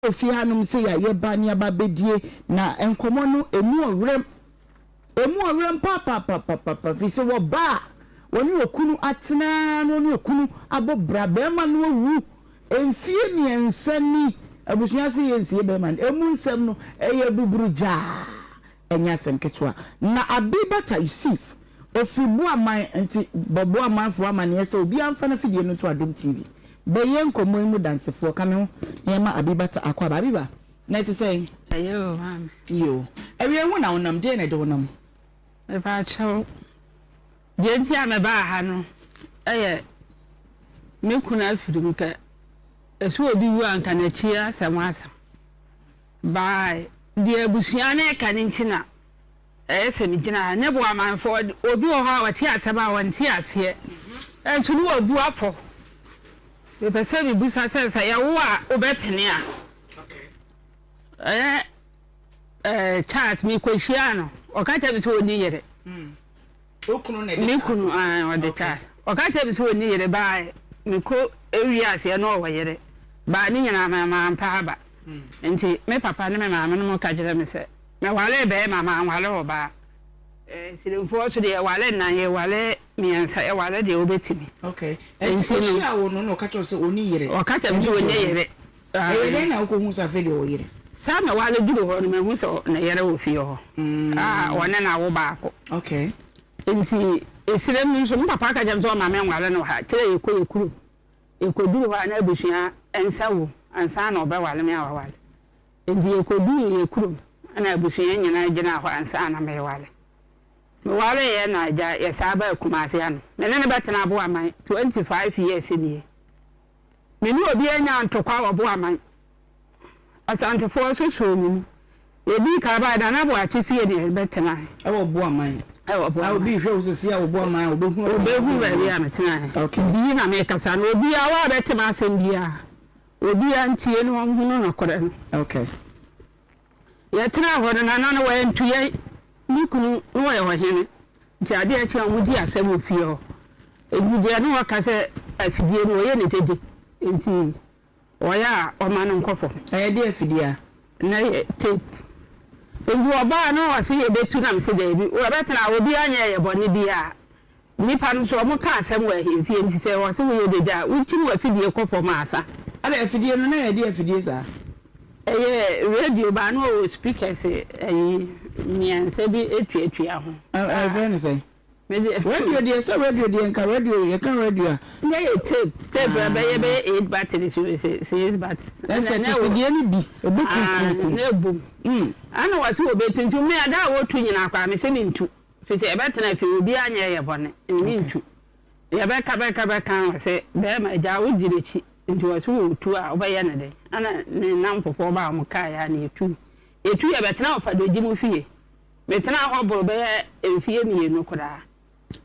Wɔ fie hanom sei a yɛba ne aba bɛdie na nkɔmmɔ no ɛmu ɔwerɛm, ɛmu ɔwerɛm papaapapapa firi sɛ wɔba a wɔne okunu atena na wɔne okunu abɔ bra, bɛrima no awu mfie mmiɛnsa ni, abusua se yɛnsie bɛrima no, ɛmu nsɛm no ɛyɛ buburugyaa. Ɛnyɛ asɛm ketewa. Na Abibata Yusuf, ɔfiri Boaman, nti bɔ Boamanfoɔ amaneɛ sɛ obiara mfa n'afidie no nto Adom TV. Bɛyɛ nkɔmmɔ yi mu dansefoɔ. Ka me ho na yɛmma Abibata akwaaba. Abiba, na ɛte sɛn? Ɛyɛ o, maame. Yoo. Awia ho na wonam, deɛn na ɛde wo nam? Mepaakyɛw, deɛ nti a mebaa ha no yɛ me kunu afiri mu kɛ ɛsɛ obi wu a nka n'akyi asɛm asa. By deɛ abusua no reka no nti na ɛyɛ sɛ megyina ha. Ne Boamanfoɔ, obi wɔ hɔ a ɔte asɛm a ɔnte aseɛ, nso ne wabu afɔ. Mepɛ sɛ mebisa sɛ sɛ yɛwo a wobɛpene a? Ɛyɛ ɛɛ Charles mekɔhyiaa no, ɔka kyerɛ me sɛ ɔnni yere. Wo kunu na ɛde Me kunu ae ɔde Charles. Ɔka kyerɛ me sɛ ɔnni yere baa mekɔ ewie aseɛ na ɔwɔ yere. Baa ne nyinaa ma mampa aba. Nti me papa ne me maame no mo ka kyerɛ me sɛ mewaree bɛɛma manware ɔbaa. Siremfoɔ so deɛ yɛware nnan yɛware mmiɛnsa yɛware deɛ wobɛtumi. Okay. Nti ɔhyia wo no na ɔka kyerɛ wo sɛ ɔnni yere. Ɔka kyerɛ me sɛ ɔnni yere. Ɛyɛ dɛn na wokɔhu sɛ afei deɛ ɔwɔ yere? Sɛ meware duru hɔ no, mahu sɛ ne yere wɔ fie hɔ a ɔne no awo baako. Okay. Nti esrɛ mu nso, me papa ka kyerɛ me sɛ ɔmma menware no wɔ ha. Kyerɛ yɛkɔ yɛ kurom. Yɛkɔduru hɔ a na abusua nsa wom ansa na ɔbɛware me a waware. Nti yɛkɔduru yɛ kurom na abusua nyinaa gyinaa hɔ ansa na meware. Mewareeɛ na agya yɛsaa baa Kumasi ha no. Me ne no bɛtena Aboaman 25 years nie. Me ne obi anya ntokwa wɔ Boaman. Asantefoɔ nso soo me mu. Yɛdii kan baeɛ, Nana Boakye fie na yɛbɛtenae. Ɛwɔ Boaman? Ɛwɔ Boaman. A obi rehwɛ wo sɛsi a wɔ Boaman a, ɔbɛhu Ɔbɛhu baabi a metenae. Okay. Bii na mekasa no, obiara wa bɛte m'asɛm biara, obiara ntie na ɔnhunu nokorɛ no. Okay. Yɛtenaa hɔ no, Nana no wantu yɛn. Me kunu na ɔyɛ ɔhene, nti adeɛ kye a wɔdi asɛm wɔ fie hɔ. Nti deɛ na ɔka sɛ afidie no ɔyɛ no dede, nti ɔyɛ a ɔma no nkɔ fam. Ɛyɛ deɛ afidie a? Na ɛyɛ tape. Nti ɔbaa no ɔse yɛbɛtu na mese daabi, wɔbɛtena ha, obiara nyɛɛ yɛ bɔne biara. Nnipa no nso wɔka asɛm wɔ ahemfie nti sɛ wɔse woyɛ dede a, wokyim w'afidie kɔ fam ansa. Adɛn afidie no na ɛyɛ deɛ afidie saa? Ɛyɛ radio baa na ɔwɔ speakers ayi mmiɛnsa bi tuatua ho. Ɛfrɛ no sɛn? Radio deɛ sɛ radio deɛ nka radio yɛka radio a. Na ɛyɛ tape tape ɛbɛyɛ bɛyɛ eight batteries o sɛ six batteries. Ɛsɛ tete deɛ no bi ɛbɔ kunkunkum. Na ɛbom. Ɛna wɔse wɔbɛtu nti me ada a wɔtu nyinaa koraa mese mentu. Firi sɛ yɛbɛtena fie obiara nyɛɛ yɛ bɔne nni ntu yɛbɛka bɛka bɛka ɔse bɛɛma gyaa wo di nakyi nti ɔse ɔɔtu a wobɛyɛ no dɛn ɛna ne namfofoɔ baa ɔmo kaeɛ a na yɛtu yɛtu yɛbɛtena ɔfadogyi mu fie metenaa hɔ boro bɛyɛ mfie mmienu koraa.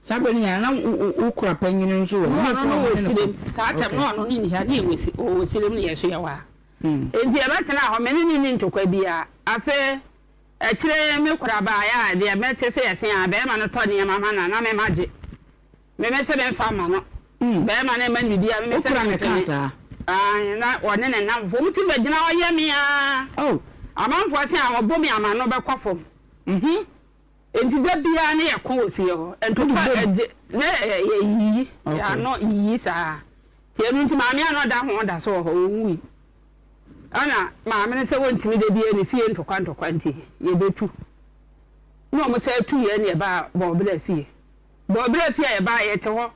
Saa berɛ no nyinaa na wo kora panyini nso wɔ hɔ? Na ɔno no wɔ sirem saa tɛm na ɔno no nni ha na yɛwɔ ɔwɔ sirem na yɛn nso yɛwɔ ha nti yɛbɛtenaa hɔ me ne no nni ntokwa biara afei Akyire yi me kora baeɛ a, deɛ mɛte sɛ yɛse a barima no tɔ nneɛma ma no a, na me magye. Me mese memfa mma no. Barima no mma no biribiara, me mese Wo kora na ɛkaa mempene. saa? Aane, na ɔne ne nnamfofoɔ, wɔtumi bɛgyina hɔ yɛ me ara. Oh. Amanfoɔ se a wɔbɔ me a m'ano bɛkɔ fam. Enti da biara na yɛko wɔ fie hɔ. Ntokwa ɛgye, na yɛyiyi, Okay. yɛn ano yiyi saa. Nti ɛno nti maame a na ɔda ho da so wɔ hɔ, ɔnwui. Ɛna maame no sɛ wɔntumi da biara ne fie ntɔkwa ntɔkwa nti yɛbɛtu. Na wɔn sɛ tu yɛn na yɛbaa Bɔɔbrɛ fie. Bɔɔbrɛ fie a yɛbaa yɛte hɔ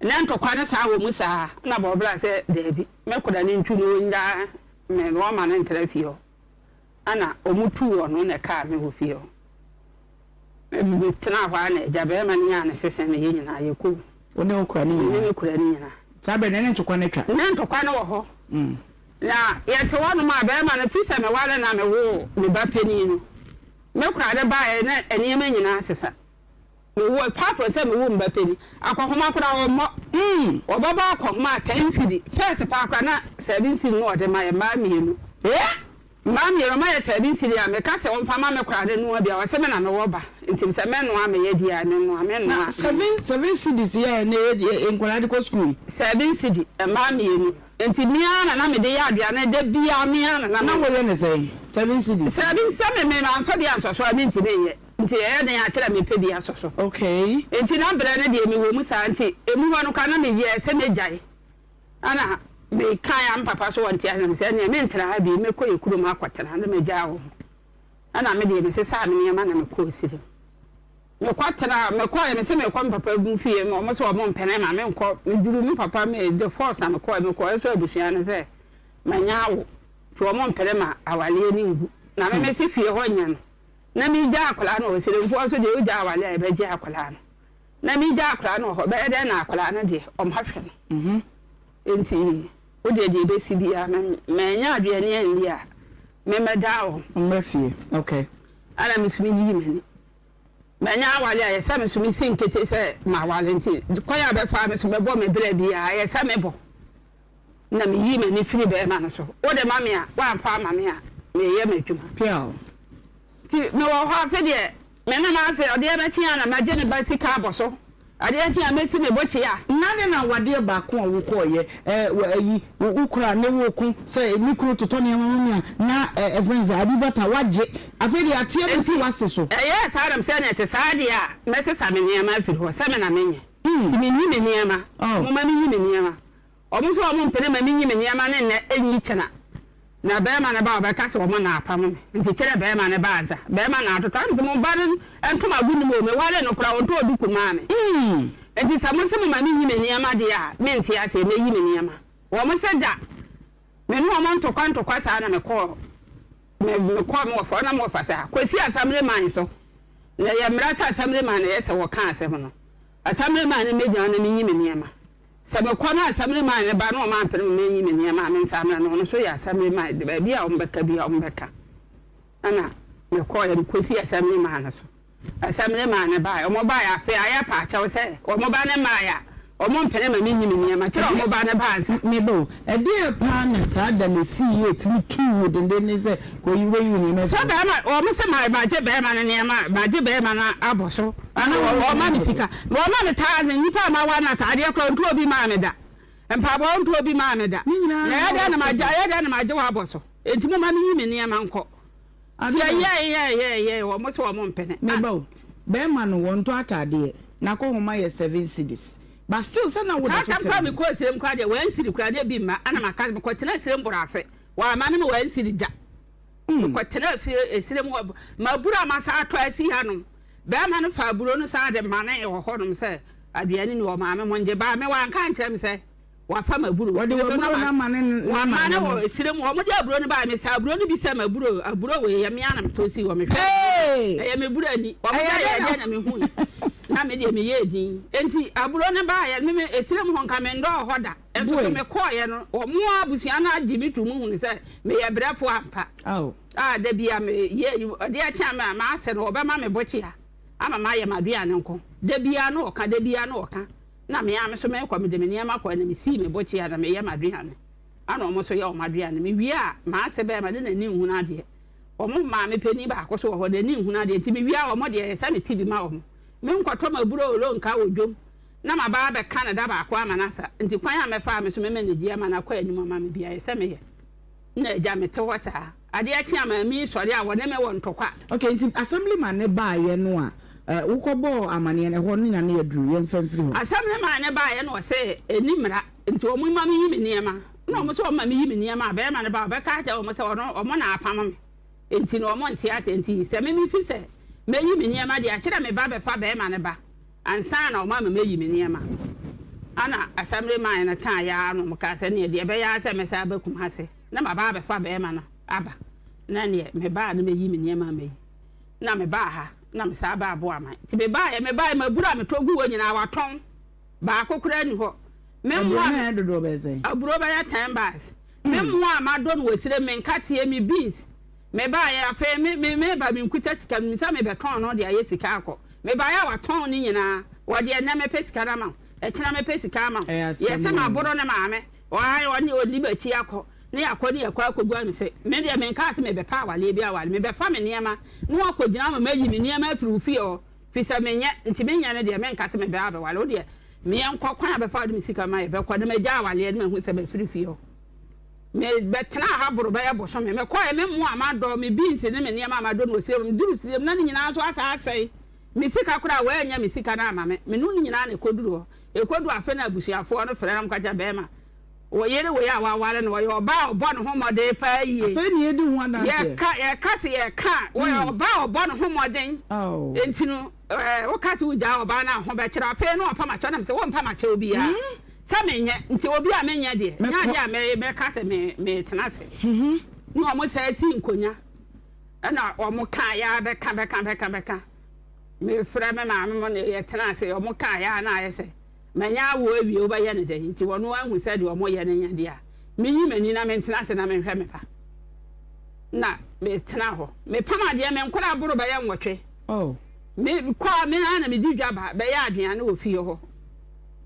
na ntɔkwa no saa wɔ mu saa na Bɔɔbrɛ sɛ daabi mɛkora no ntu no wɔnyaa me na wɔma no ntra fie hɔ. Ɛna wɔn tuu ɔno na ɛkaa me wɔ fie hɔ. Metenaa hɔ ara na agya barima no nyaa ne sese no yɛn nyinaa yɛkɔɔ. Wo ne wo kora no nyinaa? Me ne me kora no nyinaa. Saa berɛ no ne ntokwa no atwa? Ne ntokwa no wɔ hɔ. Na yɛte hɔnom a barima no, firi sɛ meware no a mewoo me ba panin no, me kora no baeɛ na nneɛma nyinaa asesa. Mewoo, apart from sɛ mewoo me ba panin, akɔhoma koraa ɔmmɔ. Ɔbɛbɔ akɔhoma a ten cedi. First paa koraa na seven cedi na ɔde ma yɛn mmaa mmienu. Mmaa mmienu, ɔma yɛ seven cedi a, meka sɛ ɔmfa ma me koraa no noa bi a, ɔse me na mewɔ ba, nti sɛ mɛnoa a meyɛ di a, menoa, mennoa. Na seven, seven cedis yi a ɛnɛ yɛ, nkwadaa de kɔ sukuu yi? Seven cedi, mmaa mmienu. Nti me ara na na mede yɛ aduane da biara me ara na na. Na woyɛ no sɛn? 7 cedis? 7 sɛ me me mamfa bi ansɔ so a mentumi nyɛ. Nti ɛyɛ den a kyerɛ mepɛ bi asɔ so. Okay. Nti na berɛ no deɛ mewɔ mu saa nti emu hɔ no koraa na meyɛɛ sɛ mɛgyae. Ɛna mekaeɛ a me papa so ɔnte aseɛ na mesɛ ɛneɛ mentra ha bio mɛkɔ yɛ kurom akɔtena na magyaa wɔn. Ɛna me deɛ mesesaa me nneɛma na mekɔɔ Sirem. Mekɔtenaa, mekɔeɛ mese merekɔ me papa mu fie ma wɔn sɛ wɔn mpene ma menkɔ. Meduruu me papa me the force na mekɔeɛ, mekɔeɛ nso abusua no sɛ manya awo nti wɔn mpene ma awaleɛ no ngu. Na me mese fie hɔ nyɛ no na megya akwadaa no wɔ hɔ, Siremfoɔ nso deɛ wogya awaleɛ a yɛbɛgye akwadaa no. Na megya akwadaa no wɔ hɔ, ɛbɛyɛ dɛn na akwadaa no deɛ wɔahwɛ no. Nti wo deɛ deɛ ɛbɛsi biara me manya aduane anni a memmɛdaa wɔn. Mmra fie, okay. Ɛna me nso meyii m'ani. Manya aware a, ɛyɛ sɛ me nso mesi nkete sɛ maware nti kwan a bɛfaa me so bɛbɔ me bra biara ɛyɛ sɛ mebɔ. Na meyii m'ani firi bɛrima no so. Wode ma me a, woamfa ama me a, meyɛ m'adwuma. Piaw. Nti mewɔ hɔ afe deɛ me ne m'ase adeɛ bɛkye a na magye ne ba sika abɔ so. Adeɛ kye a mɛsi ne bokyea. Nna ne na wadeɛ baako a wokɔɔyɛ ɛ wɔ ayi wo wo kura ne wo ko sɛ me kunu totɔ nneɛma ma me a na ɛ ɛfrɛ no sɛ Abibata wagye afei deɛ ateɛ bɛsi Nti w'ase so. ɛyɛɛ saa na mesɛ nea ɛte saa deɛ a mɛsesa me nneɛma afiri hɔ sɛ me na menyɛ nti menyi me nneɛma momma menyi me nneɛma. Wɔn nso wɔn mpene ma menyi me nneɛma no nnɛ nyi kyena. Na barima no ba a ɔbɛka sɛ wɔn na apamo me. Nti kyerɛ barima no ba ansa. Barima na atotɔ. Ɛna mese mo ba no ntomago nnim o, mewaree no koraa ɔntɔɔ duku maa me. Nti sɛ mose moma menyi me nneɛma deɛ a, mente aseɛ, mɛyi me nneɛma. Wɔn se da. Me ne wɔn ntokwa ntokwa saa na mekɔɔ me mekɔɔ me wɔfa hɔ na me wɔfa sɛ Kwasi Asamire man so. Na ɛyɛ mmara sɛ Asamire man na ɛyɛ sɛ wɔka asɛm no. Asamire man no mmɛgyina hɔ na menyi me nneɛma. Sɛ mekɔ na assemblyman no ba na ɔmampene me manyi me nneɛma a me nsa mmra no, ɔno nso yɛ assemblyman de, baabi a wɔbɛka biara wɔbɛka. Ɛna mekɔeɛ, mekɔsii assemblyman no so. Assemblyman no baeɛ, wɔbaeɛ afei ayɛ paakyɛw sɛ wɔn ba no mmaeɛ a, wɔmpene ma menyi me nneɛma. Kyerɛ wɔn ba no ba ansa. Me ba o, ɛdeɛn paa na saa da no ɛsii yi a ɛtumi tuu wo dendenden sɛ kɔyi wobɛyi wo nneɛma Sɛ afiri hɔ? bɛrima, wɔn se ma magye bɛrima no nneɛma, magye bɛrima no abɔ so. Ana wɔma me sika. Wɔma me thousand, nnipa a mawa no ataadeɛ koraa ɔntɔɔ bi maa me da. Mpaboa ɔntɔɔ bi maa me da. Ne Na nyinaa ɛyɛ na dɛn na wɔte magye, bi. ɛyɛ dɛn na magye w'abɔ so? Enti momma menyi me nneɛma nkɔ. Ade Nti bɛn? ɛyɛe, yɛe, yɛe, wɔn se wɔn mpene. Me Ah. ba o, bɛrima no wɔntɔ ataadeɛ, n'akɔnhoma yɛ 7 cedis. But still sɛ na Saa woda so tam te koraa ne ho. mekɔɔ Sirem koraa deɛ, 1 cedi koraa na ebi mma. Ɛna maka, mekɔtenaa Sirem boro afe. Wɔamma no me 1 cedi da. Mekɔtenaa fie esirem hɔ, m'aburo a masan atɔ asi hanom. Barima no faa aburo no san de manee wɔ hɔnom sɛ aduane ni hɔ, maame mongye. Baa me wanka ankyerɛ me sɛ wafa m'aburo. Wɔde Me nso na w'aburo no ma amane ne wɔamane maame wɔ mo. esirem hɔ. Wɔde aburo no baeɛ, mesaa aburo no bi sɛ m'aburo, aburo wei ɛyɛ me ara na metɔ sii hɔ. Mehwɛɛ aburo no, Hey! ɛyɛ me buro ani. Wɔn Ɛyɛ sɛ dɛn ɛyɛ na. dɛn na mehui. Na me deɛ meyɛɛ din. Enti aburo no baeɛ, me me esirem hɔ nka mendɔɔ hɔ da. Nso so Boy. mekɔeɛ no, wɔn abusua no agye me to mu hunu sɛ meyɛ brɛfoɔ ampa. Ao. A da bi a meyɛ ayi, adeɛ kye a me a m'ase no wɔbɛma me bokyea ama mayɛ m'aduane nko. Da biara na ɔka, da biara na ɔka. Na me ara me nso mekɔ, mede me nneɛma kɔ na mesii me bokyea na meyɛ m'aduane. Ɛna wɔn nso yɛ wɔn aduane. Mewie a, m'ase bɛrima de n'ani nhunu adeɛ. Wɔn maame panin baako nso wɔ hɔ, n'ani nhunu adeɛ. Nti mewie a wɔn deɛ ɛyɛ sɛ mete bi ma wɔn. Menkɔtɔ m'aburoo nka wɔ dwam na maba abɛka no da baako ama no asa. Nti kwan a mɛfa a me nso mɛma no adi ama no akɔ anim ama me biara, ɛyɛ sɛ meyɛ. Nna agya mete hɔ saa. Adeɛ kye a maame yi sɔre a wɔne me wɔ ntɔkwa. Okay, nti assemblyman no baeɛ no a wokɔbɔɔ amaneɛ no, ɛhɔ no na ne yɛduru, yɛmfa mfiri hɔ. Assemblyman no baeɛ na ɔse ɛnni mmara nti wɔn mma menyi me nneɛma. Ɛna wɔn se wɔn ma meyi me nneɛma a, barima no ba a ɔbɛka akyerɛ wɔn sɛ ɔno wɔn na apamo me nti no wɔn nte aseɛ nti sɛ me mefi sɛ mɛyi me nneɛma deɛ a kyerɛ me ba bɛfa barima no ba ansa na wɔama mayi me nneɛma. Ɛna assemblyman no kaeɛ ara na wɔkaa sɛ neɛ deɛ ɛbɛyɛ ara sɛ mɛsan aba Kumasi na maba abɛfa barima no aba. Na neɛ mebaa no mɛyi me nneɛma mayi. Na mebaa ha na mesan baa Boaman. Nti mebaeɛ mebaeɛ m'aburo a metɔ gu hɔ nyinaa wɔatɔn. Baako koraa nni hɔ. Me Aburo mmoa no ayɛ dodoɔ bɛyɛ sɛn? Aburo bɛyɛ 10 bags. Me mmoa a madɔ no wɔ sire, me nkateɛ, me beans. Mebaeɛ afei me me meba menkuta sika menim sɛ mebɛtɔn no de ayɛ sika akɔ. Mebaeɛ a watɔn ne nyinaa. Wɔde ɛnnɛ mɛpɛ sika no ama wo, ɛkyena mɛpɛ sika ama wo. Ɛyɛ asɛm Yɛse o. maboro ne maame, ɔae ɔne ɔdi m'akyi akɔ ne yɛakɔ ne yɛkɔ akɔgu ano sɛ me deɛ menkaa sɛ mebɛpɛ awaleɛ bi aware, mebɛfa me nneɛma na wakɔgyina ama mayi me nneɛma afiri wo fie hɔ firi sɛ menyɛ nti menyɛ no deɛ menka sɛ mebɛ abɛware wo deɛ meɛnkɔ kwan a bɛfa wode me sika ma yɛbɛkɔ na magya awaleɛ na mahu sɛ mafiri fie hɔ. Mebɛtenaa ha boro bɛyɛ bosome. Mekɔeɛ, me mmoa a madɔ, me beans ne me nneɛma a madɔ no wɔ sirem. Meduruu sirem na ne nyinaa nso asan asɛe. Me sika koraa, wɔannya me sika no amma me. Me ne no nyinaa na ɛkɔduruu hɔ. Ɛkɔduruu afe no a abusuafoɔ no frɛɛ na wɔka kyerɛɛ barima, Wo yere wei a woaware no, ɔyɛ ɔbaa a ɔbɔ ne ho mmɔden paa yie. Afei na yɛdi ho adanseɛ. Yɛka, yɛka se yɛka a, ɔyɛ ɔbaa a ɔbɔ ne ho mmɔden. Enti no, woka se wogyaa ɔbaa no a, ho bɛkyere wo. Afei na ɔpam akyɛw na mese, Wompam akyɛw biara. Sɛ menyɛ, nti obi a menyɛ deɛ, nyɛ adeɛ a mɛka sɛ metena ase. Na wɔn san sii nkonnwa, ɛna wɔn kaeɛ ara bɛka bɛka bɛka bɛka. Mefrɛ me maame mo ne yɛtena ase, wɔn kaeɛ ara na ayɛ sɛ manya awoɔ awie, wobɛyɛ no dɛn? Nti wɔn ahu sɛ deɛ wɔyɛ no nyɛ deɛ a, menyi m'ani na mentena ase na menhwɛ me ba. Na metena hɔ. Mepam adeɛ, me nkwadaa boro bɛyɛ nwɔtwe. Me kɔ a, me ara na medi dwa ba bɛyɛ aduane wɔ fie hɔ.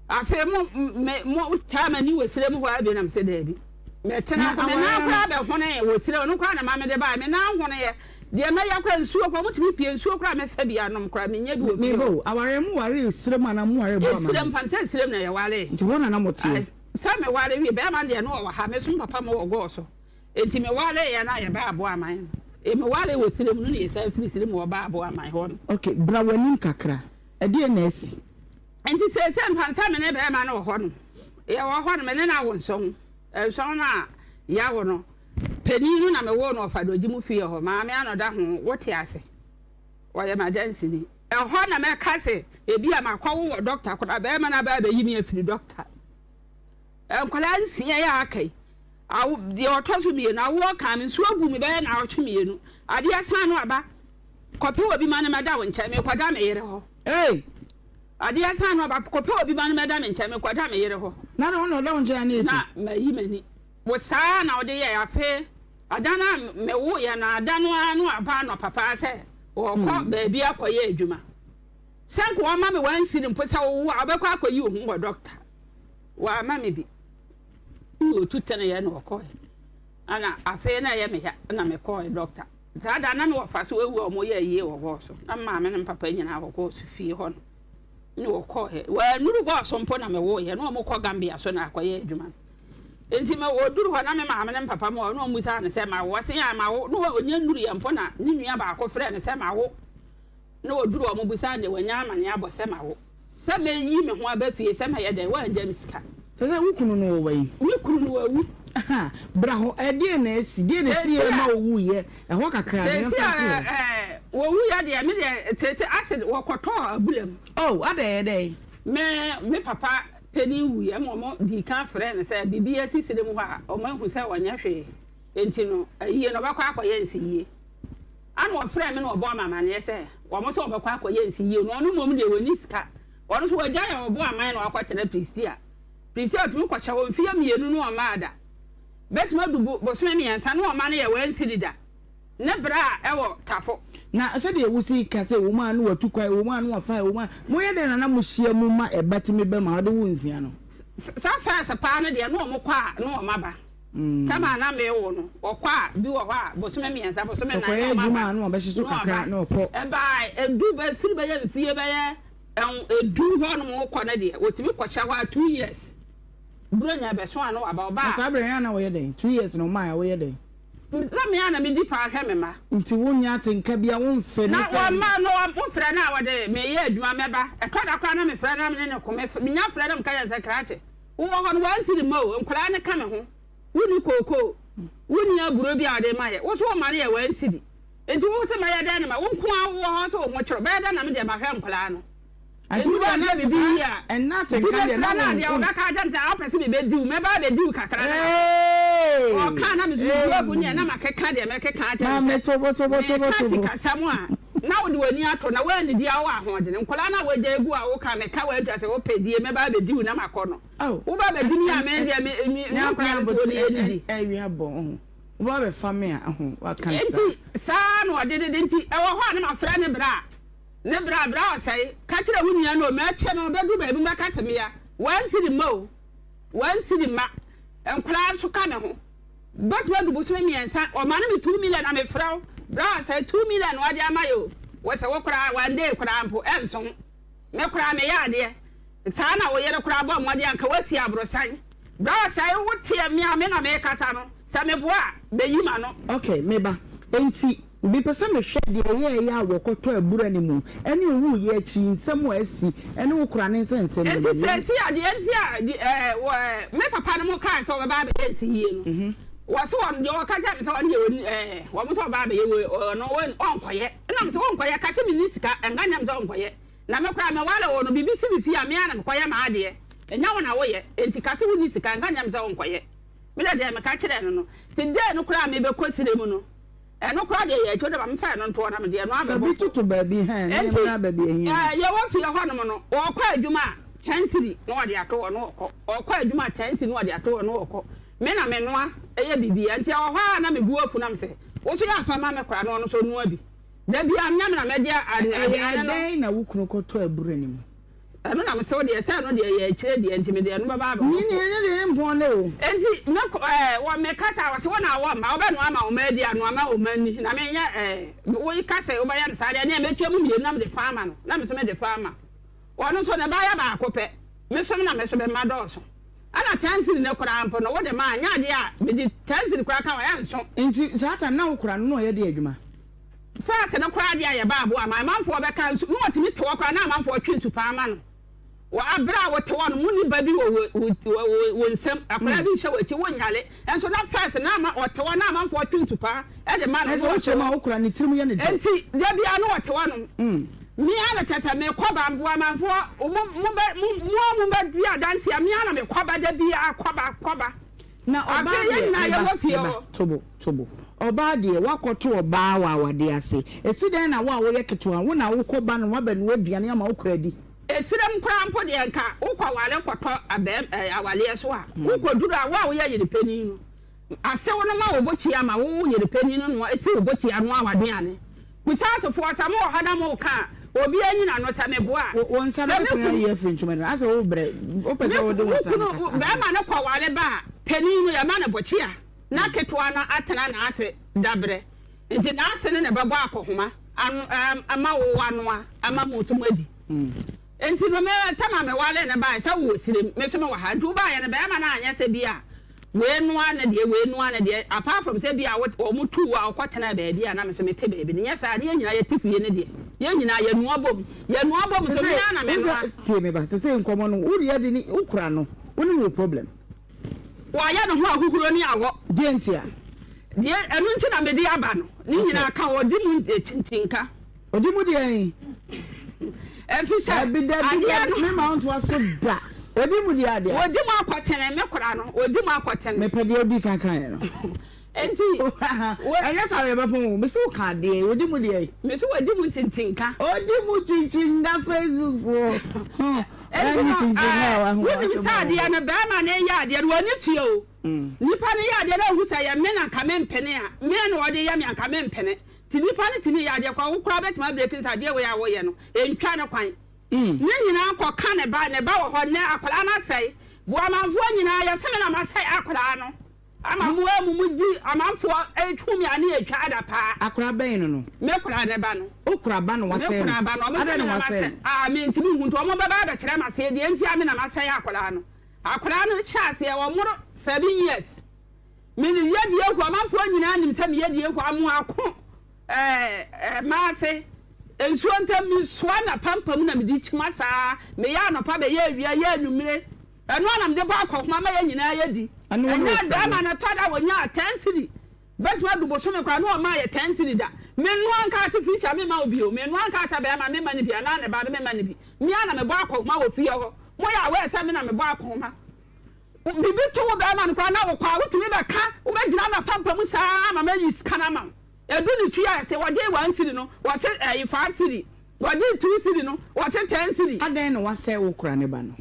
Afei mo me mo taa m'ani wɔ serɛ mu hɔ ara bio na mesɛ daabi. Mɛtena me nan koraa bɛhonoe wɔ serɛ ɔno koraa na ma mede baeɛ me nan honoeɛ deɛ mɛyɛ koraa nsuo koraa motumi pie nsuo koraa mɛsa bi anom koraa menyɛ bi wɔ fie hɔ. Mebo awareɛ mo waree serɛ mu anaa mo waree bɔ ama Serɛ mu fa no sɛ serɛ mu na yɛwaree. Nti hɔ na na moteɛ? Sɛ meware wie bɛrima no deɛ no ɔwɔ ha me so papa mo wɔ gɔɔ so nti mewareeɛ na yɛbaa Aboaman no mewaree wɔ serɛ mu no na yɛsan firi serɛ mu wɔbaa Aboaman hɔ no. Ok bra w'anim kakra ɛdeɛn na asi? Enti seesei mfa no sɛ me ne barima no wɔ hɔ no, yɛwɔ hɔ no, me ne no awo nsɔn. Nsɔn no a yɛawo no, panin no na mewoo no ɔfadɔgye mu fie hɔ. Maame Anɔda ho, wote ase? Ɔyɛ m'adanseni. Ɛhɔ na mɛka sɛ ebia makɔwo wɔ dɔkta koraa, barima no aba abɛyi me afiri dɔkta. Nkwadaa nsia yi a aka yi, awo, deɛ ɔtɔ so mmienu, awoɔ kaa me, nsuo guu me bɛyɛ nnawɔtwe mmienu. Adeɛ san no aba, kɔpɛ obi ma no mmɛda wo nkyɛn, mekɔda me yere hɔ. Ei! Adeɛ san no aba, kɔpɛ obi ma no mmɛda me nkyɛn, mekɔda me yere hɔ. Na na ɔna ɔda wo nkyɛn ane akyi? Na mayi m'ani. Wo saa na wode yɛɛ, afei ada no a mewoeɛ no, ada no ara na waba anɔpa paa sɛ ɔrekɔ baabi akɔyɛ adwuma. Sɛ nka ɔma me one cedi mpo sɛ wowo a, wobɛkɔ akɔyi wo ho wɔ dɔkta. Wamma me bi. Ɛna ɔtu teneeɛ na ɔkɔeɛ. Ɛna afei na ɛyɛ me ya na mekɔɔe dɔkta. Saa da na me wɔfa so awu a wɔyɛ ayie wɔ hɔ so. Na me maame ne me papa nyinaa wɔ hɔ so fie hɔ no. Ne wɔkɔɔɛ. Wɔannuru hɔ so mpo na mewoeɛ. Na wɔkɔ Gambia so na akɔyɛ adwuma no. Nti me wɔduru hɔ na me maame ne me papa mu hɔ na wɔbisaa no sɛ mawo. Ɔse aa mawo. Na ɔnya nnuruiɛ mpo na ne nua baako frɛɛ no sɛ mawo. Na ɔduru hɔ wɔbisaa no deɛ wanya amaneɛ abɔ sɛ mawo. Sɛ mɛyi me ho aba fie sɛ mɛyɛ dɛn, woangya me sika. Sɛ sɛ wo kunu no wɔ wai? Me kunu no wawu. Aha, bra hɔ, ɛdeɛn na asi? Deɛn na ɛsiiɛ ma ɔwuiɛ? Ɛhɔ kakra no, yɛmfa mfiri hɔ. Seesei a wɔwuiɛ deɛ, me deɛ seesei acid, wɔkɔtɔɔ abura mu. Oh, adɛn, ɛdɛn? Me, me papa panin wuiɛ ma wɔn dii kan frɛɛ no sɛ biribi asi serɛ mu hɔ a, wɔahu sɛ ɔnyɛ hwee, enti no, ayie no ɔbɛkɔ akɔyɛ nsiyie. Ɛna ɔfrɛɛ me na ɔbɔɔ me amaneɛ sɛ wɔn nso wɔbɛkɔ akɔyɛ nsiyie no, ɔno mmom deɛ ɔnni sika. Ɔno nso wagyae a ɔbɔ aman na wakɔtena Prestea. Prestea ɔtumi kɔhyɛ hɔ mfeɛ mmienu na ɔmmaa da. Bɛtumi adu bosome mmiɛnsa na ɔma no yɛ wansiri da. Ne bra a ɛwɔ Tafo. Na sɛdeɛ wosi ka sɛ ɛwɔ mu a na watu kwan, ɛwɔ mu a na wafa, ɛwɔ mu a, moyɛ dɛn na na mohyia mu ma ɛba tumi ba mu a wɔde wo nsia no? Saa first paa no deɛ na wɔn kɔ a na wɔn aba. Tam a na mewo no, ɔkɔ a, bi wɔ hɔ a, bosome mmiɛnsa, bosome nnan na ɔma aba, na ɔba. Ɛbaa edu bɛfiri bɛyɛ mfie bɛyɛ edu hɔ nom kɔ no deɛ, wɔtumi kɔhyɛ hɔ a 2 years. Buronya bɛso a na waba, ɔba a. Na saa berɛ no na wɔyɛ dɛn? 2 years na ɔmaa a wɔyɛ dɛn? Na me a na medi paa hwɛ me mma. Nti wonyɛ atenka bia womfɛ ne sɛ. Na wɔma no wofrɛ no a wɔde meyɛ adwuma mɛba. Ɛtɔ da koraa na mefrɛ no na me ne no ko. Menya frɛ no meka kyerɛ no sɛ krakye. Wowɔ hɔ no, wɔansi ne mma o, nkwadaa no ka me ho. Wonni kookoo, wonni aburo bi a wɔde ma yɛ. Wo nso woma no yɛ wɔansi bi. Enti wo se mɛyɛ dɛn ne ma? Wo nko ara wowɔ hɔ sɛ wo ho kyere wo, bɛyɛ dɛn na me deɛ mahwɛ nkwadaa no? Enti woanhwɛ biribi yie a, nti bɛfira no a deɛ wɔbɛka akyerɛ me sɛ, wopɛ sɛ mebɛdi wo, mɛba abɛdi wo kakra na makɔ. Ɔkaa na me nso mebu afu neɛ na makeka deɛ mɛkeka akyerɛ no sɛ, meka sikasɛm a, Na wode w'ani ato na woannidi a wowɔ ahoɔdene. Nkwadaa no a woagya agu a woka meka woantua sɛ wopɛ die mɛba abɛdi wo na makɔ no. Woba abɛdi me a me deɛ me me nkwadaa no to ne yɛnnidi. Enti saa na ɔde dede nti ɛwɔ hɔ a na mafrɛ ne bra ne bra bra ɔsɛe ka kyerɛ wo nua no o mɛkyɛ no bɛduru baabi mɛka sɛ mea wansi ne mma o wansi ne mma nkwadaa nso ka ne ho. Bɛtumi adu bosome mmiɛnsa ɔma no me 2 million na mefrɛ wo bra sɛ 2 million na ɔde ama yɛ o wɔ sɛ wo koraa one day koraa mpo ɛnso ho me koraa meyɛ adeɛ saa na wo yere koraa bɔ mmɔden anka woasi aborosan bra sɛ wo teɛ me a me na mekasa no. Sɛ meboa a, bɛyi m'ano. Ok, me ba. Enti, mepɛ sɛ mehwɛ deɛ ɛyɛeɛ a wɔkɔtɔɔ abura no mu, ɛne owuiɛ akyi nsɛm a asi, ɛne wo kora ne nsɛnsɛm no Enti mu. Yɛn. seesei a, deɛ nti a de, ɛɛ, wɔ, ɛɛ, me papa no mo kaa sɛ wɔbɛba abɛyɛ nsiyie no, wɔse wɔn, deɛ wɔka kyerɛɛ me sɛ wɔn deɛ wɔn, ɛɛ, wɔn sɛ wɔba abɛyɛ wei, ɔno, wɔn, ɔnkɔyɛ. Ɛna mese wonkɔyɛ, ka sɛ menni sika, ɛnka nkyerɛ me sɛ wonkɔyɛ. Na me koraa meware wo no, biribi si me fie a, me ara na mekɔyɛ m'adeɛ, ɛnyɛ wo na woyɛ. Enti ka sɛ wonni sika, nka nkyerɛ me sɛ wonkɔyɛ. Me deɛ deɛ meka kyerɛɛ no no, nti day no koraa a mebɛkɔ sire mu no, ɛno koraa deɛ yɛ akyi, wode ma memfa ɛno ntoɔ na mede ɛno Fa abɛbɔ bi po. toto baabi hɛn na Enti yɛmmra baabi a ehia no. yɛwɔ fie hɔnom no, ɔɔkɔ adwuma a, kyɛnsiri na ɔde ato hɔ na ɔkɔ. Ɔɔkɔ adwuma a, kyɛnsiri na ɔde ato hɔ na ɔkɔ. Me na menoa yɛ biribiara, nti ɛwɔ hɔ a na me bo afu na mesɛ, wo nso yɛ a fa ma me koraa na ɔno nso ɔnoa bi. Da biara nyɛ me na mɛgye Ɛyɛɛ aduane no. dɛn na wo kunu kɔtɔɔ abura no mu? Ɛno na mese wo deɛ, sɛ ɛno deɛ ɛyɛ akyire deɛ, nti mede ɛno bɛba abɛwɔ Nyini, fo. ɛno deɛ ɛmpɔn nnɛ o. Enti me kɔ ɛɛ wɔ me kasa a wɔse wo na awɔ mma, wobɛnoa ama wo mma adi, anoa ma wo mma nni, na menyɛ ɛɛ wo ka sɛ wobɛyɛ no saa deɛ, ɛneɛ mɛkyɛ mu mmienu na mede fa ama no, na me nso mede fa ama. Ɔno nso ne ba yɛ baako pɛ, me nso na me nso me mma dɔɔso. Ɛna ten cedi no koraa mpo no wode ma a, nyɛ adeɛ a mede ten cedi koraa ka ho a, ɛnso. Nti saa time no na wo kora no na ɔyɛ deɛ adwuma? First no koraa deɛ a yɛba aboa ma amanfoɔ bɛka nsu na ɔtumi te hɔ koraa na amanfoɔ twe nsu paa ma no wɔ abere a wote hɔ no mo ni ba bi wɔ wo wo wo nsam akwadaa bi nhyɛ w'akyi wo nyale nso na first na ama ɔte hɔ na amanfoɔ twe nsu paa ɛde ma no Ɛsɛ na ɔte wokyerɛ mu a hɔ wokora ne tirim yɛ ne dɛ. nti da biara na ɔte hɔ nom me ara na kyerɛ sɛ mekɔ ba mboa amanfoɔ mo mo bɛ mo mo a mo bɛ di adanseɛ me ara na mekɔ ba da biara kɔ ba kɔ ba. Na ɔbaa Afei yɛn deɛ, nyinaa meba, yɛwɔ fie meba, hɔ. tobo, tobo. Ɔbaa deɛ, woakɔto ɔbaa wɔ awadeɛ ase. Ɛsi dɛn na wo a woyɛ ketewa, wo na wokɔ ba no woabɛnoa aduane ama wo kora adi? Ɛserem koraa mpo deɛ, nka wokɔware kɔtɔ abɛɛm ɛɛ awaleɛ so a, wokɔduru a, wo a woyɛ yere panin no, asew no ma wo bokyea ma wo yere panin no noa, si wo bokyea noa w'aduane. Kusasefoɔ, sɛ mowɔ hɔ na moka a, obiara nyi n'ano, sɛ meboa a. Wo, wo nsa no Sɛ me bɛtumi kunu. ayi afiri ntoma no mu. Asɛ wobrɛ, wopɛ Me sɛ wode wo wo nsa no kunu, kasa. barima no kɔware ba a, panin no, yɛma no bokyea. Na ketewa no atena n'ase dabrɛ, nti n'ase no na ɛbɛbɔ akɔhoma ano ama wo anoa ama mo nso moadi. Nti no me tam a mewaree no baeɛ sɛ wowɔ sirem, me nso mewɔ ha, nti wobaeɛ no barima no anyɛ sɛ bi a wei noa ne deɛ wei noa ne deɛ, apart from sɛ bi a wɔn tuu wo a wokɔtenaa baabi a na me nso mete baabi no, nyɛ saa ne yɛn nyinaa yɛte fie no deɛ, yɛn nyinaa yɛnoa bom, yɛnoa bom nso me ara na menoa. Tie me ba, sesei nkɔmmɔ no wo deɛ de ne wokura no, wo ne no wɔ problem. Wayɛ ne ho ahuhuro ne awɔ. Deɛ ntia? Deɛ ɛno nti na mede aba no. Ne nyinaa ka ɔdi mu ntinka. Ɔdi mu deɛn? Ɛfiri sɛ Dabi dabi adeɛ dabi no. me ma wo ntoa so da. Ɔdi mu deɛ adeɛ. Ɔdi mu akɔtene me kora no ɔdi mu akɔtene. Mepɛ deɛ ɔdi kan kaeɛ no. Enti. Ɛnyɛ saa yɛbɛpɔn o. Mese wo ka adeɛ ɔdi mu deɛ. Mese ɔdi mu ntintinka. Ɔdi mu tintinka Facebook foɔ. Enti no, wonim sɛ adeɛ no, barima no reyɛ adeɛ no, w'ani tua o. Nipa no yɛ adeɛ no ahu sɛ ɛyɛ me na anka mempene a, me na ɔde yɛ me anka mempene. Nti nipa no tumi yɛ adeɛ koraa, wo koraa wobɛtumi abreki no sɛ adeɛ wei a woyɛ no, ɛntwa no kwan. Ne nyinaa kɔka ne ba, ne ba wɔ hɔ nnɛ, akwadaa no asɛe. Boamanfoɔ nyinaa, yɛse me na masɛe akwadaa no. Ama mo a mo mu di amanfoɔ retwu me a ne yɛ twa adapaa. Akora bɛn no no? Me kora ne ba no. Wo kora ba no wasɛe no? Me kora ba no, ɔmo se Adɛn me na na wasɛe masɛe no? Ah, me ntumi nhu nti ɔmo bɛba abɛkyerɛ me aseɛ deɛ nti a me na masɛe akwadaa no. Akwadaa no hyɛ aseɛ ɔmoro seven years. Me ne yɛ deɛ hu amanfoɔ nyinaa nim sɛ meyɛ deɛ hu amoako ɛɛ ɛɛ maase nsuo ntam me soa na pampam na mede kyima saa meyɛ anɔpa bɛyɛ awia yɛ anwummere. Ɛno ara na mede bɔ akɔhoma ma yɛn nyinaa yɛdi. Ɛnyɛ barima no tɔ da wɔnyaa ten cedi bɛtumi adu bosome koraa na ɔmaa yɛ ten cedi da. Menoa nkaate Felicia memma wo bi o, menoa nkaate a barima memma no bi anaa ne ba no memma no bi. Me ara na mebɔ akɔhoma wɔ fie hɔ. Moyɛ aware sɛ me na mebɔ akɔhoma. Biribi to wo barima no koraa na wokɔ a wotumi bɛka, wobɛgyina n'apampam saa ara ma mayi sika no ama wo. Edu ne tua a ɛsɛ wɔgye one cedi no wɔse ɛyi five cedi, wɔgye two cedi no wɔse ten cedi. Adɛn na wasɛe wo kora ne ba no?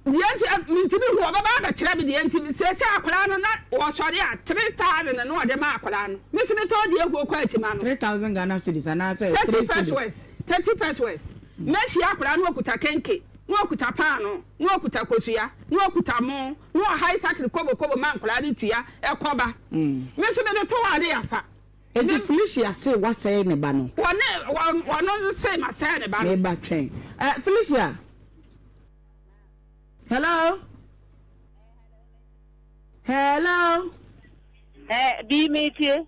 Deɛ nti a mentumi hu ɔbɛba abɛkyerɛ me deɛ nti seesei akwadaa no na ɔsɔre a 3000 na ɔde ma akwadaa no me nso metɔn deɛ huo kɔ akyi ma no. 3000 Ghana cedis anaasɛ 30 three cedis? pesewas 30 pesewas mɛhyia akwadaa no ɔkuta kenke na ɔkuta paano na ɔkuta kosua na ɔkuta mo na ɔhae sakre kobo kobo ma nkwadaa no tua ɛkɔ ba me nso mede to hɔ a ne yɛafa. Enti Felicia se wasɛe ne ba no? Wɔne wɔno se masɛe ne ba no. Me ba twɛn. Eh, Felicia. Hello. Hello. Ɛɛ, bi metie.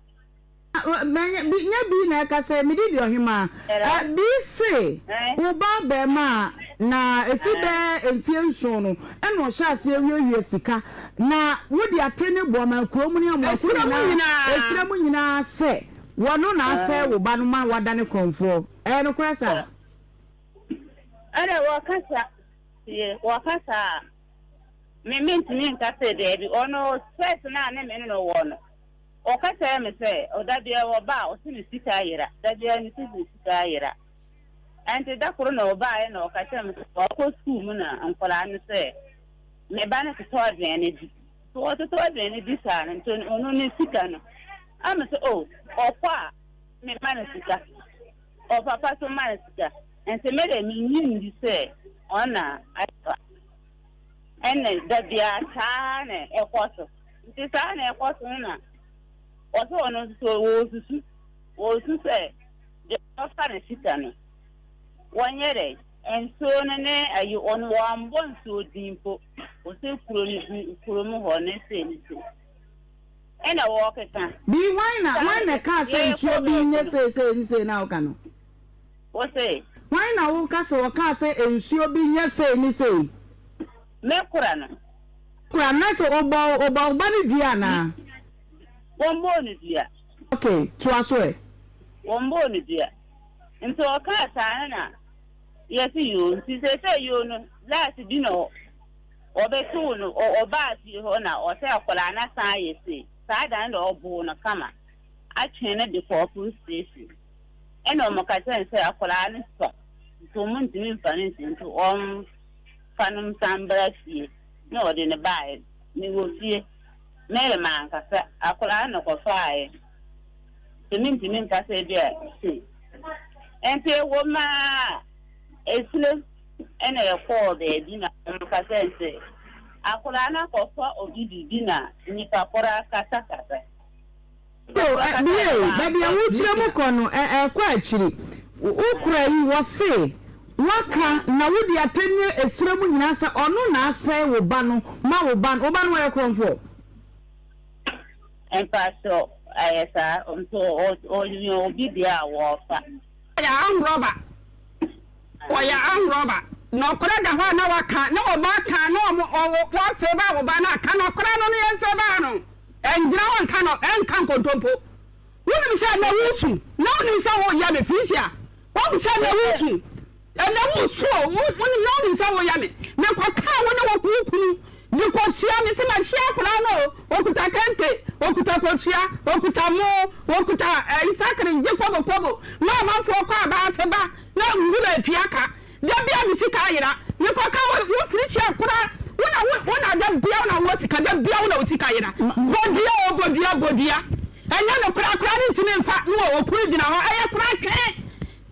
Mɛnyɛ bi nyɛ bi na ɛka sɛ mede di ɔhemaa. Ɛ bi se wo ba abarimaa na efi bɛyɛ mfie nson no ɛna ɔhyɛ aseɛ wiawia sika na wode atene boaman kuro mu ne amoako nyinaa esrɛ mu nyinaa sɛ wɔno na asɛe wo ba no ma wadane korɔmfoɔ. Ɛyɛ nokorɛ saa? Ɛna wɔkasa tie wɔkasa a me mentumi nka sɛ daabi ɔno stress no a ne me ne no wɔ no. Ɔka kyerɛɛ me sɛ, da biara ɔba a, ɔse ne sika ayera, da biara ne sika ayera. Ɛnti da koro na ɔbaeɛ na ɔka kyerɛɛ me sɛ ɔkɔ sukuu mu na nkwadaa no sɛ me ba no totɔ aduane di. So ɔtotɔ aduane di saa no nti ɔno ne sika no. Ama sɛ o ɔkɔ a me ma no sika, ɔpapa so ma no sika. Nti me de menyi ndi sɛ ɔna afa. Ɛna da biara saa na ɛkɔ so. Nti saa na ɛkɔ so no na ɔsɛ ɔno nso so wɔresusu wɔresu sɛ deɛ ɔfa ne sika no wɔnyɛ dɛ nsuo no ne ayi ɔno wɔambɔ nsuo din mpo ɔsɛ kuro no bi kuro mu hɔ ne sei ne sei ɛna wɔrekeka. Bi hwan na hwan na ɛkaa sɛ nsuo bi nyɛ sei sei ne sei na woka no? Wose. Hwan na woka sɛ ɔkaa sɛ nsuo bi nyɛ sei ne sei? Me kora no. Kora no na sɛ ɔbɔ ɔbɔ wo ba no dua anaa? Wɔmmɔɔ no dua. Ok, toa so ɛ. Wɔmmɔɔ no dua. Nti ɔkaa saa no na yɛse yoo. Nti seesei yoo no last bi na ɔbɛtoo no, ɔbaa fie hɔ na ɔsɛ akwadaa no asan ayɛ sei. Saa da no na ɔboo no kama atwe no de kɔɔ police station. Ɛna wɔka kyerɛɛ no sɛ akwadaa no sua nti wɔntumi mfa no nsi nti wɔmfa no nsan mbra fie. Na ɔde no baeɛ. Mewɔ fie. Mary mankasa akwadaa no na ɔkɔfaaeɛ. Nti mentumi nka sɛ ebi a sei. Nti ɛwɔ mu ara efire ɛna yɛkɔɔ baabi na wɔka kyerɛɛ no sɛ akwadaa no akɔfa obi biribi na nnipa korɔ akasakasa. O, ɛ, bie, baabi a wokyerɛ mu kɔ no, ɛ, ɛkɔ akyiri. Wo kora yi, wɔse, woaka na wode atɛnnie ɛserɛ mu nyinaa sɛ ɔno na asɛe wo ba no ma wo ba no, wo ba no ɔyɛ korɔmfoɔ? Mpakyɛw, ɛyɛ saa, nti ɔyɛ obi deɛ a wɔfa. Ɔyɛ armed robber ɔyɛ armed robber nɔkorɛ da hɔ a na waka na ɔba ka na ɔmo ɔwɔ wɔ favour wo ba no a ka nɔkorɛ no no yɛn favour no ɛngyina hɔ nka no ɛnka nkontompo wonim sɛ ɛnɛ wosu na wonim sɛ woyɛ me Felicia wohu sɛ ɛnɛ wosu Ɛnɛ wo su o, wo wonim na wonim sɛ woyɛ me. Mekɔkaa wo ne wo wo kunu de kosua, mese mahyia akwadaa no o, okuta kente, okuta kosua, okuta mo, okuta ɛyi sakere gye kobo kobo, na ɔmanfoɔ kɔ aba ase ba na nwura atua ka. Da bia me sika ayera, mekɔka wo wo firihyia koraa, wo na wo wo na da bia wo na wowɔ sika, da bia wo na wo sika yera. Bɔ dua o, bɔ dua, bɔ dua. Ɛnyɛ nokorɛ akwadaa no ntumi mfa, ne wɔ okunu gyina hɔ, ɛyɛ koraa twee.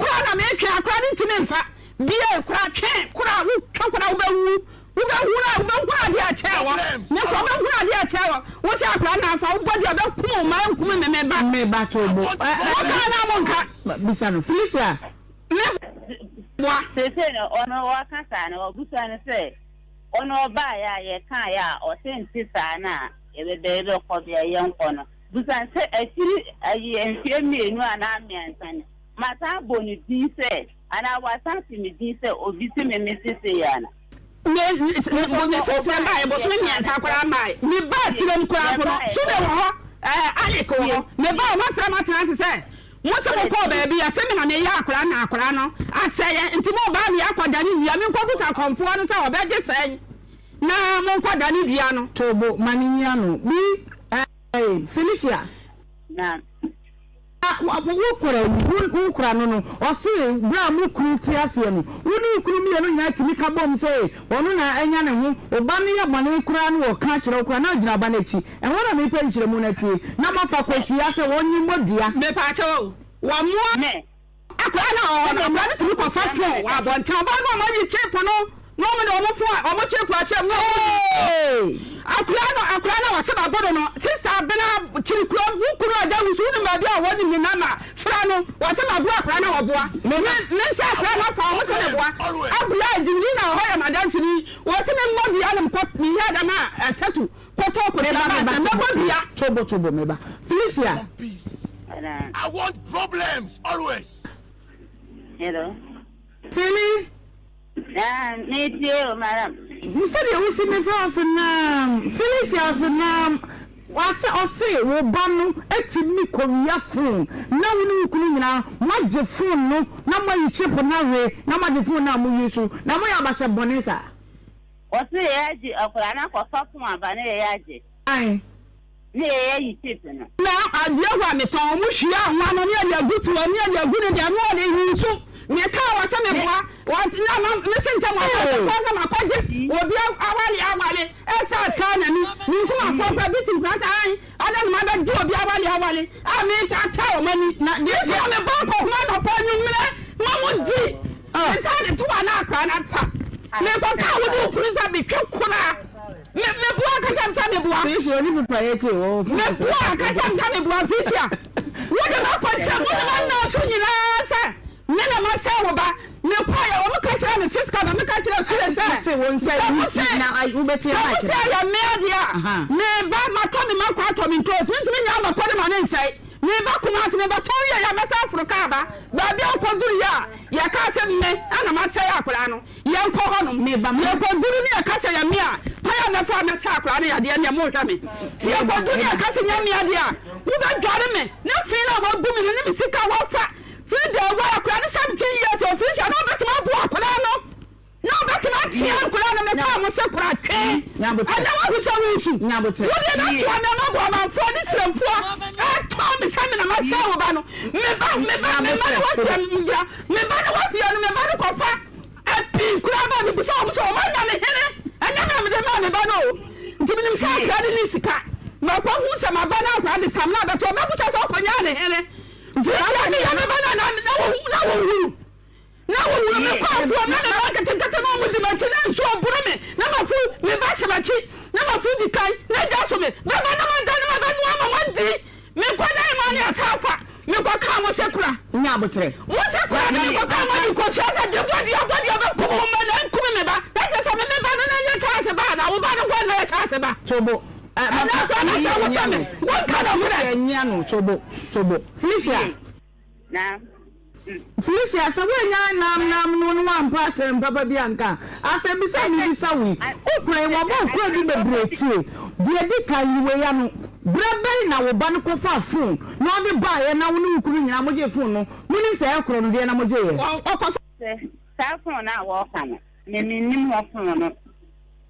Kora na metwe a kora mentumi mfa bie kora twe kora wotwe kora wobɛwu wobɛhunu a wobɛhunu adeɛ akyɛ wɔ me kora wobɛhunu adeɛ akyɛ wɔ wo sɛ akora na afa wobɔ deɛ ɔbɛkum wo ma nkum me me ba me ba to bo moka na monka bisa no Felicia me boa. Seesei no ɔno waka saa no wabusa no sɛ ɔno ɔbaeɛ a yɛkaeɛ a ɔse nte saa no a yɛbɛbɛ yɛbɛkɔ bia yɛnkɔ no busa no sɛ akyiri ayi mfeɛ mmienu anaa mmiɛnsa no Masan abɔ no din sɛ, anaa wasan ate me din sɛ obi se me mete sei ana? Me, me, me foforɔ baeɛ, bosome mmiɛnsa koraa mmaeɛ. Me baa serem koraa mpo no, Sule wɔ hɔ, ɛɛ, Alec wɔ hɔ. Me baa, wɔafrɛ me atena ase sɛ, mo se mokɔɔ baabi, yɛse me na meyɛ akwadaa na akwadaa no asɛeɛ, nti mo baa me akɔdane nnua, menkɔbusa akɔmfoɔ no sɛ wɔbɛgye sɛn na monkɔdane dua no. Tobo, ma no nyi ano. Bi, ɛɛ, Felicia. Na. Na wo kora yi, wo kora no no, ɔse berɛ a mo kunu te aseɛ no, wo ne wo kunu mmienu nyinaa tumi ka bom sɛ ɔno na anya ne ho, wo ba no yɛ bɔne koraa na ɔka kyerɛ wo koraa na ɔgyina wo ba no akyi. Ɛhɔ na mepɛ nkyerɛmu no atie. Na moafa kosua sɛ wɔnye mmɔ dua. Mepaakyɛw o, wɔmmoa Me. Akwadaa no a ɔwɔ hɔ no, akwadaa no tumi kɔfa phone wɔ abɔnten, ɔbaa no a wɔayi chip no. Na wɔn de wɔn fon a wɔn kye kura kyerɛ mu na wɔn yi. Akora no akora no a wɔhyɛ bagodo no sista abena kyiri kurom wo kunu ada wusu wonim baabi a wɔnim ne nama fra no wɔsɛ maboa akora no a wɔboa me me nsa akora no afa wɔn sɛ meboa abla adwumni na ɔhɔ yɛ madanseni wɔsɛ me mmɔ dua no mkɔ meyɛ dɛm a ɛsɛtu kɔtɔ kɔtɔ ba mɛbɔ dua. Tobo tobo meba Felicia. I want problems always. Hello. Feli. Ah, metie o, madam. Sɛdeɛ wosi me frɛ ɔsenam, Felicia ɔsenam, wasɛ ɔse wo ba no atumi kɔwia phone na wo ne wo kunu nyinaa moagye phone no na moayi chip no awe na moagye phone no a mo use na moyɛ abahyɛ bɔne saa. Ɔse yɛyɛ agye akwadaa no akɔfa phone aba na yɛyɛ agye. Ae. Ne yɛyɛ ayi chip no. Na adeɛ hɔ a metɔn ɔmo hwie anwa no ne yɛde agu toa mu ne yɛde agu ne deɛ ne ɔde yi nso mekaa wɔ sɛ meboa wɔ na ma mese ntɛm wɔ sɛ mekɔ sɛ makɔgye obi awale awale ɛsɛ ataa n'ani me nkumafoɔ kora bi te nkura sɛ an ada ne mabɛgye obi awale awale a mesa ataa wɔn ani na deɛ nso na mebɔ akɔhoma anɔpa anwummerɛ ma mo di mesa de toa na akora no afa mekɔka wo ne wo kunu sɛ metwe koraa Me me boa ka kyɛm sɛ me boa. Felicia oni pepa yɛ kye o. Me boa ka kyɛm sɛ me boa Felicia. Wo de ma kɔ sɛ wo de ma nna so nyinaa sɛ me na ma sɛ wo ba. Me kɔ yɛ wɔn ka kyerɛ me fisika na me ka kyerɛ sule sɛ. Sɛ wɔn sɛ yi na ayi wo bɛ te mic. Sɛ mo sɛ yɛ mmea deɛ a me ba ma tɔ me ma kɔ atɔ me ntoos me ntumi nya ama kɔ de ma ne nsɛe. Me ba Kumasi me ba tɔn yɛ yɛ mɛsa aforo kaa ba baabi a ɔkɔ duru yɛ a yɛ kaa sɛ me ɛna ma sɛe akwadaa no. Yɛnkɔ hɔnom. Yɛkɔduru ne yɛka sɛ yɛ me a, kwan a mɛfa a mɛsa akwadaa no yadeɛ neɛ monhwɛ me. Sɛ yɛkɔduru ne yɛka sɛ nyɛ me adeɛ a, wobɛdware me ne fee no a wagu me no ne me sika a wafa firi day one akwadaa no 17 years ɔfiri sɛ na ɔbɛtumi aboa akwadaa no na ɔbɛtumi atea nkwadaa no mekaa mo sɛ kora twe ɛnɛ wahu sɛ wosu wodeɛ bɛtoa me ama boamanfoɔ ne sremfoɔ ɛtɔ me sɛ me na masɛ wo ba no me ba me ba me ba no wafie me ba no wafie no me ba no kɔfa Pii koraa ba mebisa wɔn sɛ wɔn anya ne hene? Ɛnyɛ me na mede maa me ba no o. Nti menim sɛ akwadaa no nni sika. Makɔhu sɛ maba na akwadaa de samina abɛto hɔ, mɛbisa sɛ ɔkɔnyaa ne hene? Nti ebia meyɛ me ba no a na na wɔhunu. Na wɔhunu me kɔ afuom na me ba nketenkete no wɔdi m'akyi na nsuo boro me na mafu me ba hyɛ m'akyi na mafu di kan na agya so me bɛba na mada na mabɛnoa ama moadi. Menkɔ dan mu ne asa afa. Menkɔ kaa mo se kora. Nya aboterɛ. Mo se kora na menkɔ kaa mo adi kosua sɛ de bɔ dua bɔ dua bɛ kum wo mma na nkum me ba. Na kyerɛ sɛ me me ba no na nyɛ Charles ba anaa wo ba no nkoa na ɔyɛ Charles ba. Tobo. Ɛnɛ koraa na sɛ wo sɛ me wo nka nɔkorɛ. Nyia no tobo tobo. Felicia. Na. Felicia, sɛ woannya nam nam no na woampɛ asɛm papa bi anka a, asɛmmisa a mebisa wo yi, wo kwan, wɔabɔ wo kwaadu bebree tie. Deɛ ɛdi kan, yi wei ano, Berɛ bɛn na wo ba no kɔfaa fon na ɔde baeɛ na wo ne wo kunu nyinaa mogyee fon no? Monim sɛ ɛyɛ korɔ no deɛ na mogyeeɛ? Sɛ saa fon no a wɔreka no, me mennim hɔ fon no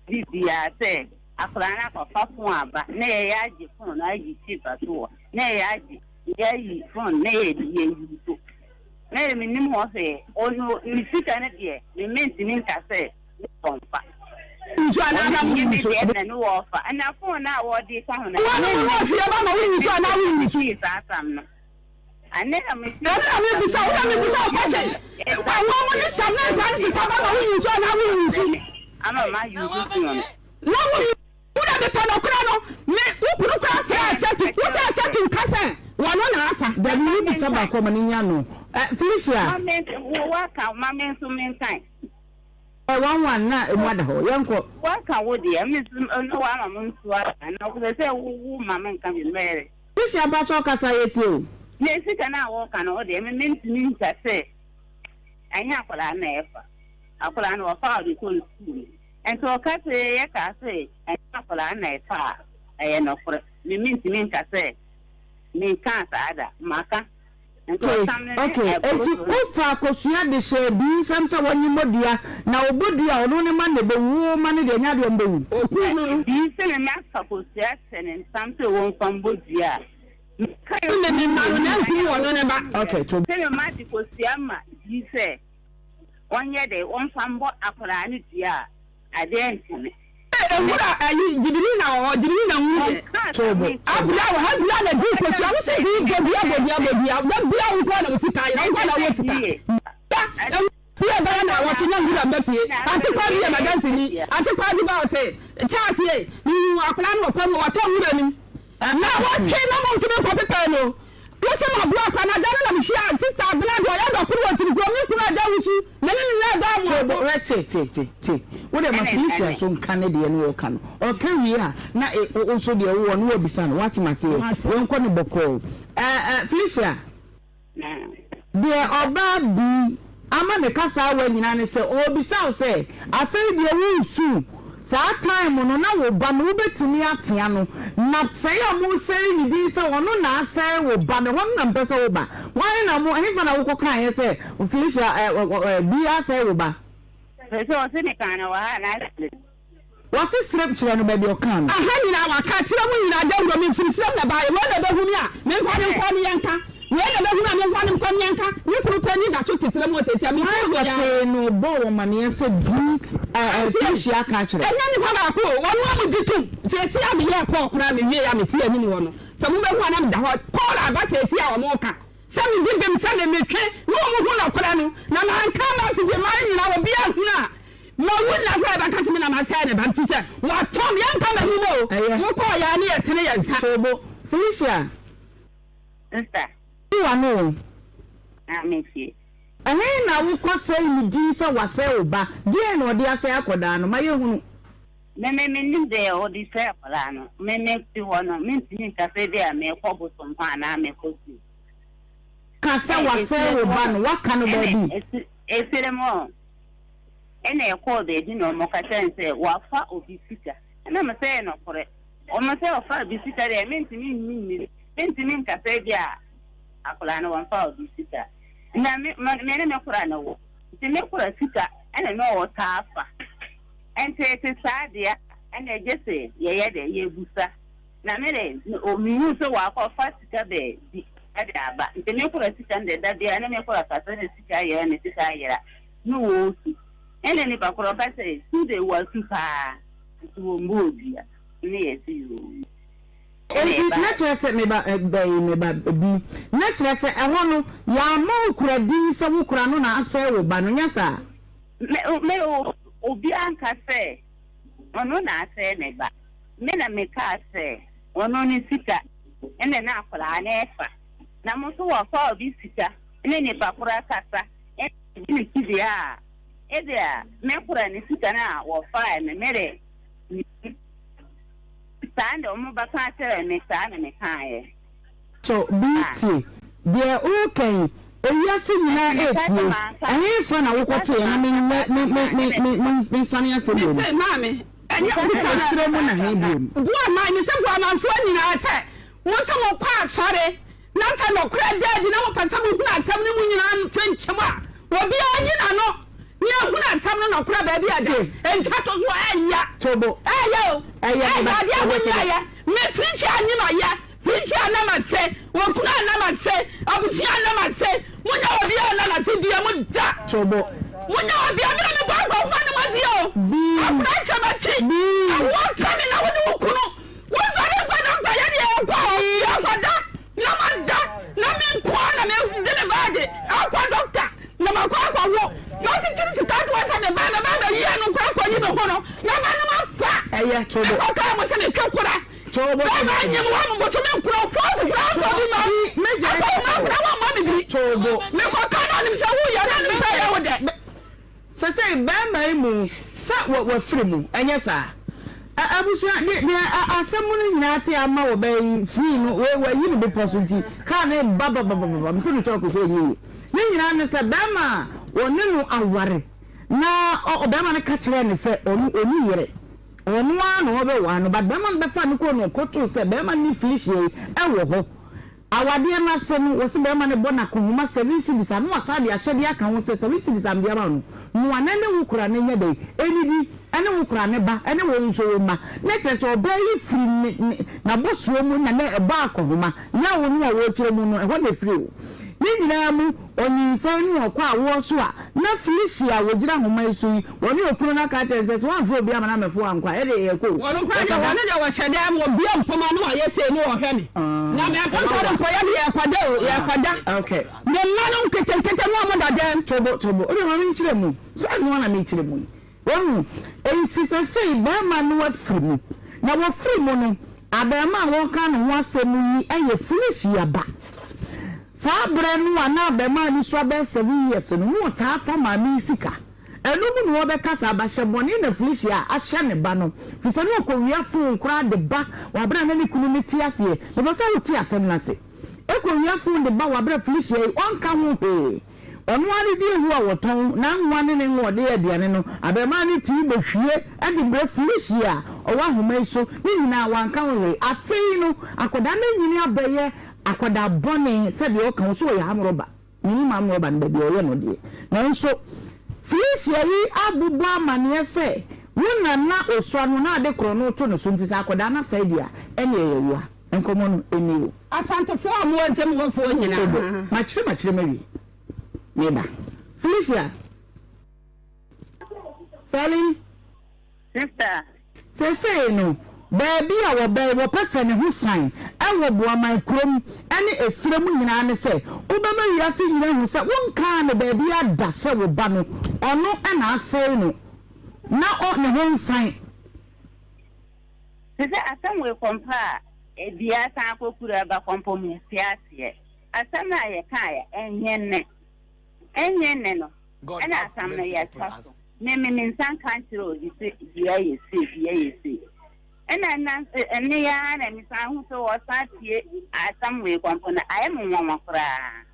biribiara sɛ akwadaa no akɔfa fon aba na yɛyɛ agye fon no ayi chip ato hɔ na yɛyɛ agye Yɛyi phone na yɛ yɛyi so na yɛ menim hɔ hwee ɔno ne sika no deɛ me mentumi nka sɛ ne wɔmfa Nsu anaa na ɔno woyi me nsu. deɛ na ne wɔfa ɛna phone no a wɔde ka ho no Wɔn ɛne mo me hwee ba ma woyi nsu anaa woyi nsu. metee saa asɛm no ɛne na metee Ɛno saa na asɛm mebisa no wo na mebisa wo question. Wɔn mo ne sam na nkwa ne sesa ba ma woyi nsu anaa woyi nsu. ama ma use phone no Na woyi Wo na mepɛ nɔkorɛ no me wo kunu koraa frɛ Asetu wo sɛ Asetu nka sɛ wɔno na afa. Dabi wo bisa baako ama no nya no eh Felicia. Ma me wo waka ma me nso me nkan. Eh one one na emu ada hɔ yɛn kɔ. Waka wo deɛ me nso na wama mo nso aka na sɛ sɛ wo wo ma me nka bi mɛyɛ. Felicia mpakyɛw kasa yɛ tie o. Na sika no a wɔka no wo deɛ me mentumi nka sɛ ɛnyɛ akwadaa no na ɛfa akwadaa no wɔfa ɔde kɔ sukuu no. Nti ɔka se yɛkaa se ɛnyɛ akwadaa na ɛfa a, ɛyɛ nɔkorɛ. Me mentumi nka sɛ menkaa saa da. Maka. Nti Okay, ɔsam no ne okay. ɛboro Enti so no. wofaa kosua de hyɛɛ Bii nsam sɛ wɔnye mmɔ dua, na ɔbɔ dua a, ɔno ne mma na ɛbɛwu, wo mma no deɛ, ɛnyɛ adeɛ a wɔbɛwu. Okuu no no. Bii se me mma fa kosua hyɛ ne nsam sɛ wɔmfa mmɔ dua a, meka Ne ne mma no, na ankum ɔno ne ba. Okay, to. Se me mma de kosua ma Bii sɛ Wɔnyɛ dɛ wɔmfa mbɔ akwadaa no dua a, adeɛ nkyɛ me. Ewura ayi Jibrina wɔ hɔ Jibrina wu yɛ. Tobo. Abira wɔ hɔ abira na di kosua wo si bi bɔ dua bɔ dua bɔ dua da bia wo nkoa na wo sika ayera wo nkoa na wo sika. Da ewu bia. bɛyɛ naawɔtwe na nwura mma fie. Ante Kwadu yɛ m'adanseni. Ante Kwadu ba ɔte Charles ye, mehuu akwadaa no wɔ kwan mu, watɔ nwura no mu. Naawɔtwe na montumi nkɔpepɛɛ no. Wo se maboa akwadaa no, da no na mehyiaa Sista Abena deɛ ɔyɛ dɔkono wɔ Nkyirikurom, me kunu Agya Wusu, me ne no nyɛɛ daa Tie bo mmoako. hwɛ tie tie tie tie wo deɛ ma Felicia nso nka ne deɛ no ɔka no ɔka wie a na e wo nso deɛ wowɔ no wabisa no wate maseɛ Mate. yɛnkɔ no bɔkɔɔ ɛ ɛ Felicia. Deɛ ɔbaa bi ama ne kasaawa nyinaa ne sɛ ɔrebisa wo sɛ afei deɛ woresu saa time no na wo ba no wobɛtumi atea no na sɛe a moresɛe ne din sɛ ɔno na asɛe wo ba no ɛhɔ no na mepɛ sɛ woba hwan na mo ɛhefa na wokɔkaeɛ sɛ Felicia ɛ ɛ bi asɛe wo ba? Sɛ ɔse mekaa no wɔ ha anaa? Wɔse serem kyerɛ no baabi ɔkaa no. Aha nyinaa waka akyerɛ mo nyinaa dawuro me firi serem na baeɛ wei na ɛbɛhu me a memfa no nkɔ ne yɛnka wei na ɛbɛhu me a memfa no nkɔ ne yɛnka me kunu panin da so te serem hɔ seesei a me Hwan kunu yɛ pɔtee na ɔbɔɔ wɔn amaneɛ sɛ bi ɛɛ Felicia aka akyerɛ? Ɛnyɛ nipa baako o wɔn a wɔgye tom seesei a meyɛɛ kɔɔ koraa mewie a mete anim hɔ no sɛ mobɛhu a na meda hɔ kɔɔl aba seesei a wɔka sɛ medi bem sɛ me metwe na wɔn hu nɔkorɛ no na manka ama afidie man nyinaa obiara hunu a Mawu nna koraa yɛbɛka sɛ me na masɛe ne ba no firi sɛ watɔn me yɛmpa m'anim o Ɛyɛ. Wokɔɔ yɛ a ne yɛtene yɛn nsa. To bo. Felicia. Sister. Yi w'ano o. Ah, me tie. Ɛhe na wokɔ sɛe ne din sɛ wasɛe wo ba? Deɛn na ɔde asɛe akɔdaa no? Ma yɛnhunu. Me me mennim deɛ ɔde sɛe akwadaa no. Me me te hɔ no, mentumi nka sɛ ebia merekɔ bosom hɔ anaa merekɔ sukuu. Ka sɛ wasɛe wo ba no, woaka no baabi? Ɛsere mu o. Ɛna ɛkɔɔ baabi na wɔka kyerɛɛ no sɛ wafa obi sika. Ɛna me sɛ ɛyɛ nɔkorɛ. Wɔn sɛ ɔfa obi sika deɛ mentumi nnye nni. Mentumi nka sɛ ebi a akwadaa no wɔmfa obi sika. Na me me ne me kora no wɔ. Nti me kora sika ɛna na ɔtaa fa. Nti ɛte saa deɛ ɛna gye sɛ yɛyɛ dɛ yɛbusa. Na me de mehu sɛ wakɔfa sika baabi de aba. Nti me kora sika no deɛ da biara ne me kora ka sɛ ne sika ayera ne sika ayera. Ne wɔresu. Ɛna nipa korɔ ka sɛ, su de wɔasu paa, nso wɔmmɔ odua. Ne yɛse yoo. Ɛna Enti na ɛbaeɛ. kyerɛ sɛ, me ba, bɛyi, me ba bi, na kyerɛ sɛ ɛhɔ no, yɛammɔ wo kora din sɛ wo kora no na asɛe wo ba no, nyɛ saa? Me, me, obiara nka sɛ ɔno na asɛe me ba. Me na mekaa sɛ ɔno ne sika ɛna na akwadaa no refa. Na mo nso wɔfa obi sika ne nipa korɔ akasa. Ne sidi a, ebia me kora ne sika no a wɔfae no, me de, mennim. Saa na wɔbɛka akyerɛ me, saa na mekaeɛ. So bi tie deɛ woreka yi? Ewiase nyinaa retie. Ɛhefa na wokɔteeɛ na menyɛ me me me me me mensane asɛm wɔ mu? Mese maame, ɛnyɛ bisa na. Ɛserɛ mu na he biom? Boa man, mese boa manfoɔ nyinaa sɛ mo nso mokɔ asɔre Na sɛ nokorɛ da adi na mopɛ sɛ mohunu asɛm no mu nyinaa mfenkyem a, obiara nyi n'ano na yɛnhunu asɛm no nokorɛ baabi a ɛda. Ɛntwa to so, ɛyɛ. Ɛyɛ o. Ɛyɛ adeɛ a monyɛeɛ. Me Felicia anyi mayɛ. Felicia anna m'ase. Okunu anna m'ase. Abusua anna m'ase. Monyɛ obiara anna n'ase bio mu da. Monyɛ obiara. Me na mebɔ akɔnhoma no mu adeɛ o. Akora hyɛ m'akyi. Awoɔ ka me na wo ne wo kunu. Wo sɔre kɔ dɔkta yɛ deɛ yɛkɔ o yɛkɔ da na ma da na me nkoa na me de me baage akɔ dɔkta na ma kɔ akɔ wo na ɔkyekyere sika to sɛ me ba me ba bɛ yie no nkɔ akɔ yi me ho no na ma no ma fa ɛyɛ tobo ɛkɔ kaa mo sɛ me twe kora tobo bɛɛ ma nyim wa mo boso me nkura fo foforo akɔ bi ma me gya akɔ ma kora wa ma me bi tobo me kɔ kaa na nim sɛ wo yɛ na nim sɛ yɛ wo dɛ. Sesei barima yi mu sɛ wɔ wafiri mu, ɛnyɛ saa? Ɛ abusua, de deɛ ɛ asɛm no nyinaa te ama wɔ bɛɛ yi firii no, wei wayi no bepɔ so nti kaa no reba bababababa, meto no kyɔɔko koraa ɛnyɛ yie. Ne nyinaa ne sɛ barima a wɔne no aware na ɔ ɔbarima no ka kyerɛɛ no sɛ ɔno ɔnni yere, ɔno ara na ɔrebɛware no, but barima no bɛfaa no kɔɔ no ɔkɔtoo sɛ barima no ne Felicia yi wɔ hɔ. Awadeɛ no ase no, wɔse barima no bɔ no akɔnhoma seven cedis a na wasan de ahyɛdeɛ aka ho sɛ seven cedis a mede ama wo no, noa na ɛne wo kora no nyɛ dɛn? Ɛnnidi, ɛne wo kora no ba, ɛne wo nso wo mma. Na kyerɛ sɛ ɔbaa yi firi ne ne n'abɔsoɔ mu na na ɛbɔ akɔnhoma, yaw no a wɔrekyerɛ mu no, ɛhɔ na ɛfiri o. Ne nyinaa mu, ɔnyinsɛn no ɔkɔ awoɔ so a, na Felicia a wɔgyina ahoma yi so yi, wɔne okunu no aka akyerɛ no sɛ, sɛ woamfrɛ obi amma no ammɛfo wo ankɔ a, ɛdeɛ yɛrekɔ o. Wɔn koraa deɛ, Wɔkɔda. wɔn deɛ wɔhyɛ dan mu, wɔbue mpoma na wɔayɛ sei na wɔhwɛ me. Na no. me Sɛ nkɔntɔ wawa. nkɔyɛ de yɛkɔda o, yɛkɔda. Okay. Me mma no nketenkete no ɔmo da dɛm. Tobo, tobo. Wode ma menkyerɛ mu. Sɛ ɛno ara na mekyerɛ mu yi. Wahu? Enti sesei barima no afiri mu. Na wɔfiri mu no, abarimaa a wɔreka ne ho asɛm yi yɛ Felicia ba. Saa berɛ no a na abarimaa no sua bɛyɛ 7 years no, na ɔtaa fa maame yi sika. Ɛno mu na wɔbɛka sɛ abahyɛ bɔne na Felicia ahyɛ ne ba no, firi sɛ na ɔkɔwia fon koraa de ba wɔ berɛ a na ne kunu no te aseɛ. Mepɛ sɛ wote asɛm no ase. Ɛkɔwia fon de ba wɔ berɛ a Felicia yi ɔnka ho hwee. Ɔno ara ne deɛ a wɔtɔn, n'anwa ne ne ngo a ɔde yɛ aduane no, abarimaa no tumi bɛhwie de brɛ Felicia a ɔwɔ ahoma yi so, ne nyinaa wanka ho hwee. Afei no, akwadaa no anyini abɛyɛ akwadaa bɔne sɛdeɛ ɔka ho sɛ ɔyɛ amrɔba. Mennim amrɔba no baabi a ɔyɛ no deɛ, nanso Felicia yi abobɔ amaneɛ sɛ wo na na ɔsua no na ade korɔ no reto ne so nti sɛ akwadaa no asɛe deɛ a, ɛnneɛ ɛyɛ wo a. Nkɔmmɔ no, ɛnni o. Asantefoɔ a mowɔ ntam hɔfoɔ nyinaa. Tobo, makyerɛ makyerɛ mawie. Meba. Felicia. Feli. Sister. Seesei no, baabi a wɔbɛn wɔpɛ sɛ ne ho san wɔ Boaman kurom ne esrɛ mu nyinaa ne sɛ wobɛma wiase nyinaa ahu sɛ wonkaa no baabiara da sɛ wo ba no, ɔno na asɛe no na ɔ ne ho nsan. Te sɛ asɛm wei kɔmpa a ebia san akɔ kuru aba kɔmpɔ mu te aseɛ. Asɛm a yɛkaeɛ ɛnyɛ nnɛ. Ɛnyɛ nnɛ no God ɛna have asɛm no mercy upon yɛtwa us. so. Me me me nsa nka nkyerɛ obi sɛ dua yɛ sei, dua yɛ sei. Ɛna ɛna ɛnne yi ara na mesan hu sɛ wɔsan pie asɛm wei kɔmpɔ no ayɛ me nwanwa koraa.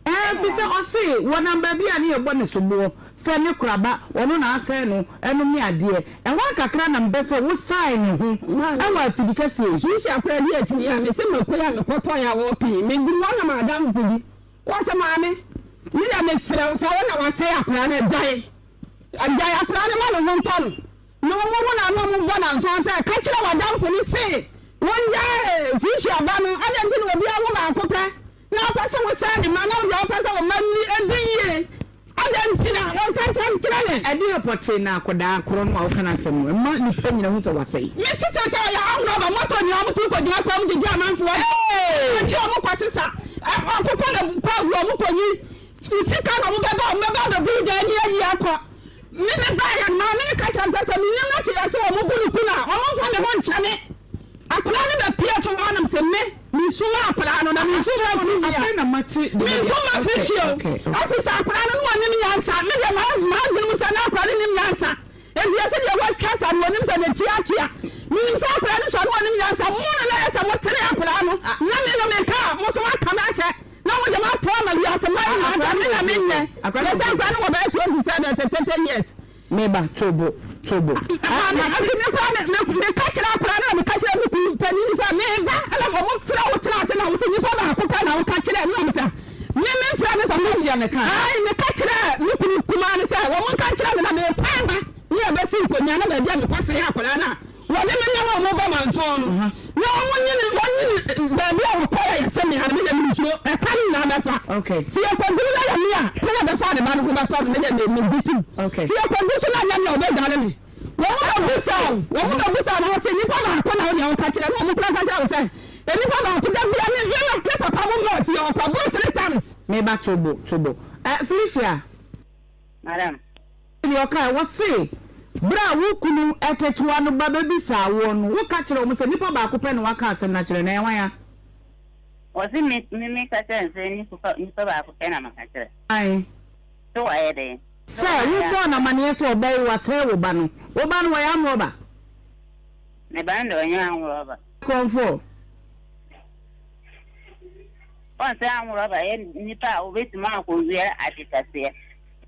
Ɛɛ, efisɛ ɔse wɔnam baabi a ne yɛbɔ ne soboɔ sɛ ne koraba, ɔno na asɛe no, ɛnom ne adeɛ. Ɛhɔ ara kakra na mepɛ sɛ wosae ne ho wɔ afidikɛseɛ yi so. Felicia koraa di akyi yi a mese mako yi a mekɔtɔe a wɔɔka yi, meduru hɔ na m'adamfo bi kɔɔ sɛ, Maame, me deɛ mesrɛ wo sɛ wo na wasɛe akwadaa no, gyae, gyae akwadaa no ma ne ho ntɔ no. Na wɔn ho na na wɔbɔ no ansɔn sɛ, Ka kyerɛ w'adamfo no se wɔngyae Felicia ba no, adɛn nti na obiara wo baako pɛ na wopɛ sɛ wosɛe ne mma na wo deɛ wopɛ sɛ wo mma nni di yie? Adɛn nti na wɔnka nkyerɛ nkyerɛ ne? Ɛdeɛn pɔtee na akwadaa korɔ no a woka n'asɛm no mma nnipa nyina hu sɛ wasɛe? Me sister sɛ ɔyɛ arm robber motor nyinaa ɔmo tumi kɔ gyina kwan mu gyegye amanfoɔ Hey! nti ɔmo kɔ sesa ɔkokɔ na kɔ agu ɔmo kɔ yi sika na ɔmo bɛba ɔmo bɛba abɛbu dan ni ayi akɔ me me ba yɛ maame ne ka kyerɛ me sɛ sɛ me nim na sɛ yɛsɛ ɔmo bu ne kun a ɔmo nfa me ho nkyɛ me akwadaa no bɛ pie so hɔ nom sɛ me me nsu ma akwadaa no na me nsu ma firihyia Afei na mate me nsu ma firihyia o ɛfiri sɛ akwadaa no no ɔnim nyansa me deɛ maa maa dwene mu sɛ na akwadaa no nim nyansa. Enti ɛsɛ deɛ watwa sa no ɔnim sɛ n'akyi akyea. Menim sɛ akwadaa no sua no ɔnim nyansa. Mo na na ɛyɛ sɛ motene akwadaa no, na me no meka a, mo nso moaka me ahyɛ, na mode me ato ama wiase mma nyinaa sɛ me na menyɛ. Yɛ sɛ nkwadaa no wɔ bɛyɛ 27 sɛ 30 years. Me ba, to bo, to bo. Maame, enti me koraa me, me, meka kyerɛ akwadaa no na meka kyerɛ me kunu panin sɛ meba, ɛna wɔfrɛ wo tena ase na wo sɛ nipa baako pɛ na woka kyerɛ no na me sɛ Me me mfrɛ me papa. Lucia na ɛkae. Ae, meka kyerɛɛ me kunu kumaa no sɛ wɔnka nkyerɛ me na merekɔ aba ne yɛbɛsi nkonnwa na baabi a mekɔsɛe akwadaa no a wɔne me nam a wɔbɔ manson no na wɔnyi me wɔnyi me baabi a wɔkɔɛ a yɛsɛ me a no me deɛ mensuro ɛka no nyinaa mɛfa. Sɛ yɛkɔduru na yɛ me a na yɛbɛfa ne ba no ho bɛtɔ no me deɛ megye tom. Sɛ yɛkɔduru so na anyɛ me a wɔbɛdwane me. Wɔn bɛbusa wo, wɔn bɛbusa wo na wɔse, Nipa baako na wo deɛ woka kyerɛ no, wɔn koraa ka kyerɛ wo sɛ, Nipa baako, da bia me, me, me papa mo bɔɔ fie, ɔkɔ boro 3 times. Me ba tobo, tobo. Eh, Felicia. Madam. Deɛ ɔkae, wɔse, berɛ a wo kunu ketewa no ba bɛbisaa woɔ no, woka kyerɛɛ wɔn sɛ nipa baako pɛ na waka asɛm no akyerɛ no, ɛyɛ hwan a? Wɔse me, me, meka kyerɛ no sɛ nipa, nipa baako pɛ na maka kyerɛ. Ae. Sɛ wayɛ dɛn? Sɛ wobɔɔ no amaneɛ sɛ ɔbɛwo wasɛe wo ba no, wo ba no wɔyɛ anworɔba? Me ba no deɛ ɔnyɛ anworɔba. Korɔmfoɔ. Wɔn sɛ anworɔba yɛ nipa a obetumi akɔwia ade kɛseɛ.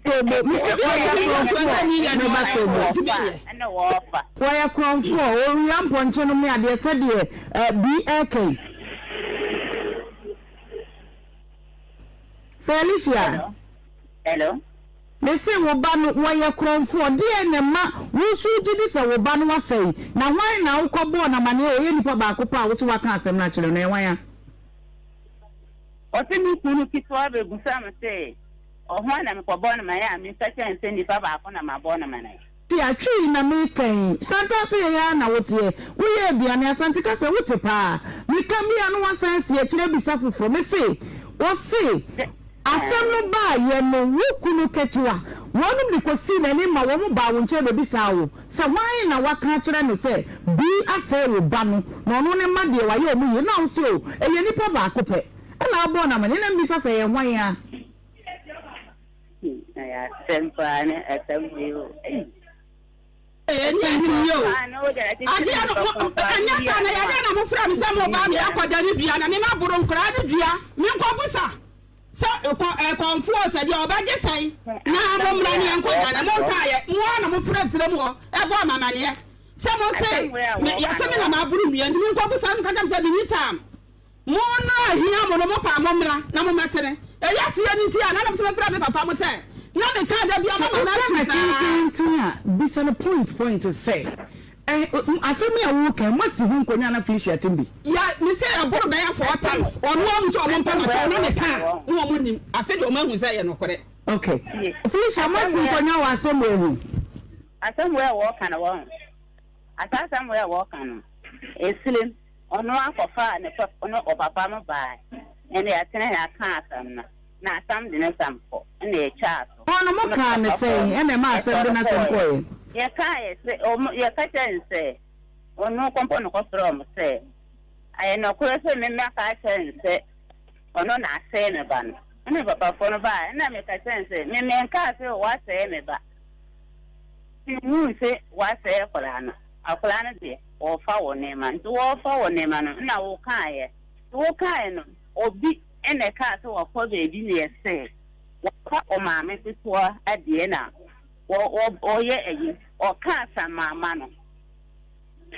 Tobo, mese ɔyɛ korɔmfoɔ, me ba Tobo. Ɛna wɔɔfa. Wɔyɛ korɔmfoɔ, ɔwia mpɔnkye nom ne adeɛ sɛdeɛ eh, bi ɛɛka yi. Felicia. Hello. Hello. Mese wo ba no wɔyɛ korɔmfoɔ, deɛn na ɛma wo nso wogye di sɛ wo ba no asɛe? Na hwan na wokɔbɔɔ no amaneɛ a ɔyɛ nipa baako pɛ a wose woaka asɛm no akyerɛ no, ɛyɛ hwan a? Ɔse me kunu ketewa bɛbusa me se ɔhwan na mekɔbɔɔ no amaneɛ a meka kyerɛ no sɛ nipa baako na mabɔ no amaneɛ. Twi na meka yi. Santase yɛn ara na woteɛ. Woyɛ aduane, Asante kasa wote paa. Meka bi a na woasan asi akyire abisa foforɔ. Mese, ɔse, asɛm no baeɛ no, wo kunu ketewa, wɔnom de kɔsii n'anim ma wɔn baa wo nkyɛn bɛbisaa wo sɛ hwan na waka akyerɛ no sɛ bi asɛe wo ba no na ɔno ne mma deɛ wayɛ wɔn yie na wo se o, ɛyɛ nipa baako pɛ ɛna wobɔɔ no amaneɛ na mebisa sɛ ɛyɛ hwan a? Hmm, ɛyɛ asɛm paa ne asɛm wei o. Ei. Ɛni akyinnye o. Adeɛ no, mo, ɛnyɛ saa na yɛdeɛ na mofrɛ me sɛ moba me akɔda ne dua na me maboro nkoraa ne dua. Menkɔbusa sɛ kɔ ɛkɔmfoɔ sɛ deɛ ɔbɛgye sɛn na mommra ne yɛnkɔda na monkaeɛ. Mo ara na mofrɛ nsrɛ mu hɔ ɛbɔɔ me amaneɛ sɛ mo se me yɛse me na maboro nnua nti menkɔbusa no meka kyerɛ mo sɛ menni time. Mo na ahia mo no, mo paa mommra na mommɛtene. Ɛyɛ fie no nti a, na nam sɛ mɛfrɛ me papa mo sɛ, na meka da biara Sɛ mama no woka asu no saa. tenteenten a, bisa no point point sɛ, Ɛ, asɛm yi a woreka yi, moasi ho nkonnwa anaa Felicia tem bi? Yɛ, mese ɛboro bɛyɛ four times, ɔno ahu sɛ ɔmo mpa makyɛw na meka a, na ɔmo nnim, afei deɛ ɔmo ahu sɛ ɛyɛ nokorɛ. Ok. Felicia, moasi nkonnwa wɔ asɛm wei ho? Asɛm wei a wɔka no, wɔn, asa asɛm wei a wɔka no, esirem. Ɔno ara kɔfaa ne pap ne ɔpapa no baae, ɛnna yɛatena ha aka asɛm no, na asɛm de ne nsɛm kɔ, ɛnna yɛtwaa so. Hɔ no, mokaa no sɛn ɛnna ɛmaa asɛm de n'asɛm kɔeɛ? Yɛkaeɛ sɛ, ɔmo, yɛka kyerɛɛ no sɛ, ɔno kɔmpɔ no kɔfrɛɛ ɔmo sɛ, Ɛyɛ nɔkorɛ sɛ me maka akyerɛ no sɛ ɔno na asɛe me ba no? Ɛnna papafoɔ no baae, ɛnna meka kyerɛɛ no sɛ, Me menkaa sɛ woasɛe me ba. Menhuu sɛ woasɛe akwadaa no. Akwadaa no deɛ, wɔrefa wo nneɛma. Nti wɔrefa wo nneɛma no, nna wokaeɛ. Nti wokaeɛ no, obi na ɛkaa sɛ wakɔ baabi na yɛsee wafa ɔmaame ketewa adeɛ na wɔyɛ ayi. Ɔkaa samama no.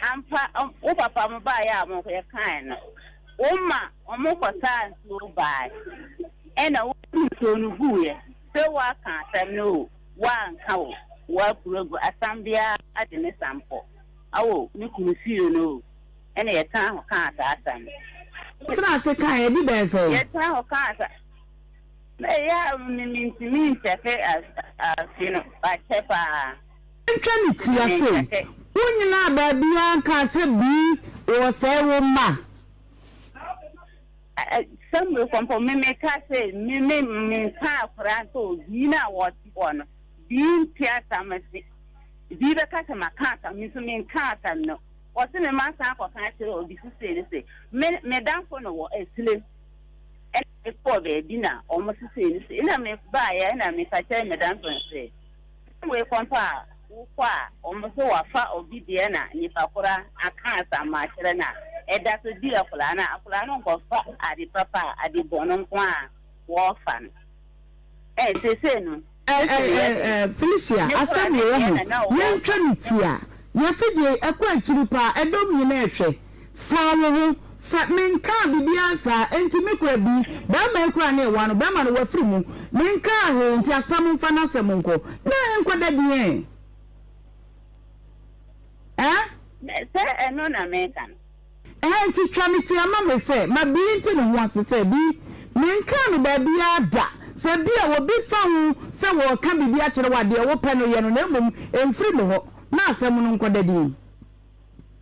Ampa, wo papa mo baeɛ a mo yɛkaeɛ no, woma wɔn kɔsaa nsuo baeɛ. Ɛna wotu nsuo no guiɛ. Sɛ woaka asɛm no o, woanka o, woapuru agu asam biara de ne sampɔ. Ao, me kunu fie no o, ɛna yɛtenaa hɔ kaa saa asɛm no. Wotenaa ase kae ɛdi bɛyɛ sɛn? Yɛtenaa hɔ kaa saa, na ɛyɛ a me mentumi nkyɛke afe no, akyɛ paa. Ntwa ne ti ase, wonyinaa baabiara nkaa sɛ bii wɔsɛe wo mma. Samuel kɔmpɔ me meka sɛ me me menka akwadaa sɛ obi no a wɔte hɔ no bii nte asɛm ase. Bi bɛka sɛ maka asɛm, me nso menka asɛm no. Ɔse me masan akɔka akyerɛ obi sesei ne se me me damfo no wɔ Asilem. Ɛna mekɔɔ baabi na wɔn sesei ne se ɛna mebaeɛ ɛna meka kyerɛ me damfo no sɛ wei kɔmpa a wokɔ a wɔn se wafa obi deɛ na nipa kora aka asɛm akyerɛ no a ɛda so di akwadaa no a akwadaa no nkɔfa ade papa a ade bɔne nko a wɔrefa no. Ɛ seesei no Ɛ ɛ ɛ ɛ Felicia, asɛm wei wahu, yɛntwa no ti a, yɛafidie ɛkɔ akyiri paa, ɛdɔm nyinaa ɛhwɛ. San wo ho, sɛ menkaa biribiara saa, enti me kora bi, barima yi koraa ne ɛwa no, barima no wafiri mu, menkaa hwee nti asɛm mfa n'asɛm nkɔ, na ɛnkɔda deɛn? Ɛ? Sɛ ɛno na meka no. Ɛha nti twa me tia ma me sɛ ma bii nte ne ho ase sɛ bi menkaa no baabiara da sɛ bi a obi fa ho sɛ wɔreka biribi akyerɛ wo a deɛ wopɛ no yɛ no na mmom ɛmfiri me hɔ na asɛm no nkɔda din.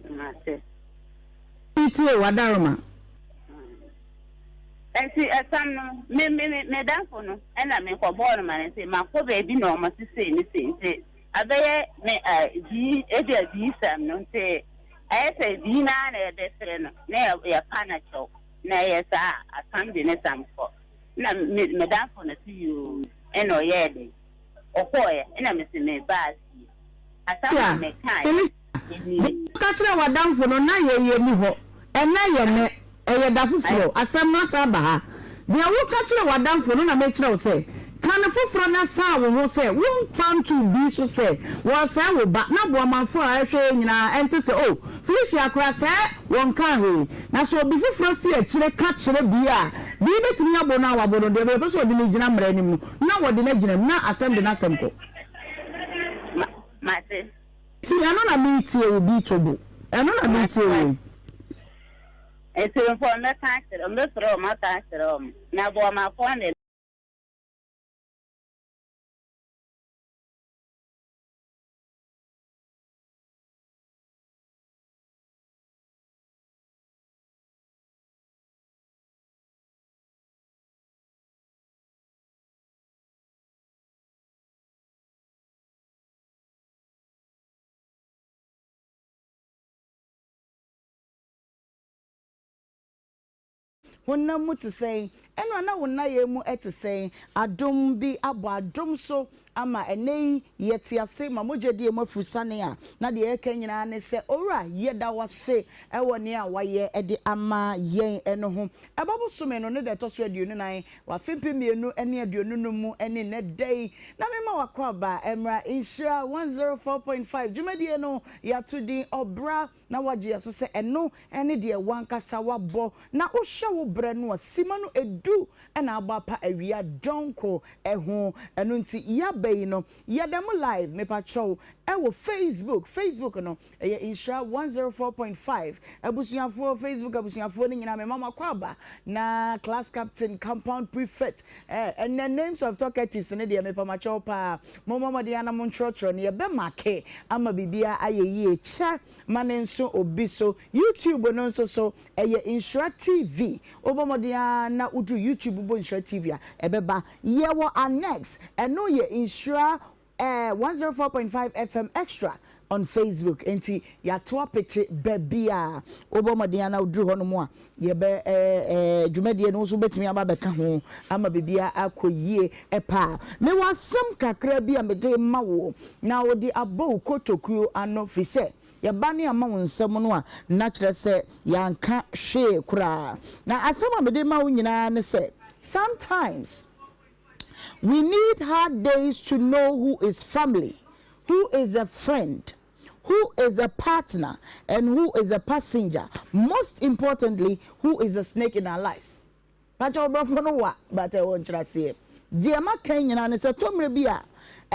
Mate. Metie o, Adaroma. Nti ɛsam no me me me danfo no ɛna me kɔ bɔɔ no ma ne sɛ makɔ baabi na ɔmo se sei ne sei nti Abɛyɛ me a dii ebia diisɛm no nti ayɛ sɛ dii no ara na yɛbɛfrɛ no na yɛpa no kyɛw na ɛyɛ saa a asam de ne sam kɔ na me me damfo no se yoo ɛna ɔyɛɛ dɛn ɔkɔɔɛ ɛna me se mebaa fie asɛm a mekaeɛ Felicia, nie. Deɛ woka kyerɛɛ w'adamfo no, na yɛn yɛnni hɔ. Ɛnnɛ yɛ nnɛ, ɛyɛ da foforɔ, asɛm no asan aba ha. Deɛ woka kyerɛɛ w'adamfo no na mekyerɛ wo sɛ, ka no foforɔ na san wo ho sɛ womfa nto bi so sɛ wɔresɛe wo ba, na boamanfoɔ a ɛrehwɛ yɛn nyinaa nte sɛ, oh, Felicia koraa sɛɛ wɔnkaa hwee. Na sɛ obi foforɔ si akyire ka kyerɛ bi a, bi bɛtumi abɔ no a wabɔ no, deɛ wɔpɛ sɛ wɔde no gyina mmara anim no, na wɔde no agyina mu, na asɛm de n'asɛm kɔ. Ma, mate. Nti ɛno na meretie wo bi Tobo, ɛno na meretie wo yi. Nti mpo mɛka akyerɛ wɔn, mɛfrɛ wɔn aka akyerɛ wɔn, na bɔ wɔn akɔn de. Honam mu te sɛn? Ɛno a na wo nnayɛɛ mu te sɛn? Adom bi abɔ adom so ama ɛnnɛ yi yɛte ase ma mogya di yɛn mu afurusane a, na deɛ yɛka nyinaa ne sɛ, Owura, yɛda wo ase wɔ nea woayɛ de ama yɛn no ho. Ɛba bosome no ne da ɛtɔ so 24 wɔ afe 2025 mu ne nnɛ da yi, na mema w'akwaaba mmra Nhyira 104.5 dwumadie no yɛato din Ɔbra na woagye aso sɛ ɛno ne deɛ w'ankasa woabɔ, na wohyɛ wo berɛ no a, sima no du na abɔ apa awia dɔnko ho. Ɛno nti yɛaba yi no, yɛda mu live, mepakyɛw, ɛwɔ Facebook, Facebook no, ɛyɛ Nhyira 104.5, abusuafoɔ, Facebook abusuafoɔ no nyinaa, mema mo akwaaba, na class captain, compound prefect, eh, ɛnnɛ names of talkatives no deɛ, mepamakyɛw paa, mommɔ mmɔden ara na montwerɛtwerɛ no, yɛbɛmake ama biribiara ayɛ yie, kyɛ ma no nso obi so. YouTube no nso so, ɛyɛ Nhyira TV. Wobɔ mmɔden ara na woduru YouTube bɔ Nhyira TV a, ɛbɛba. Yɛwɔ Annex, ɛno yɛ Nhyira eh, 104.5 FM Extra on Facebook. Enti yɛato apete baabiara. Wobɔ mmɔden ara na woduru hɔnom a, Yɛbɛ eh dwumadie no wo nso wobɛtumi aba abɛka ho ama biribiara akɔ yie paa. Mewɔ asɛm kakra bi a mede rema wo na wode abɔ wo kotokuo ano firi sɛ yɛba ne ama wo nsɛm no a na kyerɛ sɛ yɛanka hwee koraa. Na asɛm a mede rema wo nyinaa ne sɛ sometimes we need hard days to know who is family, who is a friend. Who is a partner and who is a passenger most importantly who is a snake in our lives Pakyɛ ɔbrɔfo no wa but ɛwɔ nkyerɛaseɛ Deɛ maka yi nyinaa ne sɛ tɔ mmerɛ bi a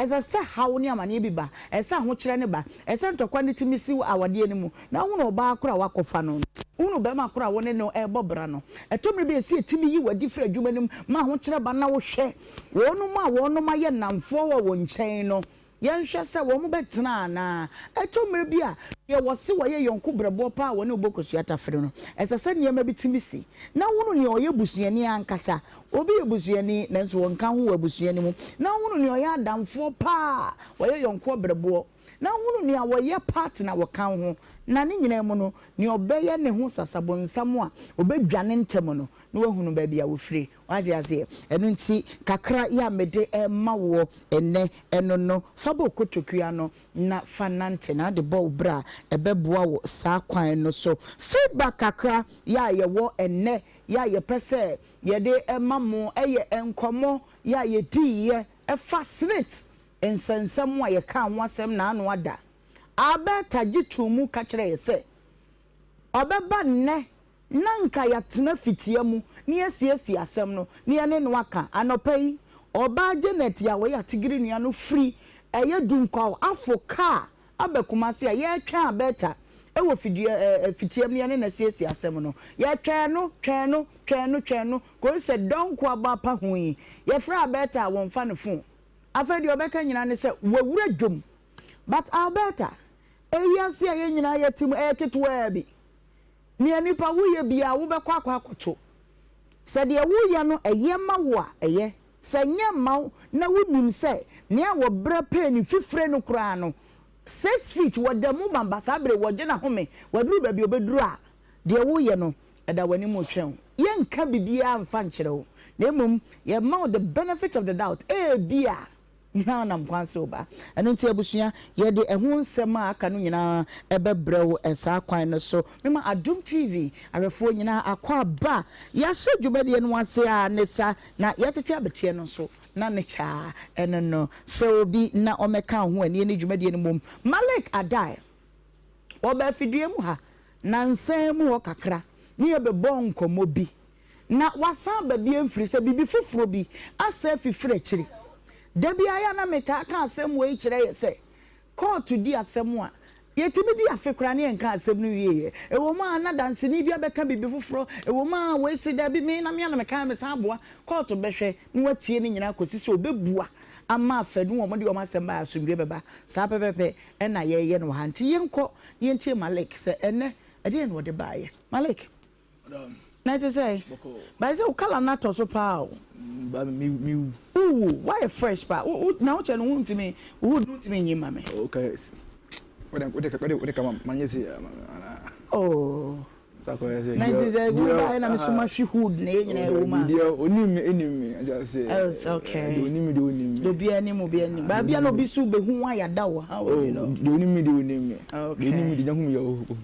ɛsɛ sɛ haw ne amaneɛ bi ba ɛsɛ sɛ ahokyerɛ no ba ɛsɛ sɛ ntɔkwa no tumi si wɔ awadeɛ no mu na wohunu ɔbaa koro a woakɔfa no no wohunu barima koro a wo ne no rebɔ bra no ɛtɔ mmerɛ bi a ɛsɛ yɛtumi yi w'adi firi adwuma no mu ma ahokyerɛ ba na wohwɛ wɔnom a wɔnom ayɛ nnamfoɔ wɔ wo nkyɛn no Yɛnhwɛ sɛ wɔbɛtena anaa. Ɛtɔ mmere bi a, deɛ wɔse wɔyɛ yɔnko berɛboɔ paa a wɔne wo bɔ kosua tafere no, ɛsɛ sɛ nneɛma bi tumi si na wohunu nea ɔyɛ busuani ankasa. Obi yɛ busuani, nanso ɔnka ho wɔ abusua no mu. Na wohunu nea ɔyɛ adamfoɔ paa a wɔyɛ yɔnkoɔ berɛboɔ. Na wohunu nea wɔyɛ partner wɔka wo ho. Na ne nyinaa mu no, nea ɔbɛyɛ ne ho sasabonsam a ɔbɛdwane ntɛm no, na woahunu baabi a wɔfiri. Wate aseɛ? Ɛno nti, kakra yi a mede rema woɔ ɛnnɛ, ɛno no, fa bɔ wo kotokuo ano na fa nante, na de bɔ wo bra a, ɛbɛboa wo saa kwan no so. Feedback kakra yi a yɛwɔ ɛnnɛ yi a yɛpɛ sɛ yɛde ma mo yɛ nkɔmmɔ yi a yɛdiiɛ ɛfa SSNIT nsɛnsɛm a yɛkaa ho asɛm naano ada. Alberta gye too mu ka kyerɛɛ yɛ sɛ ɔbɛba nnɛ Na anka yɛatena fitia mu na yɛasiesie asɛm no na yɛne no aka. Anɔpa yi, ɔbaa Janet a ɔyɛ Atigiri nua no firi ɛyɛ Dunkwaw afo kaa aba Kumasi a yɛretwɛn Alberta wɔ fidua ɛɛ fitia mu na yɛne no asiesie asɛm no. Yɛtwɛn no, twɛn no, twɛn no, twɛn no kɔsi sɛ dɔnko abɔ apa ho yi, yɛfrɛ Alberta a wɔmfa no fon. Afei deɛ ɔbɛka nyinaa ne sɛ wawura dwom. But Alberta, ewiase a yɛn nyinaa yɛte mu ɛyɛ ketewaa bi. Nea nipa woyɛ biara wobɛkɔ akɔ akɔto. Sɛ deɛ woyɛ no ɛyɛ ma wo a, ɛyɛ. Sɛ ɛnyɛ mma wo na wonim sɛ nea wɔbrɛ pɛɛ ne fifire no koraa no, 6 feet wɔda mu ma ba saa bere wɔgye n'ahome, waduru baabi a ɔbɛduru a, deɛ woyɛ no ɛda w'anim retwɛn wo. Yɛnka biribiara mfa nkyerɛ wo, na mmom yɛma wo the benefit of the doubt, ebia Na ɔnam kwan so reba. Ɛno nti, abusua, yɛde ɛho nsɛm a aka no nyinaa bɛbrɛ wo saa kwan no so. Mema Adom TV ahwɛfoɔ nyinaa akwaaba. Yɛahyɛ dwumadie no ase ara ne sa, na yɛtete abeteɛ no nso na ne kyɛ ara ɛno no. Frɛ obi na ɔmmɛka wo ho ani ne dwumadie no mmom. Malik Adai, ɔbaa afidie mu ha nansa mu hɔ kakra ne yɛbɛbɔɔ nkɔmmɔ bi. Na wasan aba bio mfiri sɛ biribi foforɔ bi asan afifiri akyiri. Da biara yɛ a na metaa ka asɛm wei kyerɛ yɛ sɛ, kɔɔto di asɛm a, yɛtumi di afe koraa na yɛnka asɛm no nwieeɛ. Ɛwɔ mu a na danseni bi abɛka biribi foforɔ, ɛwɔ mu a wei se daabi me na me a na mekaeɛ mesan aboa. Kɔɔto bɛhwɛ na watie ne nyinaa kɔsi sɛ ɔbɛbua ama afanu a wɔde wɔn asɛm baeɛ asomdwoeɛ bɛba. Saa pɛpɛpɛ na yɛreyɛ no wɔ ha. Nti yɛnkɔ na yɛntie Malik sɛ ɛnnɛ ɛdeɛn na ɔde baeɛ. Malik. Na ɛte sɛn? But sɛ wo colour no atɔ so paa o. Ba me me wu. Wo wu, woayɛ fresh paa. Wo wo na wo kyɛ no wontumi wo hood no wontumi nyi mma me. Okay. Wode wode wode wode ka ma ma nyɛ sei ama me anaa? Oh. Na nti sɛ wo baeɛ na me so mahwe hood na yɛn nyinaa ɛwɔ mu a. Deɛ onim me nim me ɔte aseɛ. Oh, okay. Deɛ onim me deɛ onim me. Deɛ obiara nim obiara nim. Baabi a na obi so bɛhu wo a yɛada wo how will you know? Oh, deɛ onim me deɛ onim me. Okay. Deɛ onim me deɛ hu me yɛ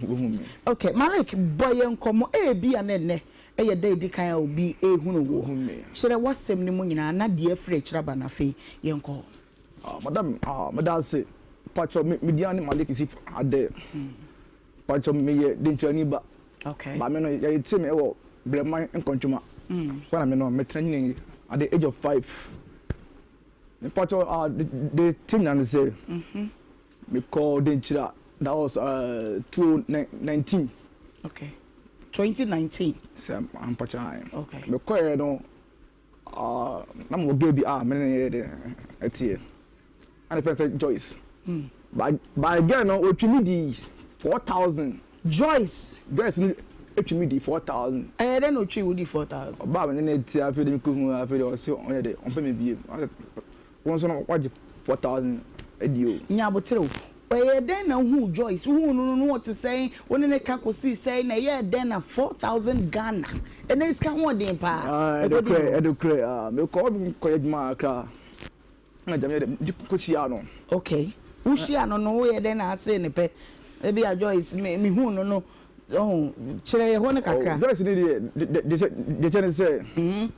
ohu me. Okay, Malik bɔ yɛn nkɔmmɔ ebia na ɛnnɛ ɛyɛ da a ɛdi kan a obi rehunu woɔ. Kyerɛ w'asɛm no mu nyinaa na deɛ afiri akyiri aba no afei yɛnkɔ hɔ. Ah, madam, ah, meda ase. Pacho, me, me din ne Malik Yusuf Ade. Pacho, me yɛ Denkyirani ba. Okay. Ba me no, yɛte me wɔ Brɛman Nkɔntwoma. Hɔ na me no, metena nyini at the age of 5. Pacho, ah, de, de te nyina ne sɛ, mekɔɔ Denkyira, that was uh, 2019. Okay. 2019. Sɛ, ampacho, ae. Okay. Mekɔɛ no, Ah, na mewɔ girl bi a me ne no yɛ dɛ ɛteɛ. Na ne fɛn sɛ Joyce. But but girl no otwi me di 4,000. Joyce. Joyce no etwi me di 4,000. Ɛyɛ dɛ na otwi wo di 4,000? Ɔbaa me ne no te afei de me kɔ hu afei de ɔse ɔnyɛ dɛ ɔmpɛ me biem. Wo nso no wagye 4,000 adi o. Nya aboterɛ o. Ɛyɛɛ dɛn na wohuu Joyce? Wohuu no no na ɔte sɛn? Wo ne no ka kɔsii sɛn? Na ɛyɛɛ dɛn na 4,000 Ghana, ɛnnɛ yi sika ho ɔden paa, Ah, ɛkɔdii ɛnokorɛ, hɔ? ɛnokorɛ, ah, mekɔ hɔ kɔyɛ adwuma kakra, ɛna gya meyɛ dɛ, mede kɔhyiaa no. Okay, wohyiaa no no woyɛ dɛn na asee no pɛ? Ebia Joyce, me, mehuu no no, ɔho, kyerɛ yɛ hɔ no kakra. Oh, Joyce ne deɛ, de, de, deɛ kyɛ ne sɛ,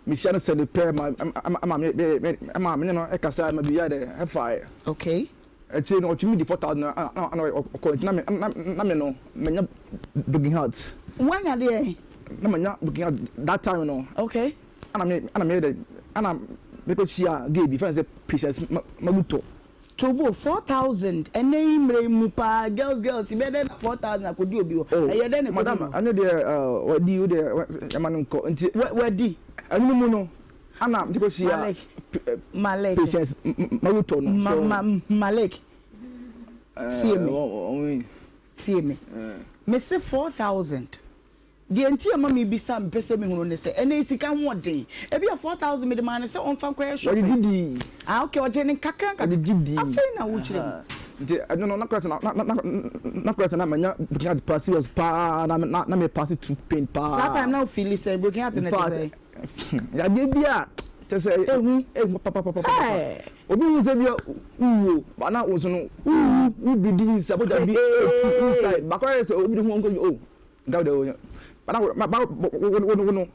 Mehyia no sɛ mepɛ ma ɛma me me ɛma me ne no kasa ma biribiara dɛ ɛfae. Okay. Akyire no ɔtumi di 4,000 na na na ɔkɔ nti na me na na me no manya broken heart. Woanya deɛn? Na manya broken heart that time no. Okay. Ɛna me ɛna meyɛ dɛ ɛna mekɔ hyia gay bi fɛn sɛ Precious Magutɔ. Tobo, 4000 ɛnɛ yi mmerɛ yi mu paa girls girls yi bɛyɛ dɛn na 4000 akɔdi obi hɔ ɛyɛ dɛn na ɛkɔdi Madam no hɔ? ɛno deɛ wadi wo deɛ ɛma no nkɔ nti Wadi. Ɛno no mu no ana mede kɔhyia Malik Malik Patience Mawutɔ no Ma so ma Malik tie me tie me mese 4000 Deɛ nti a ɛma mebisa a mepɛ sɛ mehunu ne sɛ, ɛnnɛ yi sika ho ɔden. Ebia 4,000 mede maa no sɛ ɔmfa nkɔyɛ shopping. Wɔde gye dii. Ah okay, ɔgyee no nkakra nkakra. Wɔde gye dii. Afei na wokyerɛ mu. Nti ɛno no, na koraa sɛ na na na na koraa sɛ na manya broken heart paa serious paa na na na me pass through pain paa. Saa time na wo feeli sɛn? Broken heart no ɛte sɛn? Yadeɛ bi a kyerɛ sɛ. Ehu. Ehu papapapapa. Obi hu sɛ bi a wuo ba na wo nso no wuwu wo bi di nsa mogya bi etu inside baako ayɛ sɛ obi de hu ɔnkɔ oh. Gaw de o ba na ba wo wo wo no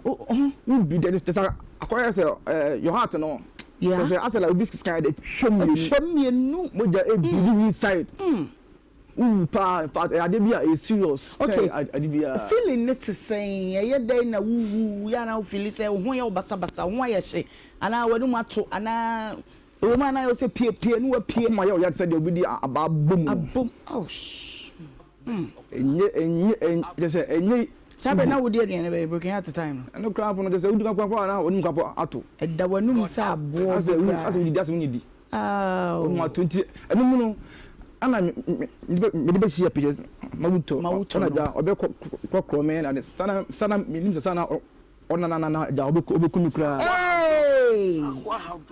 wo bi de te sɛ akɔyɛ sɛ ɛɛ your heart no. Yeah. Sɛ asɛ la obi scan de twɛ mmienu. Twɛ mmienu. Mogya ebi mm. inside. Wuwu paa in fact ɛyɛ ade bi a ɛyɛ serious. Okay. Ade bi a. Feeling ne te sɛn ɛyɛ dɛn na wuwu yɛ anaa wo feeling sɛ wo ho yɛ wo basabasa wo ho ayɛ hye anaa w'anum ato anaa ɛwɔ mu anaa yɛ wo sɛ pie pie ne wapie. Akoma yɛ wo ya te sɛ deɛ obi de abaa bɔ mu. Abom ouch. Enye enye en kyerɛ sɛ enye. Saa bere na wodi aduane bɛyɛ broken heart time no. Ɛno koraa mpo no kyerɛ sɛ wodi koraa mpo a na w'anum koraa mpo ato. Ɛda w'anum sɛ aboɔ bi koraa. Asɛ wodidi asɛ wonnidi. Aww. W'anum ato nti ɛno mu no ɛna mede bɛhyia pictures mawutɔ. Mawutɔ no. Ɛna gya ɔbɛ korɔkorɔ me na sana sana menim sɛ sana ɔnanana gya ɔbɛku me koraa. Eeii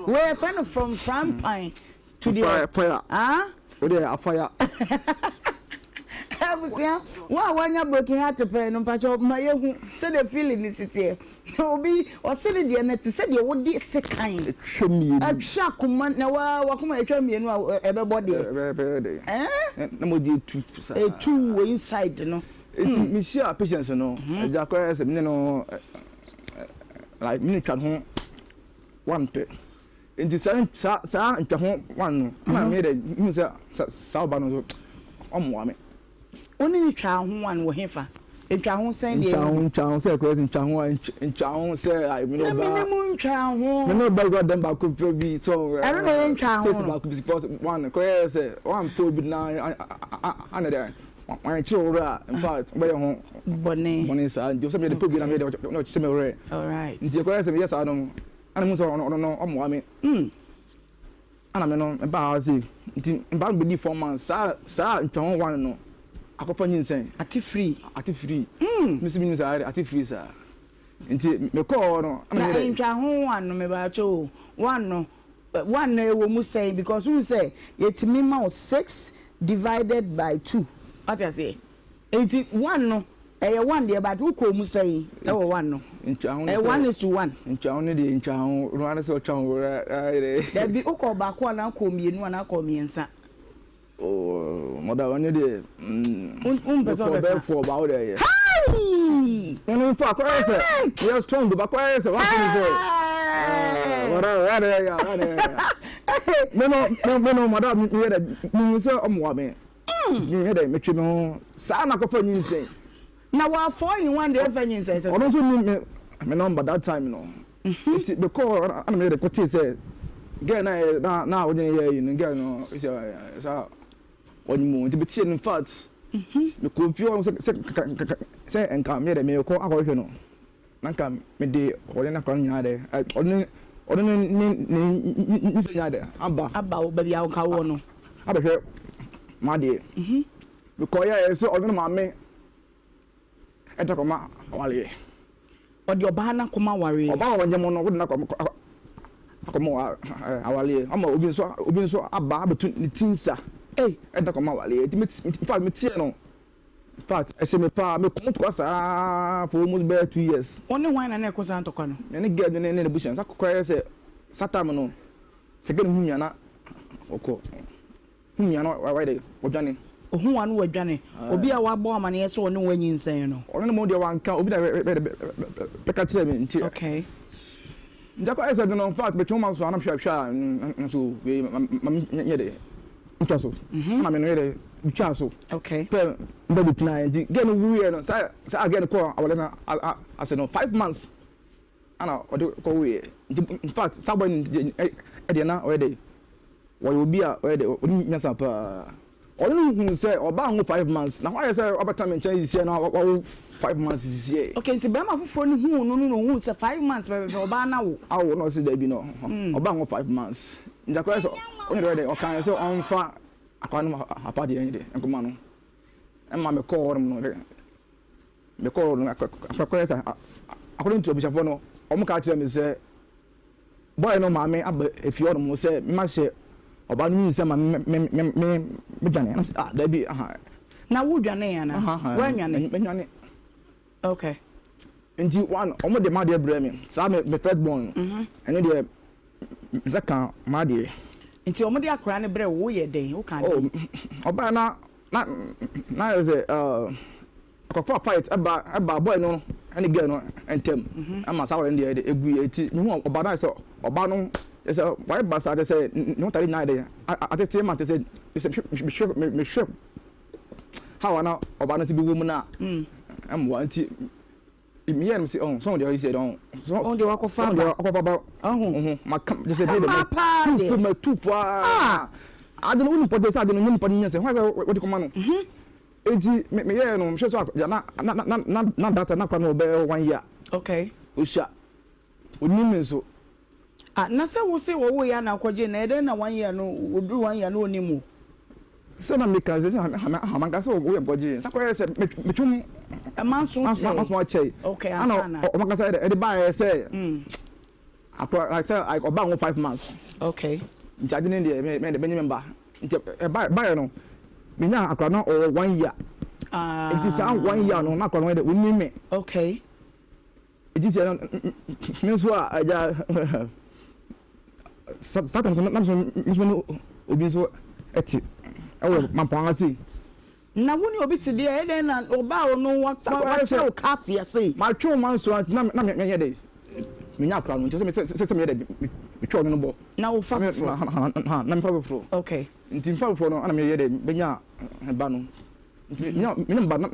wei yɛfrɛ no from frampan To deɛ. Fire fire. Ah. O deɛ afire. Abusua, wo a wanya broken heart pɛn no mpakyɛ ma yɛhu sɛdeɛ feeling no si teɛ. Obi ɔse ne deɛ no te sɛ deɛ wode sekan. Atwa mmienu. Atwa akoma na wa wakoma atwa mmienu a ɛbɛbɔ deɛ. Ɛbɛyɛ dɛ. Ɛɛ. Na mogya etu saa. Etu wɔ inside no. Eti mehyia patients no, ɛgya kɔyɛ sɛ mene no like mene twa ne ho one pɛ. Nti saa saa saa ntwaho one no ɛna me dɛ mehu sɛ saa ɔba no nso ɔmmoa me. Wo ne no twaa ho one wɔ hefa? Ntwaho sɛn deɛ Ntwaho ntwaho sɛ ɛkɔyɛ sɛ ntwaho a ntwaho sɛ ayi me ne Na me ɔba ne mu ntwaa ho. Me ne ɔba kura dɛm baako pɛ bi so Ɛno na ɛyɛ ntwaho Taste no. baako bi because one kɔyɛ sɛ one pɛ obi na ana dɛ wɔn kyerɛ wo werɛ a in fact wobɛyɛ ho Bɔne. bɔne saa nti sɛ meyɛ de pɛ obi na meyɛ dɛ ɔkyerɛ me werɛ. Alright. Nti ɛkɔyɛ sɛ meyɛ saa no Ana muhu sɛ ɔno no ɔmmoa me. Ana me no mebaa ha sei nti mebaa no bɛdii 4 months saa saa ntwaho one no akɔfa nyinsɛn. Ate free. Ate free. Me nso menim saa ate free saa nti mekɔɔ hɔ no. Na ntwaho one no mebaakyɛ o one no one no ɛwɔ mu sɛn because wohu sɛ yɛtumi ma wo 6 divided by 2 wate aseɛ nti one no. Ɛyɛ one deɛ but wo kɔɔ mu sɛn ɛwɔ one no? Ɛyɛ one is to one. Ntwaho no deɛ ntwaho no ara sɛ ɔtwa ho ayerɛ. Dabi wo kɔɔ baako anaa kɔɔ mmienu anaa kɔɔ mmiɛnsa? Oh mɔda ɔno deɛ. Wo mpɛ sɛ ɔbɛka. Mekɔɔ bɛyɛ four baako deɛ ɛyɛ. Hey! Ɛno nso akɔyɛ sɛ yɛ strong baako ayɛ sɛ wakɔ mi sɛ. Mɔda ɔyɛ dɛ yɛ ɔyɛ dɛ yɛ. Me no me no mɔda mi yɛ dɛ mi hu sɛ ɔmo wa me. Menyɛ dɛ metwe me ho saa na kɔfa nyinsɛn. Na wa 4 in 1 deɛ ɛmfa nyinsɛn sɛ sɛ. Ɔno nso nim me me number that time no. Nti me kɔɔ hɔ na meyɛ dɛ kɔtee sɛ girl na yɛ na na ɔne yɛ yi no girl no sɛ saa ɔnye mu nti metee no infact me kɔɔ fie hɔ sɛ sɛ sɛ nka meyɛ dɛ mekɔ akɔhwehwɛ no. Na nka mede ɔne n'akwadaa no nyinaa dɛ, ɔne ɔne ne ne ne nyinsɛn nyinaa dɛ aba. Aba wo baabi a nka wowɔ no. Abɛhwɛ m'adeɛ. Mekɔyɛɛ sɛ ɔne ne maame ɛde akɔma awareɛ. Ɔde ɔbaa no akɔma awareɛ. Ɔbaa a ɔnyɛ mo no, wode no akɔma awareɛ. Ama obi nso obi nso aba abɛtu ne ti nsa. Ei. Ɛde akɔma awareɛ. Nti me in fact meteɛ no. Infact ɛhyɛ me paa me ko ntokwa saa for almost bɛyɛ 2 years. Wo ne hwan na na ɛko saa ntɔkwa no? Me ne girl bi ne ne n'abusua sa kɔkɔ yɛ sɛ saa time no sɛ girl no hu me a na ɔkɔ hu me a na wayɛ dɛ ɔdwane. Ohu wo a na wadwane. Obi a wabɔ wo amaneɛ sɛ ɔne wo anyinsɛn no. Ɔno ne mo deɛ wanka obi na bɛka kyerɛ me nti. Okay. Nti akɔyɛ sɛ no infact metwe wo ma so a na mehwɛ hwɛ a nso wei ma me nyɛ dɛ. Ntwa so. Ɛna me no yɛ dɛ metwaa so. Okay. Pɛ mbɛ bi tena nti girl no wuiɛ no saa saa girl no kɔɔ awale no ase no 5 months ana ɔde kɔ wuiɛ nti in fact saa boy no ɛdeɛ na ɔyɛ dɛ wɔyɛ obi a ɔyɛ dɛ ɔnim nyansa paa ɔno no hunu sɛ ɔbaa ho 5 months na hɔ ayɛ sɛ ɔbɛtena me nkyɛn sisiɛ na wawo 5 months sisiɛ. Okay, nti bɛrima foforɔ no huu no no na ohuu sɛ 5 months pɛpɛpɛ ɔbaa no awo. Awo na ɔsi dɛbi no ɔbaa ho 5 months nti akɔyɛ sɛ ɔnyɛ dɛ ɔyɛ dɛ ɔkan sɛ ɔnfa akwadaa no apadeɛ nyɛ dɛ nkɔma no ɛma me kɔɔ hɔ nom no me kɔɔ hɔ no akɔyɛ sɛ according to abusuafoɔ no wɔn ka kyerɛ me sɛ boy no maame aba efie hɔ nom sɛ mma hyɛ ɔbaa no nyinsɛn ma me me me me me dwane ɛna sɛ ah dɛbi aha. Na wo dwane ana? Woanwane? Me nwane. Okay. Nti one wɔn de m'adeɛ brɛ me saa me me first born no ɛno deɛ nsa ka m'adeɛ. Nti wɔn de akwadaa no brɛ wo, woyɛ dɛn? Woka dɛn? Oh, ɔbaa na na na yɛ sɛ ɛɛ akɔfa fight ɛba ɛba boy no ɛne girl no ntɛm ɛma saa wɔn deɛ ɛde egu yɛ ti mihu ɔbaa no ayɛ sɛ ɔbaa no yɛ sɛ wayɛ basaa kyɛ sɛ ne ho tade nyinaa yɛ dɛ atete ma kyɛ sɛ sɛ mehwɛ mehwɛ how ana ɔbaa no si bi wɔ mu na ɛmmoa nti meyɛ no sɛ ɔho sɛ ɔho deɛ ɔyɛ sɛ ɔho ɔho deɛ wakɔfa aba ɔho deɛ wakɔfa aba ɔho maka kyɛ sɛ deɛ deɛ matu matu fo aa ade no wo nipa deɛ sɛ ade no nyɛ nipa no nyɛ sɛ hwan sɛ wɔde kɔma no eti meyɛɛ no mehwɛ so a na na na na na data na kora no ɔbɛyɛ one year. Okay. Ohyia onim me nso. Ah, na sɛ wo se wɔwoo yɛ a na wokɔgyee no, ɛyɛ dɛn na one year no, ɔduru one year na ɔnim wo? Sɛ na meka sɛ manka sɛ woyɛ mekɔgyee nsa kɔyɛ sɛ metwom manso akyɛe. Okay, ansa na. Ana ɔmo kasa ɛde baeɛ sɛ akora like sɛ like ɔbaa ho 5 months. Okay. Nti ade ne deɛ me me menye me mba nti ɛba baeɛ no menya akora no ɔwɔ one year. Ah. Nti saa one year no na akora no yɛ dɛ onim me. Okay. Nti sɛ me nso a agya saa tam na me nso ne obi nso te ɛwɔ Mampɔn ase. Na wo ne obi te deɛ ɛyɛ dɛn na ɔbaa ɔno wakyerɛ wo kaafia sei. Matwe wo manso nti na na menyɛ dɛ menya akora no nti sɛ sɛ sɛ meyɛ dɛ metwe ɔno no bɔ. Na wo fa foforɔ. Na mefa foforɔ. Okay. Nti mefa foforɔ no ɛna meyɛ dɛ menya ba no nti menya menya ba no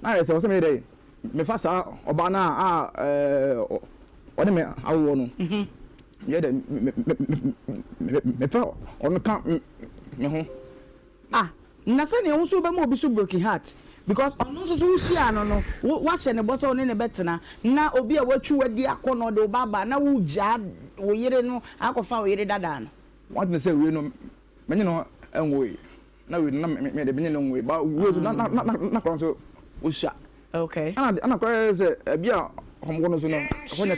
na ayɛ sɛ ɔsɛ meyɛ dɛ mefa saa ɔbaa no a a ɔne me awoɔ no meyɛ dɛ mefa ɔno ka me ho. Ah na sɛnea wo nso wobɛma obi so broken heart because ɔno nso so wohyiaa no no woahyɛ no bɔ sɛ wo ne no bɛtena na obi a watwi w'adi akɔ na ɔde wo ba aba na wogyaa wo yere no akɔfa wo yere dadaa no. W'adwene sɛ wei no menye no nwoe na wei no na me de menye no nwoe ba wei nso na na na na kora nso osua. Okay. Ɛna ɛna kora yɛ sɛ ɛbi a wɔn kɔ no so no ɛhɔ nyɛ.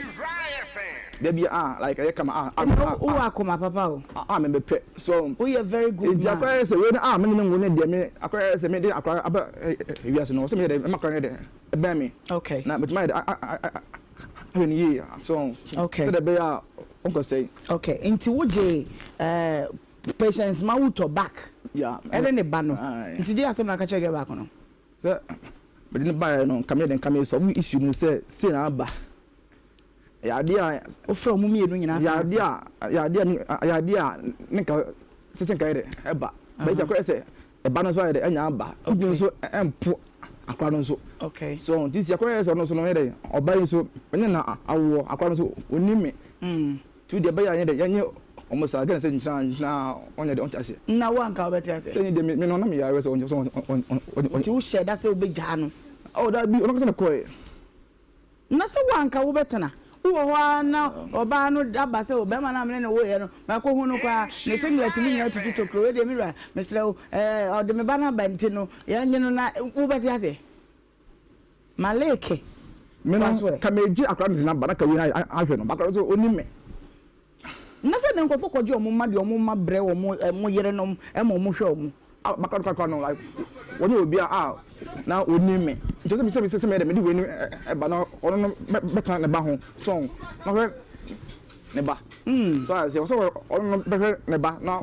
Da bi a like ɛyɛ kama a a Ɛna wowɔ akoma papa o. A me mepɛ so. Woyɛ very good man. Nti akɔyɛ sɛ wei no a me ne no nwo no deɛ me akɔyɛ sɛ me de akora aba ewiase no ɔsɛ me yɛ dɛ mɛma akora no yɛ dɛ ɛbɛn me. Okay. Na metumi ayɛ dɛ ahwɛ no yie so. Okay. Sɛdeɛ ɛbɛyɛ a ɔnkɔsɛe. Okay nti wogye ɛɛ Patience Mawutɔ back. Yeah. Ɛne ne ba no. Nti deɛ asɛm na aka kyerɛ girl baako no. Sɛ mede no baeɛ no nka meyɛ dɛ nka me solve issue no sɛ sei na aba. Ɛyɛ adeɛ a. Wofrɛ wɔn mmienu nyinaa ka asɛm. Ɛyɛ adeɛ a ɛyɛ adeɛ a ne nka sɛ sɛ nka yɛ dɛ ɛba. Bɛyɛ sɛ akɔyɛ sɛ ɛba no nso ayɛ dɛ ɛnya aba. Obi nso ɛmpo akora no nso. Okay. So nti si akɔyɛ sɛ ɔno nso no yɛ dɛ ɔba yi nso ɛnyɛ na awoɔ akora no nso onim me. Nti deɛ ɛbɛyɛ a yɛ dɛ yɛnyɛ wɔn saa gɛn sɛ nkyina nkyina ɔnyɛ dɛ ɔnte aseɛ. Na wo anka wobɛte aseɛ. Sɛ deɛ me no na meyare sɛ ɔnyɛ sɛ ɔnyɛ. Nti wohyɛ da sɛ wobɛgyaa no. Oh dabi ɔno ankasa na ɛkɔɛ. Na sɛ wo anka wobɛtena. Wowɔ hɔ ara na ɔbaa no aba sɛ, Ɔbarima no a me ne no woeɛ no, makɔhu no koraa, ne singlet mu nyinaa tutu tokuro. Wei deɛ, me wura, mesrɛ wo, ɛɛ, ɔde me ba no aba nti no, yɛnnye no na wobɛte aseɛ? Maleke, Me no, toa so ɛ. ka megye akwadaa no de no aba na ka wei no ahwɛ no. Akwadaa no nso, ɔnnim me. Na sɛ ne nkurɔfo kɔgye wɔn mma de wɔn mma brɛ wɔn yerenom ma wɔhwɛ wɔn. A Bakra no korakora no like wɔnyɛ obi a na onim me nti ɔsɛ sɛ sɛ meyɛ dɛ mede wei no ba na ɔno no bɛtena ne ba ho so na ɔhwɛ ne ba so ayɛ sɛ ɔsɛ ɔno no bɛhwɛ ne ba na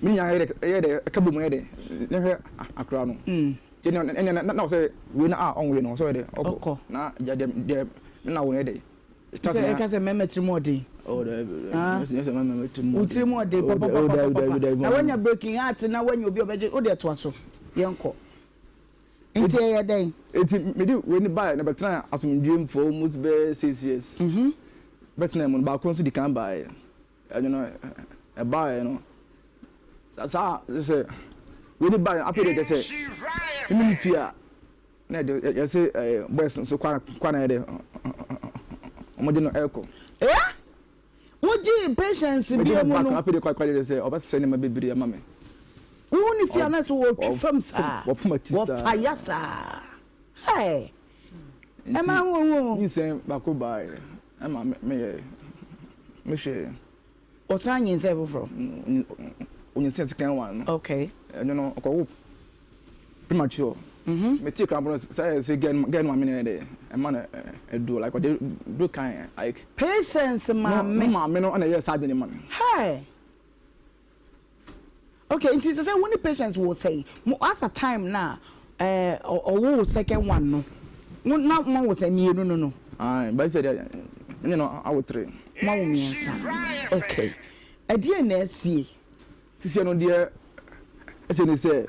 me nyinaa yɛ dɛ yɛ dɛ ɛka bom yɛ dɛ ne hwɛ akora no nti ɛnɛ ɛnɛ na ɔsɛ wei no a ɔnwoeɛ no ɔsɛ ɔyɛ dɛ ɔkɔ na gya deɛ deɛ me na wo yɛ dɛ Sɛ ɛka sɛ mmarima tirim ɔden. Wo tirim ɔden papapapapa. Na wanya breaking heart na wanya obi a ɔbɛgye wo deɛ toa so yɛnkɔ. Nti ɛyɛ dɛn? Eti mede wei no baeɛ na bɛtena asomdwoeɛ mu for almost bɛyɛ 6 years. Bɛtena mu no baako nso di kan baeɛ. Ɛno no ɛbaeɛ no saa sɛ wei no baeɛ afei deɛ kyɛ sɛ mene fie a Na yɛde yɛse ɛɛ boys nso kwan kwan na yɛde wɔn de no ɛkɔ. Eh! Wogyee Patience bio mu no. Mede no back afei de kwan kwan yɛ sɛ ɔbɛsɛ nneɛma bebree ama me. Wohu ne fie a na sɛ wɔtwi fam saa. Wɔfam ati saa. Wɔfa ya saa. Hey! Ɛma ho ohu o. Nyinsɛn baako baeɛ ɛma meyɛ mehwɛɛ. Ɔsan nyinsɛn foforɔ? Ɔnyinsɛn second one no. Okay. Ɛno no ɔkɔwo premature. Mm-hmm. Me tii krampo no sɛ sɛ girl no girl no maame no yɛ dɛ ɛma no aduro like ɔde duro kan like. Patience maame. No maame no ɛna ɛyɛ saa ade no ma no. Hey. Okay, nti sɛ sɛ wo ne Patience wo sɛn mo asa time na ɛɛ ɔwo wo second one no wo na mo awo sɛn mmienu no no. Ayi bɛyɛ sɛ deɛ ɛnyɛ no awo three. Mo awo mmiɛnsa okay ɛdeɛn na asie. Sisiɛ no deɛ ɛsɛ ne sɛ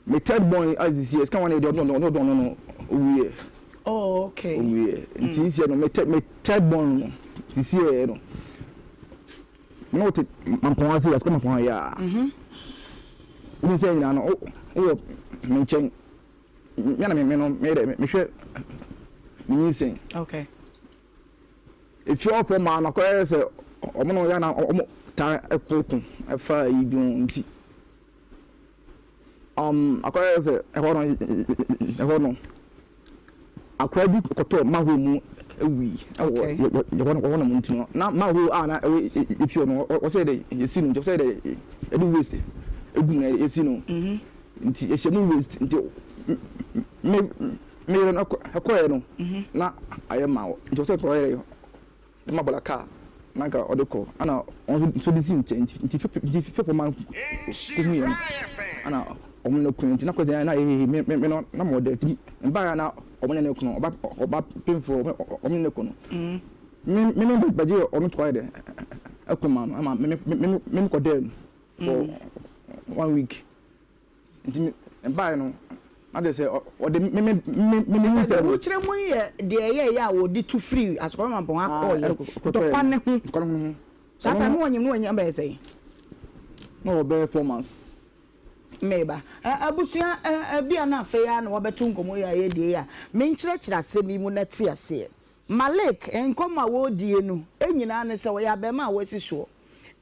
me third born a sisiɛ sika wɔn deɛ ɔno ɔno ɔno no owuiɛ. Oh okay. Owuiɛ nti sisiɛ no me third me third born no sisiɛ no me na ɔte mampɔn ase yɛ sukuu mampɔn yɛ a. Wodi sɛ nyinaa no wowɔ me nkyɛn me na me me no me yɛ dɛ mehwɛ me nyinsɛn. Okay. Efie hɔ fo maa no akɔyɛ sɛ wɔn na wɔyɛ na wɔn taa ko ko ɛfa ayi bi ho nti um, akɔyɛ sɛ ɛhɔ no ɛhɔ no akora bi kɔtɔɔ manhole mu wui ɛwɔ ɛhɔ no ɛhɔ nom nti no na manhole a na ɛwɔ efie hɔ no wɔsɛ dɛ yɛsi no nti wɔsɛ dɛ yɛde waste egu mu na yɛsi no nti yɛhyɛ mu waste nti me Me yere no kɔeɛ no na ayɛ ma wɔ nti ɔsɛ kɔyɛ de ma bɔla kaa na nka ɔde kɔ ana ɔno nso de si nkyɛn nti nti nti fefo ma kohu yɛ no ana ɔmo ne kunu nti na kɔsɛ na ehehe me me no na mo dɛ nti mbaa na ɔmo ne ne kunu ɔba ɔba pemfo ɔmo ne ne kunu me me me bɛgye ɔno to ayɛ dɛ ɛkɔ ma no ama me me me me kɔ dɛ for one week. Nti me baeɛ no, na kyerɛ sɛ ɔde me me me me me Sɛ deɛ wokyerɛ mu yi yɛ deɛ ɛyɛeɛ a wɔde tu firii Asokore Mampong ha kɔeɛ, ntɔkwa ne ho. Ntɔkwa ne ho. Saa time no wɔnyem no wɔnya bɛyɛ sɛn? Na ɔwɔ bɛyɛ 4 months. Meba. Abusua, ebia na afei ara na wɔabɛto nkɔmmɔ yi a yɛredi yi a, menkyerɛkyerɛ asɛm yi mu na te aseɛ. Malik, nkɔmmɔ a wɔredie no nyinaa ne sɛ ɔyɛ abarimaa a wasi soɔ.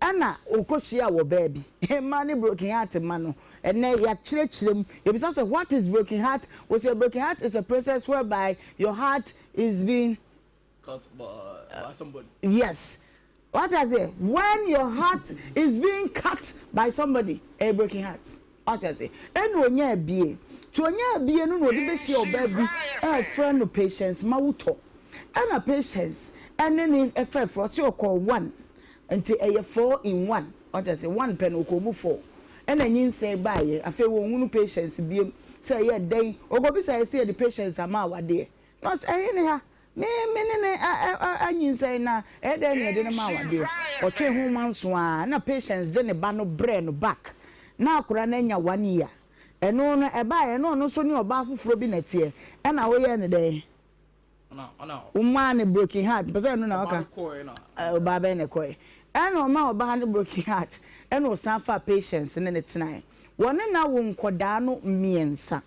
Ɛna ɔkɔhyiaa ɔbaa bi. Mmaa ne broken heart mma no, ɛnnɛ yɛakyerɛkyerɛ mu. Yɛbisa sɛ what is broken heart? Wɔsi a broken heart is a process whereby your heart is being. Cut by. Yes. Wate aseɛ? When your heart is being cut by somebody, ɛyɛ broken heart. Wate aseɛ? Ɛna ɔnyaa bie. Nti ɔnyaa bie no na ɔde bɛhyia ɔbaa bi a ɛfrɛ no Patience Mawutɔ. Ɛna Patience ɛne ne ɛfɛɛfrɛ, ɔse ɔkɔɔ one, nti ɛyɛ four in one. Wate aseɛ? One pɛ no ɔkɔɔ mu four. Ɛna nyinsɛn baeɛ. Afei wɔnhunu Patience biom sɛ ɛyɛ dɛn. Ɔkɔbisaeɛ sɛ yɛde Patience ama awadeɛ. Na ɔse ɛhe ne ha? Me me ne no anyinsɛn na ɛyɛ dɛn na yɛde no ma awadeɛ? Ɔtwee ho manso ara na Patience de ne ba no brɛɛ no back. Na akwadaa no anya one year. Ɛno no ɛbaeɛ na ɔno nso ne ɔbaa foforɔ bi na ɛteɛ. Ɛna woyɛɛ no dɛn? Womaa no broken heart. Mpɛ sɛ ɛno na woka? Ɔbaa bɛn na ɛkɔeɛ? Ɛna ɔmaa ɔbaa no broken heart ɛna ɔsan faa Patience ne no tenaeɛ. Wɔne no awo nkwadaa no mmiɛnsa.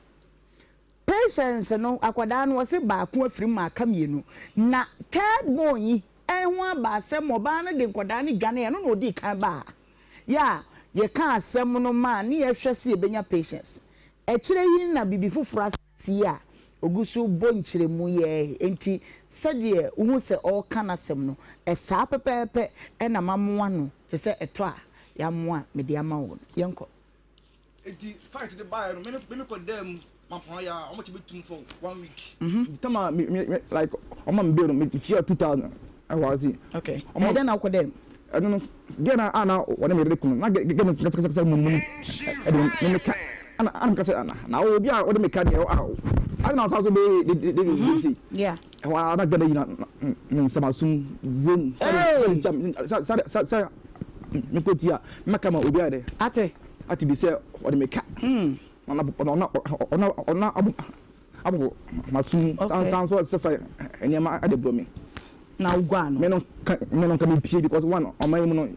Patience no akwadaa no ɔse baako afiri mu ma aka mienu na third born yi ho aba asɛm ɔbaa no de nkwadaa no dwanee ɛno na ɔdii kan baa ha yɛ a yɛkaa asɛm no maa ne yɛhwɛ se yɛbɛnya patience akyire yi na biribi foforɔ asi a ɔgu so bɔ nkyerɛmu yɛɛ enti sɛdeɛ wohu sɛ ɔreka n'asɛm no saa pɛpɛɛpɛ na mamoa no te sɛ ɛtɔ a yɛamoa mede ama wo no yɛnkɔ. Enti fight no baeɛ no, me me kɔ dan mu mampɔn ya wɔn kye me tum for one week. Mm-hmm. Tama me me me like wɔn ma me bail no me tua 2000 ɛwɔ ase. Okay. Ɛyɛ dɛn na wokɔ dan mu? Ɛno no girl na a na wɔne me yere kunu na girl no kasa kasa mu mu ɛde me me ka ana ana me kasa ana na obi a wɔde me ka deɛ a ana na ɔsan so bɛ de de de de si. Yeah. Ɛhɔ ara na girl no gyina me nsam asum vom sɛ sɛ sɛ sɛ me kɔ ti a mɛka ma obi ayɛ dɛ. Ate. Ate bi sɛ ɔde me ka. Ɔna ɔna ɔna ɔna abo abobo m'asom san san so sesa nneɛma de brɛ me. Na woguaa no. Me no ka me no nka me pie because one ɔman yi mu no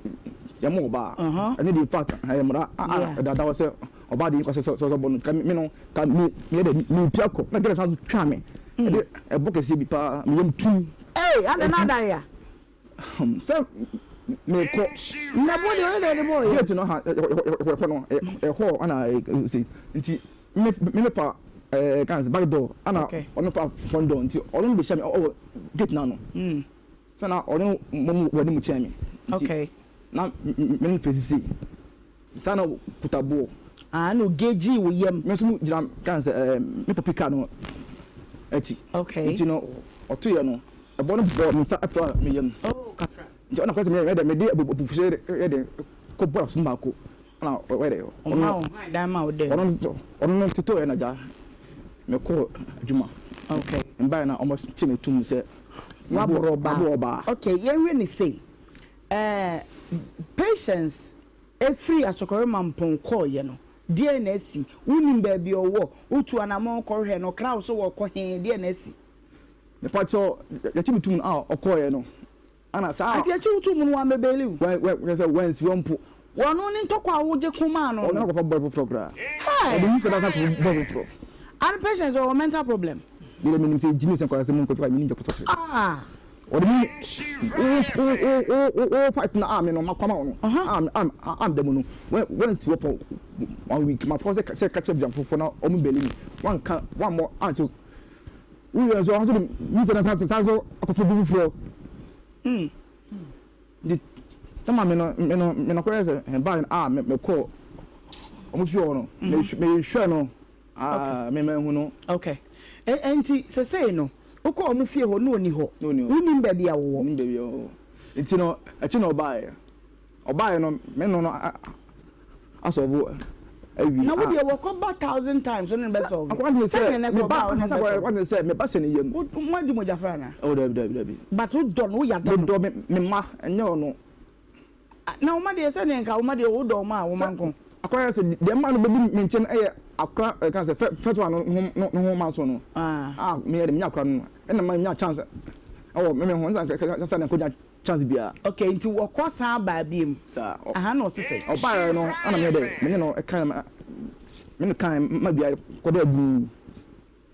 yɛn mo ɔbaa. Ɛno de in fact ɛyɛ mmara a ɛdada hɔ sɛ ɔbaa de nkɔ sɛ sɛ ɔbɔ no ka me no ka me me yɛ dɛ me pie akɔ na gɛrɛ san so twa me ɛde ɛbɔ kɛseɛ bi paa me yam tum. Ee adɛn na adan ya. Sɛ mekɔ. Na bo deɛ ɔyɛ dɛ de bɔɔ yɛ. Gate no ha ɛhɔ no ɛhɔ ɛna ɛsi nti me me fa ɛɛ kan sɛ back door ɛna ɔno fa front door nti ɔno bɛ hyɛ mi ɔwɔ gate n'ano. Sɛ na ɔno mo wɔ ne mu kyɛn mi. Nti na me ne fesi sei. Saa na kuta boɔ. Ah na ogeegyee wo yam. Me nso mo gyina kan sɛ ɛɛ me pɔpi car no akyi. Okay. Nti no ɔto yɛ no ɛbɔ no bɔ me nsa ɛfra me yam. Oh kafra. Nti ɔna kɔ sɛ me yɛ dɛ me de abufuhyɛ yɛ dɛ kɔ bɔ asom baako ɛna ɔyɛ dɛ. Ɔma wo hwan dan ma wo dɛ. Ɔno ɔno no tete ɔyɛ na gya me kɔ adwuma. Okay. Mbaɛ na ɔmo kye me tum sɛ. Waboro ɔbaa. Waboro ɔbaa. Okay yɛn hwɛ ne sei ɛɛ Patience. Ɛfiri Asɔkɔre Mampɔn kɔeɛ no, deɛn na asi? Wonim baabi a ɔwɔ? Wotu anammɔn kɔhwehwɛ no, ɔkra wo sɛ wɔrekɔ he? Deɛn na asi? Mepakyɛw, yɛkye me tum no a ɔkɔeɛ no, ana saa. Enti yɛkye wo tum no, wammɛbeeli wo? Wɛ, wɛ, kyerɛ sɛ, wansi hɔ mpo. Ɔno ne ntɔkwa a wogye ko maa no no? Ɔno akɔfa bɔe foforɔ koraa. Hey! Ɔde nyinsɛn asan akɔfa bɔe foforɔ. Ade Patience ɔwɔ mental problem. Me deɛ menim sɛ gyimi sɛ nkwadaa sɛ monkɔ fie menim deɛ ɔpɛ sɛ ɔkyerɛ. Ah! Ɔde me wo wo wo wo fight na a me no makɔ ama wo no a a a da mu no wansi hɔ for one week ma fɔ sɛ sɛ ka kyerɛ abusuafoɔ na ɔmo bɛli me wanka wammɔ ankyɛ wo yɛ nso ɔnso de nyinsɛn na san san so akɔfa bi foforɔ. Nti tama me no me no me no kɔyɛ sɛ ɛbaa a me kɔ ɔmo fie hɔ no me hwɛ no. Ah, me manhu no. Okay. Enti sesei no, wokɔ wɔn fie hɔ na ɔnni hɔ. Na ɔnni hɔ. Wonnim baabi a wɔwɔ. Mennim baabi a wɔwɔ. Nti no, akyi na ɔbaeɛ. Ɔbaeɛ no, me ne no asɔlvo awie. Na wo deɛ wɔkɔba thousand times wo ne no bɛsɔlve. Akwa deɛ sɛ, Sɛdeɛ nnɛ me kɔ ba, ɔbaa wo ne no bɛsɔlve. akwa deɛ sɛ, me ba hyɛ ne yam. Wo, moagye mogya fra anaa? Oh, dabi, dabi, dabi. But wodɔ no, woyada no. Medɔ me, me mma, ɛnyɛ ɔno. Na wo mma deɛ sɛdeɛ nka wo mma deɛ wodɔ wɔn a wo mma nko. Akora sɛ deɛ mma no bɛdi me nkyɛn yɛ akora ɛka sɛ fɛ fɛto ano no no ho ma so no a meyɛ de menya akora no ɛna ma nya chance ɛwɔ me me ho nsa nsa na nkɔnya chance biara. Okay nti wɔkɔ san baa biem. Saa. Aha na ɔse sɛ. Ɔbaeɛ no ɛna meyɛ dɛ me ne no ɛka me ne kan ma bia kɔda din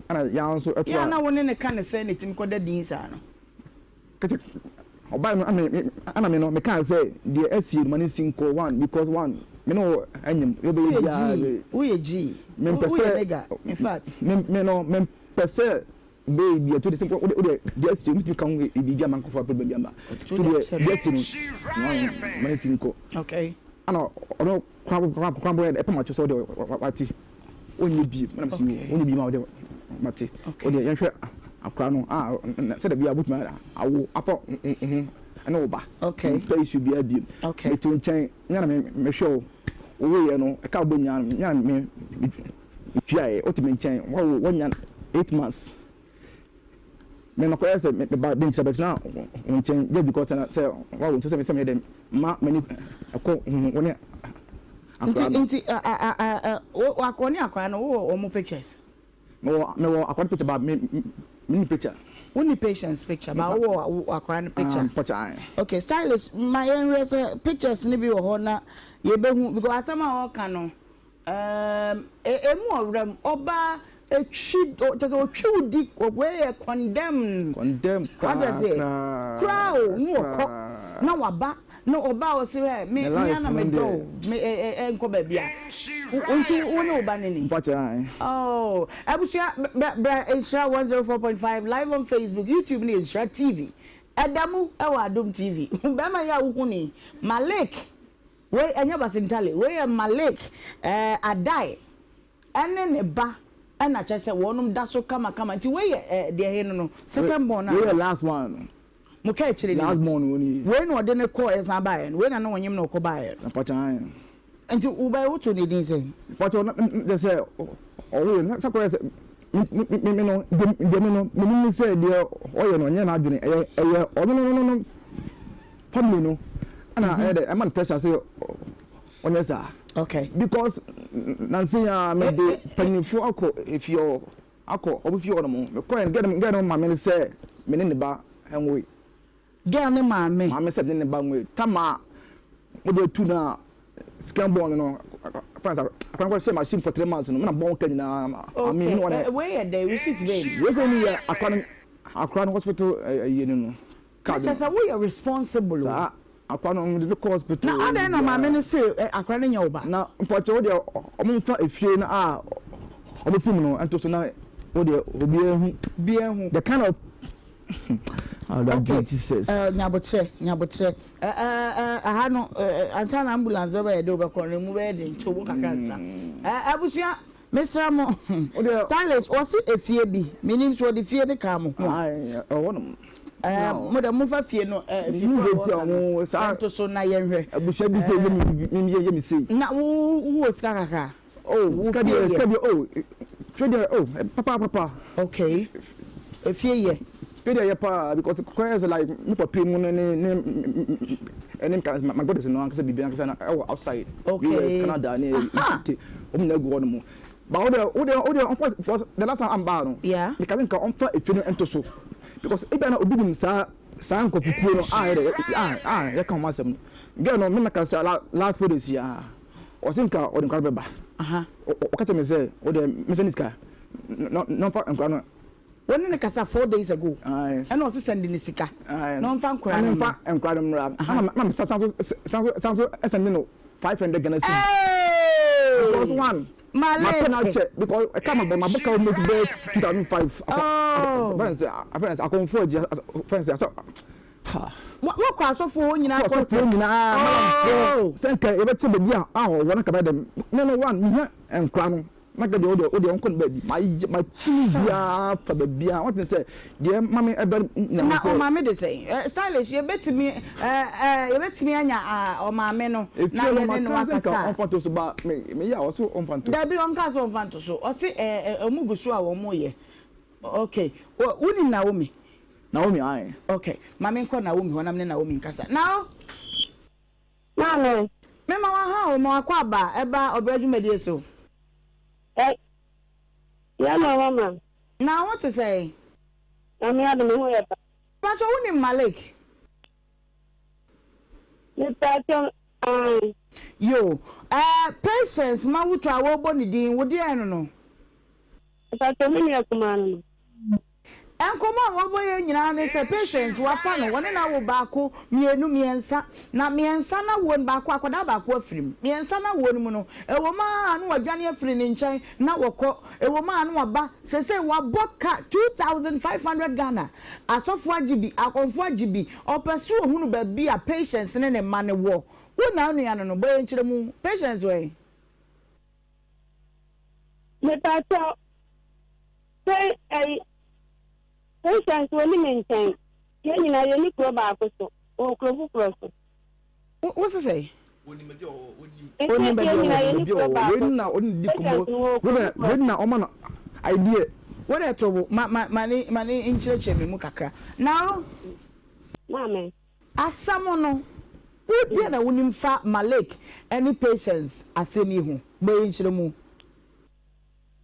ɛna yɛn nso ɛto a. Yɛ a na wo ne no ka ne sɛn na ɛtumi kɔda din saa no. Kɛkyɛ ɔbae no ɛna me no me kaa sɛ deɛ asie no ma no nsi nkɔ one because one me ne wo anyim deɛ wobɛyɛ biara Woyɛ G, woyɛ G, mempɛ woyɛ sɛ nigga in fact. me me no mempɛ sɛ. Bɛyɛ bi ɛto de sɛ wode wode deɛ asi mutumi ka ho biribi ama nkɔfoɔ apɛ baabi ama to deɛ deɛ asi no ma ne si nkɔ okay ana ɔno kwan kwan kwan bɔ ɛpɛ ma kyɛ sɛ wode wate wonyɛ bi mana si wonyɛ bi ma wode mate wode yɛnhwɛ akora no a sɛ da bi a wobɛtumi awo afa ho ɛne wo ba mpɛ issue biara bio mete wo nkyɛn nyɛ na mehwɛ wo wowoeɛ no ɛka wobɛnya no nyɛ na me Metuaeɛ, wote me nkyɛn, woawo, woanya 8 months. Me makɔyɛ sɛ me ba de nkyerɛ bɛtena wo nkyɛn just because sɛ sɛ woawo nti sɛ sɛ meyɛ dɛ ma m'ani ɛkɔ ho wo ne akwadaa no. Nti nti a a a a wo ne akwadaa no wowɔ wɔn pictures? Mewɔ mewɔ akwadaa no picture but me me nni picture. Wonni patience picture but wowɔ akwadaa no picture? Ah picture ae. Okay stylish ma yɛnhwɛ sɛ pictures no bi wɔ hɔ na yɛbɛhu because asɛm a ɔreka no Erm emu ɔwerɛm ɔbaa etwi kyerɛ sɛ ɔtwi wo di wei yɛ condemn. Condemn koraa koraa koraa koraa o ne ɔkɔ na waba na ɔba a ɔse hɛ me me ana me dɔ o me ɛ ɛ nkɔ baabi a nti wo ne wo ba ne ni. Mpakyɛ ae. Oh abusua brɛ brɛ Nhyira 104.5 live on Facebook YouTube ne Nhyira TV ɛda mu ɛwɔ Adom TV bɛɛma yi a wohu no yi Malik Wei ɛnyɛ Basintale, wei yɛ Malik eh, Adai ɛne ne ba ɛna kyerɛ sɛ wɔnom da so kama kama nti wei yɛ eh, deɛ he no no, second born anaa? Wei yɛ last one no. Mo ka akyire ni no? Last born no nie. Wei na ɔde no kɔɔ ɛsan baeɛ no, wei na na ɔnyem na ɔkɔ baeɛ no. Mpakyɛ ae. Nti wo ba yi wo too ne din sɛn? Mpakyɛ na kyerɛ sɛ ɔwo yɛ no sɛ kɔyɛ sɛ me me me no deɛ me no menim ne sɛ deɛ ɔyɛ no ɔnyɛ n'adwene ɛyɛ ɛyɛ ɔno no no no family no ɛna ɛyɛ dɛ ɛma no pressure sɛ ɔnyɛ saa. Okay. Because nansi ya me de panyinfo akɔ efie hɔ akɔ ɔmo fie hɔ nom me kɔ yɛn gɛn gɛn no maame no sɛ me ne ne ba ɛnwoe. Girl ne maame. Maame sɛ me ne ne ba nwoe tama mo de atu na sika bɔn no no fɛn sɛ akwan kɔ hyɛ machine for 3 months no me na bɔn ka nyinaa. Okay wei yɛ dɛ receipt bɛn. Wei sɛ ni yɛ akwan akwan hospital ɛyɛ no no. Na kyerɛ sɛ woyɛ responsible o. Saa akora no mede no kɔ hospital. Na adɛn na maame no se akora no nyɛ wo ba? Na mpakyɛ wo deɛ ɔmo nfa efie no a ɔmo fi mu no nto so na wo deɛ obiara hu. Obiara hu. The kind of Okay, eh, nyabotrɛ, nyabotrɛ. Eh, eh, eh, aha no, eh, ansa na ambulance bɛba yɛde wo bɛkɔ no, emu bɛyɛ den, nti wo kakra nsa. Eh, abusua, Mesrɛ mo, stylish wɔse efie bi, menim so wɔde fie no kaa mo ho a. Ɛwɔ nom. Ɛɛ mo dɛ momfa fie no ɛɛ fi koro a wɔka no ɛnto so na yɛnhwɛ. Abusua bi sɛ yɛ mi yɛ mi sei. Na wo wo wɔ sika kakra? Oh sika deɛ sika deɛ oh fie deɛ oh papa papa. Okay efie yɛ. Fie deɛ yɛ paa because kwan yɛ sɛ like me papa mu ne ne ne ɛne nka my brothers no ankasa biribi ankasa na ɛwɔ outside. Okay. US Canada ne UK wɔn nyinaa gu hɔ nom. But wo deɛ wo deɛ wo deɛ ɔmfa for the last time amba no. Yeah. Meka sɛ nka ɔmfa efie no nto so because ebia na obi nim saa saa nkurɔfokuo no a yɛde a a yɛka ho asɛm no. Girl no me na ka sɛ last 4 days yi a ɔse nka ɔde nkwadaa no bɛba. Ɔka kyerɛ me sɛ wo deɛ me sɛ ne sika na na ɔmfa nkwadaa no. Wo ne no kasa 4 days ago ɛna ɔse sɛnde no sika na ɔmfa nkwadaa no mmra. Ɔmfa nkwadaa no mmra. Ɛna me san so san so san so sɛnde no 500 Ghana cedis. Because one mapɛ no akyɛ because ɛka ma bɔ mabɔ ka almost bɛyɛ 2005. Afɛn sɛ afɛn sɛ akɔnfo agyi afɛn sɛ asɔ ha. Wɔkɔ asɔfoɔ hɔ nyinaa kɔ. Asɔfoɔ nyinaa malamfoɔ sɛ nka yɛbɛkyɛ baabi a a ɔwɔ no kaba dɛm ne no one mehia nkora no. Na ka deɛ wodeɛ wodeɛ ɔnkɔ ne baabi mayɛ makyini biara fa baabiara wate sɛ deɛ ma me ɛbɛ nyame Na sɛ ɔmaame de sɛn? Eh, stylish yɛbɛtumi eh, eh, yɛbɛtumi anya ah, ɔmaame no na efie no yɛne no maka sɛ akasa nka a. ɔmfa nto so ba me meyɛ a ɔso ɔmfa nto so. Dabi ɔnkaa sɛ ɔmfa nto so ɔse eh, eh, ɔmo gu so a wɔn yɛ. Okay, wo wonim Naomi? Naomi ae. Okay, ma menkɔ Naomi hɔ na me ne Naomi nkasa. Nao! Maame. Mema waha o, ma wakɔ aba ɛba ɔbrɛ dwumadie so. Ɛ, yɛ ma mama. Na wo te sɛn? Nyame adom, me ho yɛ pa. Mpakyɛ wo nim Malik? Mepakyɛ, ae. Yo, ɛɛ Patience Mawuto a wɔrebɔ ne din, wo deɛn no no? Mepakyɛ, me nua kumaa no no. Nkɔmmɔ a wɔbɔ yɛ nyinaa ne sɛ Patience wafa no, wɔne no awo baako, mmienu, mmiɛnsa. Na mmiɛnsa no awoɔ no, baako, akwadaa baako afiri mu. Mmiɛnsa no awoɔ no mu no, ɛwɔ mu ara na wadwane afiri ne nkyɛn na wɔkɔ, ɛwɔ mu ara na waba. Seesei wabɔ ka 2500 Ghana. Asɔfoɔ agye bi, akɔmfoɔ agye bi. Ɔpɛ sɛ ɔhunu baabi a Patience ne ne mma no wɔ. Wo na wo nua no no, bɔ yɛn nkyerɛmu. Patience wɔ he? Mepakyɛw, sɛ ɛyi, Patience wɔ ne me nkyɛn. Yɛn nyinaa yɛnni kuro baako so, ɔwɔ kuro foforɔ so. Wo wo se sɛn? Onim baabi a ɔwɔ, onim. Mese Onim baabi yɛn a nyinaa ɔwɔ, yɛnni baabi a kuro ɔwɔ. baako Wei so. na ɔne di Patience nkɔmmɔ. no wɔ Wei kuro na foforɔ wei so. na ɔma no idea. Wo deɛ to bo, ma ma ma ne ma ne nkyerɛkyerɛ me mu kakra. Now. Maame. Asɛm no, wo deɛn na wonim fa Malik ne Patience asɛm yi ho? Bɔ yɛn nkyerɛmu.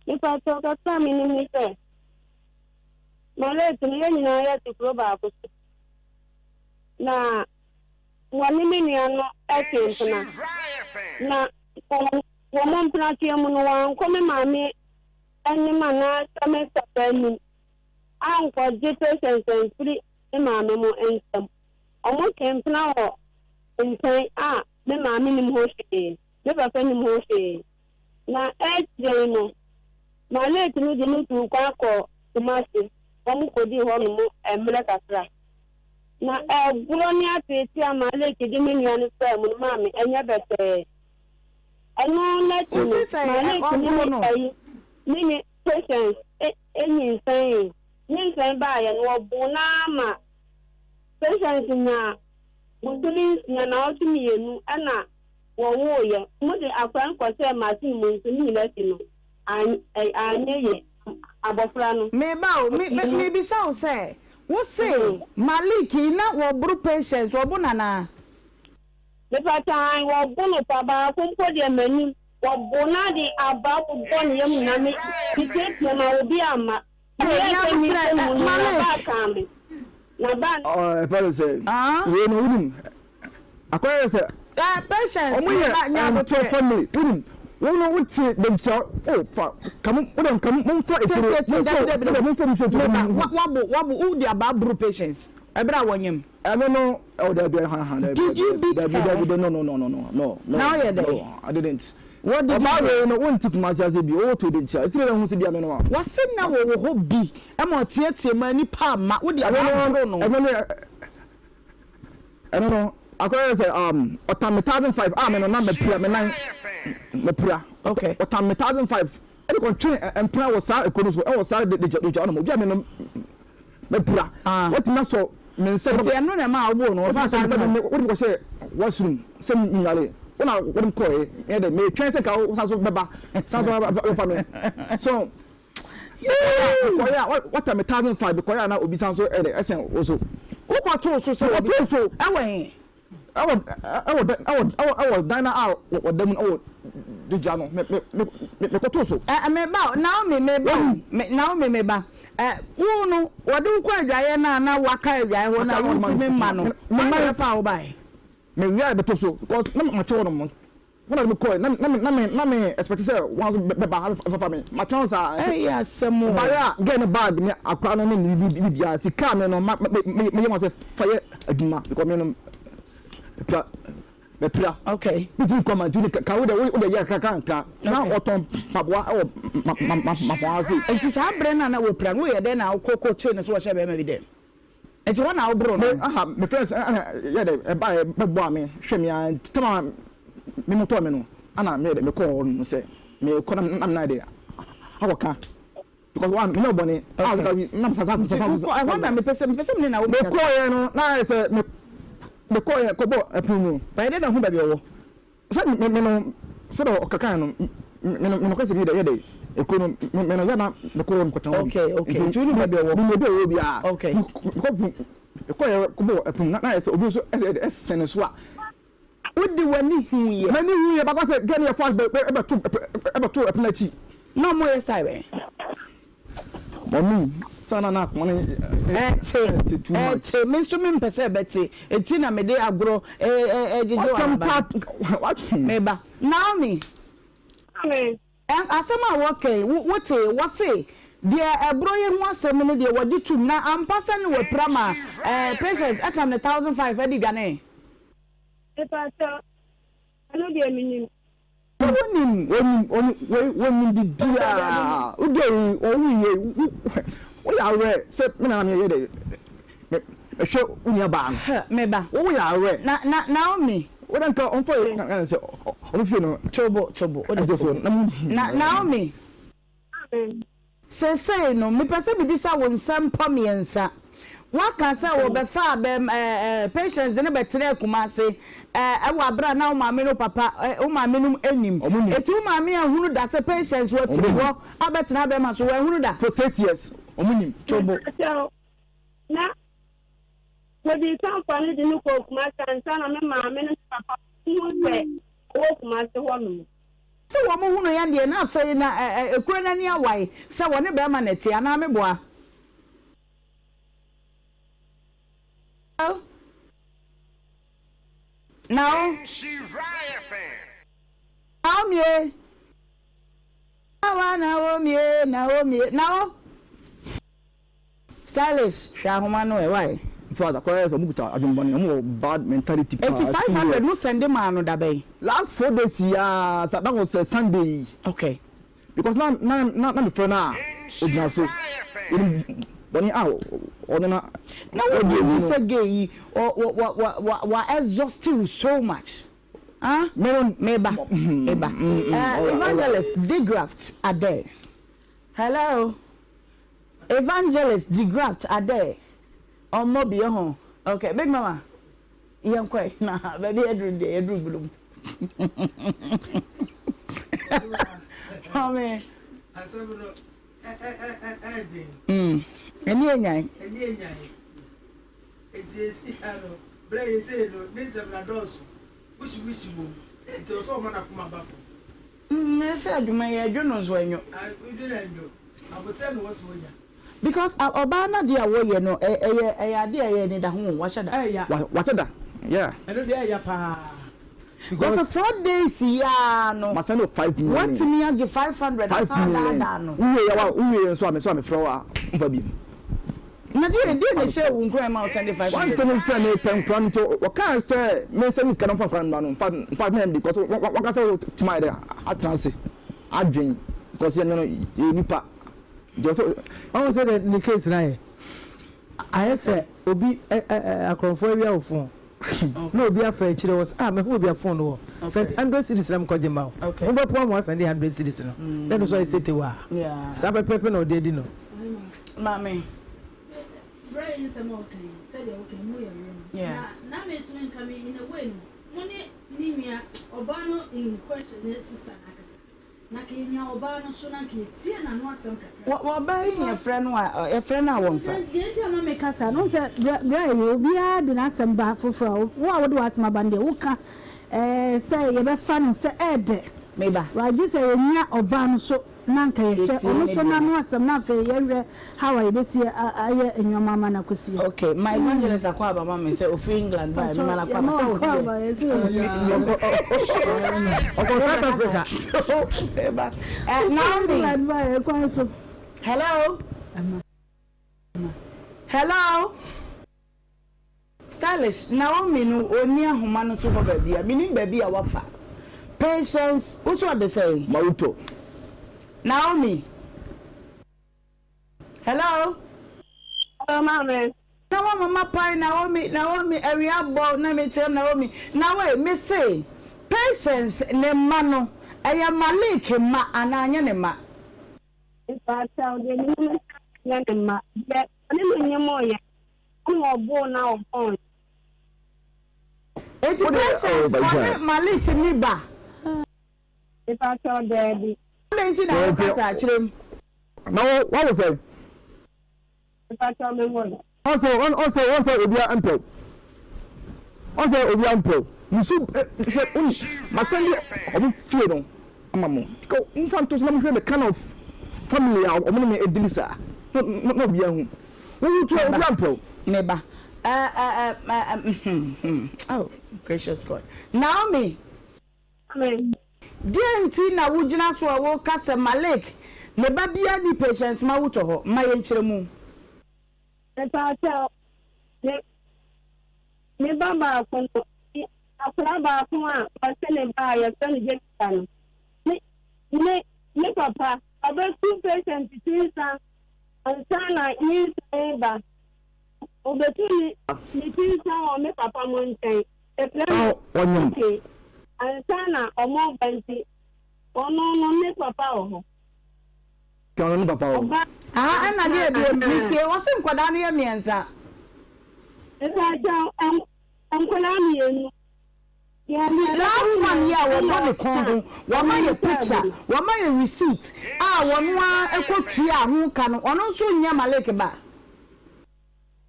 Mepakyɛw, kakra a minim ne sɛ, Malik no, yɛn nyinaa yɛte kuro baako so. Na wɔne me nua no twe mpena. Na wɔn mpenatweɛ mu no, wɔankɔ me maame anim anaasɛ me papa anim ankɔgye Patience amfiri me maame mo nsam. Wɔtwe mpena wɔ nkyɛn a me maame nim ho hwee, me papa nim ho hwee. Na akyire yi no, Malek no de no tuu kwan kɔɔ Kumasi, wɔkɔdii hɔnom mmerɛ kakra. Na ɛborɔ ne ateetee a Malek de me nua no faa mu no maa me ɛnyɛ bɛtɛɛ. Ɛno n'akyi no, Wose sɛ Malek ne ɔboro me no? ayi, me ne Patience nyinsɛnee. Nyinsɛn baeɛ no, wɔboo no ara ma Patience nyaa bosome nsia, naawɔtwe mmienu na wɔwooeɛ. Wɔde akwadaa no kɔhyɛɛ machine mu nso ne nyinaa akyi no, anyɛ yie. Abɔfra no. Me ba o, me me mebisa wo sɛ, wo se Malik yi na wɔboro Patience, wɔbo no anaa? Mepakyɛ aane wɔbo no pa baako mpo deɛ m'anim wɔbo no ade abaa bobɔ ne yam nyinaa me meteatea ma obi amma meyɛɛ sɛ mehyɛ mu no na baa kaa me na baa no. Ɛfɛ no sɛ wei no wonim akɔyɛ sɛ ɔmo yɛ ntɔ family wonim wo no wote bɛnkyia o fa ka mo wode ka mo momfa efiri momfa wode momfa mo fie wabo wabo wode abaa boro patience ɛberɛ a wɔnyem. Ɛno no oh dabi ha ha dabi Did you beat dabi her? dabi no no no no no no no Na ɔyɛ dɛn? no I didn't. What did you Ɔbaa do? wei no wonte Kumasi ase bi ɔwɔ to de nkyia ɛsɛ dɛ ho sɛ bia me no a. Wɔse na wɔwɔ hɔ bi ma ɔteatea mu a nipa amma wode Ɛno abaa no boro no. ɛno no ɛno no akɔyɛ sɛ um ɔtam me 1005 a me no na mapira me nan mapira Okay. ɔtam me 1005 ɛde kɔntwe mpena wɔ saa ekuro no so ɛwɔ saa de de de gya ɔnom obi a me no Mapira. Watumi asɔ me nsa. Nti ɛno na ɛmaa woboo no? Watumi asɔ me nsa de me wode me kɔhyɛɛ washroom sɛ menware. Wo na wode me kɔɔe. Meyɛ dɛ metwɛn sɛ nka wo san so bɛba san so abɛfa me. So mekɔeɛ a wata me 1005 mekɔeɛ a na obi san so ɛdɛ ɛsɛn wo so. Wokɔtoo so sɛ obi Mekɔtoo so. Ɛwɔ he? Ɛwɔ ɛwɔ dan ɛwɔ ɛwɔ ɛwɔ dan no a wɔda mu no ɛwɔ degya no me me me mekɔtoo so. Ɛ me ba o Naomi me ba o me Naomi me ba ɛ wo no wɔde wo kɔ adwaeɛ no a na waka adwaeɛ hɔ no a wontumi mma no hwan na ɛbɛfaa wo baeɛ? Me wia bɛtɔ so because na makye hɔ nom. Wɔn na de me kɔɛ na na me na me na me expect sɛ wɔn nso bɛba abɛfafa me matwɛn saa. Ɛyɛ asɛm o. Ɔbaeɛ a girl no bag ne akora no ne ne biribiara sika a me no ma me me meyɛ wɔn sɛ fa yɛ adwuma because me no mepira mepira. Okay. Me ti nkɔ ma nti ka wo de wo de yɛ kakra kakra na ɔtɔn mpaboa ɛwɔ ma ma ma ma pɔn ase. Nti saa berɛ no a na wɔpira no woyɛ dɛn na wokɔ kɔ kyee no so wɔhyɛ bɛrima bi dɛm? Nti hɔ na woboro no? Me aha me friends ɛna yɛ dɛ ɛbaeɛ bɛboa me hwɛ me ara nti tam a me ho tɔɔ me no ɛna me yɛ dɛ mekɔɔ hɔ nom sɛ mekɔ na na me nan de akɔka because one menyɛ bɔne a sɛ bi na sa sa sa sa Nti wokɔ ɛhɔ na mepɛ sɛ mepɛ sɛ me ne na wo mekɔɔyɛ no na ayɛ sɛ me mekɔɔyɛ kɔbɔ ɛpono mu. Ɔyɛ dɛ na hu baabi ɔwɔ. Sɛ me me no sɛdeɛ ɔkekae no me no me no kɔsɛ bi yɛ dɛ ekuro no me me no yɛ na me kɔ hɔ me kɔtena hɔ bi. Okay okay nti wonim baabi ɔwɔ. Me baabi ɔwɔ biara. Okay. Nti me kɔ me kɔ yɛ kɔ bɔ ɛpono na na yɛ sɛ obi nso ɛsɛ ɛsɛn ne so a. Wode w'ani hu yɛ. M'ani hu yɛ bakɔ sɛ gɛn yɛ fast bɛ ɛbɛto ɛbɛto ɛpono akyi. Na ɔmo yɛ style bɛn? Mummy, saa na na akoma no ɛte too much. Ɛte, me nso mempɛ sɛ ɛbɛte, enti na mede agorɔ ɛgyegye wɔ aba no. Meba. Naomi, asɛm a wɔka yi, wote, wɔse Deɛ ɛboro yi ho asɛm no deɛ wɔgye tom na ampa sɛ ne wapira ma eh, Patience ɛtam ne 1005 adi dwanee. Mepakyɛw, ɛno deɛ menim. Sɛ wonim, wonim, wonim, wei, wonim biribiara. Wodi oyi, owu yie, wo, woyɛ awerɛ sɛ me nana meyɛ dɛ, me, mehwɛ wo nua baa no. Huh, me ba. Wo woyɛ awerɛ. Na, na, Naomi. Wo dɛ nka ɔmfa yɛ, na, na sɛ, ɔmo fie no. Tobo, tobo, wode Ɛnti so, tobo. na mo. Na, Naomi. Amen. Seesei no, mepɛ sɛ mibisa wo nsɛmpɔ mmiɛnsa. Woaka sɛ wɔbɛfaa bɛm ɛɛ ɛɛ Patience de no bɛtenaa Kumasi ɛɛ wɔ abere a na wo maame ne wo papa ɛɛ wo maame nom nnim. Wɔn nim. Eti wo maame anhunu da sɛ Patience Wɔn wafiri nim. hɔ abɛtena bɛrima so? Wanhunu da? For 6 years, wɔn nim. Tobo. Mepakyɛw, na wɔdii kan fa no de no kɔɔ Kumasi ansa na me maame ne me papa huu sɛ ɔwɔ Kumasi hɔnom. Sɛ wɔn hunu yɛn deɛ, na afei na ɛ ɛ ekuro no ani awae sɛ wɔne barima na ɛte, anaa meboa? Hello? Nao? Naomi e? Awa Naomi e, Naomi e, Nao? Stylish, hwɛ ahoma no ɛ, why? In fact, akɔyɛ sɛ ɔmo kuta adwembɔne, ɔmo wɔ bad mentality paa, Eti 500 serious. wo sɛnde maa no dabɛn? Last 4 days yi aa, sa that was Sunday yi. Okay. Because na na na na me frɛ no a, ogyina so. Onim bɔne a ɔne na Na wo ɔdi hu egu no. sɛ gay yi ɔ wɔ wɔ wɔ wɔ wa exhaust wo so much ah? Me no, Meba, meba. Eh, alright, alright. Evangelist Degraft Adair. Hello. Evangelist Degraft Adair. Ɔmmɔ bi ɛho. Okay, Big Mama. Yɛnkɔ ɛ na baabi yɛduru deɛ yɛduru bunu mu. Maame. Asɛm no ɛɛden. Ɛni enyan. Ɛni enyan. Eti esi ha no, bere yɛ sei no, ne nsɛm na dɔɔso. Wusi wusi wom. Nti ɔsɛ ɔma n'akoma ba fam. Ɛsɛ adwuma yi ɛdwo no nso ɛnwo. Ɛdwo no ɛnwo. Aboterɛ na ɔsɛ ɔnya. Because ɔbaa no adeɛ a wɔyɛ no ɛyɛ ɛyɛ adeɛ a ɛyɛ anidaho o, wahyɛ da. Ɛya. Wahyɛ da, yeah. Ɛno deɛ ɛya paa. Because 4 days yi ara no, Ma send wo 5 million. watumi agye 500 5 asan million. adaadaa no. Wowie yɛ wa wowie nso a me nso a mefrɛ wo a mfa bi. Na deɛ na ɛhyɛ wo nkuran ma wo send five One hundred? thing sɛ mepɛ nkora no nti wɔkaa sɛ me sɛ me sika no mfa nkora no mmra no mfa mfa because wɔka sɛ wotumi ayɛ dɛ atena ase adwen because yɛn no yɛyɛ nipa nti ɔsɛ. Ɔhu sɛ deɛ ne case no ayɛ ayɛ sɛ obi ɛ ɛ akorɔmfoɔ awia wo phone na obi afa akyire wɔ sɛ ah mahu obi a phone no wɔ sɛ 100 cedis na mekɔgye ma wo wobɛpo ama wasɛnde 100 cedis no na ɛno nso ayɛ sete waa saa pɛpɛpɛ na ɔde adi no. Maame. Berɛ yi nsɛm a ɔka yi sɛdeɛ woka yi mu yɛ werɛ mu na na me nso menka me in a way no mo ne ne nua ɔbaa no in question ne sister no akasa na nka yɛnya ɔbaa no so na nka yɛtie n'ano asɛm kakra. Ɔbaa yi yɛfrɛ no a yɛfrɛ no a wɔmfa. Deɛ nti a ma meka saa no sɛ berɛ a yɛ obiara de n'asɛm ba foforɔ a wo a wode w'asɛm aba no deɛ woka ɛɛ sɛ yɛbɛfa no sɛ ɛɛdɛ. Meba. Wagye sɛ yɛnya ɔbaa no so na anka yɛhwɛ ɔno nso n'ano asɛm na afei yɛhwɛ how a yɛbɛsi ayɛ nneɛma ama no akɔsi yie. Okay, my evangelist akɔ aba ma me sɛ ofiri England bae, mema no akɔ aba sɛ wo deɛ. Ɔkɔ South Africa. Naomi. England bae kwan so. Hello. Hello. Stylish, Naomi no ɔnni ahoma no so hɔ baabi a, mennim baabi a wafa. Patience, wo so ɔde sɛn? Maruto. Naomi. Hello. Hello, maame. Na wa mama pan Naomi, Naomi, awia bɔ na me kyerɛ Naomi. Na wei, me se, Patience ne mma no, ɛyɛ Malik mma anaa nyɛ ne mma? Mpakyɛw, deɛ menim ne sɛ ɛnyɛ ne mma. Deɛ ɔne no nyem yɛ, ɛna ɔboo na ɔbɔn. Eti Patience ɔne Malik ni ba? Mpakyɛw, daabi. Adɛn nti na woka saa? Kyerɛ mu. Na wo wawo sɛn? Mpakyɛw, menwoe. Ɔnsɛ ɔnsɛ ɔnsɛ obia mpɛw ɔnsɛ obia mpɛw musu sɛ un masɛn de ɔmo fie no ama mo kò nfa nto so na mo hwɛ the kind of family a ɔmo ne me edili saa na na obia hu wo wo tu a obia mpɛw. Me ba eh eh eh eh oh gracious God Naomi. Amen. Deɛn nti na wogyina so a woka sɛ Malik Ne ba biara nni Patience Mawutɔ hɔ. Ma yɛnkyerɛ mu. Mepaakyɛw, me me ba baako no, akwadaa baako a ɔte ne ba a yɛfrɛ no Jessica no, ne ne ne papa ɔbɛtu patient ti nsa ansa na nyinsɛn ba. Ɔbɛtu ne ne ti nsa wɔ me papa mo nkyɛn. Yɛfrɛ no okay ansa na ɔmo ba nti ɔno no ne papa wɔ hɔ. Ka ɔno ne papa o. Aha ɛna deɛ ebiem metie wɔse nkwadaa no yɛ miɛnsa. Mepakyɛw nkwadaa mienu. Nti last one yi a wɔbɔ ne kɔn ho wɔma yɛ picture wɔma yɛ receipt a wɔno ara ɛkɔ tua ho ka no ɔno nso nyɛ Malik ba.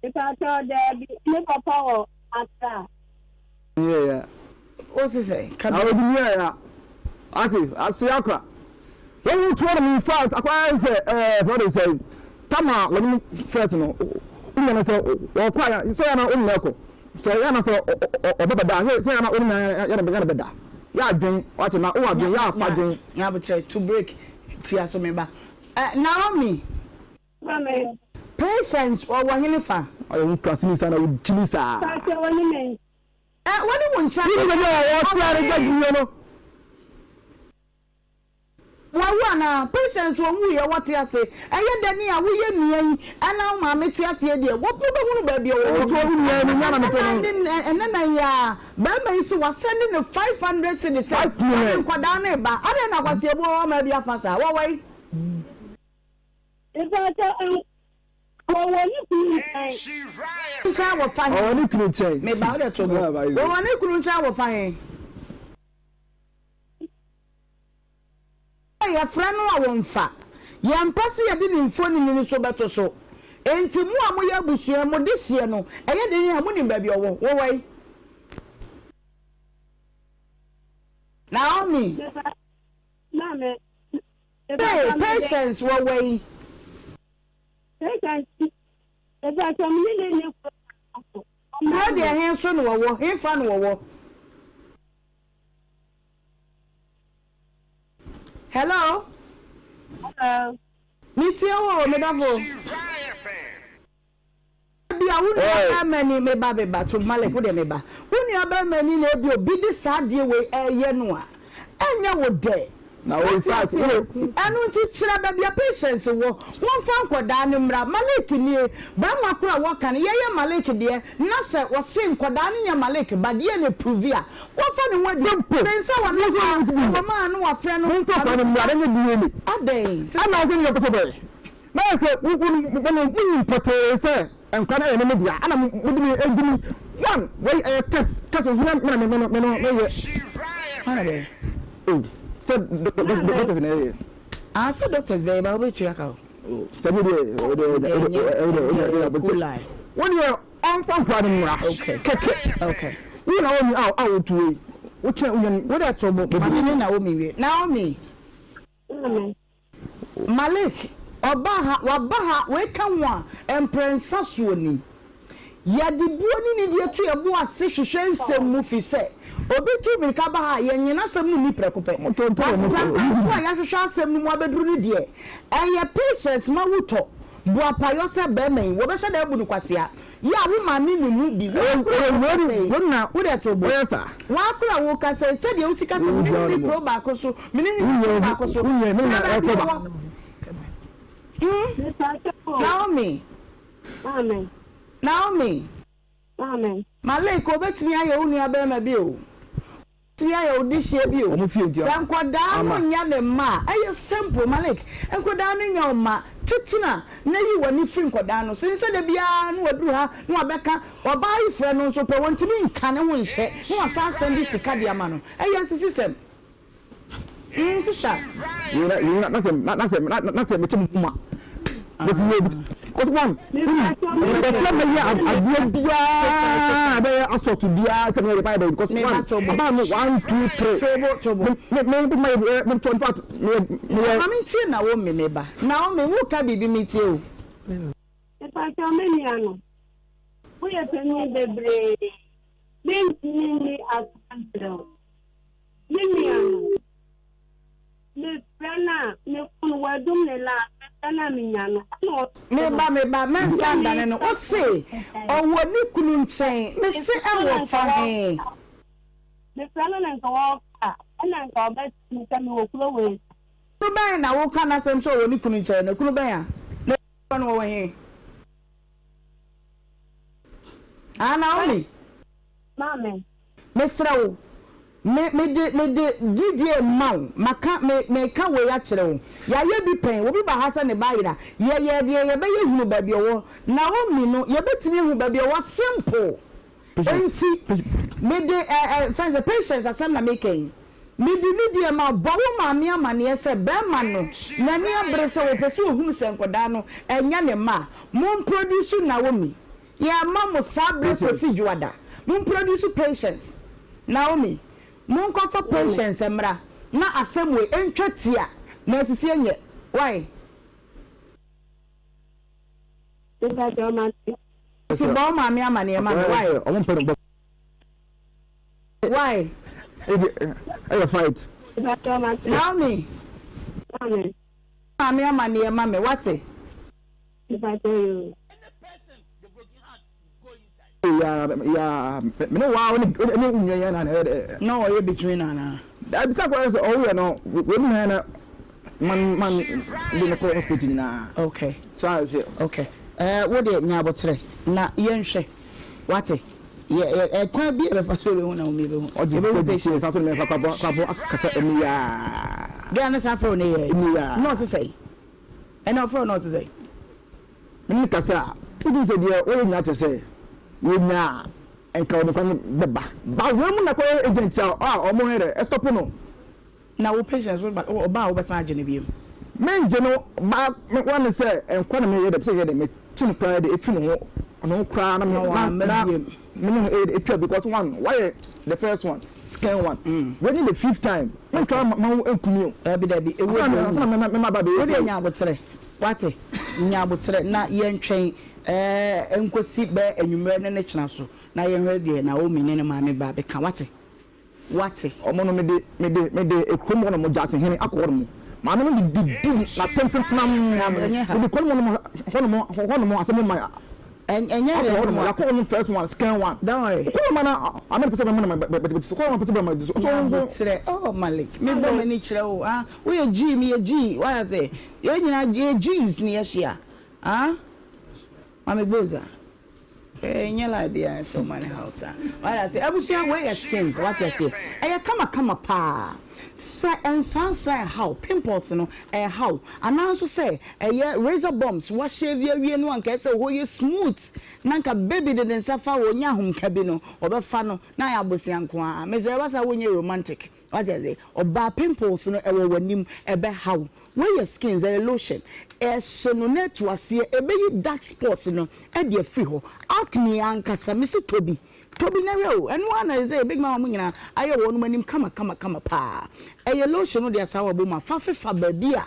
Mepakyɛw daabi ne papa wɔ Accra. Nyɛ ya. O se sɛ ka bi. Awɔ di nyɛ ya. Ate ase akwa. Wɔn ho tuo no in fact akwa ayɛ sɛ ɛɛ fɔ de sɛ tama wɔn mu first no wonya no sɛ wɔkɔ a sɛ yana wɔn nyinaa kɔ sɛ yana sɛ ɔbɛ bɛda sɛ yana wɔn nyinaa yana yana bɛda yɛ adwen wate na wɔ adwen yɛ afa adwen. Nyabotrɛ to break tia so me ba. Eh Naomi. Maame. Patience ɔwɔ hene fa? Ɔyɛ wo nkuraseni saa na wo gyimi saa. Pakyɛ wɔ ne me. Ɛ wɔ ne wo nkyɛn. Wone baabi a wɔte a ne gya no. Wawu anaa? Patience ɔnwuiɛ wɔte ase. Ɛyɛ dɛ ne a woyɛ nua yi ɛna wo maame te aseɛ deɛ wo mobɛhunu baabi a ɔwɔ. Ɔtu ɔne nua yi no nua na metɔ no. Ɛnɛ nan yi ara barima yi se wasɛnde no 500 cedis sɛ ɔde nkwadaa no reba. Adɛn na Kwasi Abuo wɔ ɔmaa bi afa saa? Wɔwɔ yi. Mpakyɛ wɔwɔ ne kunu nkyɛn. Nkyɛn wɔ fa he? Ɔwɔ ne kunu nkyɛn. Me ba wode to bo. Wɔwɔ ne kunu nkyɛn wɔ fa he? Yɛfrɛ no a wɔmfa. Yɛmpɛ sɛ yɛde ne mfonini no so bɛto so. Enti mo a moyɛ abusua yi, mo dehyeɛ no, ɛyɛ den a monim baabi a ɔwɔ. Wɔwɔ he? Naomi. Maame, Hey, Patience wɔ wɔ yi. Patience, mepakyɛ me ne ne ni kuro baako so. Kuro deɛ he so na wɔwɔ, he fa na wɔwɔ? Hello? Hello. Metie wo o, me dɔfo. Ebia wo nua barima ni, me ba, me ba, to Malik, wo deɛ me ba. Wo nua barima ni na ebia obi de saa adeɛ wei ɛreyɛ no a, ɛnyɛ wo dɛ. Na wo Wote in fact, aseɛ? wo Ɛno nti kyerɛ baabi a Patience wɔ, wɔmfa nkɔdaa no mmra. Malik nie, barima koro a wɔka no, yɛyɛ Malik deɛ, na sɛ wɔse nkɔdaa no nyɛ Malik ba deɛ na ɛprovi a, wɔmfa ne ho adi. Simple. Me nsa wɔ ne Wo nso fa, wo ntumi nyɛ. ɛwɔ mu a na wafrɛ no, Momfa nkwadaa no mmra, na nyɛ DNA. Adɛn? Ɛna sɛ nea ɔpɛ sɛ ɔbɛyɛ. Na ayɛ sɛ wo wo no mo monim pɔtee sɛ nkwa no yɛ me me dea ɛna mo mode me adi me one wei ɛyɛ test test nso me na me me no me no meyɛ. Hwan na bɛyɛ? Oh sɛ doctors na ɛyɛ. Ah sɛ doctors bɛyɛ ba wobɛtua ka o. Oh sɛ mi deɛ o deɛ o deɛ o deɛ o deɛ o deɛ Cool lie. Wo deɛ ɔnfa nkwa no mmra kɛkɛ. Okay. Wo na wo a a wotu wei wo kyɛn wo yɛn. Wo deɛ to bo ma me ne Naomi nwie Naomi. Maame. Malik, ɔba ha, waba ha, wei ka ho a, mprɛnsa soɔ ni. Yɛde buo ne nidie to yɛn bo ase hwehwɛ nsɛm mu firi sɛ, obi tu mmirika ba ha a, yɛnnye n'asɛm no nni prɛko pɛ. But pɛmpɛnsoɔ a yɛahwehwɛ asɛm no mu abɛduru no deɛ, ɛyɛ patience ma wotɔ boapayɔ sɛ barima yi, wɔbɛhyɛ da abu no kwasea. Yɛ a wo maame nim ho bi. Wo akora a wokasa yi, wo deɛ to bo. Wo akora a wokasa yi, sɛdeɛ wosi kasa yi, me ne wo nni kuro baako so, me ne no nni kuro baako so. Kyerɛ baabi a ɔwɔ. Hmm? Naomi. Naomi. Malik, obetumi ayɛ wo nua barima bi o. Tumi ayɛ wo dehyeɛ bi o. Sɛ nkwadaa no nyɛ ne mma a, ɛyɛ simple Malik, nkwadaa no nyɛ wo mma, tetena na yi w'ani firi nkwadaa no so. Sɛ da biara na waduru ha na wabɛka, ɔbaa yi frɛ no nso pɛ, wɔntumi nka ne ho nhyɛ na wasan asan de sika de ama no. Ɛyɛ nsisisɛm. Mm, sister. Wei na wei na na sɛ na na sɛ na na sɛ mekyɛ mu ma. Bɛsi yɛ bi. Cause one, mepɛ sɛ mɛyɛ adeɛ biara bɛyɛ assault biara tɛm yɛ de because one, aba no one two three. Me me me ma yɛ me in fact me me yɛ. Maame ntie Naomi me ba. Naomi wo ka biribi me tie o. Mepakyɛw me nua no, woyɛ panyin bebree, mentumi nni atorɔ nkyerɛ wo. Me nua no, mefrɛ no a, me fon wa. Wadum ne la a na menya no ɛna ɔse no. Meba meba mɛnsa ndane no ose ɔwɔ ne kunu nkyɛn mese ɛwɔ fa he. Mefrɛ no na nka ɔɔka a ɛna nka ɔbɛkyerɛ me sɛ mewɔ kuro wei so. Kunu bɛn na woka n'asɛm sɛ ɔwɔ ne kunu nkyɛn no kunu bɛn a na no ɔwɔ he? Ah Naomi. Maame. Mesrɛ wo, me, mede, mede gyidie rema wo, maka, me, meka wei akyerɛ wo. Yɛayɛ bi pɛn, obi ba ha sɛ ne ba ayera, yɛyɛɛ deɛ yɛbɛyɛ hunu baabi ɔwɔ. Naomi no, yɛbɛtumi ahu baabi ɔwɔ simple. Enti, mede, ɛ, ɛ, fɛn sɛ, Patience asɛm na meka yi. Mede nidie rema wo, bɔ wo maame amaneɛ sɛ barima no, n'ani abere sɛ ɔpɛ sɛ ɔhunu sɛ nkwadaa no, ɛnyɛ ne mma a. Momproduce Naomi. Yɛama mo saa berɛ kɔsi Dwoada. Mo produce Patience. Naomi, monkɔfa Patience mmra na asɛm wei ntwa tia na asisi nyɛ. Wai? Nti bɔ wo maame amaneɛ ma me, wai? Wai? Naomi, bɔ maame amaneɛ ma me, wate? Na ɔyɛ between anaa. Dabi sɛ akɔyɛ sɛ ɔwoyɛ no wei mu na na man man de no kɔ hospital nyinaa. Okay. So ayɛ sɛ. Okay. Ɛɛ wo deɛ nya aboterɛ na yɛnhwɛ wate yɛ yɛ ɛkwan bi a yɛbɛfa so yɛbɛhu na wɔn yɛbɛhu. Ɔgye Yɛbɛhu sika gye sie patience. saa so na mɛfa kwabɔ kwabɔ akasa ɛmu yaa. Girl no san frɛ wo ne yɛ. Ɛmu yaa. Nɔɔse sɛn? Ɛnna ɔfrɛ wo na ɔse sɛn? Me ne no kasa a, wotumi sɛ deɛ wɔyɛ nyinaa kyerɛ sɛ wɔnya a nka wɔde nkwa no bɛba. But wei mu na kɔyɛ agent a a wɔn yɛ dɛ ɛstɔpo no. Na wo patience wo ba ɔba a wobɛsan agye no biom? Mengye no ba me one ne sɛ nkwa na meyɛ dɛ pɛ sɛ yɛ dɛ mete no koraa de efi ne ho ne ho koraa na me Na na wamma na biom. me ne no ɛyɛ dɛ etwa because one wayɛ the first one second one wei ne the fifth time mentwa ma wo nku me o. Dabi dabi ewu Ansa deɛ na ansa owu. na me maba Wo bɛyɛ deɛ sei. nya aboterɛ wate nya aboterɛ na yɛntwɛn ɛɛ nkosi bɛyɛ anwummerɛ ne ne kyena so na yɛnhwɛ deɛ Naomi ne ne maame ba bɛka wate. Wate. Ɔmo no mede mede mede ekurom hɔ nom Gyasehene akɔ hɔ nom. Maame no de didi n'atɛm tenam. Mede kɔ nom hɔ nom hɔ nom asɛm ma akɔ hɔ nom. Yakɔ hɔ nom first one second one. Don't worry. Kɔ hɔ nom na maame no pɛ sɛ ɔbɛma no bɛ bɛ kɔ hɔ nom pɛ sɛ ɔbɛma no so so. Kyerɛ oh Malik me bɔ m'ani kyerɛ wo ah woyɛ G me yɛ G why I say yɛn nyinaa yɛ G's ne yɛhyia ah Maame Gboza. Ɛnyɛ lie biara sɛ ɔma ne haw saa. Wate aseɛ? Abusua, wei yɛ skins, wate aseɛ? Ɛyɛ kamakama paa. Sɛ nsansa ɛhaw, pimples no ɛhaw, anaa nso sɛ ɛyɛ razor bumps, woashave awie no anka ɛsɛ hɔ yɛ smooth, na anka baby de ne nsa fa hɔ, ɔnya ahomka bi no, ɔbɛfa no, na ayɛ abosea nko ara. Mesrɛ, ɛba saa wonyɛ romantic. Wate aseɛ? Ɔbaa pimples no ɛwɔ w'anim, ɛbɛhaw. Wei yɛ skins, ɛyɛ lotion. Ɛhye no na ɛto aseɛ, ɛbɛyi dark spots no de afiri hɔ. Acne ankasa, mese tɔ bi. Tɔ bi na hwɛ o, ɛno ara na ɛsɛ ɛbɛtumi ama mo nyinaa ayɛ wɔnom anim kama kama kama paa. Ɛyɛ lotion no de asaawa bɔ mu a, fa fefa baabi a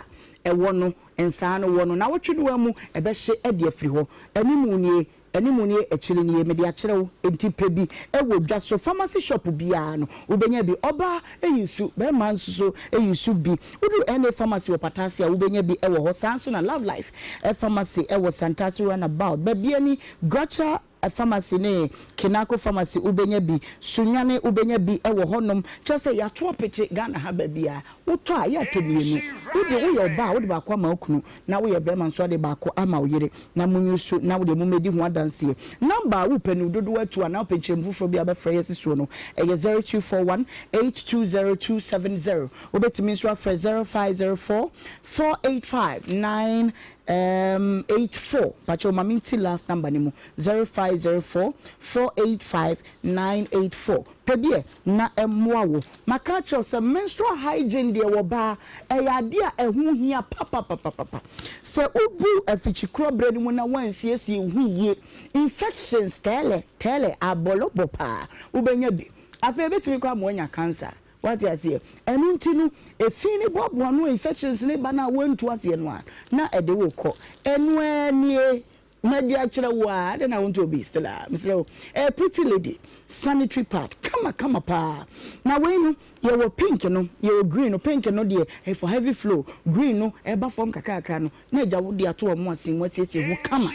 ɛwɔ no, nsaa no wɔ no. Nawɔtwe no ara mu, ɛbɛhye de afiri hɔ. Anim nie, Anim nie, akyiri nie, mede akyerɛ wo, enti pɛ bi wɔ dwa so, pharmacy shop biara no, wobɛnya bi. Ɔbaa yi su, barima nso so yi su bi. Woduru NA Pharmacy wɔ Patase a, wobɛnya bi wɔ hɔ. Saa nso na Love Life Pharmacy wɔ Santase Runabout, Babiani, Graca Pharmacy ne Kinako Pharmacy wobɛnya bi. Sunyani wobɛnya bi wɔ hɔnom. Kyerɛ sɛ yɛato apete Ghana ha baabiara. Wotɔ a, yɛ atɔ mmienu. Wode, woyɛ ɔbaa a, wode baako ama wo kunu, na woyɛ barima nso a, wode baako ama wo yere, na monyi so, na wodeɛ mommɛdi ho adanseɛ. Number a wopɛ no dodoɔ atu anaa wopɛ nkyerɛmu foforɔ bi a wobɛfrɛ yɛ si soɔ no, ɛyɛ 0241 820270. Wobɛtumi nso afrɛ 0504 485 984. Pakyɛw ma menti last number no mu, 0504 485 984. Pɛ bi ɛ na ɛmmoa wo. Maka akyerɛ wo sɛ menstrual hygiene deɛ wɔ baa, ɛyɛ adeɛ a ɛho hia papapapapa. Sɛ wobu afikyikorɔ berɛ no mu na woansiesie wo ho yie, infections tɛɛlɛ tɛɛlɛ abɔlɔbɔ paa, wobɛnya bi. Afei ɛbɛtumi koraa ama woanya cancer. Woate aseɛ? Ɛno nti no, efi no boaboa ano a infections no ba no a woantu aseɛ no a, na ɛde wo rekɔ. Ɛno ara nie. Madi akyerɛ wo a, adɛn na wontɔ bi still a? Mesrɛ wo. Ɛyɛ Pretty Lady sanitary pad. Kama kama paa. Na wei no, yɛwɔ pink no, yɛwɔ green no. Pink no deɛ, ɛyɛ for heavy flow. Green no, ɛba fam kakrakra no, na agya wo de ato wɔn asen mu asiesie ho kama.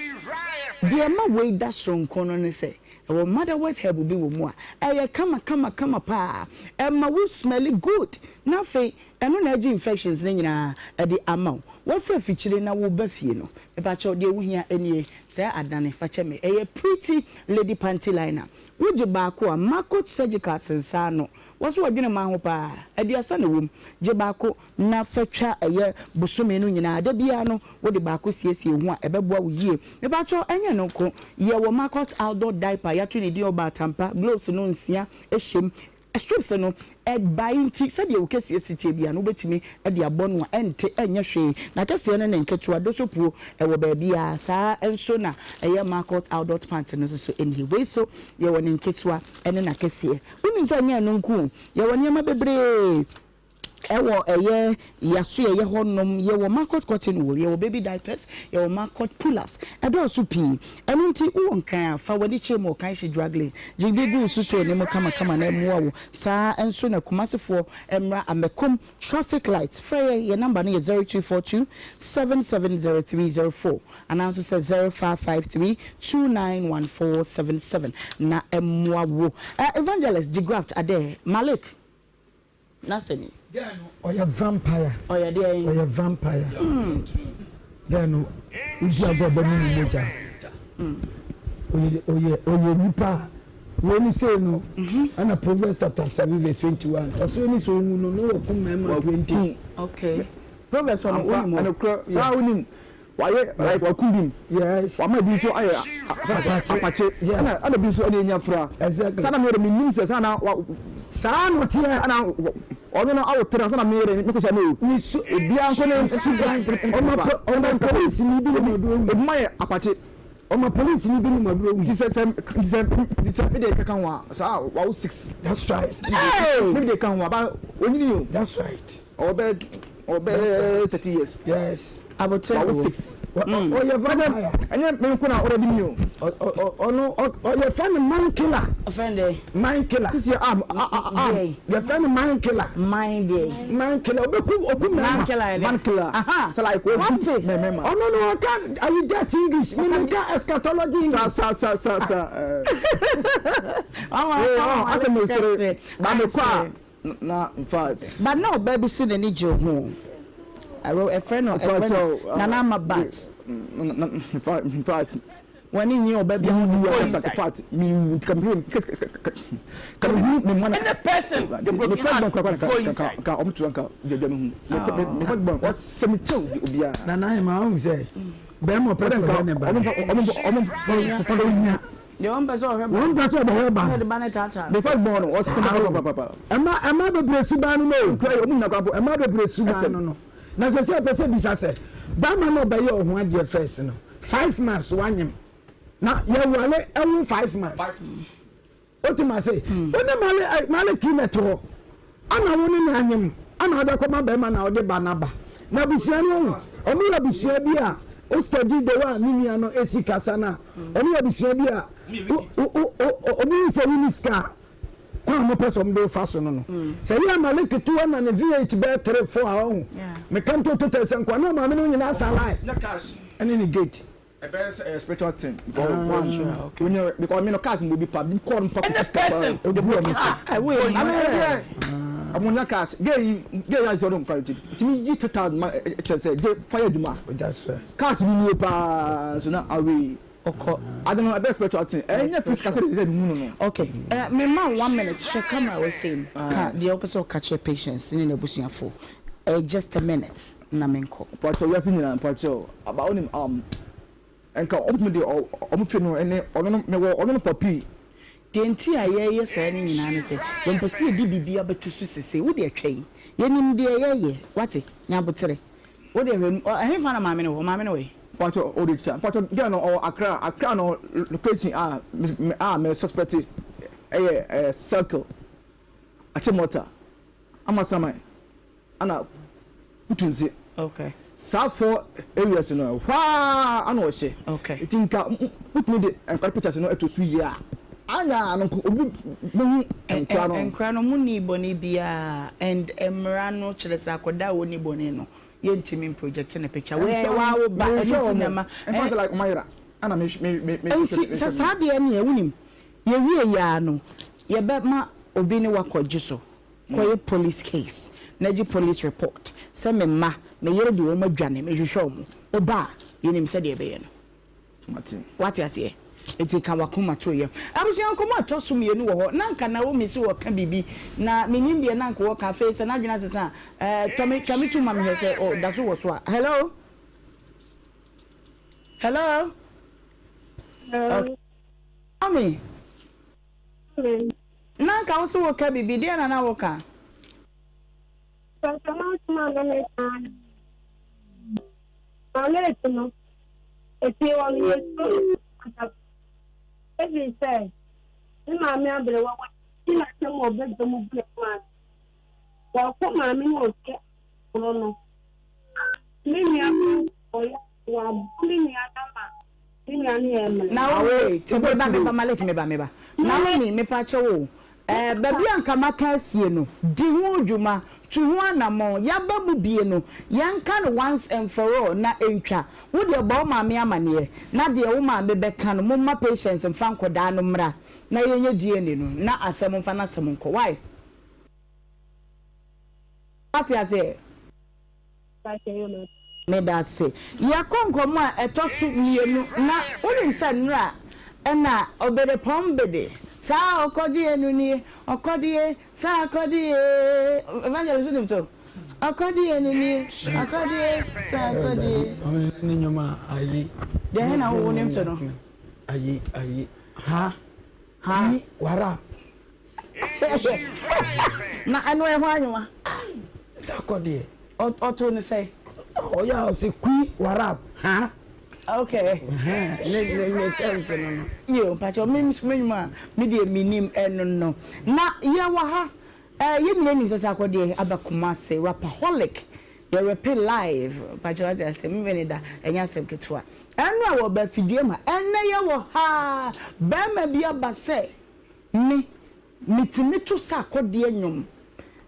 Deɛ ɛma wei da soronko no ne sɛ, ɛwɔ motherwort herb bi wɔ mu a, ɛyɛ kama kama kama paa. Ɛma wo smelly good. Na afei, ɛno na ɛgye infections no nyinaa de ama wo. Woafiri afikyire na woreba fie no, mepakyɛw, deɛ wohia nie, saa adane, fa kyɛ me. Ɛyɛ Pretty Lady Panty Liner. Wogye baako a, Marcot Surgicals nsa ano. Wɔ so wɔdwene mmaa ho paa. 30 na ɛwɔ mu. Gye baako na fa twa ɛyɛ bosome no nyinaa. Da biara no, wode baako siesie wo ho a, ɛbɛboa wo yie. Mepakyɛw, ɛnyɛ ɛno nko. Yɛwɔ Marcot Outdoor Diaper, yɛato ne din Ɔbaatampa, gloves no nsia hyɛ mu. Strips no, ɛbae nti, sɛdeɛ wo kɛseɛ si teɛ biara no, wobɛtumi de abɔ no a ɛnte, ɛnyɛ hwee. N'akɛseɛ ne ne nketewa, dosopuo, ɛwɔ baabiara. Saa ara nso na ɛyɛ Marcot Outdoor Pant no nso so nie. Wei nso, yɛwɔ ne nketewa ne n'akɛseɛ. Wonim sɛ ɛnyɛ ɛno nko o, yɛwɔ nneɛma bebree ɛwɔ ɛyɛ yasoɛyɛ hɔ nom, yɛwɔ Marcot cotton wool, yɛwɔ baby diapers, yɛwɔ Marcot pull-ups, ɛdɔɔso pii. Ɛno nti wowɔ Nkran a, fa w'ani kyerɛ mu wɔ Kanshi Drug Lane, gye bi gu wo susuo no mu kamakama na ɛmmoa wo. Saa ara nso na Kumasefoɔ mmra Amɛkom traffic light, frɛ yɛn, yɛn number no yɛ 0242 770304 anaa nso sɛ 0553 291477 na ɛmmoa wo. Evangelist Degraft Adeh, Malik. N'asɛm yi. Girl no ɔyɛ vampire. Ɔyɛ deɛn? Ɔyɛ vampire. Girl no wodi agorɔ ɔbɛnom wo mogya. Ɔyɛ ɔyɛ ɔyɛ nipa a wei ni sei no ɛna Proverbs chapter 7 verse 21 ɔsɛ ni sɛ owu no na wakum mmarima 20. Okay. Proverbs ɔno wonim hɔ. Ɛnokorɛ saa wonim Wayɛ like wakum bi. Yes. Wama ebi nso ayɛ apakye. Yes. Ɛna ɛna bi nso ɛna enya fura. Exactly. Saa na meyɛ dɛ menim sɛ saa na wa. Saa na ɔteɛ. Ɛna ɔno no awo tere ansa na meyɛ dɛ mekɔ hyɛ no o. Ne su. Obiara nso ne suban. Ɔma ɔma polisi ni bi nom aduro wu. Ebi ma yɛ apakye. Ɔma polisi ni bi nom aduro wu. Nti sɛ sɛ nti sɛ nti sɛ me deɛ keka ho a saa wawo six. That's right. Hey! Me deɛ ka ho a ba onyini o. That's right. Ɔwɔ bɛyɛ ɔwɔ bɛyɛ 30 years. Yes. Abotire Wawo wɔ. six. Ɔyɛ vampire. Ɛnyɛ me nko na ɔdɔ bi mi o. Ɔno ɔyɛ fɛ no man killer. Ɔfɛn dɛ. Man killer. Sisi a a a. Deɛ. Yɛfrɛ no man killer. Man deɛ. Man killer obeku oku mɛma. Man killer yɛ dɛ. Man killer. Aha. Sɛ like oku Wate. mɛmɛma. Ɔno no ɔka ayi Dutch English mi mi nka eschatology English. Sa sa sa sa sa. Ɔwɔ Ee ɔwɔ ɔn asɛ mi sere. Ba mi kɔ a. Na infact. But na ɔbaa bi se n'ani gye wo ho o. Ɛfrɛ no ɛfrɛ no Nana Ama Bat. Infact. W'ani nnye ɔbaa bi ho ne sɛ. Infact mi ka mi ka mi hu mi mwana. Any person the broken heart go inside. Ka ɔmo tura nka dwa mi hu. Mi fa gbɔn ɔsɛ mi kyɛw obiara. Nana Ahema ahu sɛ bɛrima ɔpɛ sɛ ɔhwɛ ne ba no. Ɔmo ɔmo fa ɔnya. Deɛ wɔn pɛ sɛ ɔhwɛ ba. Wɔn pɛ sɛ ɔbɛhwɛ ba. Ɛna de ba ne taataa. Ne first born no ɔsɛ papapapa. Ɛma ɛma bebree suban no no o. Nkura yi ɔmo nyina kora mpo. Ɛma bebree suban no no. Na sɛ sɛ ɛpɛ sɛ bisa sɛ bɛrima na ɔbɛyɛ ɔho adeɛ first no 5 months wanyem na yɛwale ɛwo 5 months. O ti ma se o ne male male ki na ɛte hɔ ana wo ne na anyem ana ɔde akɔma bɛrima na ɔde ba n'aba na abusua no ɔmo yɛ abusua bi a o study the way a ne nua no esi kasa na ɔmo yɛ abusua bi a o o o ɔmo yi sɛ wuni sika a kwan a ɔmo pɛ sɛ ɔmo de fa so no no sɛ yɛ amale ketewa na ne V8 bɛyɛ three four a ɔho meka nto to tɛ sɛ nkwa na ɔmaame no nyinaa sa line ɛne ne gate. Ɛbɛyɛ sɛ ɛyɛ spiritual thing because onya because mi no cars mo bi pa bi kɔɔ mpa Any person the broken heart go inside. Ɔmo nya cash gay yi gay yi ayɛ sɛ ɔdɔ nkwa ti timi yi 3,000 ma ɛkyerɛ sɛ gye fa yɛ adwuma cash ni nie paa nso na awe Ɔkɔ. Ade no ɛbɛyɛ spiritual thing ɛnyɛ physical sɛ sɛ mi hu no no. Okay me ma wo one minute hwɛ camera wei sei mu ka deɛ wopɛ sɛ woka kyerɛ Patience ne n'abusuafoɔ ɛyɛ just a minute na menkɔ. Mpakyɛw wiase nyinaa mpakyɛw aba wonim um nka ɔmo tumi de ɔmo fie no ɛne ɔno no mewɔ ɔno no pɔpii. Deɛ nti a yɛreyɛ saa no nyinaa ne sɛ, yɛmpɛ sɛ yɛde biribi abɛto so seesei. Wo deɛ twɛn. Yɛnim deɛ yɛreyɛ. Woate? Nya aboterɛ. Wo deɛ hwɛ, ɛhefa na maame no wɔ? Maame no wɔ he? Mpakyɛw ɔde kyɛ mpakyɛw girl no ɔwɔ Accra Accra no location a me a me suspect ɛyɛ ɛɛ circle Achimota Amasaman ɛna Kutunse. Okay. Saa 4 areas no ɛhɔ ara na ɔhyɛ. Okay. Nti nka wotumi de nkwadaa pictures no to so yie a, anya no nka obi bɛhu nkwadaa no. Nkwadaa no ɔmo nnii bɔne biara and mmara no kyerɛ sɛ akwadaa a ɔnni bɔne no yɛntumi mproject ne picture. Wei ɛyɛ waa wo ba ɛno nti na ɛma. Ɛmfa sɛ like ɔmo ayera ɛna me me me me. Nti sɛ saa deɛ neɛ wonim yɛwie yɛ ara no yɛbɛma obi ne wo akɔgye so. Kɔyɛ police case na gye police report sɛ me mma, me yere de wɔn adwane, mehwehwɛ wɔn. Woba a, yɛnim sɛdeɛ yɛbɛyɛ no. Woate aseɛ? Enti ka w'akoma to yam. Abusua nkɔmmɔ a ɛtɔ so mmienu wɔ hɔ. Na anka Naomi se ɔreka biribi, na mennim deɛ na anka ɔreka. Afei sɛ n'adwene asesa a, eh, twa me, twa me to ma mehwɛ sɛ ɔda so wɔ so a. Hello? Hello? Hello? Naomi? Amen. Na anka wo se woka biribi, deɛn na na woka? Pastor m'asɛm a na meka ara ne sɛ, na late no, ɛfie hɔ no yɛsuro no pata ɛfiri sɛ me maame aberewa wɔdi n'asɛm wɔ badwa mu bu n'anim ase. Wɔkɔ maame no ɔfie koro no, me nua ɔyɛ wɔabɔ me nua no ama me nua no yɛ mmerɛ. Naomi, te meba meba Malik meba meba Naomi mepakyɛw o eh, baabi a nka maka asie no di ho dwuma tu ho anamɔn yaba mu bie no yɛnka no once and for all na ɛntwa wo deɛ bɔ wo maame amaneɛ na deɛ wo maame bɛka no momma Patience mfa nkɔdaa no mmra na yɛnyɛ DNA no na asɛm mfa n'asɛm nkɔ wai wate aseɛ. Medase. Yɛkɔ nkɔmmɔ a ɛtɔ so mienu na wonim sɛ nnora na Obedepɔn bede saa ɔkɔdeɛ no nie, ɔkɔdeɛ, saa akɔdeɛ, Evangelist wonim to? Ɔkɔdeɛ no nie, ɔkɔdeɛ, saa akɔdeɛ. Ɔno ne nnwom a ayi. Deɛ he na wo wonim to no? Ayi, ayi, ha, ha, yi, wara. Na ɛno ɛho anwowa. Sɛ akɔ deɛ. Ɔtoo no sɛn? Ɔyɛ a ɔsɛ kui warab ha. Okay. Ne ne ne terms no no. Yo mpakyɛw me nso me nwom a me deɛ me nim ɛno no. Na yɛ wɔ ha ɛɛ yɛ nyinaa nim sɛ sɛ akɔ deɛ aba Kumasi rapaholic yɛ repe live mpakyɛw wate aseɛ me mene da ɛnyɛ asɛm ketewa. Ɛno a wɔ ba fidua mu ha ɛnɛ yɛ wɔ ha bɛɛma bi aba sɛ Me, metumi to sakɔdeɛ nnwom,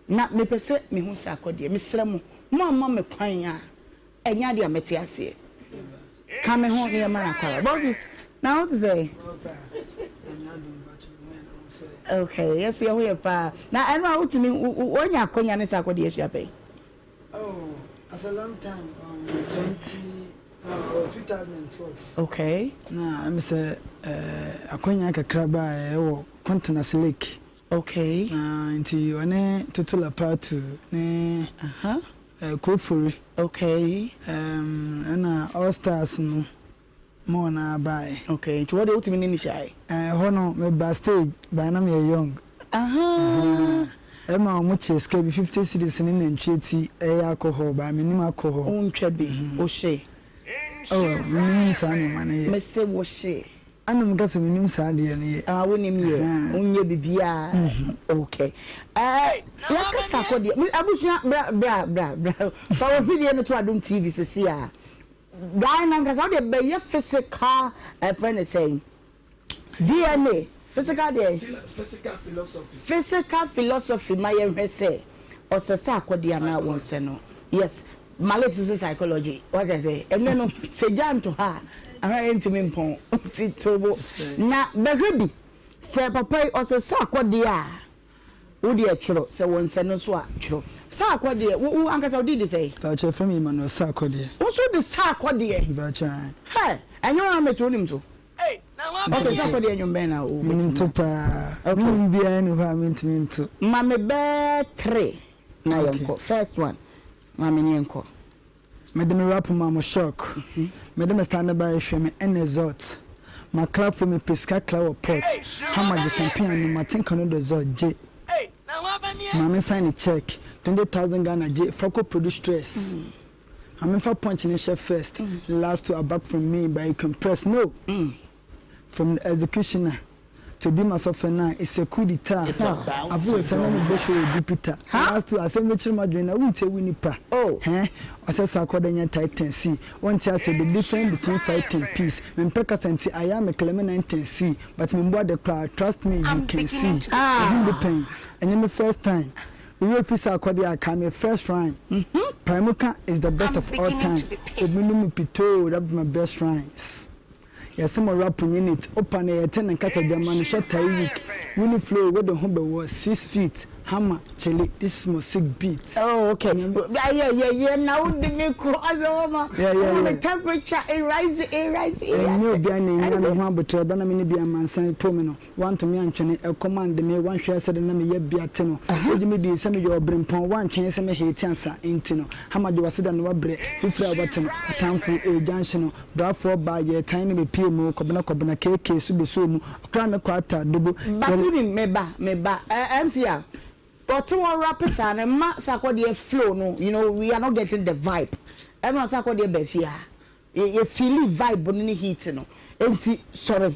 na mepɛ sɛ mehu sakɔdeɛ. Mesrɛ mo, moamma me kwan a, ɛnyɛ adeɛ a mɛte aseɛ. Ka me ho na yɛmma no akwaaba. Bɔsi, na wo te sɛn? Okay, yɛso yɛ ho yɛ paa. Na ɛno a wotumi, woanya akwanya ne sakɔdeɛ ahyia pɛn? Oh, as a long time, 20, oh, 2012. Okay. Na ɛmi sɛ eh, akwanya kakra baa ɛwɔ Kontenas Lake. Okay. Na nti ɔne Toto Lapatu ne uh -huh. eh, Kofori. Okay. Um, ɛna All Stars no ma wɔn ara baeɛ. Okay, nti hɔ deɛ wotumi ne no hyiaeɛ? Ɛɛ, hɔ no me ba stage but na meyɛ young. Ahaa. Ɛma wɔn kyɛ sika bi, 50 cedis ne nantwie ti ɛyɛ alcohol but mennim alcohol. Wontwa bi, wohye? Oh, mennim saa nneɛma no yɛ. Mese wohye? Ɛna meka sɛ mennim saa adeɛ no yɛ. Ah, wonim yɛ, wonyɛ biribiara. Okay. Ɛɛ, yɛkasa kɔ deɛ, abusua bra bra bra bra, fa wo fidie no to Adom TV sisi a. Guy no ankasa wode bɛyɛ physical ɛfrɛ no sɛn DNA physical deɛ Physical philosophy. Physical philosophy ma yɛnhwɛ sɛ ɔsɛ sɛ akɔdeɛ anaa wɔnsɛ no yes Malik nso sɛ psychology wate aseɛ ɛnɛ no sɛ gya nto ha a ahwɛ a yɛntumi mpɔn nti to bo na bɛhwɛ bi sɛ papa yi ɔsɛ sɛ akɔdeɛ a Wo deɛ twerɛ, sɛ wo nsɛ no nso a, twerɛ. Saakɔ deɛ, wo, wo ankasa wo din de sɛn? Mpakyɛ yɛfrɛ me Emmanuel Saakɔ deɛ. Wo nso de Saakɔ deɛ? Mpakyɛ ae. Hɛ! Ɛnwom a meto, wonim to? Ok, Saakɔ deɛ nnwom bɛn na wo bɛtumi Menim to paa. Ok. Me nnwom biara nni hɔ a mentumi nto. Ma me bɛɛ tre na Ok. yɛnkɔ. First one, ma me ne yɛnkɔ. Mede me rap ma mo shock Mede me style no bae hwɛ me ɛna exalt Ma clap fo mepɛ sika kla wɔ pot Hammer gye champagne anom matenka no dɔ zɔ gye Maame sign ne check 20,000 Ghana gye fa kɔ produce stress Maame fa punch no hyɛ first Last two are back from me but you can press no From the executioner. To be my sɔfɛ na it's a coup d'etat. Afei sɛ na mebɔ show wɔ Jupiter. Last two asɛm bi kyerɛ m'adwene na wontie wo nipa. Hɛn ɔsɛ saa kɔ dɛ nyɛ titan see. Wonte ase the difference between fight and peace. Mempɛ kasa nti ayɛ a me claim 9 and see. But membu ade koraa trust me you can see. Mehu bi pɛn ɛnyɛ me first time. Wo werɛ fi saa kɔ deɛ a kae me first rhyme. Pae mu ka is the best of all time. Obi no mu pitoo that be my best rhymes. Yɛse mo rap nye neat opa na yɛte ne nkasa gyama no hwɛ tae weak wonni flow wode ho bɛwɔ 6 feet hammer chale this is mo sick beat. Oh okay yeah yeah yeah na wo de me kɔ asɛ wɔ ma wɔ me temperature e rise e rise e rise. Ɛnyɛ obia na enya me ho aboterɛ ba na me ne bi amansan po me no wanto me antwene ɛkɔm ande me wanhwɛ sɛde na meyɛ bia te no wogye me dii sɛ meyɛ ɔbrempɔn wantwɛn sɛ me hate ansa nti no hammer gye wase da na wabrɛ fifire a wobɛte no atamfo ee gya nhye no Brafoɔ baa yɛɛ tan ne bɛpie mu kɔbena kɔbena KK so bɛsoo mu ɔkra ne kwata dogo But yɛle. wonim me ba me ba eh MC a ɔte hɔ rap saa no mma Sarkodie flow no you know we are not getting the vibe ɛno a Sarkodie ba fie ha yɛ yɛ feeli vibe no ne heat no enti sɔre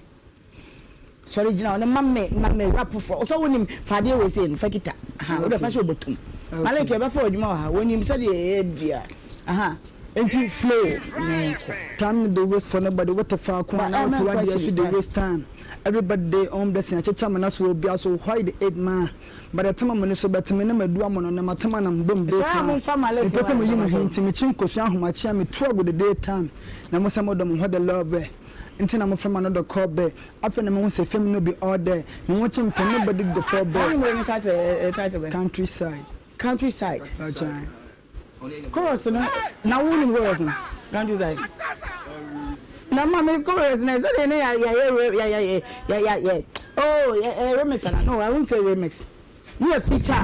sɔre gyina hɔ na ma me ma me rap foforɔ sɛ wonim fa adeɛ wei sei no fa kita aha wode fa hyɛ obotom Malik yɛbɛfa w'adwuma wɔ ha wonim sɛdeɛ yɛyɛ bia aha enti flow ne nkɔ. Time no dey waste for nobody wote faako a na wote w'adeɛ so dey waste time everybody dey on blessing akyekyɛ amena so obia so why the aid ma but ɛtema mo ni so bɛte me na madu amono na matema na mbom baseline mepɛ sɛ meyi mo he nti mekye nkosua ahomakye a metu agu the day time na mo sɛ modɔ mo hɔ the love eh nti na mofrɛ ma no dɔ kɔ bɛ afei na mehu sɛ fame no be all there me ho kye mpɛ nobody go for bɛ countryside Countryside chorus no na wo nim chorus no countryside na ma me chorus na ɛsɛ deɛ ne yɛ yɛ yɛ yɛ yɛ yɛ yɛ oh yɛ remix ana no I won't say remix ne yɛ feature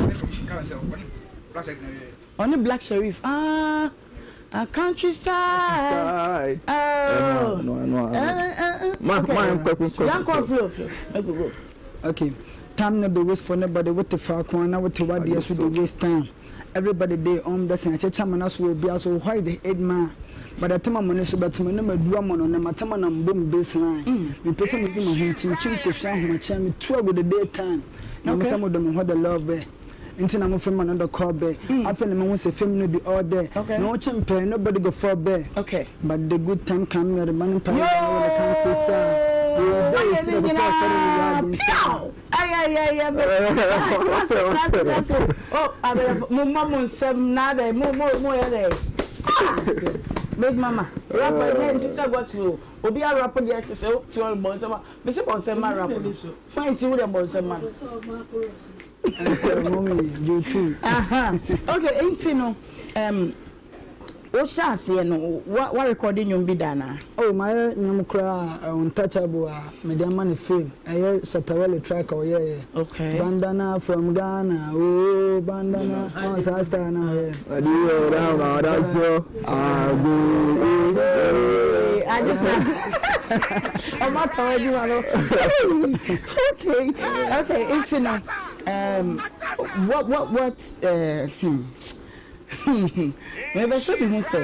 ɔne Black Sherif ah ah countryside oh okay yankɔ flow flow make we go. Okay time no dey waste for nobody wote faako a na wote w'adeɛ so dey waste time everybody dey on blessing akyekyɛ amena so wɔ obiara so why the hate ma but ɛtema mo ni so but me ne madu amono ne matema na mbom baseline mepɛ sɛ medi mo ho nti metwe nkosua ahomakyea metu agu the day time na mo sɛ mo dɔ me hɔ the love eh nti na mo fɛ ma no dɔ kɔ bɛ afei na mehu sɛ fame no be all there na wokye mpɛ nobody go fall bɛ but the good time come yɛde ba no mpa yɛ wɔ the country side Ayɛ ne nyinaa piaw ayɛyɛyɛ bɛ tena ase tena ase oh abɛyɛfo mo mmɔ mo nsam na adɛ mo mo mo yɛ dɛ ah big mama rap ɛnyɛ nti sɛ gospel o obi a rap deɛ kyerɛ sɛ o ti ɔrebɔ nsam a mesi bɔ nsam ma rap no hwan nti wo deɛ bɔ nsam ma no. Aha okay nti no um, wohyɛ aseɛ no wa wa rekɔde nnwom bi da anaa? Oh mayɛ nnwom koraa a Untouchable a mede ama no fame ɛyɛ Shatta Wale track a ɔyɛeɛ Okay. Bandana from Ghana ooh bandana ɔn saa style no a ɔyɛɛ. Ɔde yɛ ɔda ma ɔda so ago Ee, Adepa ɔmo atɔn adwuma no okay okay nti no what mepɛ sɛ mehu sɛ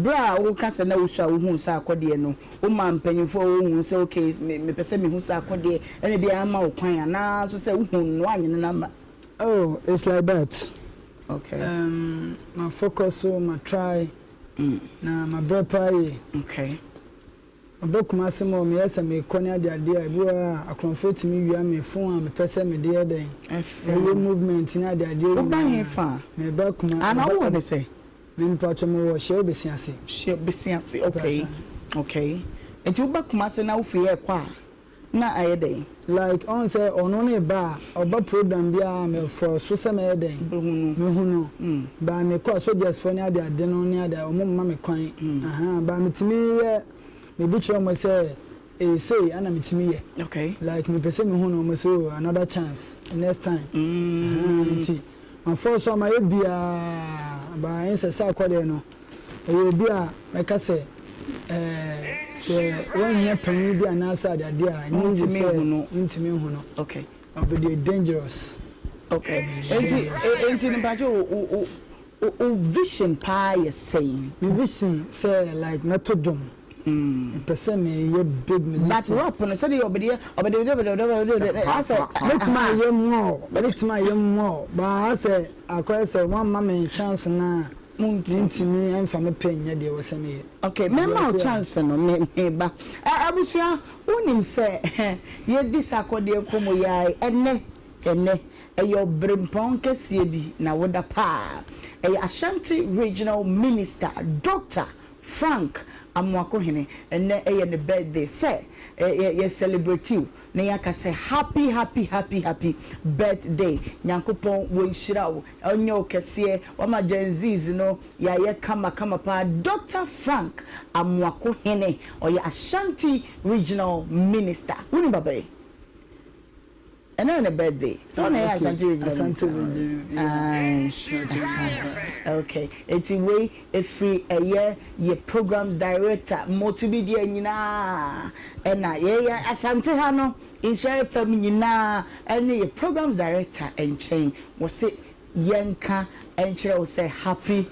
berɛ a woka sɛ na wosu a wohuu sɛ akɔdeɛ no woma mpanyimfoɔ a wɔhu sɛ okay mepɛ sɛ mehu sɛ akɔdeɛ ɛna bi ama wo kwan anaa nso sɛ wohu no woanyene no ama. Oh it's like that. Okay. Ma focus so ma try na ma brɛ paa yie. Okay. Ɔbɛ Kumasi ma o meyɛ sɛ mekɔ ne ade adeɛ a ebi wɔ hɔ a akorɔmfoɔ tumi wia me phone a mepɛ sɛ mede yɛ dɛn ɛyɛ movement ne ade adeɛ Woba nyinaa. he fa? Meba Kuma. Ana wowɔ ne sɛ? Me mpakyɛ mewɔ Hyɛ Besiase. Hyɛ Besiase okay okay nti woba Kumasi na wofiri hɛ kɔ a na ayɛ dɛn? Like ɔhu sɛ ɔno ne ba a ɔba program biara me fɔ so sɛ mɛyɛ dɛn mehu no but me kɔ a soldiers foɔ ne ade ade no ne ade ɔmo mma me kwan ahaa but me tumi yɛ me bi kyerɛ ɔmo sɛ ee sei ɛna me tumi yɛ okay like me pɛ sɛ me hu no ɔmo sɛ oh another chance next time ahaa nti ma fɔ so a ma yɛ biaa but ɛnsɛ sɛ akɔ deɛ no ɛyɛ obi a mɛka sɛ ɛɛ sɛ wɔnyɛ panyin bi anaasɛ adeade a ɛnyɛ easy sɛ wontumi nhu no. Okay. Ɔbɛ deɛ dangerous. Okay. Enti enti no mpakyɛ o o o vision paa yɛ sɛn? Me vision sɛ like mɛto dwom. Mepɛ sɛ meyɛ big musician. But rap no sɛdeɛ ɔbɛdeɛ ɔbɛde ɔbɛde ɔbɛde ɔbɛde asɛ. Mɛtumi ayɛ more, mɛtumi ayɛ more but asɛ akɔyɛ sɛ wɔamma me chance no a mentumi mfa me pɛ nyɛ deɛ ɛwɔ sɛ meyɛ. Okay, mɛma wo chance no, me meba. Abusua, wonim sɛ yɛdi sakɔdeɛ nkɔmmɔ yi ara yi, ɛnnɛ, ɛnnɛ, ɛyɛ ɔberempɔn kɛseɛ bi na woda paa. Ɛyɛ Ashanti Regional Minister, Doctor Frank Amoakohene, ɛnnɛ ɛyɛ ne birthday. Sɛ yɛ yɛ celebrate wo na yɛaka sɛ happy happy happy happy birthday. Nyankopɔn wɔnhyira wo, ɔnyɛ wo kɛseɛ, wama Gen Zs no yɛayɛ kama kama paa. Doctor Frank Amoakohene, ɔyɛ Ashanti Regional Minister. Wonim papa yi? Ɛnɛ yɛ ne birthday. Sɛ ɔna ɛyɛ Ashanti regional minister. Aye. Okay. Eti wei efiri ɛyɛ yɛ programs director multimedia nyinaa ɛna yɛyɛ Asante ha no Nhyira FM nyinaa ɛne yɛ programs director nkyɛn wɔse yɛnka nkyerɛ wo sɛ happy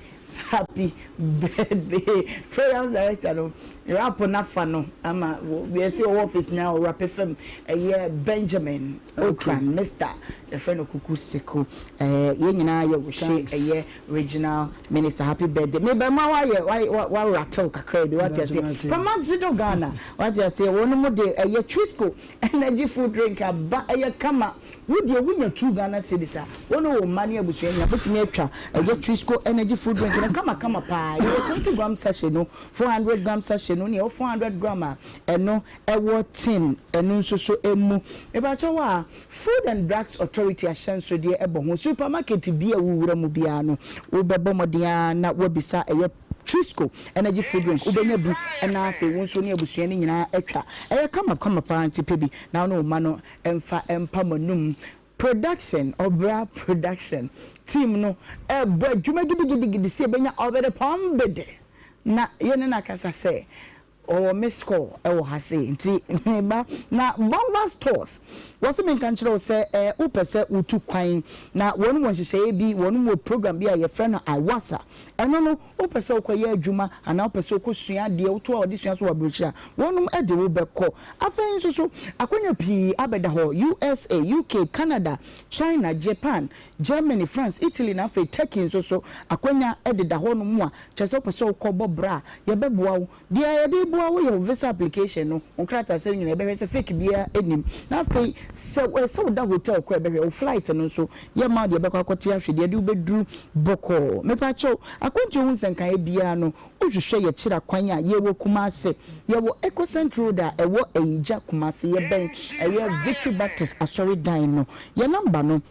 Happy birthday program director no rap no afa no ama yɛsi ɔwɔ office na ɔrape fam ɛyɛ Benjamin Okran Mister yɛfrɛ no Kuku Seku ɛɛ yɛn nyinaa yɛ wohye ɛyɛ regional minister happy birthday mebɛma wayɛ wa rattle kakra bi wate aseɛ Pamadzido Ghana wate aseɛ wɔn mo de ɛyɛ Twisco energy food drink aba ɛyɛ kama Wo deɛ wonya two Ghana cedis a, wo ne wo mma ne abusua nyinaa bɛtumi atwa ɛyɛ Twisco energy food drink no kama kama paa. Yɛwɔ 20 gram sachet no, 400 gram sachet no, nea ɛwɔ 400 gram a ɛno ɛwɔ tin ɛno nso so ɛmu. Mepakyɛw a, Food and Drugs Authority ahyɛnsodeɛ ɛbɔ ho. Supermarket bi a wowura mu biara no, wobɛbɔ mmɔden ara na woabisa ɛyɛ Twisco energy food drink, wobɛnya bi na afei wo nso ne abusua no nyinaa atwa. Ɛyɛ kama kama paa nti pɛ bi na wo ne wo mma no Mfa mpa mo anum. Production ɔbra production team no ɛbɔ adwuma gidigidigidi sɛ yɛbɛnya ɔbɛdepɔn bede na yɛne no akasa sɛ ɔwɔ miss call ɛwɔ ha sei nti meba na Bonva stores wɔse menka nkyerɛ wo sɛ eh, wopɛ sɛ wotu kwan na wɔn wɔ nhyehyɛeɛ bi wɔn wɔ program bi a yɛfrɛ no awasa ɛno no Wopɛ sɛ wokɔyɛ adwuma anaa wopɛ sɛ wokɔsua adeɛ, wotoa w'adesua so wɔ aburokyire a, wɔnom de wo bɛkɔ. Afei nso so, akwanya pii abɛda hɔ, USA, UK, Canada, China, Japan, Germany, France, Italy na afei Turkey nso so, akwanya deda hɔnom a kyerɛ sɛ wopɛ sɛ wokɔbɔ bra a, yɛbɛboa wo. Deɛ yɛde reboa wo yɛ wo visa application no, wo nkrataasɛm nyinaa yɛbɛhwɛ sɛ fake biara nnim. Na afei sɛ ɛsɛ sɛ woda hotel koraa yɛbɛhwɛ, wo flight no nso yɛmma wo deɛ ɛbɛkɔ akɔte ahwe deɛ ɛde wo bɛduru bɔkɔɔ. Mepakyɛw, akwantuo ho nsɛnkaeɛ biara no wohwehwɛ yɛkyerɛ kwan a, yɛwɔ Kumasi, yɛwɔ Ecocent Road a ɛwɔ Ayigya Kumasi, yɛbɛn ɛyɛ Victory Baptist asɔredan no. Yɛn number no.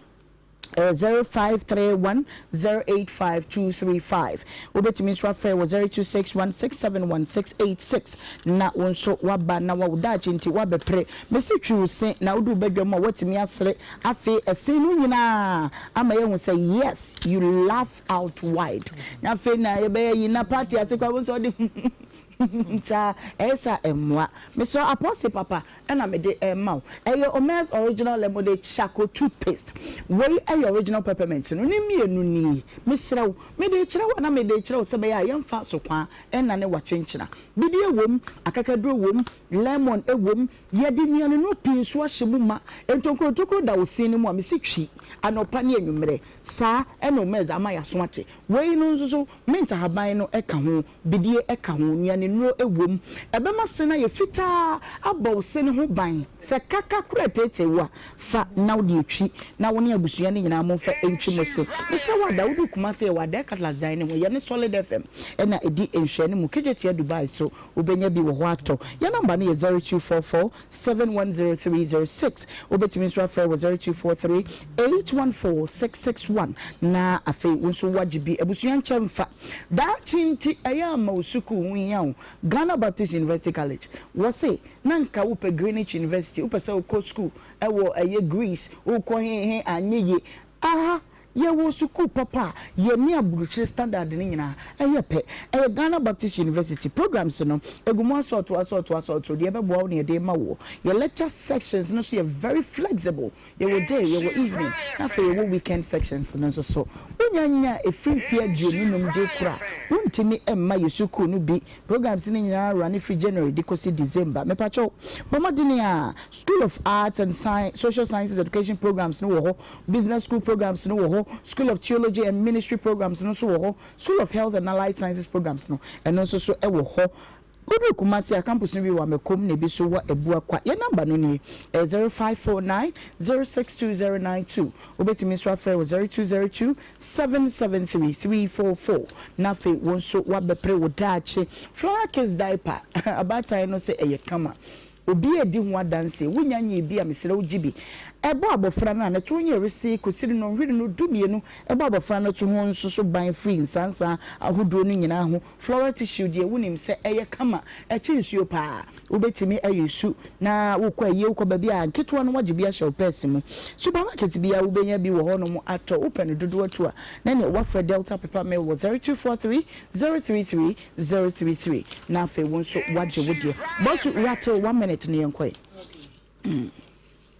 Ɛyɛ 0531 085 235. Wobɛtumi nso afrɛ wɔ 0261 671 686 na wo nso woaba na wo daakye nti woabɛpere. Mese twi wo se na wode wo badwa mu a woatumi asere afei ɛse no nyinaa ama yɛahu sɛ yes you laugh out wide. Na afei na yɛbɛyɛ yi na party ase koraa wo nso wode saa ɛyɛ saa ɛmmoa. Mesrɛ wo apɔse papa na mede rema wo. Ɛyɛ Omer's Original Lemonade Charcoal Toothpaste. Wei yɛ original peppermint no. Ne mmienu nie. Mesrɛ wo, mede rekyerɛ wo a na mede rekyerɛ wo sɛ ɛbɛyɛ a yɛmfa sokwaa nnane w'akyenkyena. Bidie wom, akakaduro wom, lemon wom, yɛde nnuanennuro pii nso ahyɛ mu ma. Ntokorotokoro da wo se no mu a, mese twi anɔpa ne anwummerɛ. Saa na Omer's ama yɛaso ate. Wei no nso so, mint ahaban no ka ho. Bidie ka ho, nnuanennuro wom. Ɛbɛma se no ayɛ fitaa abɔ wo se no ho ban. Sɛ kaka koraa teetee wo a, fa na wode atwi na wo ne abusua no nyinaa momfa ntwi mo se. Mesrɛ wo Ada, wodu Kumasi a, yɛwɔ Adair Cutlass dan no mu. Yɛne Solid FM na ɛdi nhwɛane mu. Kejetia Dubai nso, wobɛnya bi wɔ hɔ atɔ. Yɛn nɔmba no yɛ 0244 710306. Wobɛtumi nso afrɛ wɔ 0243 814 661 na afei wo nso woagye bi. Abusua nkyɛ mfa. Daakye nti ɛyɛ a ma wo sukuu ho hia wo. Ghana Baptist University College, wɔse na nka wopɛ Greenwich University, wopɛ sɛ wokɔ sukuu wɔ ɛyɛ Greece, wokɔ he he anyɛ yie. Aha! Yɛwɔ sukuu papa a yɛne aburokyire standard no nyinaa ɛyɛ pɛ. Ɛyɛ Ghana Baptist University. Programs no, ɛgu mu asɔɔto asɔɔto asɔɔto. Deɛ ɛbɛboa wo na yɛde rema woɔ. Yɛn lecture sections no nso yɛ very flexible. Yɛwɔ day, yɛwɔ evening, na afei yɛwɔ weekend sections no nso so. Wonya nya a ɛfiri mfeɛ 25 de rekoro a, wontumi mma yɛn sukuu no bi. Programs no nyinaa runne firi January de kɔsi December. Mepakyɛw, bɔ mmɔden a School of Arts and Science, Social Sciences Education programs no wɔ hɔ, Business School programs no wɔ hɔ, School of Theology and Ministry programs no nso wɔ hɔ, School of Health and Allied Sciences programs no, ɛno nso so wɔ hɔ. Woduru Kumasi a, campus no bi wɔ Amakom na ebi nso wɔ Abuakwa. Yɛn namba no nie, ɛyɛ 0549 062092. Wobɛtumi nso afrɛ wɔ 0202 773 344 na afei wo nso woabɛpere wo daakye. Flora Kids Diaper, abaatan no sɛ ɛyɛ kama. Obi redi ho adanse. Wunnya nyee bi a, mesrɛ wo gye bi. Ɛbɔ abofra no a ne to nyɛ wesee kosi ne nnɔnhwere no dumienu. Ɛbɔ abofra no to ho nso so ban firi nsansaa ahodoɔ no nyinaa ho. Floral tissue deɛ wonim sɛ ɛyɛ kama, ɛkye nsuo pa ara. Wobɛtumi ayi su na wokɔ ayie, wokɔ baabi a nketewa no woagye bi ahyɛ wo pɛɛse mu. Supermarket biara wobɛnya bi wɔ hɔnom atɔ. Wopɛ no dodoɔ tu a, na neɛ woafrɛ Delta Paper Mill wɔ 0243 033 033 na afei wo nso woagye wo deɛ. Bɔso rattle one minute na yɛnkɔ ɛ.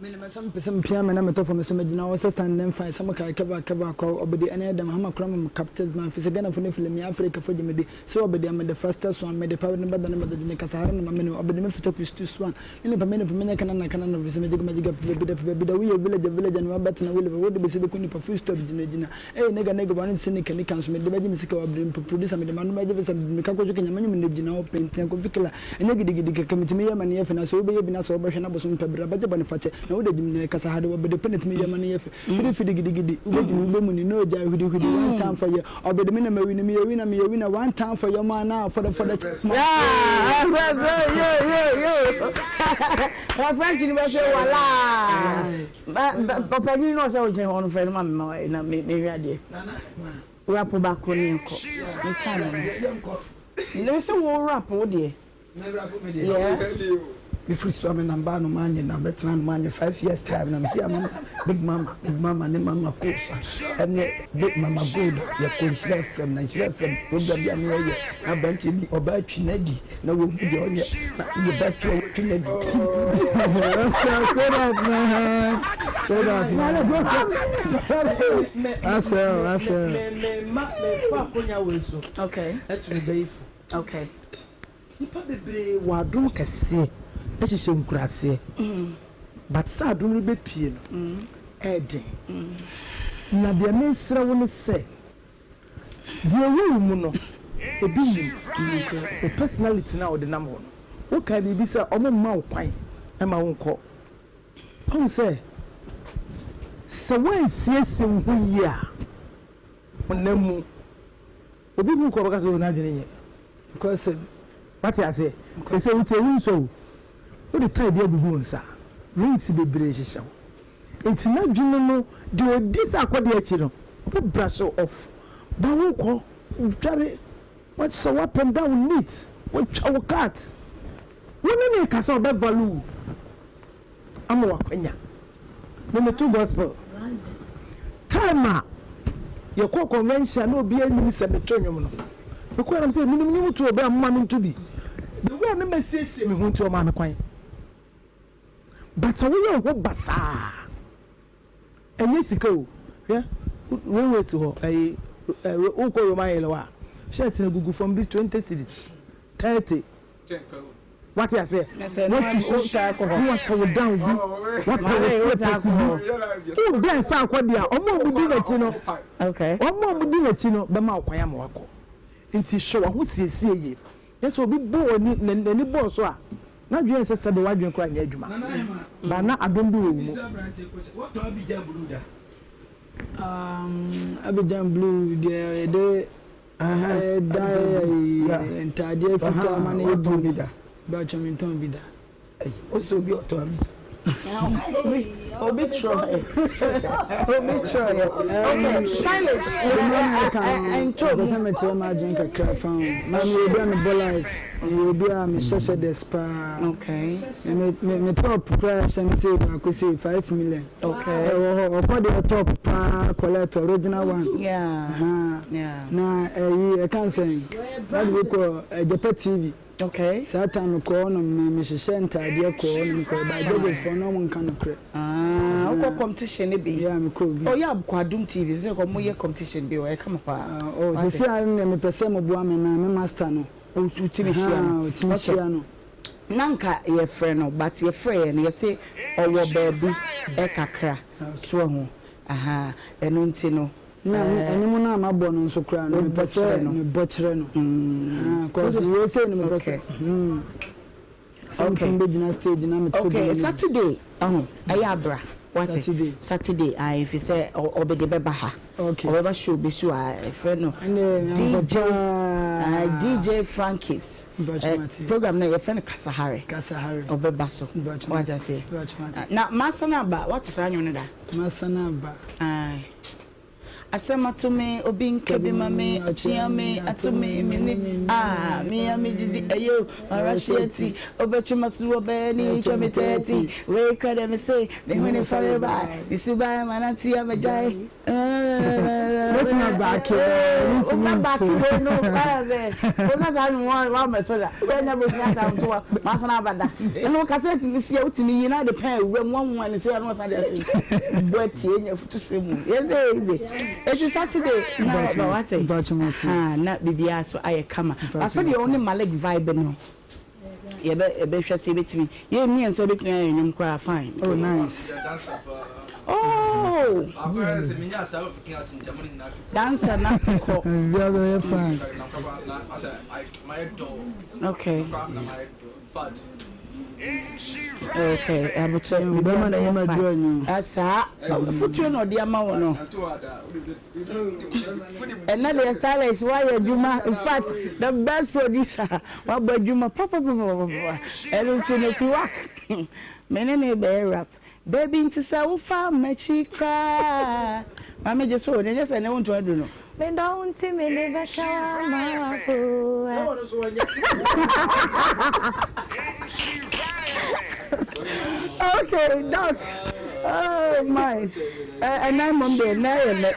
Me ne mɛsɛ mepɛ sɛ mepia me na metɔ fam sɛ megyina hɔ sɛ stand and fight sɛ mokare kɛva kɛva kwaw ɔbɛdi ɛne ɛdɛm hama kora mom captors man fi sɛ Ghana fo ne fili me Africa fo gye me di sɛ ɔbɛdi ame the fastest one mede pa ne bɛda ne bɛda gyene kasa hare na ma mene ɔbɛdi me fita kustu swan me nipa me nipa menyɛ kanana kanana fi sɛ megyega magyega pɛ baabi da pɛ baabi da woyɛ village village ne wabɛtena wo live wode bɛsi bɛku nipa full stop gyina gyina Ei nigga nigga bɔne te sɛ nika nika nso mede bɛgye me sika wɔ abere mpo producer mede m'ano bɛgye visa mede mirika kɔtwe kenya m'anwom nnɛ gyina hɔ pentea kofi killer ɛnyɛ gidigidi kɛkɛ metumi yɛ ma no yɛ fɛ na sɛ wobɛyɛ bi na sɛ wobɛhwɛ na bosom pɛ bra bɛgye bɔne fakyɛ na wode gyimi na ɛkasa ha de wɔ bede pɛ na tumi yɛ ma no yɛ fɛ fidi fidi gidigidi wobɛgyimi wobɛmuni no gyae hwidi hwidi one time for yɛ ɔbede me na mawini meyɛ winner meyɛ winner one time for yɛ mo anaa fɔdɔ fɔdɔ kyɛ ma French ni bɛ sɛ wala. Ɔpanyin no ɔsɛ ɔgyina hɔ no frɛ no ma me ma na mehwɛ adeɛ. Rap baako ne nkɔ. Me time no. Ne sɛ wo rap wo deɛ. Yeah. Mefiri so a me nam baa no maanyɛ na mɛtena no maanyɛ 5 years time na mesi mama big mama, Big Mama ne Mama Kosa ɛne Big Mama Gold a yɛkɔ Nhyira FM na Nhyira FM program bi a ne yɛyɛ na aberanteɛ bi ɔbaa twi no adi na wɔhu deɛ ɔnyɛ na yɛba fie a wɔtwi no adi. Straight up, man. Straight up, man. Asɛ, asɛ. Me me ma me fa akonya wei so. Ɛtu me bɛyi fo. Nipa bebree wɔ adom kɛseɛ ɛhyehyɛ nkuraseɛ but sɛ adom no bɛpie no ɛɛden. Na deɛ mesrɛ wo ne sɛ deɛ ɛwɔ wo mu no ebi nnim. Wo personality no a wode nam hɔ no wokae biribi sɛ ɔmo mma wo kwan ma wonkɔ. Woahu sɛ sɛ woansiesie wo ho yie a honam mu obi hu kɔ ɔbɛka sɛ oh n'adwene nyɛ. Nokwasɛm. Wate aseɛ? Ɛsɛ wotie wo nsɔ o. Wode tae bi agugu wo nsa, rings bebree hyehyɛ wo. Enti n'adwene no, deɛ ɔdi sɛ akɔdeɛ akyi no, ɔbɛ brush wo off. Ba wokɔ, wodware, wahyɛ wo up and down neat, watwa wo cut. Wo ne no rekasa ɔbɛ value wo ama wakwanya. Me meto gospel. Time a yɛkɔɔ convention a na obiara nnim sɛ meto nnwom no, mekɔɛ na mesɛ menim nnwom to o, bra momma mento bi. The way a na masiesie me ho nti ɔmaa me kwan. But sɛ woyɛ wo ho basaa, ɛnyɛ sika o. Hwɛ, railway si hɔ, ɛyi, wokɔ Roman Hill hɔ a, shirt no gugu fam bi 20 cedis, 30. Wate aseɛ? Watu so na wahyɛ wo down bi, wapɛ wo slippers bi. Wobɛn sɛ akɔ deɛ a, wɔn a wɔdi n'akyi no, wɔn a wɔdi n'akyi no bɛma wo kwan ama wakɔ. Nti hwɛ w'ahosiesie yie. Nyɛ sɛ obi bɔ w'ani, n'ani bɔɔ so a, n'adwene yɛ sɛ sɛbe w'adwene koraa nyɛ adwuma. But na adom bi wɔ wo mu. Wɔtɔn Abidjan Blue da? Abidjan Blue deɛ yɛde Ɛda ntaadeɛ fitaa ma no yɛ blue. Watɔn bi da? Bàtchɔ mi ntɔn bi da. Ɛyi, ɔsɛ obi ɔtɔn bi. Obi twerɛ. Obi twerɛ. Okay, stylish. Ɛntɔ mu. Mepɛ sɛ mekyerɛ m'adwene kakra fa ho. Na meyɛ obi a mebɔ life. Meyɛ obi a mehyɛ hyɛdɛs paa. Okay. Me me me top koraa ɛhyɛ me sei baako sei 5 million. Okay. Ɛwɔ hɔ ɔkɔ deɛ top paa collect original one. Yeah. Yeah. Na ɛyi ɛka nsɛn. Wɔde bi kɔ Agyapa TV. Okay. Saa time me kɔɔ nom me me hyehyɛ ntaadeɛ kɔɔ nom kɔɔ by judges foɔ na ɔmo nka nokorɛ. Ah wokɔ competition no bi. Yeah me kɔɔ bi. Oh yeah kɔ Adum TV sɛ kɔ mo yɛ competition bi wɔ ɛka mo paa. Ah oh sisi a nea me pɛ sɛ mo boa me na me master no. Wotumi hyia no. Wotumi hyia no. Na nka yɛ frɛ no but yɛ frɛ yɛ no yɛ se ɔwɔ baabi kakra so wahu ahaa ɛno nti no. Na me ɛnwom no a mabɔ no nso koraa no mepɛ sɛ mebɔ kyerɛ no ahaa cause wei sei no mepɛ sɛ hmm sɛ metumi bɛgyina stage na meto dwom Okay no. Saturday ɔho ɛyɛ abra wate Saturday. Saturday ae efisɛ ɔbɛde bɛba ha Okay. ɔbɛba show bi so a ɛfrɛ no Ɛnde ampa DJ ae paa. DJ Frankis Mpakyɛ eh, mate. program no yɛfrɛ no Kasahare Kasahare. ɔbɛba so Mpakyɛ wate mate. aseɛ Mpakyɛ mate. na masane aba wate saa nnwom no da? Masane aba. Ae. Asɛm ato me, obi nka bi ma me, ɔkyea me, ato me, me ni, ah, me a me didi, ɛyɛ o, marahye ati, obɛtwe m'aso wɔ bɛɛ ni, twa me 30, wei kura deɛ me se, me hwene fa me ba, ne suban ma nante a magyae, Mɛtumi abaake a, mentumi nte. Wobɛbaake wei no, wayɛ sɛ, wosa saa nwom woammɛto da, wobɛnya bɛtumi asa nto wa, masana aba da. Ɛna wo kasɛt no si a wotumi yi na ade pɛn awura mu wanwa ne sɛ ɛna ɔsan de ahyɛ mu. Bɔ atie nya afutusɛm mu. Yɛ sɛ easy. Eti Saturday na ba wate. Ha na biribiara so ayɛ kama. Ba sɛdeɛ wo ne Malik vibe no yɛbɛ yɛbɛhwɛ sɛ yɛbɛtumi yɛn mmiɛnsa bɛtumi ayɛ nnwom koraa fine. Oh nice. Oh. Dancer na te kɔ. Biribiara bɛyɛ fine. Okay. Okay, abokyɛ bɛma na ɛma duro anyi. Ah, saa futuo na ɔde ama wo no. Ɛnɛ deɛ stylish wayɛ adwuma in fact the best producer wabɔ adwuma papapapapa ɛno nti no piwak me ne ne bɛyɛ rap. Baby nti sɛ wo fa makyi koraa ma me gye so o na ɛnyɛ sɛ ne wo nto aduru no. Me dɔ wo nti me de bɛka w'amafo Okay doc oh my ɛnan mmom deɛ nnɛ yɛ nnɛ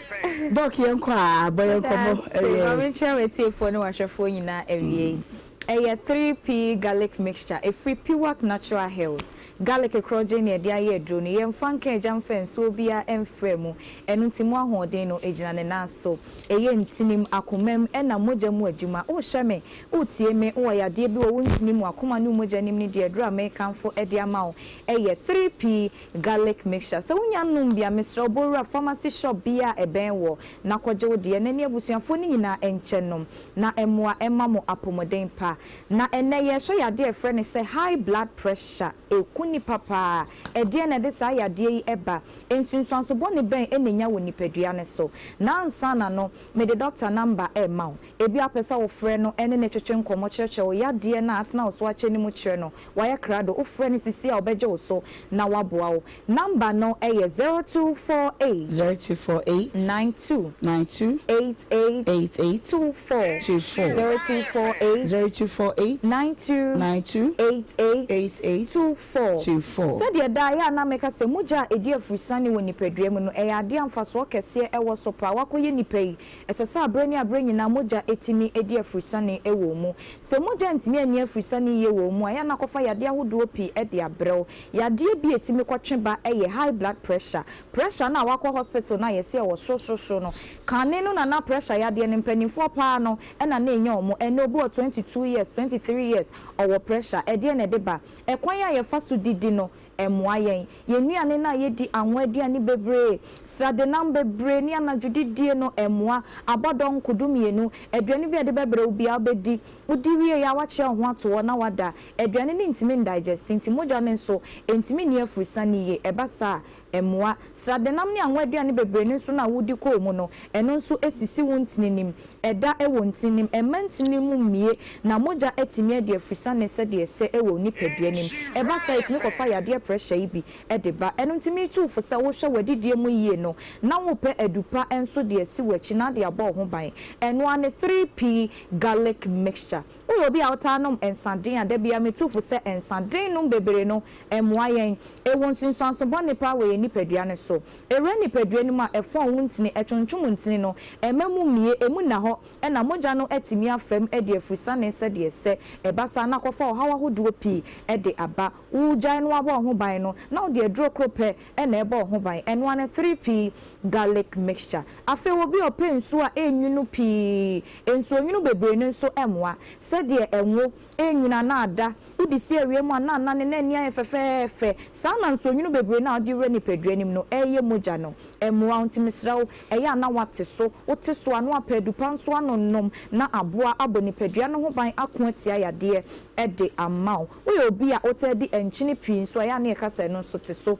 doc yɛn kɔ a bɔ yɛn nkɔmmɔ ɛyɛ. Maame nkyia w'atiefoɔ ne w'ahwɛfoɔ nyinaa awiei. Ɛyɛ 3P garlic mixture ɛfiri Piwak Natural Health. Garlic korɔgyenn na yɛde ayɛ aduro no. Yɛmfa nka agya mfa nsuo biara mfra mu. Ɛno nti mo ahoɔden no gyina ne nan so. Ɛyɛ ntinim, akomam, ɛna mogya mu adwuma. Wohwɛ me, wotie me, wowɔ yadeɛ bi wɔ wo ntini mu, akoma ne wo mogya nim no deɛ aduro a merekamfo de ama wo yɛ 3P Garlic Mixture. Sɛ wonya nnom bi a, mesrɛ wo bɔ wura pharmacy shop biara a ɛbɛn woɔ na kɔgye wo deɛ na ne abusuafoɔ no nyinaa nkyɛ nnom na ɛmmoa mma mo apɔmuden pa. Na ɛnnɛ yɛrehwɛ yadeɛ a yɛfrɛ no sɛ high blood pressure. Ɛku nnipa paa. Ɛdeɛn na ɛde saa yadeɛ yi ba? Nsunsuanso bɔne bɛn na ɛnya wɔ nipadua no so? Na ansa na no, mede dɔkta number rema wo. Ebia wopɛ sɛ wofrɛ no ne no twetwe nkɔmmɔ kyerɛkyerɛ wo yadeɛ no a atena wo so akyɛ no mu kyerɛ no. Wayɛ krado. Wofrɛ no sisi a ɔbɛgye wo so na waboa wo. Number no yɛ 0248. 0248. 92. 92. 88. 88. 24. 24. 0248. 0248. 92. 92. 88. 88. 24. 24. Sɛdeɛ daa yɛ a na meka sɛ mogya a ɛdi afurusiane wɔ nipadua mu no, ɛyɛ adeɛ a mfasoɔ kɛseɛ wɔ so paa. Wakɔyɛ nipa yi, Ɛsɛ sɛ aberɛ ne aberɛ nyinaa mogya tumi di afurusiane wɔ wo mu. Sɛ mogya antumi anni afurusiane yie wɔ wo mu a, ɛyɛ a na akɔfa yadeɛ ahodoɔ pii de abrɛ wo. Yadeɛ bi a ɛtumi kɔtwe ba yɛ high blood pressure. Pressure no a woakɔ hospital no a yɛse ɛwɔ sorosorosoro no, kane no na na pressure yadeɛ no mpanimfoɔ pa ara no na na ɛnya wɔn. Ɛnnɛ obi wɔ 22 years, 23 years ɔwɔ pressure. Ɛdeɛn na ɛde ba? Ɛkwan a yɛfa so didi no, Ɛmmoa yɛn. Yɛn nnuane no a yɛdi, anwa aduane bebree, sradenam bebree ne anadwo didie no, ɛmmoa. Abɔdɔ nkodu mmienu, aduane bi a yɛde bɛbrɛ wo biara wobɛdi. Wodi wie a, woakyea wo ho ato hɔ na woada. Aduane no ntumi ndaegyɛste nti mogya no nso ntumi nni afurusane yie. Ɛba saa a, Ɛmmoa. Sradenam ne anwa aduane bebree no nso no a wodi kɔ wo mu no, ɛno nso sisi wo ntini no mu. Ɛda wɔ ntini no mu. Ɛmma ntini no mu mmue na mogya atumi adi afrisane sɛdeɛ ɛsɛ wɔ wo nipadua no mu. Ɛba saa a, ɛtumi kɔfa yadeɛ pressure yi bi de ba. Ɛno nti metu wo fo sɛ wohwɛ w'adidie mu yie no na wopɛ adu pa nso de asi w'akyi na ade abɔ wo ho ban. Ɛno ara ne 3P Garlic Mixture. Woyɛ obi a wotaa nom nsa den a, da biara metu fo sɛ nsa den nom bebree no mmoa yɛn. Ɛwɔ nsunsuanso bɔne paa wɔ yɛn nipadua no so. Ɛwura nipadua no mu a, ɛfɔn wo ntini, ɛtwontwom ntini no, ɛmma mu mmue, ɛmu nna hɔ na mogya no atumi afa mu adi afurusane sɛdeɛ ɛsɛ. Ɛba saa na akɔfa ɔhaw ahodoɔ pii de aba. Wogyae no abɔ wo ho ban no, na wode aduro koro pɛ na ɛbɔ wo ho ban. Ɛno ara ne 3P Garlic Mixture. Afei obi a ɔpɛ nsuo a ɛnwunu pii, nsuonwunu bebree no nso mmoa. Sɛdeɛ ngo renwunu anaa ada, wode si awia mu a na anane na ani ayɛ fɛfɛɛfɛ. Saa na nsuonwunu bebree no a wode wura nipadua no mu no reyɛ mogya no. Ɛmmoa wo nti mesrɛ wo, ɛyɛ a na woate so. Wote so a na woapɛ adupa nso anonom na aboa abɔ nipadua no ho ban ako atia yadeɛ de ama wo. Woyɛ obi a wotaa di nkyene pii nso a, ɛyɛ a na yɛka sɛ ɛno nso te so.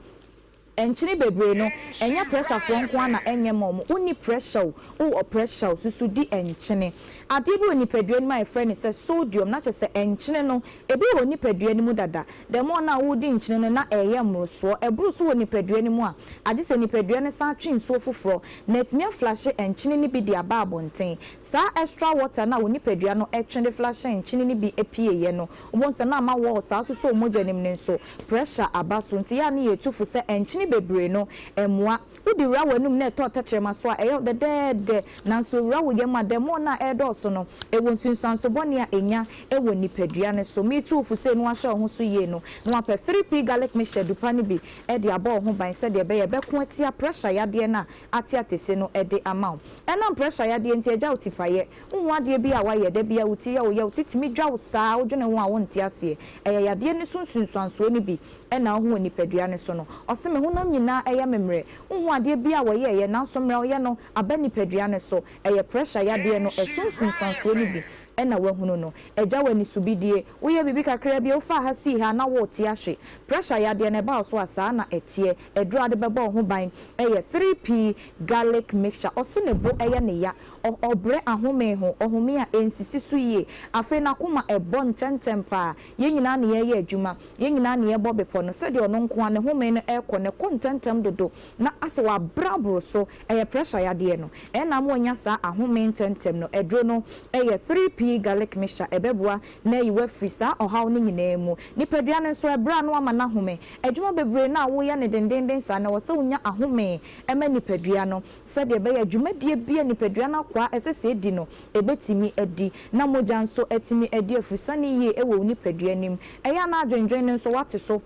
Nkyene bebree no, ɛnyɛ pressure-foɔ nko ara na ɛnyɛ ma wɔn. Wonni pressure o, wowɔ pressure o, susu di nkyene. Adeɛ bi wɔ nipadua no mu a yɛfrɛ no sɛ sodium, na kyerɛ sɛ nkyene no, ebi wɔ nipadua no mu dada. The more no a woredi nkyene no, na ɛreyɛ mmorosoɔ. Ɛboro so wɔ nipadua no mu a, agye sɛ nipadua no san twe nsuo foforɔ, na atumi aflashe nkyene no bi de aba abɔnten. Saa extra water no a wo nipadua no twe de flashe nkyene no bi pieeɛ no, wobɛhu sɛ na ama walls a asosɔ wo mogya no mu no nso, pressure aba so. Nti yɛ a na yɛtu fo sɛ nkyene bebree no mmoa. Wode wura w'anum na ɛtɔ tɛkyerɛma so a, ɛyɛ wo dɛdɛɛdɛ, nanso ɛwura wo yam a, the more no a ɛredɔɔso no, ɛwɔ nsunsuanso bɔne a ɛnya wɔ nipadua no so. Metu wo fo sei na woahwɛ wo ho so yie no, na woapɛ 3P garlic mixture dupa no bi de abɔ wo ho ban sɛdeɛ ɛbɛyɛ a ɛbɛko atia pressure yadeɛ no a ate atese no de ama wo. Ɛnam pressure yadeɛ nti, agya wo tipaeɛ. Wonhu adeɛ bi a woayɛ, da biara wo ti yɛ wo ya, wo ti tumi dwa wo saa, wodwene ho a wonte aseɛ. Ɛyɛ yadeɛ no so nsunsuansoɔ no bi na wohu wɔ nipadua no so no. Ɔse me honam nyinaa ɛyɛ me mmerɛ. Wonhu adeɛ bi a wɔyɛeɛ nanso mmerɛwyɛ no aba nipadua no so. Ɛyɛ pressure yadeɛ no ɛso nsunsuansoɔ no bi na woahunu no. Agya wo anisobidie, woyɛ biribi kakraa bi a wofaa ha sii ha na worete ahwe. Pressure yadeɛ no ɛba wo so a saa na ɛteɛ. Aduro a wode bɛbɔ wo ho ban yɛ 3P garlic mixture. Ɔse ne bo yɛ ne ya, ɔ ɔbrɛ ahome ho, ɔhome a ɛnsisi so yie. Afei n'akoma bɔ ntɛmntɛm paa. Yɛn nyinaa na yɛreyɛ adwuma, yɛn nyinaa na yɛrebɔ bepɔ no. Sɛdeɛ ɔno nko ara ne home no rekɔ no, ɛkɔ ntɛmntɛm dodo na asɛ wabrɛ aboro so. Ɛyɛ pressure yadeɛ no ɛna ama wanya saa ahome ntɛmntɛm no. Aduro no yɛ 3P garlic mixture. Ɛbɛboa na ayi wo afiri saa ɔhaw no nyinaa mu. Nipadua no nso, ɛbrɛ a na wama no ahome. Adwuma bebree no a woyɛ no dendeenden saa no, ɛwɔ sɛ wunya ahome ma nipadua no sɛdeɛ ɛbɛyɛ a dwumadie bi a nipadua no akwaa ɛsɛ sɛ ɛdi no, ɛbɛtumi adi, na mogya nso atumi adi afusane yie wɔ wo nipadua no mu. Ɛyɛ a na adwendwen no nso woate so.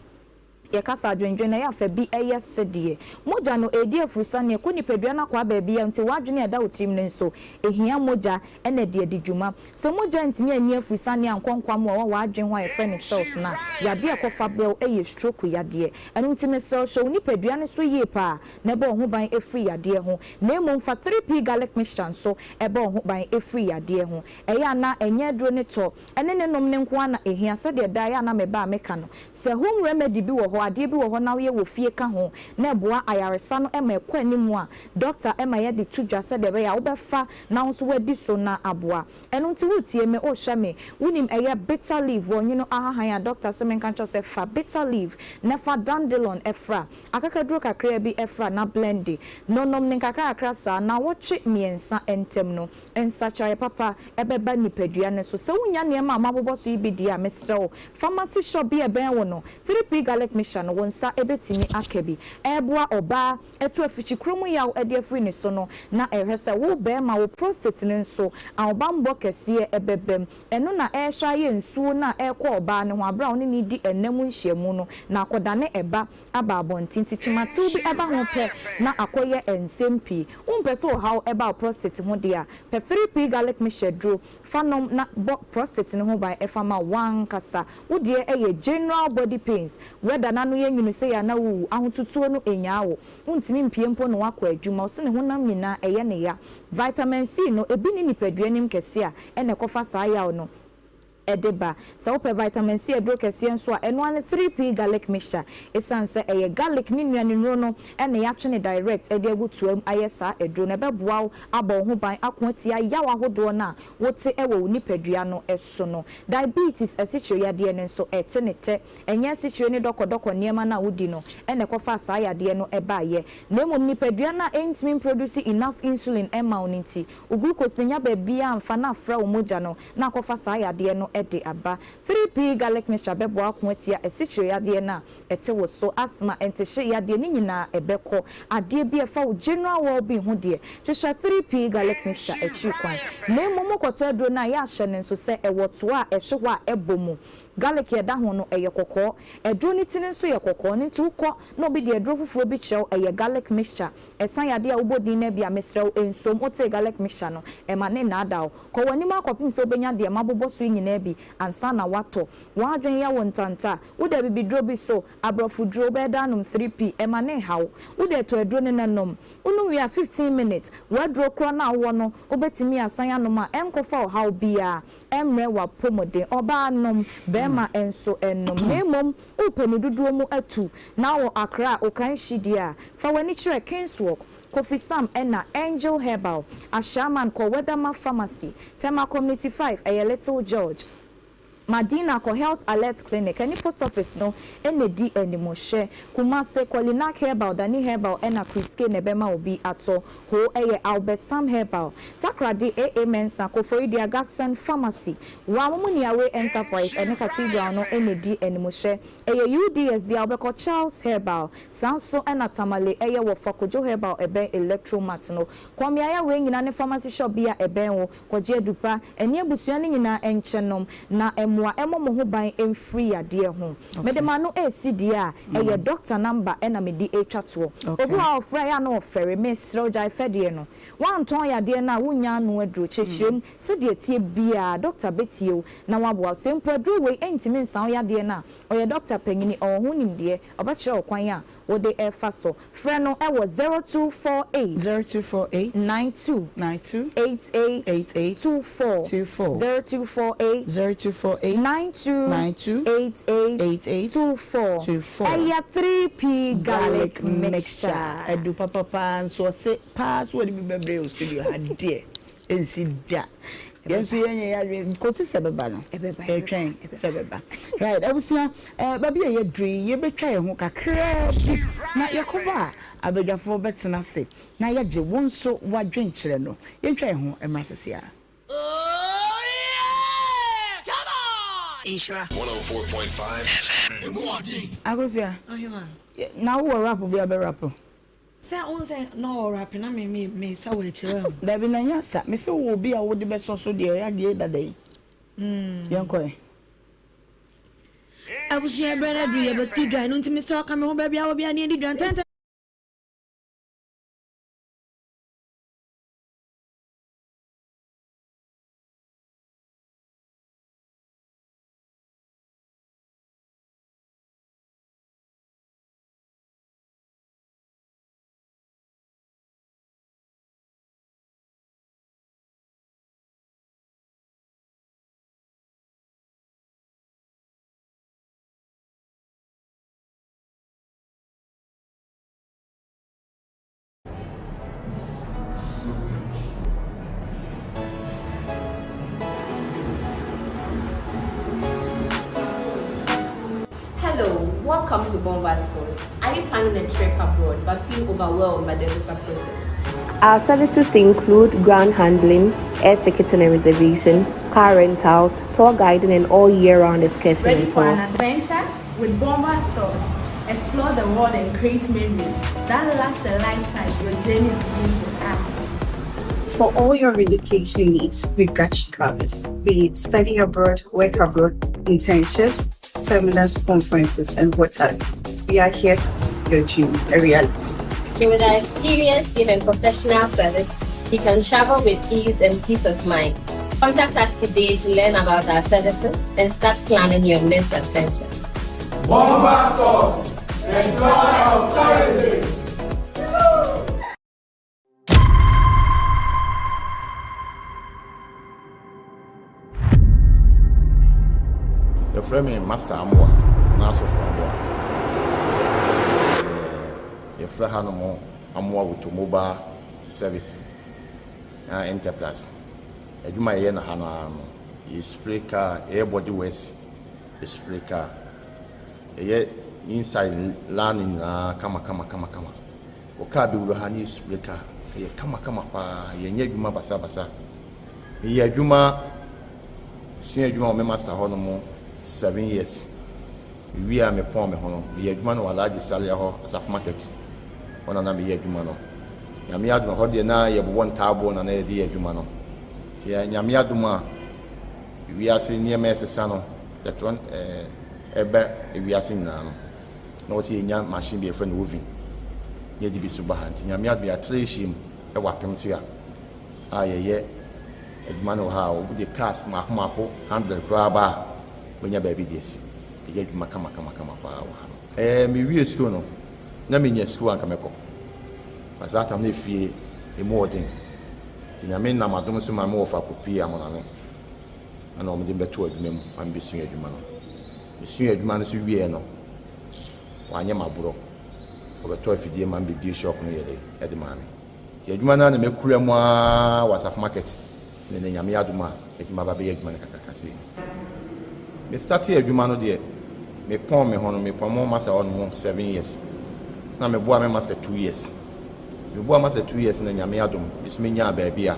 Yɛka sɛ adwendwen no, ɛyɛ a fa bi yɛ sedeɛ mogya no ɛredi afusane ɛkɔ nipadua no akwaa baabiara nti w'adwene a ɛda wo tirim no nso, ɛhia mogya na ɛde adi dwuma. Sɛ mogya antumi anni afurusane ankɔ nkwammoa a ɛwɔ w'adwene ho a yɛfrɛ no cells no a, yadeɛ a ɛkɔfa brɛ wo yɛ stroke yadeɛ. Ɛno nti mesrɛ wo, hyɛ wo nipadua no so yie pa ara na ɛbɔ wo ho ban firi yadeɛ ho. Na mmom fa 3P garlic mixture nso bɔ wo ho ban firi yadeɛ ho. Ɛyɛ a na ɛnyɛ aduro no tɔ ne ne nom no nko ara na ɛhia, sɛdeɛ daa ɛyɛ a na meba a meka no. Sɛ home remedy bi wɔ hɔ, adeɛ bi wɔ hɔ na woyɛ wɔ fie ka ho na ɛboa ayaresa no ma ɛkɔ anim a, dɔkta ma yɛde to dwa sɛdeɛ ɛbɛyɛ a wobɛfa na wo nso woadi so na aboa. Ɛno nti woretie me, worehwɛ me, wonim ɛyɛ bitter leaf, wɔnwono ahahan a dɔkta se menka nkyerɛ wo sɛ fa bitter leaf na fa dandelion fra, akakaduro kakraa bi fra na blende no nom no nkakrakakra saa nnawɔtwe mmiɛnsa ntam no nsakyeraeɛ papa bɛba nipadua no so. Sɛ wonnya nneɛma a mabobɔ so yi bi deɛ a, mesrɛ wo, pharmacy shop bi a ɛbɛn wo no, 3P Garlic Mixture no, wo nsa bɛtumi aka bi. Ɛreboa ɔbaa atu afikyikuro mu yaw de afiri ne so no, na ɛhwɛ sɛ wo barima, wo prostate no nso, ahobammɔ kɛseɛ bɛba mu. Ɛno na ɛrehwɛ ayɛ nsuo no a ɛrekɔ ɔbaa no ho aberɛ a wo ne no redi nna mu nhyiamu no, na akɔdane ɛba aba abɔnten. Nti kyematew bi ba ho pɛ na akɔyɛ nsɛm pii. Wompɛ sɛ ɔhaw ba wo prostate ho deɛ a, pɛ 3P Garlic Mixture duro fa nom na bɔ prostate no ho ban fa ma w'ankasa. Wo deɛ yɛ general body pains, weather no ano yɛ nwunu sei a na wowu, ahotutuo no nnyaa wo, wontumi mpue mpo na woakɔ adwuma, wo se ne honam nyinaa ɛyɛ ne ya. Vitamin C no, ebi nni nipadua no mu kɛse a ɛna ɛkɔfa saa yaw no. de ba. Sɛ wopɛ vitamin C aduro kɛseɛ nso a, ɛno ara ne 3P Garlic Mixture. Esiane sɛ ɛyɛ garlic ne nnuanennuro no na yɛatwe no direct de agu toa mu ayɛ saa aduro no, ɛbɛboa wo abɔ wo ho ban ako atia yaw ahodoɔ no a wote wɔ wo nipadua no so no. Diabetes, asikyire yadeɛ no nso, ɛte ne tɛ. Ɛnyɛ asikyire ne dɔkɔdɔkɔ nneɛma no a wodi no na ɛkɔfaa saa yadeɛ no baeɛ, na mmom nipadua no a ɛntumi mproduce enough insulin mma wo no nti, wo glucose no nnya baabiara mfa na afra wo mogya no na akɔfa saa yadeɛ no de aba. 3P Garlic Mixture bɛboa ako atia asikyire yadeɛ no a ɛte wo so, asthma, ntehye yadeɛ, ne nyinaa ɛbɛkɔ. Adeɛ bi a ɛfa wo general well-being ho deɛ, hwehwɛ 3P Garlic Mixture akyiri kwan. Na mmom wokɔtɔ aduro no a, yɛ ahyɛ no nso sɛ ɛwɔ toa a ɛhye hɔ a ɛbɔ mu. Garlic a ɛda ho no, ɛyɛ kɔkɔɔ. Aduro no ti no nso yɛ kɔkɔɔ. No nti wokɔ na obi de aduro foforɔ bi kyerɛ wo, ɛyɛ garlic mixture. Ɛsan yadeɛ a wobɔ din no bi a, mesrɛ wo, nsom. Wotee garlic mixture no, ɛma ne nnaadaa wo. Kɔ w'anim ara kɔpem sɛ wobɛnya deɛ mabobɔ so yi nyinaa bi ansa na woatɔ. W'adwene yɛ wo ntanta. Wode abibiduro bi so, aborɔfo duro, wobɛyɛ dɛn anom 3P? Ɛma ne nha wo. Wode tɔ aduro no na nom. Wonom wie a, 15 minutes, w'aduro korɔ no a wowɔ no, wobɛtumi asan anom a ɛnkɔfa ɔhaw biara mmrɛ w'apɔmuden. Ɔbaa nom, barima nso nom. Na mmom wopɛ ne dodoɔ mu atu na wɔ Accra a, Okainhyi deɛ a, fa w'ani kyerɛ Kingswalk, Kofi Sam ɛna Angel Herbal, Ashaiman kɔ Weatherma Pharmacy, Tema Community 5 ɛyɛ Little George, Madina kɔ Health Alert Clinic ɛne Post Office no na ɛdi anim. Hwɛ, Kumase kɔ Linac Herbal, Dani Herbal ɛna Chriskay na ɛbɛma obi atɔ. Ho ɛyɛ Albert Sam Herbal, Takoradi AA Mensah, Koforidua Gapson Pharmacy, Wa Momuniawe Enterprise ɛne Cathedral no na ɛdi anim. Hwɛ, ɛyɛ UDS deɛ a wobɛkɔ Charles Herbal, Saa nso na Tamale yɛ wɔ Fa Kojo Herbal ɛbɛn Electromat no. Kɔ mmeaeɛ wei nyinaa ne pharmacy shop bi a ɛbɛn wo, kɔgye adupa, ɛne abusua no nyinaa nkyɛ nom, na mmoa mmɔ mo ho ban mfiri yadeɛ ho. Mede m'ano resi deɛ a, ɛyɛ doctor number na mede retwa toɔ. Obi wɔ hɔ a ɔfrɛ a ɛyɛ a na ɔfɛre, mesrɛ wo gyae fɛdeɛ no. Woantɔn yadeɛ no a, wonnya ano aduro. Kyerɛkyerɛ mu sɛdeɛ ɛteɛ biara, doctor bɛtie wo na waboa wo. Sɛ mpo aduro wei ntumi nsa wo yadeɛ no a, ɔyɛ doctor panyini, ɔwɔ ho nimdeɛ. Ɔbɛkyerɛ wo kwan a wode refa so. Frɛ no wɔ 0248. 0248. 92. 92. 88. 88. 24. 24. 0248. 0248. 92. 92. 88. 88. 24. 24. Ɛyɛ 3P Garlic Mixture. Adu papa paa nso ɔse paa so wɔde bi bɛbrɛ wɔ studio ha deɛ ɛnsi da. Yɛn nso yɛnyɛ yɛn adwene kɔsi sɛ ɛbɛba no. Yɛtwɛn sɛ ɛbɛba. Right, abusua, eh, baabi a yɛaduru yi, yɛbɛtwa yɛn ho kakraa bi na yɛkɔba a, abadwafoɔ bɛtena ase na yɛagye wo nso w'adwenkyerɛ no. Yɛntwa yɛn ho mmra sese ara. Nhyira. 104.5 FM. Akosua, na wowɔ rap bi a wobɛ rap? Sɛ wohu sɛ na ɔwɔ rape na me me me sa wɔ akyire wahu. Dabi na nyɛ asa me se wowɔ obi a wode bɛsɔ so deɛ ɛyɛ adeɛ dada yi yɛn kɔ ɛ. Abusua berɛ no aduru yɛbɛdi dwa ɛno nti mesrɛ wo ka me ho baabi a wɔ biara ne yɛndi dwa ntɛntɛm. Hello, welcome to Bomba Stores. Are you planning a trip abroad but feel overwhelmed by the visa process? Our services include ground handling, air ticketing and reservation, car rentals, tour guiding, and all year round excursion Ready for an adventure? With Bomba Stores, explore the world and create memories that last a lifetime. Your journey begins with us. For all your relocation needs, we've got you covered. Be it study abroad, work abroad, internships, seminars, conferences, and what have you. We are here to make your dream a reality. So with our experienced team and professional service, you can travel with ease and peace of mind. Contact us today to learn about our services and start planning your next adventure. Bomba Stores, the joy of tourism. Yɛfrɛ me Master Amoah anaa Asɔfo Amoah. Yɛfrɛ hanom Amoah Automobile Service anaa Enterprise. Adwuma a yɛyɛ no ha no ara no, yɛ spray car, yɛyɛ body works, yɛ spray car. Yɛyɛ inside line no nyinaa kama kama kama kama. Wo car bɛwura ha na yɛ spray car, ɛyɛ kama kama paa. Yɛnyɛ adwuma basabasa. Meyɛ adwuma, sua adwuma wɔ me master hɔ nom 7 years. Mewie a mepɔn me ho no, meyɛ adwuma no wɔ Alhaji Salia hɔ, Asafo Market. Hɔ na na meyɛ adwuma no. Nyame adom, ɛhɔ deɛ na yɛbobɔ ntaaboɔ na na yɛde yɛ adwuma no. Nti Nyame adom a, wiase nneɛma ɛsesa no, yɛtɔ ɛba wiase nyinaa no, na wɔsɛ yɛnya machine bi a yɛfrɛ no oven, na yɛde bi so ba ha. Nti Nyame adom yɛatra ahyiam wɔ apem so a, a yɛyɛ adwuma no wɔ ha a, wɔde cars mmaako mmaako 100 koraa ba a, wɔnya baabi de asi. Yɛyɛ adwuma kama kama kama paa wɔ ha no. Ɛɛ, mewie sukuu no, na menya sukuu a anka mɛkɔ. But saa tam no efie emu wɔ den. Nti Nyame nam adom so ma me wɔfa kɔpuee Amonane ɛna wɔn de me bɛtoo adwuma mu ma me bɛsua adwuma no. Mesuaa adwuma no nso wieɛ no, wɔanyɛ me aborɔ. Wɔbɛtɔɔ afidie ma me bɛbue shop no yɛ dɛ de maa me. Nti adwuma no ara na makura mu ara wɔ Asafo Market ne nnɛ Nyame adom a matumi aba abɛyɛ adwuma no kakraka sei. Me startee adwuma no deɛ, me pɔn me ho no, me pɔn mo master hɔ nom 7 years. Na me boa me master 2 years. Nti me boa master 2 years na Nyame adom, me so me nyaa baabi a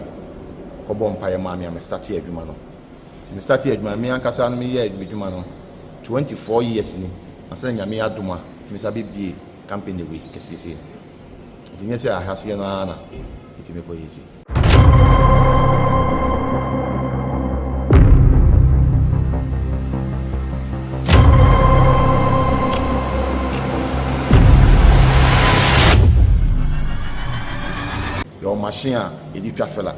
ɔkɔ bɔɔ mpaeɛ maa me a me startee adwuma no. Nti me startee adwuma no, me ankasa no me yɛɛ me dwuma no 24 years ni, ansa na Nyame adom a metumi san bɛ bue company wei kɛseɛ sei no. Nti nyɛ sɛ ahaseɛ no ara na metumi kɔ yɛ sei. Yɛwɔ machine a yɛde twa fela.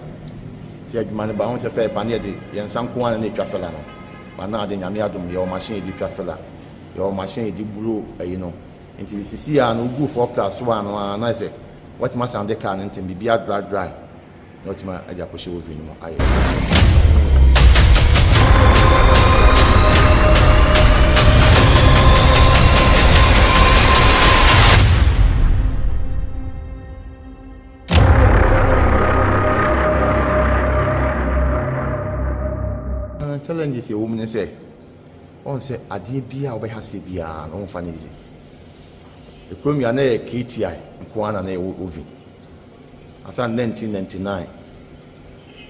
Nti adwuma no ba ho sɛ fɛ ba ne yɛde yɛn nsa nko ara na ɛtwa fela no. Ba na ade Nyame adom yɛwɔ machine yɛde twa fela. Yɛwɔ machine yɛde buro ayi no. Nti sisi a no wogu 4 plus 1 no ara na ayɛ sɛ watumi asan de car no ntɛm, biribi adry dry na watumi de akɔhyɛ oven no mu ayɛ. Challenges ɛwɔ mu ne sɛ, Woahu sɛ adeɛ biara a wobɛha aseɛ biara no womfa no easy. Ekurom yi a na ɛyɛ KTI nko ara na na yɛwɔ oven. Ansa na 1999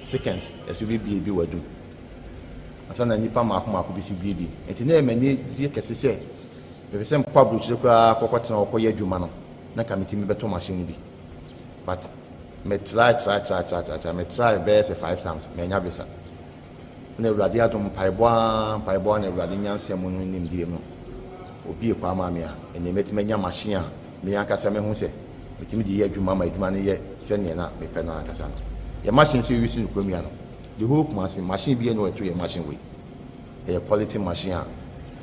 seconds ɛso bɛbie bi wɔ adum. Ansa na nnipa mmaako mmaako bi so bie bi. Nti na ɛyɛ m'anigyeɛ kɛse sɛ mepɛ sɛ mekɔ aburokyire koraa kɔkɔtena hɔ kɔyɛ adwuma no na nka metumi bɛtɔ machine no bi. But me try try try try try try me try bɛyɛ sɛ 5 times mannya visa. Na Awurade adom, mpaebɔ ara, mpaebɔ ara na Awurade nyansa mu no nimdeɛ mu, obue kwan maa me a, ɛnneɛ mɛtumi anya machine a me ankasa mɛhu sɛ metumi de yɛ adwuma ma adwuma no yɛ sɛdeɛ na mepɛ no ankasa no. Yɛn machine nso yɛuse no kurom yi ano. The whole Kumasi, machine biara nni hɔ a ɛto yɛn machine wei. Ɛyɛ quality machine a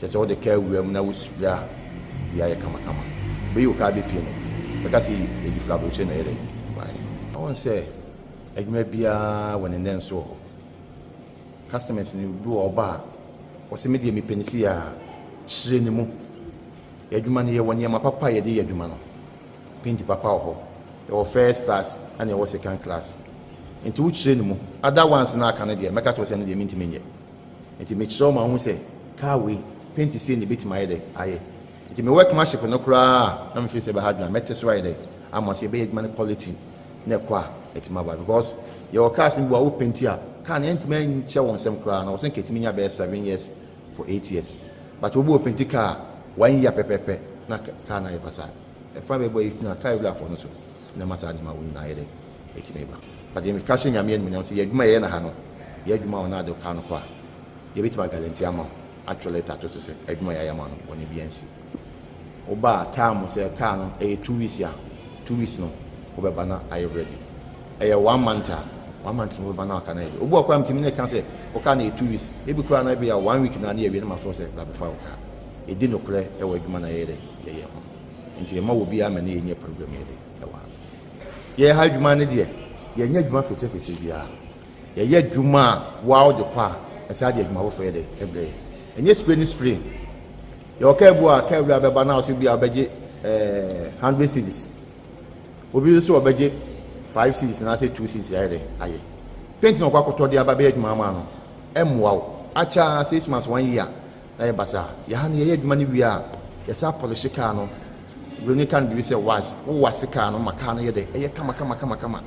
kyerɛ sɛ wode kaa wura mu na wo spray a, biribiara yɛ kamakama. Wobɛyi wo kaa bɛpue no, wobɛka sɛ ɛdi firi aburokyire na ɛyɛ dɛn? Ɛbaeɛ. Woahu sɛ adwuma biara wɔ ne nnɛnso wɔ hɔ. Customers no bi wɔ hɔ ɔba a, ɔse me deɛ mepɛ no sei a, kyerɛ ne mu. Yɛn adwuma no yɛwɔ nneɛma papa a yɛde yɛ adwuma no. Paint papa wɔ hɔ. Yɛwɔ first class ɛna yɛwɔ second class. Nti wokyerɛ ne mu. Other ones no a aka no deɛ mɛka kyerɛ wo sɛ ɛno deɛ mentumi nyɛ. Nti mekyerɛ wo ma wohu sɛ car wei paint sei na ɛbɛtumi ayɛ dɛ ayɛ. Nti me workmanship no koraa a na mefeel sɛ ɛbɛha adwene a mɛte so ayɛ dɛ ama sɛ yɛbɛyɛ adwuma no quality. na ɛkɔ a ɛtumi aba because yɛwɔ cars no bi wɔ a wo painti a car no ɛntumi nkyɛ wɔn nsam koraa na wɔsɛ nka ɛtumi nya bɛyɛ 7 years for 8 years, but obi wɔ painti car one year pɛpɛpɛ na car no ayɛ basaa. Ɛfa bɛbɔ yi na car ewurafoɔ no so na ɛma saa nneɛma wɔn nyinaa yɛ dɛ ɛtumi ba. But yɛn ka hyɛ Nyame animuonyam sɛ yɛ adwuma yɛyɛ na ha no yɛ adwuma a wɔn ade car no kɔ a yɛbɛtumi aguarantee ama wo atwerɛ letter ato so sɛ adwuma yɛayɛ ama no bɔne bi ansi. Woba a time sɛ car no ɛyɛ 2 weeks a, 2 weeks no wobɛba na ayɛ ready. Ɛyɛ one month a, one month no wobɛba na aka no ayɛ ready. Obi wɔ koraa metumi ne ka sɛ wo car no yɛ 2 weeks, ebi koraa no ebi a one week na ne yɛwie no mafrɛ wo sɛ bra bɛfa wo car. Ɛdi nokorɛ ɛwɔ adwuma na yɛyɛ dɛ yɛyɛ ho nti yɛma wɔ biara ma ne yɛnyɛ program yɛ dɛ ɛwɔ ha. Yɛyɛ ha adwuma no deɛ yɛnyɛ adwuma fitifitii biara. Yɛyɛ adwuma a woa wode kɔ a ɛsɛ ade adwuma foforɔ yɛ dɛ ɛbrɛ yɛ. Ɛnyɛ spray ne spray. Yɛwɔ kaa bi wɔ a kaa wura bɛba na ɔsɛ bi a ɔbɛgye ɛɛ 100 cedis. Obi nso ɔbɛgye 5 cedis anaasɛ 2 cedis ayɛ dɛ ayɛ. Paint na ɔkɔ akɔtɔ de aba bɛyɛ adwuma ama no. Ɛmmoa wo. Akyɛ ara 6 months, 1 year na yɛ basaa. Yɛ ha no yɛyɛ adwuma no wie a yɛsan polish kaa no. Buroni ka no biribi sɛ wax. Wo wax kaa no ma kaa no yɛ dɛ ɛyɛ kama kama kama kama.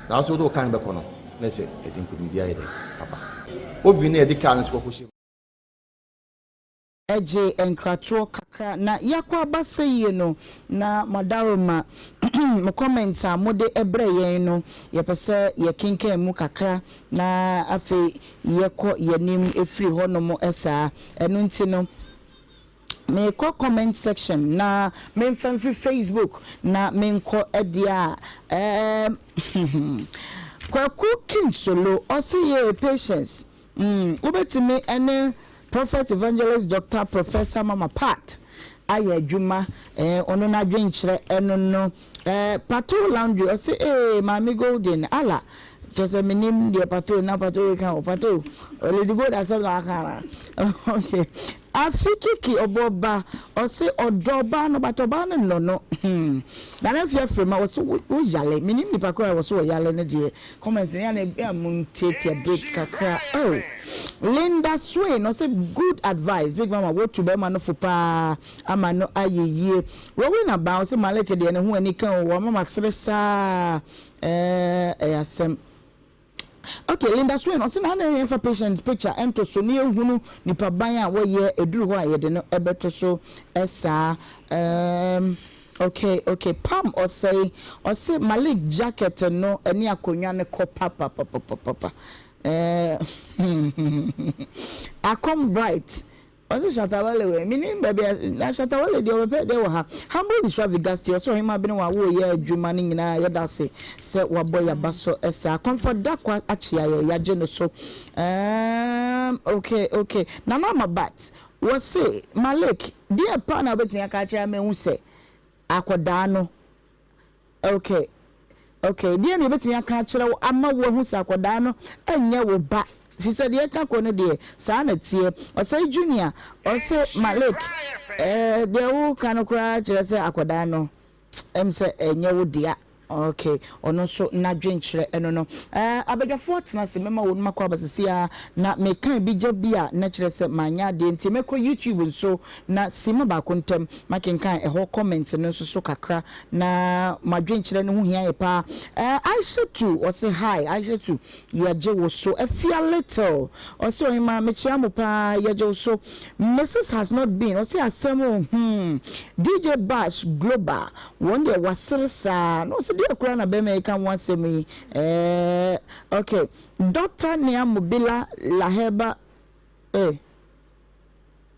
Na wo nso wode wo kaa no bɛkɔ no na ɛsɛ ɛde nkunimdie ayɛ dɛ aba. Oven no a yɛde kaa no nso kɔkɔhyɛ mu. Gye nkratoɔ kakra na yɛakɔ aba sɛ yie no na moadaroma mo comments a mode brɛ yɛn no yɛpɛ sɛ yɛkenkan mu kakra na afei yɛkɔ yɛanim firi hɔnom saa ɛno nti no Meekɔ comment section na menfa mfiri Facebook na menkɔ deɛ a ɛɛm Kwaku King Solo ɔse yee patience mm wobɛtumi ɛne Prophet Evangelist Doctor Professor Mama Pat ayɛ adwuma ɛɛ ɔno n'adwenkyerɛ ɛno no ɛɛ Pato Laundry ɔse ee Maame Golden Allah Kyerɛ sɛ menim deɛ pato na pato reka o pato Lady Gold asɛm na waka ana okay Afi Kiki ɔbɔ ba ɔse ɔdɔ ɔbaa no but ɔbaa no nnɔ no hmm Nana Afia Frema ɔse wo yale menim nipa koraa a wɔse ɔyale no deɛ comment no yɛ na ebi a mo ntiatia break kakra oh Linda Swain ɔse good advice big mama wotu bɛrima no fo paa ama no ayɛ yie Rowena Baa ɔse Malik deɛ ne ho anika o wama masere saa Ɛɛ ɛyɛ asɛm. Ok Linda Swain ɔse na adɛn yɛnfa patient picture ɛnto so na yɛnhunu nipa ban a wɔyɛ ɛduru hɔ a yɛde no ɛbɛto so saa ɛɛm ok ok Pam Ɔsɛe ɔse Malik jacket no ɛne akonnwa no kɔ papapapapapa ɛɛ Akɔm Bright Ɔse Shatta Wale wɛ? Menim baabi a na Shatta Wale deɛ ɔbɛpɛ deɛ wɔ ha. Humble Nhyira Vigasti ɔse Ɔhemaa Bene wa wo yɛ adwuma no nyinaa yɛdase sɛ wabɔ yaba so saa. Comfort Dakwa akyea yɛ yagye no so ehm ok ok. Nana Ama Bat wɔse Malik deɛ paa na wobɛtumi aka akyerɛ ama ahu sɛ akɔdaa no Ok ok deɛn na yɛbɛtumi aka akyerɛ wo ama woahu sɛ akwadaa no nyɛ wo ba firi sɛ deɛ ɛka kɔ no deɛ saa na ɛteɛ Ɔsɛe Junior ɔse Malik eh, deɛ woka no koraa kyerɛ sɛ akwadaa no ɛm sɛ ɛnyɛ wo dea ok ɔno nso n'adwenkyerɛ ɛno no eh, abadwafoɔ tena ase mɛma wɔn makɔ aba sisi a na meka bi gya bi a na kyerɛ sɛ manyɛ adeɛ nti mɛkɔ YouTube nso na sima baako ntam makenkan ɛhɔ comments no nso so kakra Na mo adwenkyerɛ no ho hia yɛ paa. Eh Aishatu ɔse hi Aishatu yɛgye wo so. Afia Little ɔse ɔhemaa mekyea mo paa yɛgye wo so. Mrs has not been ɔse asɛm o hmm. DJ Bash Global wɔn deɛ wasere saa na ɔse deɛ koraa na bɛrima yi ka ho asɛm yi eh ok Doctor Nea Mobila Laheba eh.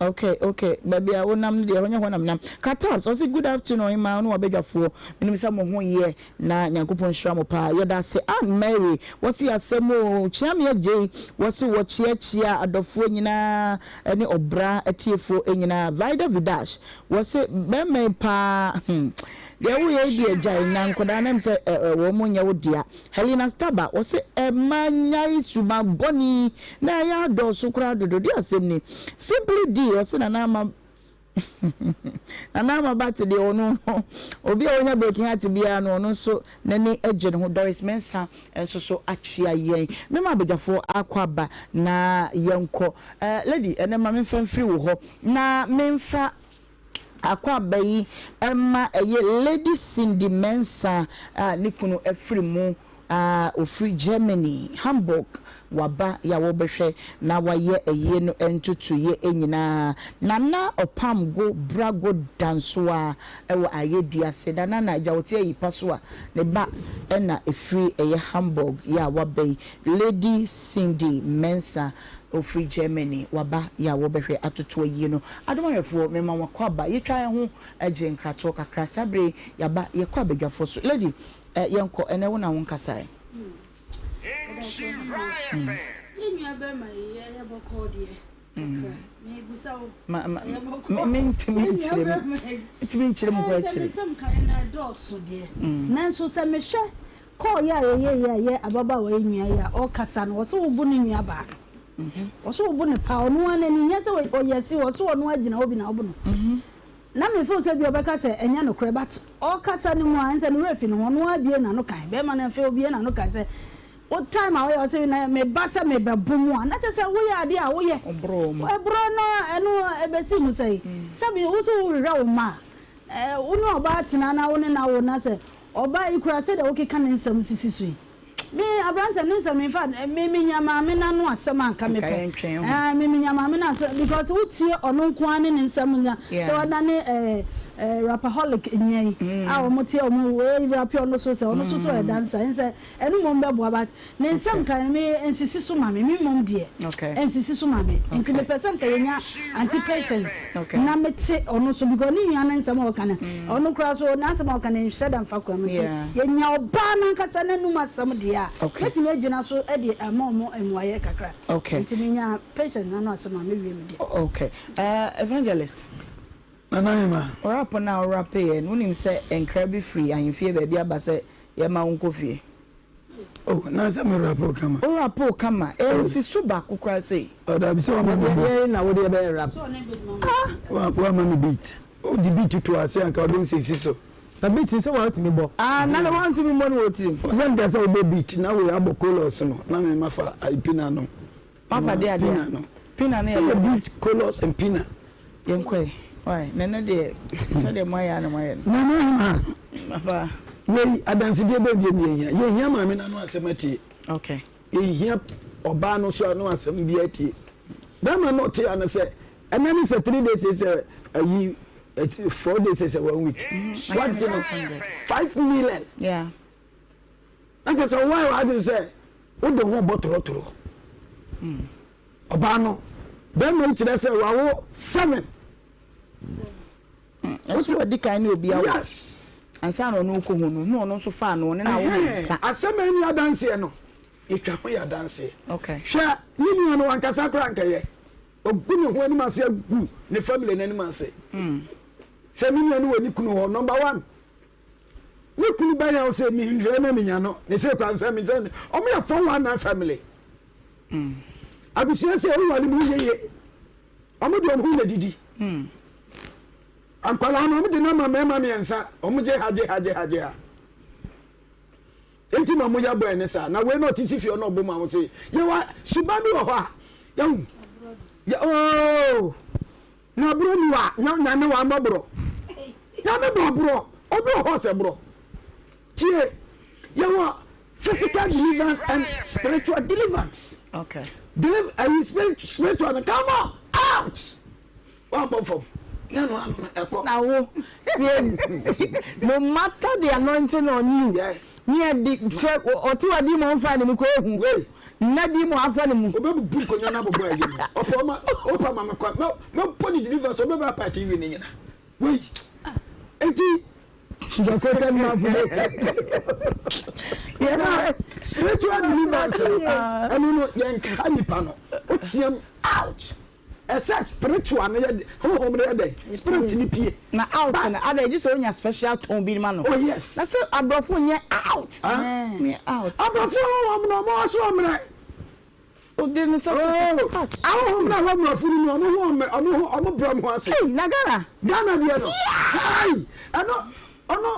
Ok ok baabi a wonam no deɛ ɛhɔ nyɛ hɔ na menam. Katabs ɔse good afternoon ɔhemaa wo ne wabadwafoɔ menim sɛ mo ho yɛ na Nyankopɔn nhyira mo paa yɛda ase Ann Mary wɔse asɛm oo Kyeame Agyei wɔse wɔkyeakyea adɔfoɔ nyinaa ne ɔbra atiefoɔ nyinaa Vida Vidash wɔse bɛrima yi paa hmm deɛ woyɛ yi deɛ gyae na nkwadaa no ɛm sɛ wɔn nyɛ wo dea Helena Staba, ɔse ɛma nyae suban bɔne yi na ɛyɛ adɔɔso koraa dodo, deɛ asɛm ni? Simply D, ɔse Nana Ama Nana Ama Bate deɛ ɔno no obi a wanya breaking heart biara no ɔno nso n'ani gye ne ho. Doris Mensah nso so akyea yɛn. Mema abadwafoɔ akɔ aba na yɛnkɔ. Eh, lady, ɛnɛ ma memfa mfiri wo hɔ na memfa Akwaaba yi ma ɛyɛ Lady Cindy Mensah a ne kunu afiri mu a ɔfiri Germany, Hamburg waba yɛ a wɔbɛhwɛ na wayɛ ayie no ntotoeɛ nyinaa. Nana Ɔpamgo Brago Dansoa wɔ Ayɛduase. Nana na agya ɔte ayi pa so a ne ba na ɛfiri ɛyɛ Hamburg yɛ a waba yi. Lady Cindy Mensah Ofiri Germany waba yɛ a wɔbɛhwɛ atoto ayie no. Adom ahwɛfoɔ mema mo akwaaba yɛtwa yɛn ho gye nkratoɔ kakra saa berɛ yi yɛaba yɛkɔ abadwafoɔ so lady eh yɛnkɔ ɛnɛ wo na wo nkasaɛ. Yɛn nua bɛrima yi yɛ bɔkɔɔ deɛ kakra mebisa wo Ma ma ɛyɛ bɔkɔɔ mentumi yɛn nua nkyerɛ mu bɛrima yi mentumi nkyerɛ mu kɔ ɛɛ sɛ ne akyire. nsɛm ka yɛ na ɛdɔɔso deɛ nanso sɛ mehwɛ Kɔɔ yɛ a yɛyɛ yi a yɛ ababaawa yi nua yi a ɔkasa no ɔse wobo ne nua baa no. Ɔse wobo no paa ɔno ara n'ani nyɛ sɛ ɔyɛ se ɔse ɔno ara gyina hɔ bi na wobo no. Na me feel sɛ bi ɔbɛka sɛ ɛnyɛ nokorɛ but ɔkasa no mu a ɛnsɛ ne werɛ fi ne ho ɔno ara bue n'ano kan bɛrima no afei obue n'ano kan sɛ wo time a woyɛ ɔse na me ba sɛ me bɛ bo mu a na kyerɛ sɛ woyɛ adeɛ a woyɛ ɛborɔ no ɛno ɛbɛsi mu sɛi sɛbi wo so wohwehwɛ wo mma a wo ne ɔbaa tena na wo ne no awo na sɛ ɔbaa yi koraa sɛdeɛ wokeka ne nsɛm sisi so yi Me aberanteɛ ne nsɛm infact me me nya maame n'ano asɛm a nka mepɛ ɛɛ me me nya maame n'asɛm because wo tie ɔno nko ara ne ne nsɛm nya sɛ wadane ɛɛ ɛɛ rapaholic nya yi a wɔn tie wɔn wei rapi ɔno so sɛ ɔno so so yɛ dansa nsɛ ɛno mmom bɛboa but ne nsɛm kan me nsisi so ma me me mmom deɛ nsisi so ma me nti mepɛ sɛ nka yɛnya anti patience na mete ɔno so because ne nua no nsɛm a ɔka no ɔno koraa so n'asɛm a ɔka no nhyɛ da mfa kwan mu nti yɛnya ɔbaa no ankasa n'anum asɛm deɛ a mɛtumi agyina so de ama ɔmo mmuaeɛ kakra nti menya patience n'ano asɛm a mɛwie me deɛ. Okay. Uh, evangelist. Nana Hema. Rap no a worapeeɛ no, wonim sɛ nkra bi firi ahemfie baabi aba sɛ yɛmma wo nkɔ fie? Oh, na sɛ me rapo kama. Wo rapo kama, ɛnsi so baako koraa sei. Oh, dabi sɛ wama me beat. Deɛ na wode bɛyɛ raps. Ah! Wama me beat. Wo de beat to ase anka wode nsa esi so. Na beat sɛ wantumi bɔ. Ah, na na wantumi mmɔ no wɔ tirim. Wo sɛ nka sɛ wobɔ beat na wei abɔ chorus no na me mafa ayi pina no. Wafa de adeɛ. Pina no. Pina no yɛ. Sɛ yɛ beat chorus and pina. Yɛn kɔ yi. Why? Na ɛnɛ deɛ sɛdeɛ mo ayɛ a na mo ayɛ no. Nana Ama. Papa. Wei adansedie bɛn bio na yɛhia? Yɛhia maame no ano asɛm atie. Okay. Yɛhia ɔbaa no nso ano asɛm bi atie. Bɛrima no ɔte ano sɛ ɛnɛ ne sɛ three days sɛ ayi four days sɛ one week. Wagye no 5 million. Yeah. Na kyerɛ sɛ wɔayɛ w'adwene sɛ wode ho bɔ torɔtorɔ. Ɔbaa no bɛrima yi kyerɛ sɛ wawo seven. Ɛso ɔdi kan ne obi awo. Yes. Ansa na ɔno kɔ hu no, na ɔno nso faa no, ɔne no awo mmiɛnsa. Asɛm a ɛni adanseɛ no, yɛtwa ho yɛ adanseɛ. Okay. Hwɛ, ne nua no wankasa koraa nkɛyɛ. Ogu ne ho anim ase agu ne family n'anim ase. Sɛ me nua no wɔ ne kunu hɔ, number one. Ne kunu bɛyɛ wo sɛ mehwɛ na menya no, ne sɛ kura nsɛ me sɛ ɔmo yɛ 419 family. Abusua sɛ ɔwɔ ne mu yeye. Ɔmo de ɔmo ho na didi. Nkwadaa no ɔmo de no ama mmarima mmiɛnsa, ɔmo gye ha gye ha gye ha gye ha. Enti na ɔmo yɛ bɔɛ ne saa. Na wei na ɔte si fie ɔna ɔbɔ mu a ɔse yɛwɔ suban bi wɔ hɔ a yɛhu yɛ ooo na borɔ ni wa nyame wa mmɔ borɔ nyame bɔ borɔ obi wɔ hɔ sɛ borɔ tie yɛwɔ physical deliverance and spiritual deliverance. Okay. Deliver uh, spiritual no come on out. Wabɔ fam. Na no ano no ɛkɔ. Na wo tie no matter the anointing on you. Yeah. Ní ɛdi sɛ ɔte wa di mu ɔnfa ne mu kɔ ehu. Nna di mu afa ne mu. Obebubu nkonnwa no abobɔ ayi mu. Ɔpɛ ɔma ɔpɛ ama me kwan. Mɛ mɛbɔ ne deliverance ɔbɛba apa TV ne nyina. Wei. Eti Dakota mafo. Yɛn spiritual deliverance no ɛno no yɛn ka nipa no. Otiam out. Ɛsɛ spiritual no yɛ honhom no yɛ dɛn spirit no pie. Na out no ada gye sɛ onya special tone bi ma no. Oh yes. Na sɛ aborɔfo nyɛ out. Nyɛ out. Aborɔfo honhom no ɔmo aso ɔmmerɛ. Ode ne sɛ oh ahohom na ɛwɔ mmorɔfo no mu ɔmo ho ɔmmerɛ ɔmo ho ɔmo brɛ ɔmo ho ase. Ei na Ghana. Ghana deɛ no. Hey ɛno ɔno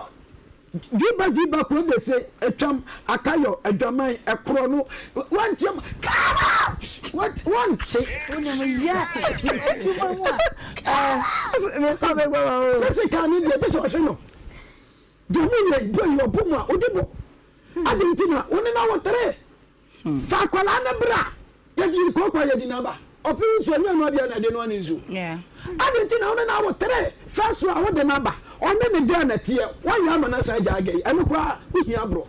Dwiba dwiba kuro de se atwam akayɔ adwaman ɛkorɔ no wankyɛm come out wankye. Wonim yɛ adwuma mu a. Physical ne deɛ gye sɛ ɔhwe no deɛ mu yɛ bɔ yi ɔbɔ mu a wode bɔ adi nti na wo ne na wo tere. Fa akwadaa no bra. Yɛde yiri kɔkɔ a yɛdi n'aba. Ɔfe nsuo ɛnyɛ ɛno abia na ɛde noa ne nsuo. Adi nti na wo ne no awo tere first one wode n'aba ɔne ne dɛn na ɛteɛ woayɛ ama no asan agya aga yi ɛno koraa wohia aborɔ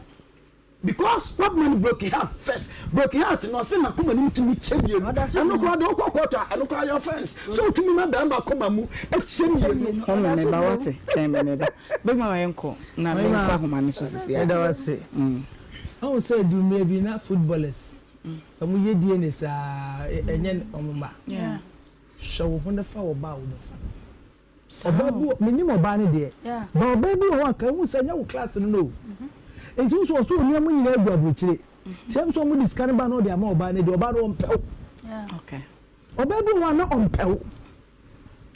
because woabma no broken heart first broken heart na ɔse n'akoma no mu tumi kyɛ mmienu ɛno koraa de wokɔ court a ɛno koraa yɛ offense sɛ wotumi ma bɛrima akoma mu kyɛ mmienu. Home me ba wate twɛn me me ba big mama yɛnkɔ na menkɔ ahoma no so sisi a. Meda wo ase. Wahu sɛ ɛduru mmerɛ bi na footballers ɔmo yɛ DNA saa ɛnyɛ ɔmo mma. Hwɛ wo ho na fa ɔbaa a wobɛfa no. Ɔbaa bi wɔ menim ɔbaa no deɛ but ɔbaa bi wɔ hɔ a ka ehu sɛ ɛnyɛ wo class no no o. Nti wo nso ɔsɛ onua mo nyinaa gu aburokyire. Nti ɛm sɛ ɔmo de sika no ba na ɔde ama ɔbaa no deɛ ɔbaa no ɔmpɛ wo. Ɔbaa bi wɔ hɔ a na ɔmpɛ wo.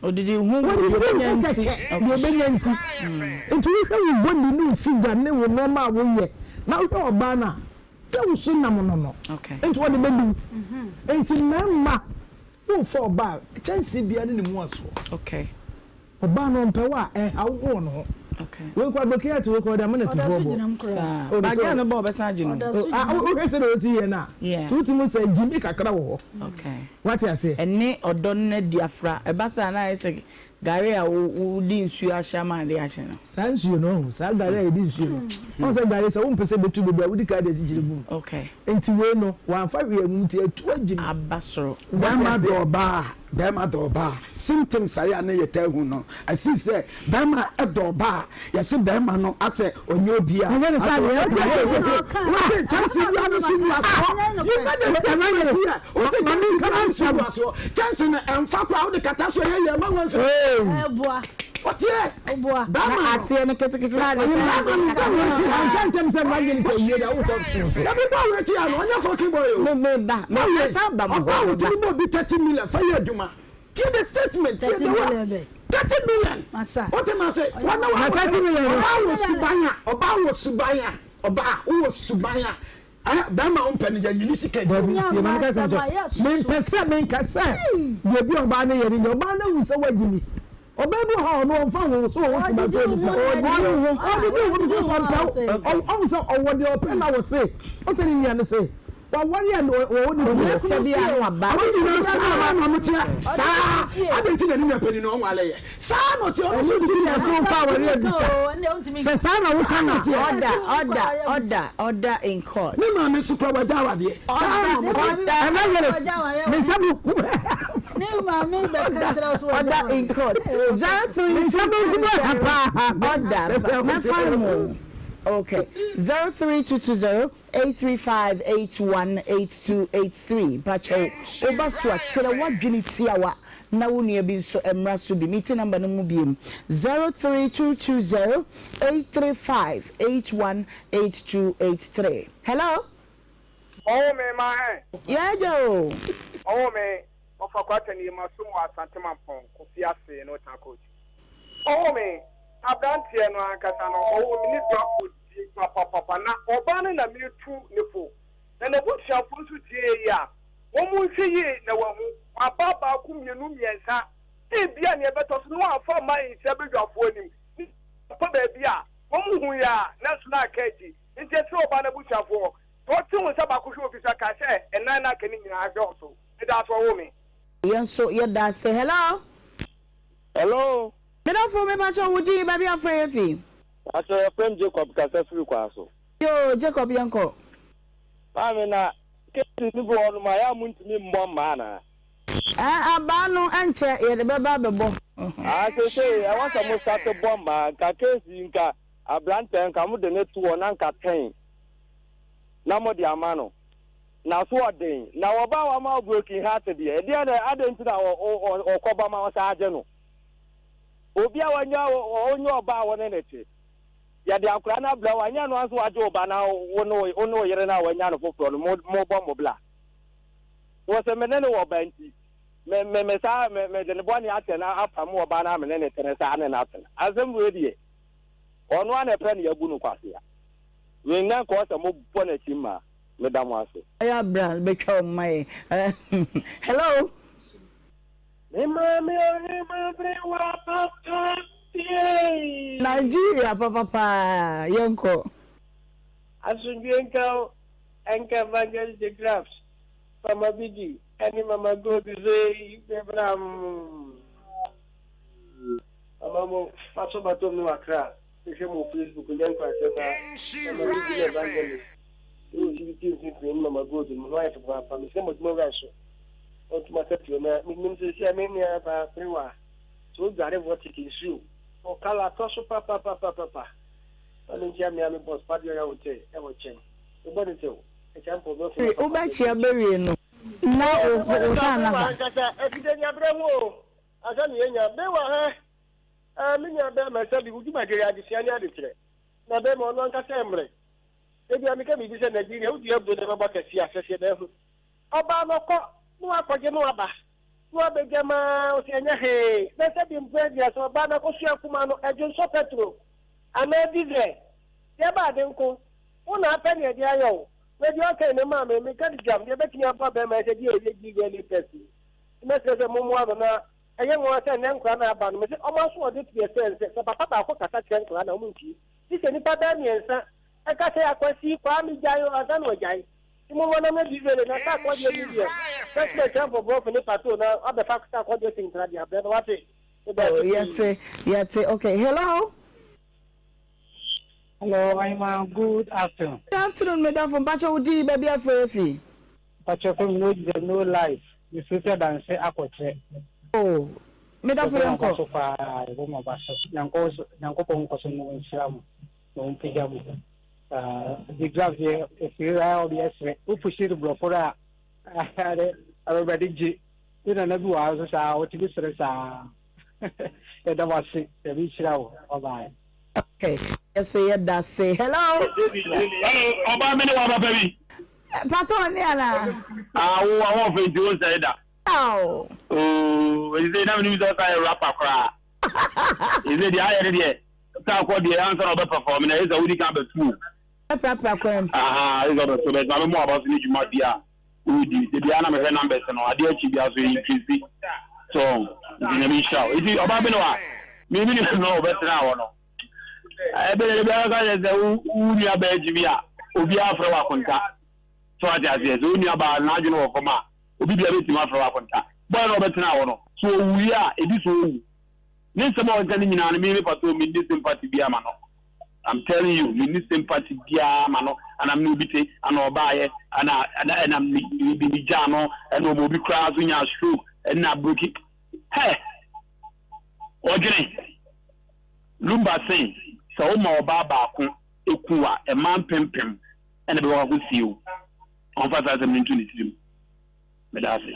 Odidi ho wɔ deɛ ɔbɛnya nti. Deɛ ɔbɛnya nti. Nti wohwɛ wo body ne wo figure ne wo nneɛma a woyɛ na wohwɛ ɔbaa no a, sɛ wo so nam no no. Nti ɔde bɛdi wo. Nti mmarima worefa ɔbaa a, kyɛnsee biara ne ne mu asoɔ. Ɔbaa no ɔmpɛ wo a, ɛnha wo ho wɔ ne ho. Wei koraa Dokiat wei koraa ɔde ama no atufoɔ bɔ. Saa. Ba girl no bɔ ɔbɛsan agye no. Ah, wohwɛ sɛdeɛ ɔsi yɛ no a, nti wotumi hu sɛ gyimi kakra wɔ hɔ. Okay. Wate aseɛ? Ɛne ɔdɔ no adi afra. Ɛba saa na ayɛ sɛ gari a wode nsuo ahyɛ ama ade ahye no. Saa nsuo no, ɔho, saa gari a yɛde nsuo no. Ɔho sɛ gari sɛ wompɛ sɛ ɛbɛtu bebree a, wodi kan de asikyire gu mu. Okay. Nti wei no, wamfa hwee angu mu nti atu agye mu. Aba soro. Bɛrima dɔ ɔbaa a, bɛrima dɔ ɔbaa a, symptoms a yɛ a na yɛtaa hu no, as if sɛ bɛrima dɔ ɔbaa a, yɛse bɛrima no asɛ ɔnyɛ obi a, Ɛnyɛ ne saa deɛ ɛka. Wose kyɛnse biara no so nni asoɔ. You made a statement here. Wose kyɛnse biara no so nni asoɔ. Kyɛnse no ɛmfa koraa wode kata so ɛyɛ yie ɛma nwansi. Ɛboa. Ɔteɛ. Ɔboa. Bɛrima no. Na aseɛ no ketekete na ade kyɛnse no kata. Bɛrima no Anka nkyɛm sɛ evangelist awie na wokɔ fon so. Dabi bɔ wei tia no ɔnyɛ fucking boy o. Me me ba. Me kasa ba mo hɔ. Ɔba wotumi bɔ obi 30 million fa yɛ adwuma. Tie the statement tie the wa 30 million. Wote ma se wɔn na wa ɔbaa wɔ suban a ɔbaa wɔ suban a ɔbaa wɔ suban a eh bɛrima wo mpɛ no yɛ nyini sika di. Dabi tie ma meka sɛ nkyɛ mempɛ sɛ menka sɛ deɛ bi ɔbaa no yɛ no nyɛ ɔbaa no ahu sɛ wagye mi. Ɔbaa bi wɔ hɔ a ɔno ɔmfa ho sɛ ɔwɔ suban sɛ ɔnni suban. Ɔdidi wo ho. Ɔdidi wo ho because ɔmpɛ wo. Ɔhu sɛ ɔwɔ deɛ ɔpɛ na ɔse ɔsɛ ne nua no se waware a ɔwɔ ne Ɔnya sika bi a na waba. Ɔmo nyinaa saa na ɔmo teɛ saa adɛn nti na ne nua panin no ɔnwale yɛ saa na ɔteɛ ɔno nso Ɛno nti na ɛsɛ wokɔ aware abisa sɛ saa na woka no a. Order order order order in court. Ne maame nso kora wagya awadeɛ saa na ɔmo teɛ. Ɛnɛ Willis me nsa benkum Ne maame bɛka kyerɛ wo sɛ wagya Order in court. Me nsa benkum ɛha paa. Order mɛfa mo. Okay. 03220 835 8182 83 Mpakyɛw woba so a kyerɛ w'adwene tiawa na wo nua bi nso mmra so bi. Meti number no mu biom 03220 835 8182 83 Hello. Ɔwoo me ma ɛ. Yɛ agya o. Ɔwoo me ɔfa kwatani masom wɔ Asante Mampɔn Kofi ase no Takot. Ɔwoo me abranteɛ no ankasa no ɔwoo me ne dɔ akɔdie papapapa na ɔbaa no na metu ne fo na n'abusuafoɔ nso tie yei a wɔn nhwɛ yie na wahu waba baako mmienu mmiɛnsa ebia nea ɛbɛtɔ so na wamfa amma nhyia badwafoɔ anim ne kɔ baabi a wɔn hu yɛ a nanso na aka akyi nti ɛsrɛ ɔbaa no abusuafoɔ Sɛ ɔte wo nsa baako hwɛ obi so a, kae sɛ ɛnan no a aka no nyinaa hwɛ wo so. Meda ase wɔwoo me. Yɛn nso yɛda ase. Hello. Hello. Me dɔfo me pakyɛ wo din baabi a frɛ yɛ fi. Pakyɛ yɛfrɛ me Jacob kasa firi Kwaso. Yoo Jacob yɛn kɔ. Maame na cases no bi wɔ hɔ nom a yɛ a mo ntumi mmɔ mmaa anaa? Ɛɛ abaa no ɛnkyɛ yɛde bɛba abɛbɔ. Aa seesei ɛwɔ sɛ mo start bɔ mmaa nka case yi nka abrantɛ nka mo de no to hɔ na nka tɛn na mode ama no na so ɔden na wɔba a wama wo broken heart deɛ ɛdeɛ na adɛn nti na ɔkɔba ma ɔsan agye no obi a wanya ɔnyɛ ɔba a wɔne ne te yɛde akora no abrɛ wo anyɛ no anso wagye wo ba na wo ne wo ne wo yere no a wanya no foforɔ no mobɔ mo bla wɔ sɛ me ne no wɔ ba nti me me me saa me me de ne bɔne akyɛ na apam ɔba no a me ne ne tene saa ne no atena asɛm wei deɛ ɔno a na ɛpɛ ne yɛabu no kwasea Me nna nkɔɔ sɛ mo bɔ n'akyi mmaa. Meda mo ase. Ɔyɛ bra bɛtwa wo mma yɛ hello. Me maame ɔhema berewa papa yay. Nigeria papa paa yɛnkɔ. Asomdwie nka wo ɛnka Evangelist De Graft, Mama Biggie ɛne Mama Gold sei bebram. Mama mo maso batom ne wakra. Mehwɛ mo wɔ Facebook ndɛ nkrasɛm na Mama Biggie ne Evangelist ne wɔ CBT mfimfini ne Mama Gold no mo ho ayɛ fɛ papaapa mesrɛ mo adwuma wura nso ɔnto mo akatua na menim seesei a me nua baa Berewa sɛ odware vortic nsuo ɔkala atɔ so papapapapa ma menkyia mea me boss Padeɛ Hotel ɛwɔ kyɛm mebɔ ne tɛw ɛkyɛ mpɔ bɛfo na papa Wobɛkyia bɛwie no na wo time no asa. Ankasa ɛfidɛ ni abrɛ ho o ansa ne yɛnya Berewa hɛ Ɛɛ, me nua bɛrima, sɛbi wo dwumadie yɛ adesua ne adekyerɛ. Na bɛrima, ɔno ankasa ɛmmrɛ. Ebia meka biribi sɛ Nigeria, wodua aburo na ɛbɛbɔ akɛseɛ a, sɛseɛ bɛho. Ɔbaa no ɔkɔ. Na wakɔgye na waba. Na wabɛgyam ara, ɔse ɛnyɛ hwee. Na sɛ bi mpo aduasa, ɔbaa no akosua kumaa no, ɛdwonsɔ pɛtro anaa diesel. Deɛ ɛba ade nko, wo na apɛ nea ɛde ayɛ wo. Wei deɛ ɔka yi ne maame, meka de gyam, deɛ ɛbɛtumi aboa bɛrima yi sɛ deɛ ɛyɛ DNA test yi. Nti mɛsrɛ sɛ mommoa no na ɛyɛ nwanwa sɛ nnɛ nkwadaa no a aba no, mese wɔn asoɔden te sɛ sɛ sɛ papa baako kasa kyerɛ nkwadaa no a wɔntie. Gye sɛ nnipa bɛyɛ mmiɛnsa ɛka sɛ Akwasi, Kwame gyae o ansa na wɔagyae. Nti momma no mmɛ Diesel na sɛ akɔdeɛ bi deɛ, mɛsrɛ Twɛnfo Brɔfo ne Pato na wɔabɛfa sɛ akɔdeɛ Sintra de abrɛ no, wate? Meda Oh, ase pii. yɛte, yɛte. Okay, hello. Hello, Ahima, good afternoon. Good afternoon, me dɔfo. Mpakyɛ wo din, baabi afrɛ yɛ fi. Mpakyɛ fam no deɛ no life, me firi sɛ danse akɔkyerɛ. Oh, me dɔfo yɛn kɔ. Yɛbɔ mo aba so paa, yɛbɔ mo aba so. Nyankopɔn nkɔ so no nhyira mo, na ɔmpagya mo. The graph deɛ ofiri a ɔde ɛsrɛ, wo pushi no borɔfo no a, ɛbɛbɛde gye. Ne nana bi wɔ ha nso saa, ɔtumi sere saa. Yɛda mo ase, Nyame nhyira wo. Bye bye. Okay, yɛso yɛda se. Hello. Hello, ɔbaa mi ne wa papa bi. Patɔ ɔne ana? Ah, wo wa wɔn fɛ nti wo nsɛe da. Aw. Oo, ɛsɛ na mi ni sɛ ɔsan yɛ rapper koraa. Ɛsɛ deɛ ayɛ ne deɛ, sɛ akɔ deɛ ansa na ɔbɛ perform na ɛsɛ wodi kan bɛtu o. Ɛprapra kwan mu. Aha, ɛsɛ ɔbɛto bɛ, maame mu aba so ne dwuma di a. Wodi da biara na mehwɛ numbers no adeɛ akyi biara so increase so nti nyame nhyira wo nti ɔbaa bi no a me me nua no ɔbɛtena hɔ no ɛbɛyɛ da biara ka kyerɛ sɛ wo nua baa gyimi a obiara frɛ wo akonta so ate aseɛ sɛ wo nua baa n'adwene wɔ fam a obi biara bɛtumi afrɛ wo akonta bɔyɛ no ɔbɛtena hɔ no so owuiɛ a ɛdi so owu ne nsɛm a ɔnka no nyinaa no me me pato menni sympathy biara ma no I'm telling you, menni sympathy biara ma no, ana me ne obi te, ana ɔbaayɛ, ana ana ɛna me me me gyaa no, ɛna ɔma obi koraa so nyaa stroke, ɛna broki. Hɛ! Ɔdwene. Lumba se, sɛ woma ɔbaa baako eku a, mmaa mpempem ɛna ɛbɛkɔ akɔsie wo. Ɔmfa saa asɛm no nto ne tirim. Meda ase.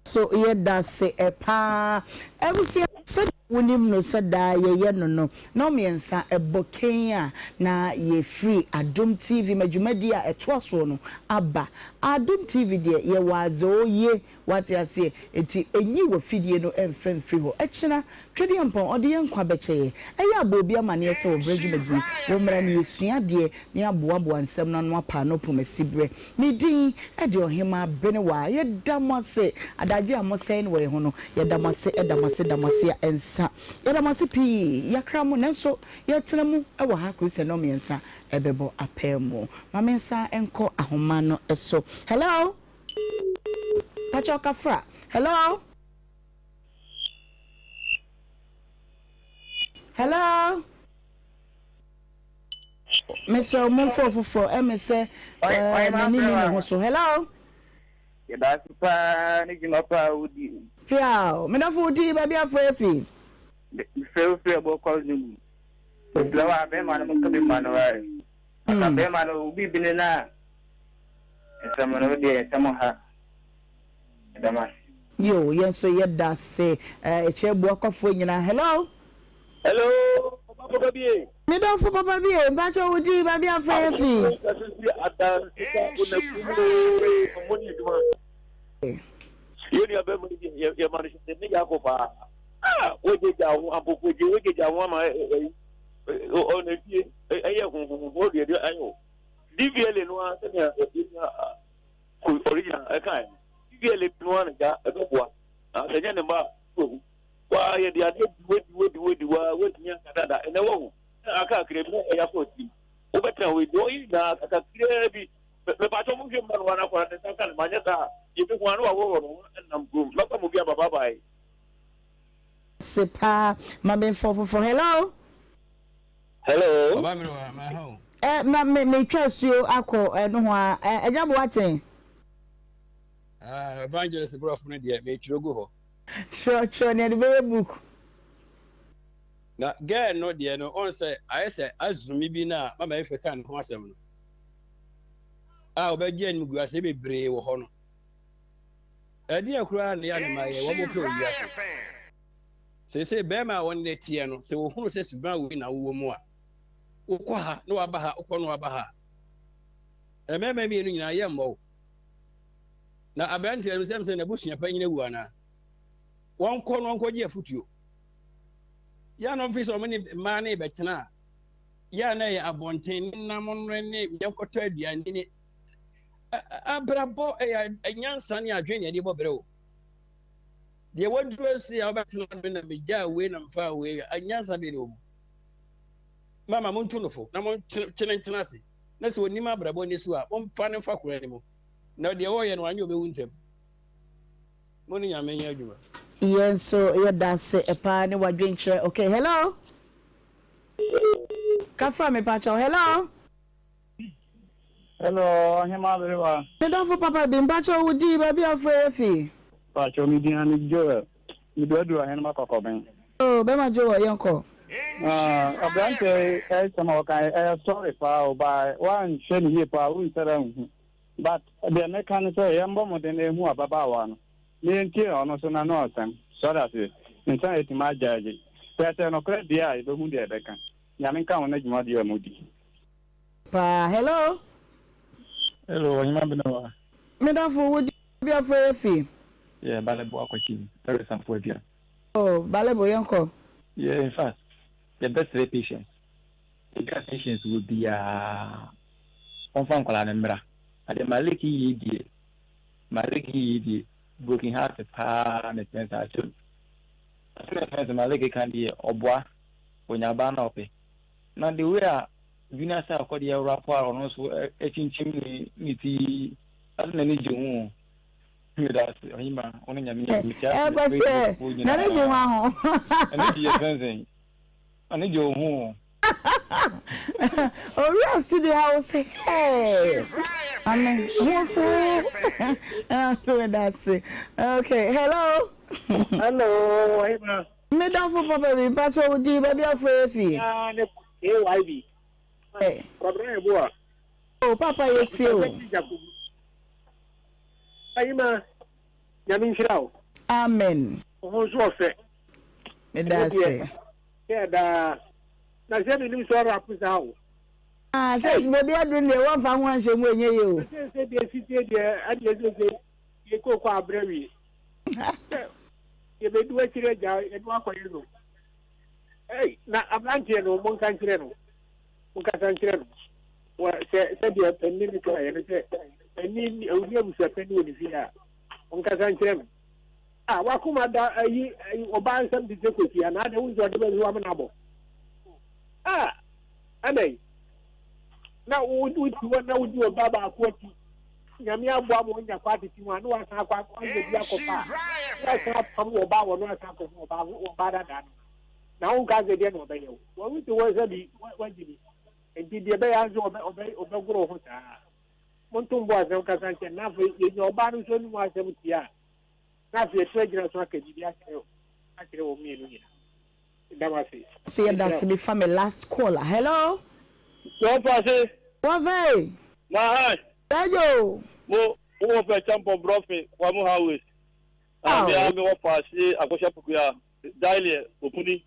So yɛda ase paa. Abusua, sɛdeɛ wonim no sɛ daa yɛyɛ no no, nnɔnmiɛnsa ɛbɔ kɛn a na yɛfiri Adom TV ma dwumadie a ɛtoa soɔ no aba. Adom TV deɛ yɛwɔ adze oye, wate aseɛ, enti nyi w'afidie no mfa mfiri hɔ. Ɛkyena, Twedeɛmpɔn ɔde yɛn nkwa bɛkyɛ yɛn. Ɛyɛ a bɔ obi amaneɛ sɛ wɔbrɛ dwumadie, wɔmmra na yɛsua adeɛ na yɛaboaboa nsɛm no ano apa ano poma siberɛ. Me din de Ɔhemaa Benewaa. Yɛda mo ase adagye a mosɛe no wɔ yɛn ho no. Yɛda mo ase, da mo ase, da mo ase a ɛnsa. Yɛda mo ase pii. Yɛakra mo nanso yɛretena mu wɔ ha kɔsi sɛ nnɔnmiɛnsa bɛbɔ apaamu. Ma mensan nkɔ ahoma no so. Hello? Pakyɛw kafra. Hello? Hello? Mesrɛ wo momfa ɔfoforɔ ɛme sɛ eh, m'ani nni me ho so. Hello? Yɛda ase paa ne dwuma paa a wodi. Piaw, me dɔfo wo din baabi afrɛ afi. Mefrɛ wo firi Ɛbɔkɔr Zungu. Mesrɛ wo a bɛrima no monka bi ma no ae. Aka bɛrima no obi bene no a nsɛm no wodeɛ nsɛm ha. Meda mo ase. Yoo yɛn nso yɛda ase ɛkyɛ Abuakwafoɔ nyinaa. Hello. Hello, ɔba papa bie. Me dɔfo papa bie, mpakyɛ wo din, baabi a frɛ yɛ fi. Yɛn nua bɛrima yi deɛ yɛ ma no hyɛ ne yɛ akɔ paa. Ah, wogyegya ho ampofo gye wogyegya ho ama ɛyi ɔna fie ɛyɛ huhuhu ɔde ɛde ayɛ o. DVLA no ara sɛnea yɛn original ɛka ɛ DVLA no ara na gya ɛbɛboa na sɛ nyɛ ne mma a wahu. Waa yɛde adeɛ di wo di wo di wo di waa woatumi anka dada ɛnɛ wahu na aka kakra bi na ɛyɛ akɔ tirim wobɛtena hɔ yi deɛ ɔyɛ nyinaa kakraa bi mepatɔ mo hwɛ mma no wana akɔra ne nsa nka ne ma nyɛ saa yɛbɛhu ano waworɔ no ho nam kurom mɛkɔ mo bi aba bye bye. Ase paa ma me nfa ɔfoforɔ hello. Hello. Ɔba mi wa ma ha o. Ɛ ma me me twa asuo akɔ ɛ nohoa ɛ ɛgya boaten. Ah evangelist borɔfo no deɛ metwerɛ gu hɔ. Kyerɛkyerɛ nea ɛde bɛyɛ book. Na girl no deɛ no ɔn sɛ ayɛ sɛ azumi bi no a mama efe ka ne ho asɛm no a ɔbɛgye animguaseɛ bebree wɔ hɔ no ɛdeɛ koraa na yɛ ne ma yɛ wɔn pɛ wɔ wiase seesei bɛrima a wɔne ne teɛ no sɛ wɔhunu sɛ suban wei na wowɔ mu a wokɔ ha na waba ha wokɔ na waba ha mmarima mmienu nyinaa yɛ mmɔ wo. Na aberanteɛ no sɛm sɛ n'abusua panyin awu anaa? Wɔnkɔ no ɔnkɔgye afotuo. Yɛ a na ɔmfi sɛ ɔmo ne mmaa no rebɛtena a, yɛ a na ɛyɛ abɔnten ne nam no ne yɛnkɔtɔ aduane ne abrabɔ ɛyɛ nyansa ne adwene na yɛde bɔ brɛ o. Deɛ waduru ase a wobɛtena do na megyaa wei na mefaa wei nyansa bɛn na wɔ mu? Mama montu no fo na monkyene ntena ase na sɛ ɔnim abrabɔ ni so a momfa no mfa kwan no mu na deɛ ɔyɛ no anyɛ ɔbɛwu ntɛm. Mo ne Nyame nyɛ adwuma. Yɛn nso yɛda ase paa ne wadwenkyerɛ okay hello kafra me pakyɛw hello. Hello ɔhema aberewa. Me dɔfo papa bi mpakyɛw wo din baabi a wofrɛ yɛ fi. Mpakyɛw me din ane Joel me du aduru ɔhenema kɔkɔben. Oh bɛma Joel yɛnkɔ. Ah aberanteɛ yi ɛsɛm a ɔka yi ɛyɛ sorry paa o but wanhwɛ ne yie paa wonsɛre anhu but deɛ meka ne sɛ yɛmbɔ mmɔden na yɛhu ababaawa no na yɛntie ɔno nso n'ano asɛm sɔre aseɛ nsa yɛtumi agyagye sɛ ɛsɛ nokorɛ deɛ a yɛbɛhu deɛ yɛbɛka Nyame nka ho na dwumadie a modi. Paa hello. Hello ɔhema Benawa. Me dɔfo wo din baabi a wofrɛ yɛ fi. Yeah Balebo Akwakyi Paris Amfo Adua. Oh Balebo yɛnkɔ. Yeah in fact yɛbɛsrɛ patience baabi a patience wɔ biaa ɔmfa nkwadaa no mmra na deɛ Malik yɛ yi deɛ Malik yɛ yi deɛ broken heart paa na ɛkyɛn saa kyɛm asɛm a ɛfɛn sɛ Malik ka deɛ ɔboa ɔnya abaa na ɔpɛ na the way a Junior sɛ akɔdeɛ rapo a ɔno nso akyinkyim ne ne ti yi ase n'ani gye ho o meda ase ɔhema wo ne nyame nyɛ mekyia Ɛkɔ sɛ n'ani gye ho aho ɛne gye yɛ fɛnsɛn ɔne gye wo ho o. Owura studio ha wo se hey ame ho fo meda ase okay hello. Hello ɔhema. Me dɔfo papa bi, mpakyɛ wo din, baabi a wofrɛ yɛ fi? Yaa ne KYB. Kwabena Yeboah. Oh papa yɛ tie o. Ayima, Nyame nhyira wo. Amen. Wo ho nso ɔfɛ. Meda ase. Sɛ daa. Na sɛ menim sɛ ɔrap saa o. Ah, sɛ baabi aduru deɛ wɔmfa ho anhyɛ mu ɛnyɛ yie o. Sɛ sɛ deɛ sitie deɛ ɛdeɛ sɛ sɛ yɛ kooko abrɛ wie. Sɛ yɛbɛdu akyire agya yɛde wakɔyɛ no. Ei, na aberanteɛ no monka nkyerɛ no, monkasa nkyerɛ no. Wɔ sɛ sɛdeɛ panin no kaeɛ no sɛ panin ɔni abusua panin wɔ ne fie a, monkasa nkyerɛ no. A wakoma da ayi ɔbaa nsɛm te sɛ kosua na adɛ wo nso ɔde bɛhwe wamena abɔ. A ɛnɛ yi na wodi hɔ na wodi ɔbaa baako akyi. Nyame aboa ma onya kɔ atete mu a, na wasan akɔ akɔyɛ bi akɔfa a, na wasan apam wɔ ba wɔ no asan akɔfa wɔ ba wɔ ba dada no. Na wo nka sɛ deɛ na ɔbɛyɛ wo. Wɔn ti wɔ sɛ bi wagye bi. Nti deɛ ɛbɛyɛ nso ɔbɛ ɔbɛ ɔbɛgoro ho saa. Monto mbo asɛm kasa nkyɛn na afei yɛnya ɔbaa no nso anim asɛm tie a, na afei yɛto agyina so aka biribi akyerɛ akyerɛ wɔn mmienu nyinaa. Meda mo ase. So yɛ dase me fa me last call a hello. Wɔfa se. Wɔfa e. Ma hi. Dajo. Mo wo wɔ fɛ champon brɔfe kwamu highways. Ah me a me wɔ fa se akɔhyɛ pokua daily opuni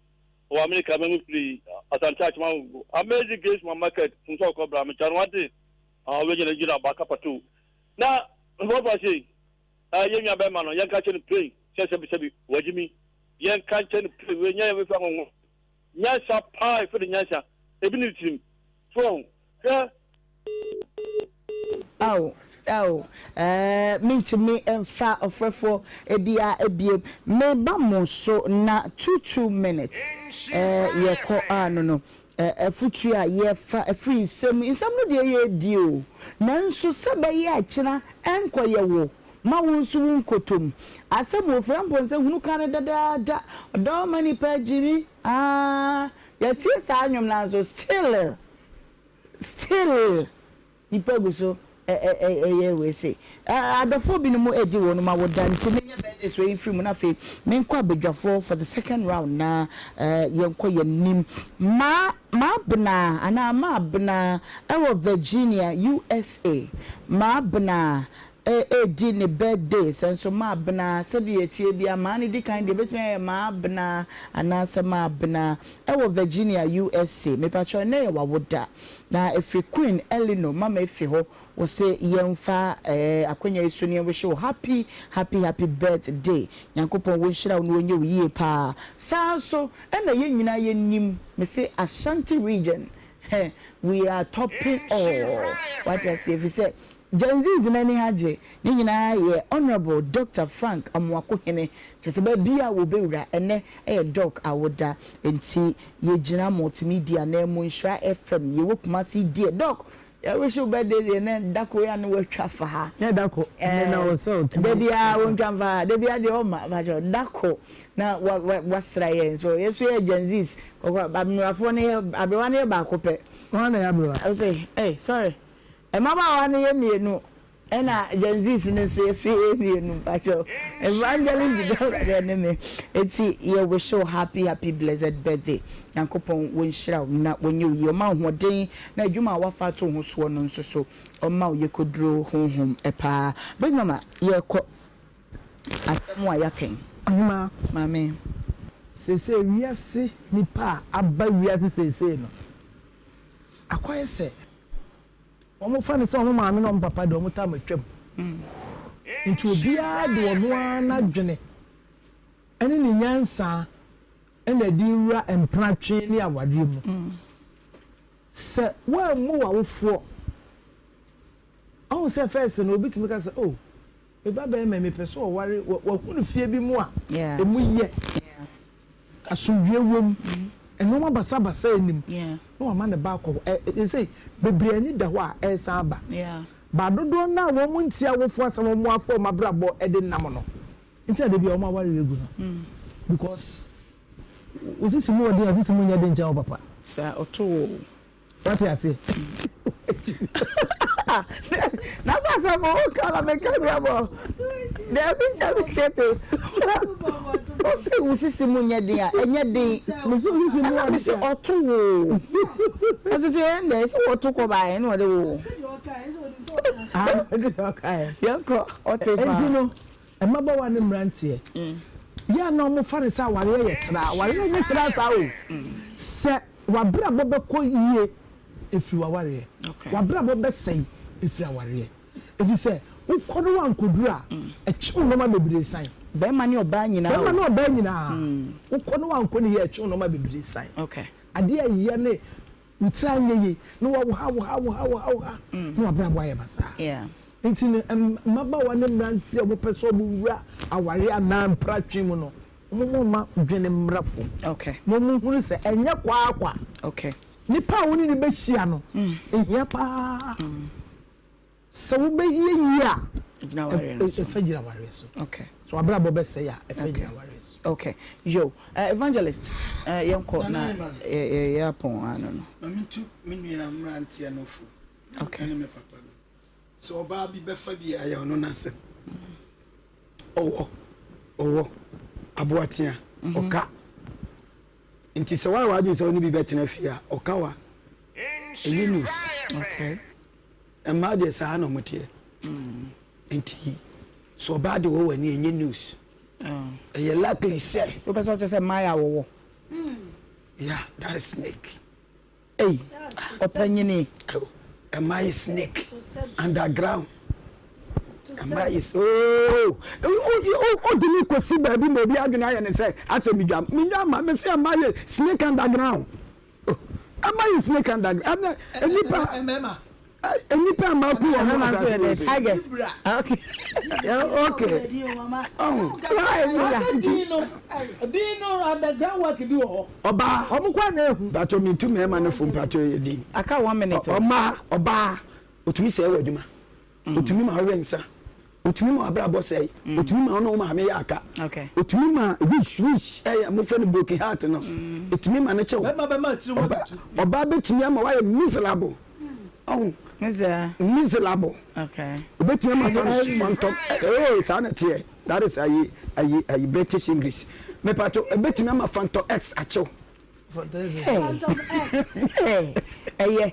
wɔ America me mu firi Asante Achima amazing grace my market funso kɔ bra me kyano ate ah we gyina gyina ba kapato na wɔfa se Ah yɛn nua bɛrima no yɛnka nkyerɛ no plain sɛ sɛbi sɛbi wagye mi. Yɛnka nkyerɛ no plain wei nyɛ yɛn fɛ nwanwa. Nyansa paa efe de nyansa ebi ne tirim. So wahu? Hwɛ. Ao ao eh mentumi mfa ɔfrɛfoɔ biara ebiem meba mo so na 22 minutes eh yɛkɔ ano no Afotu a yɛfa firi nsɛm mu, nsɛm no deɛ yɛredi o, nanso sɛ ɛbɛyɛ a kyena ɛnkɔyɛ wo ma wo nso wo nkɔtɔ mu. Asɛm wɔ firi Amponsah hunu ka no dadaada, ɔdɔ ma nipa gyimi aah, yɛtie saa nnwom no ara nso still, still. Nnipa gu so yɛ wei sei. Adɔfoɔ binom redi wɔnom awoda nti menyɛ birthdays wei mfiri mu na afei menkɔ abadwafoɔ for the second round na yɛnkɔ yɛn anim. Maa Maabena anaa Maabena wɔ Virginia, USA. Maabena. Redi ne birthday sɛ nso Maabena sɛdeɛ ɛteɛ biara maa no di kan deɛ ɛbɛtumi ayɛ Maabena anaasɛ Maabena ɛwɔ Virginia USA mepakyɛw ɛnnɛ yɛ wawoda na ɛfiri Queen Eleanor mama efi hɔ wɔse yɛmfa ɛɛ akwanya yi so ne yɛn wish wo happy happy happy birthday Nyankopɔn wɔnhyira wo na wɔnyɛ wo yie paa saa nso ɛna yɛn nyinaa yɛnim mese Ashanti region heh we are topping all wate aseɛ ɛfiri sɛ Gen Zs no ani agye. Ne nyinaa yɛ Honourable Doctor Frank Amoakohene. Kyerɛ sɛ baabi a wɔbɛwura ɛnnɛ yɛ Doc awoda. Nti yɛgyina Multimedia ananmu, Nhyira FM, yɛwɔ Kumasi deɛ. Doc, yɛ wish wo birthday deɛ nɛ da koro yi a ne watwa fa ha. Nyɛ da ko, ɛnnɛ na wɔ sɛ ɔtumi. Da biara wɔntwa mfa ha, da biara deɛ ɔmma, mpakyɛw, da ko na wa wa wasra yɛn. So yɛn nso yɛ Gen Zs, kɔkɔ, aberewafoɔ no yɛ, aberewa no yɛ baako pɛ. Hwan na ɛyɛ aberewa? Ɔse, ei, sorry. Mmabaawa no yɛ mienu ɛna Gen Zs no nso yɛso yɛyɛ mienu mpakyɛw Evangelist Deborah deɛ ne me eti yɛ wish wo happy happy blessed birthday Nyankopɔn wɔnhyira wo na wɔnyɛ wo yie ɔma wo hoɔden na adwuma a wafa ato wo ho soɔ no nso so ɔma wo yɛkɔduro honhom paa Big mama yɛkɔ asɛm a yɛaka yi. Ɔhemaa. Maame. Seesei wiase nipa a aba wiase seesei no akɔyɛ sɛ. Wɔfa no sɛ wɔn maame ne wɔn papa de wɔn tam atwam. Nti obiara de ɔno ara n'adwene ne ne nyansa na ɛde rewura mpenatwe ne awareɛ mu. Sɛ woammu w'awofoɔ, ɔhu sɛ first no obi tumi ka sɛ, oh, Me ba barima yi, mepɛ sɛ ɔware, wahunu fie bi mu a emu yɛ, asomdwoeɛ wom, nneɛma basabasa nnim, na wama ne ba akɔ hɔ. Seesei, bebree ani da hɔ a ɛresan aba. Ba dodoɔ no a wɔn ntie awofoɔ asɛm a wɔn afa wɔn abrabɔ de nam no nti na da biara wɔn awareɛ agu no. Because wo sisi mu wɔ den a, wo sisi mu nyɛ den nkyɛn wo papa. Saa, ɔto wo o. Wate aseɛ? Na sɛ asɛm a woka na meka bi abɔ. Dabi dabi tete. Ɔse wo sisi mu nyɛ den a ɛnyɛ den. Mese wo sisi mu Ɛna mese ɔto wo. Ɔse sɛ yɛn dɛ sɛ wɔto kɔ baeɛ na ɔde wo. Yɛnkɔ ɔte paa. Enti no mmabaawa ne mmeranteɛ yɛ a na wɔfa no sɛ awareɛ yɛ tra. Awareɛ nyɛ tra saa o. Sɛ W'abrabɔ bɛkɔ yie ɛfiri w'awareɛ. W'abrabɔ bɛsɛe ɛfiri awareɛ. Ɛfiri sɛ wokɔ na woankɔduru a, ɛtwe wo nnoɔma bebree san. Barima ne ɔbaa nyinaa o. Barima ne ɔbaa nyinaa. Wokɔ na woankɔ no yie a, ɛtwe wo nnoɔma bebree san. Adeɛ a ɛyɛ ne wo tiri anyɛ yie na woha woha woha woha woha na w'abrabɔ ayɛ basaa. Nti no mmabaawa ne mmeranteɛ a wɔpɛ sɛ wɔwura awareɛ anaa mpratwe mu no, Wɔn mma dwene mmra fam na wɔnhunu sɛ ɛnyɛ kwa ara kwa. Nipa a wo ne no bɛhyia no, ɛhia pa ara sɛ wobɛyɛ yie a, ɛfa gyina awareɛ so. Sɛ w'abrabɔ bɛsɛe a, ɛfa gyina awareɛ so. Okay. Yo, Evangelist, yɛnkɔ na yɛapɔn ano no. Ma mentu me nua mmeranteɛ no fo ne me papa no. Sɛ ɔbaa bi bɛfa bi a, ɛyɛ ɔno n'asɛm. Ɔwɔ, ɔwɔ, aboatea, ɔka. Nti sɛ woayɛ w'adwene sɛ wo ne bi bɛtena fie a, ɔka wa. Ɛnyɛ news. Okay. Mmaa deɛ saa na wɔteɛ. Nti sɛ ɔbaa de wɔ w'ani ɛnyɛ news. Ɛyɛ likely sɛ. Wopɛ sɛ ɔkyerɛ sɛ mmaa yɛ awɔwɔ? Yeah, that is snake. Ei ɔpanyini. Ɛma yɛ snake underground. Ɛma yɛ ooo ɔdi mi kɔsi baabi ma obi adwene ayɛ ne sɛ asɛ mi dwa mi dwa ma mi sɛ ɛma yɛ snake underground. Ɛma yɛ snake underground ɛnɛ nipa. Nnipa a mako wɔn ho asase wɔ so. Tigers. Okay. Okay. Oh. Din no, din no underground work bi wɔ hɔ. Ɔbaa. Ɔmo kɔ na ehu. Mpatsɔ mi tu mmarima no fo mpatsɔ yɛ din. Aka one minute. Ɔmaa ɔbaa otumi sɛɛ wɔ adwuma. Otumi ma ɔwɛ nsa. Otumi ma w'abrabɔ sɛe. Otumi ma wo ne wo maame yɛ aka. Otumi ma wish wish ɛyɛ mofrɛ no broken heart no. Etumi ma no kyɛw. Ɔbaa betumi ama wayɛ miserable. Ɔho. Miserable. Obetumi ama phantom ee saa na ɛteɛ. That is ayi ayi ayi British English. Mepatwo ebetumi ama phantom X akyew. Ɛyɛ.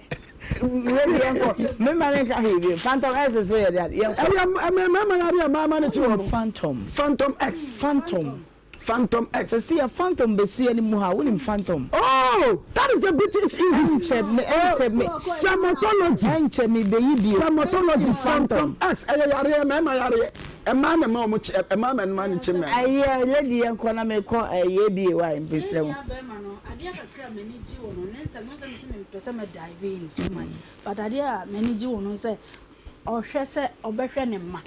Wei deɛ yɛnkɔ. Mmarima no nka hwee bio. Phantom X nso yɛ deɛ yɛnkɔ. Ɛyɛ mmarima yareɛ a mmarima no kye wɔn. Phantom. Phantom X. Phantom. Phantom X. Sɛsi yɛ phantom bɛsi yɛn mu ha, wonim phantom? Oh, that is the British English. Ɛnkyɛ me, ɛnkyɛ me. Sematology. Ɛnkyɛ me bɛyi bio. Sematology, phantom X, ɛyɛ yareɛ, mmarima yareɛ. Mmaa na ɛma wɔn kye, mmaa na ɛma no kye mmarima. Ɛyɛ, lady yɛn kɔ na me kɔ ɛyɛ ABA wa mpesrɛ mo. Me nua bɛrima no, adeɛ kakra a m'ani gye wɔ no, ne nsɛm, wo nsɛm sɛ mempɛ sɛ mɛ dive in too much, but adeɛ a m'ani gye wɔ no sɛ ɔhwɛ sɛ ɔbɛhwɛ ne mma.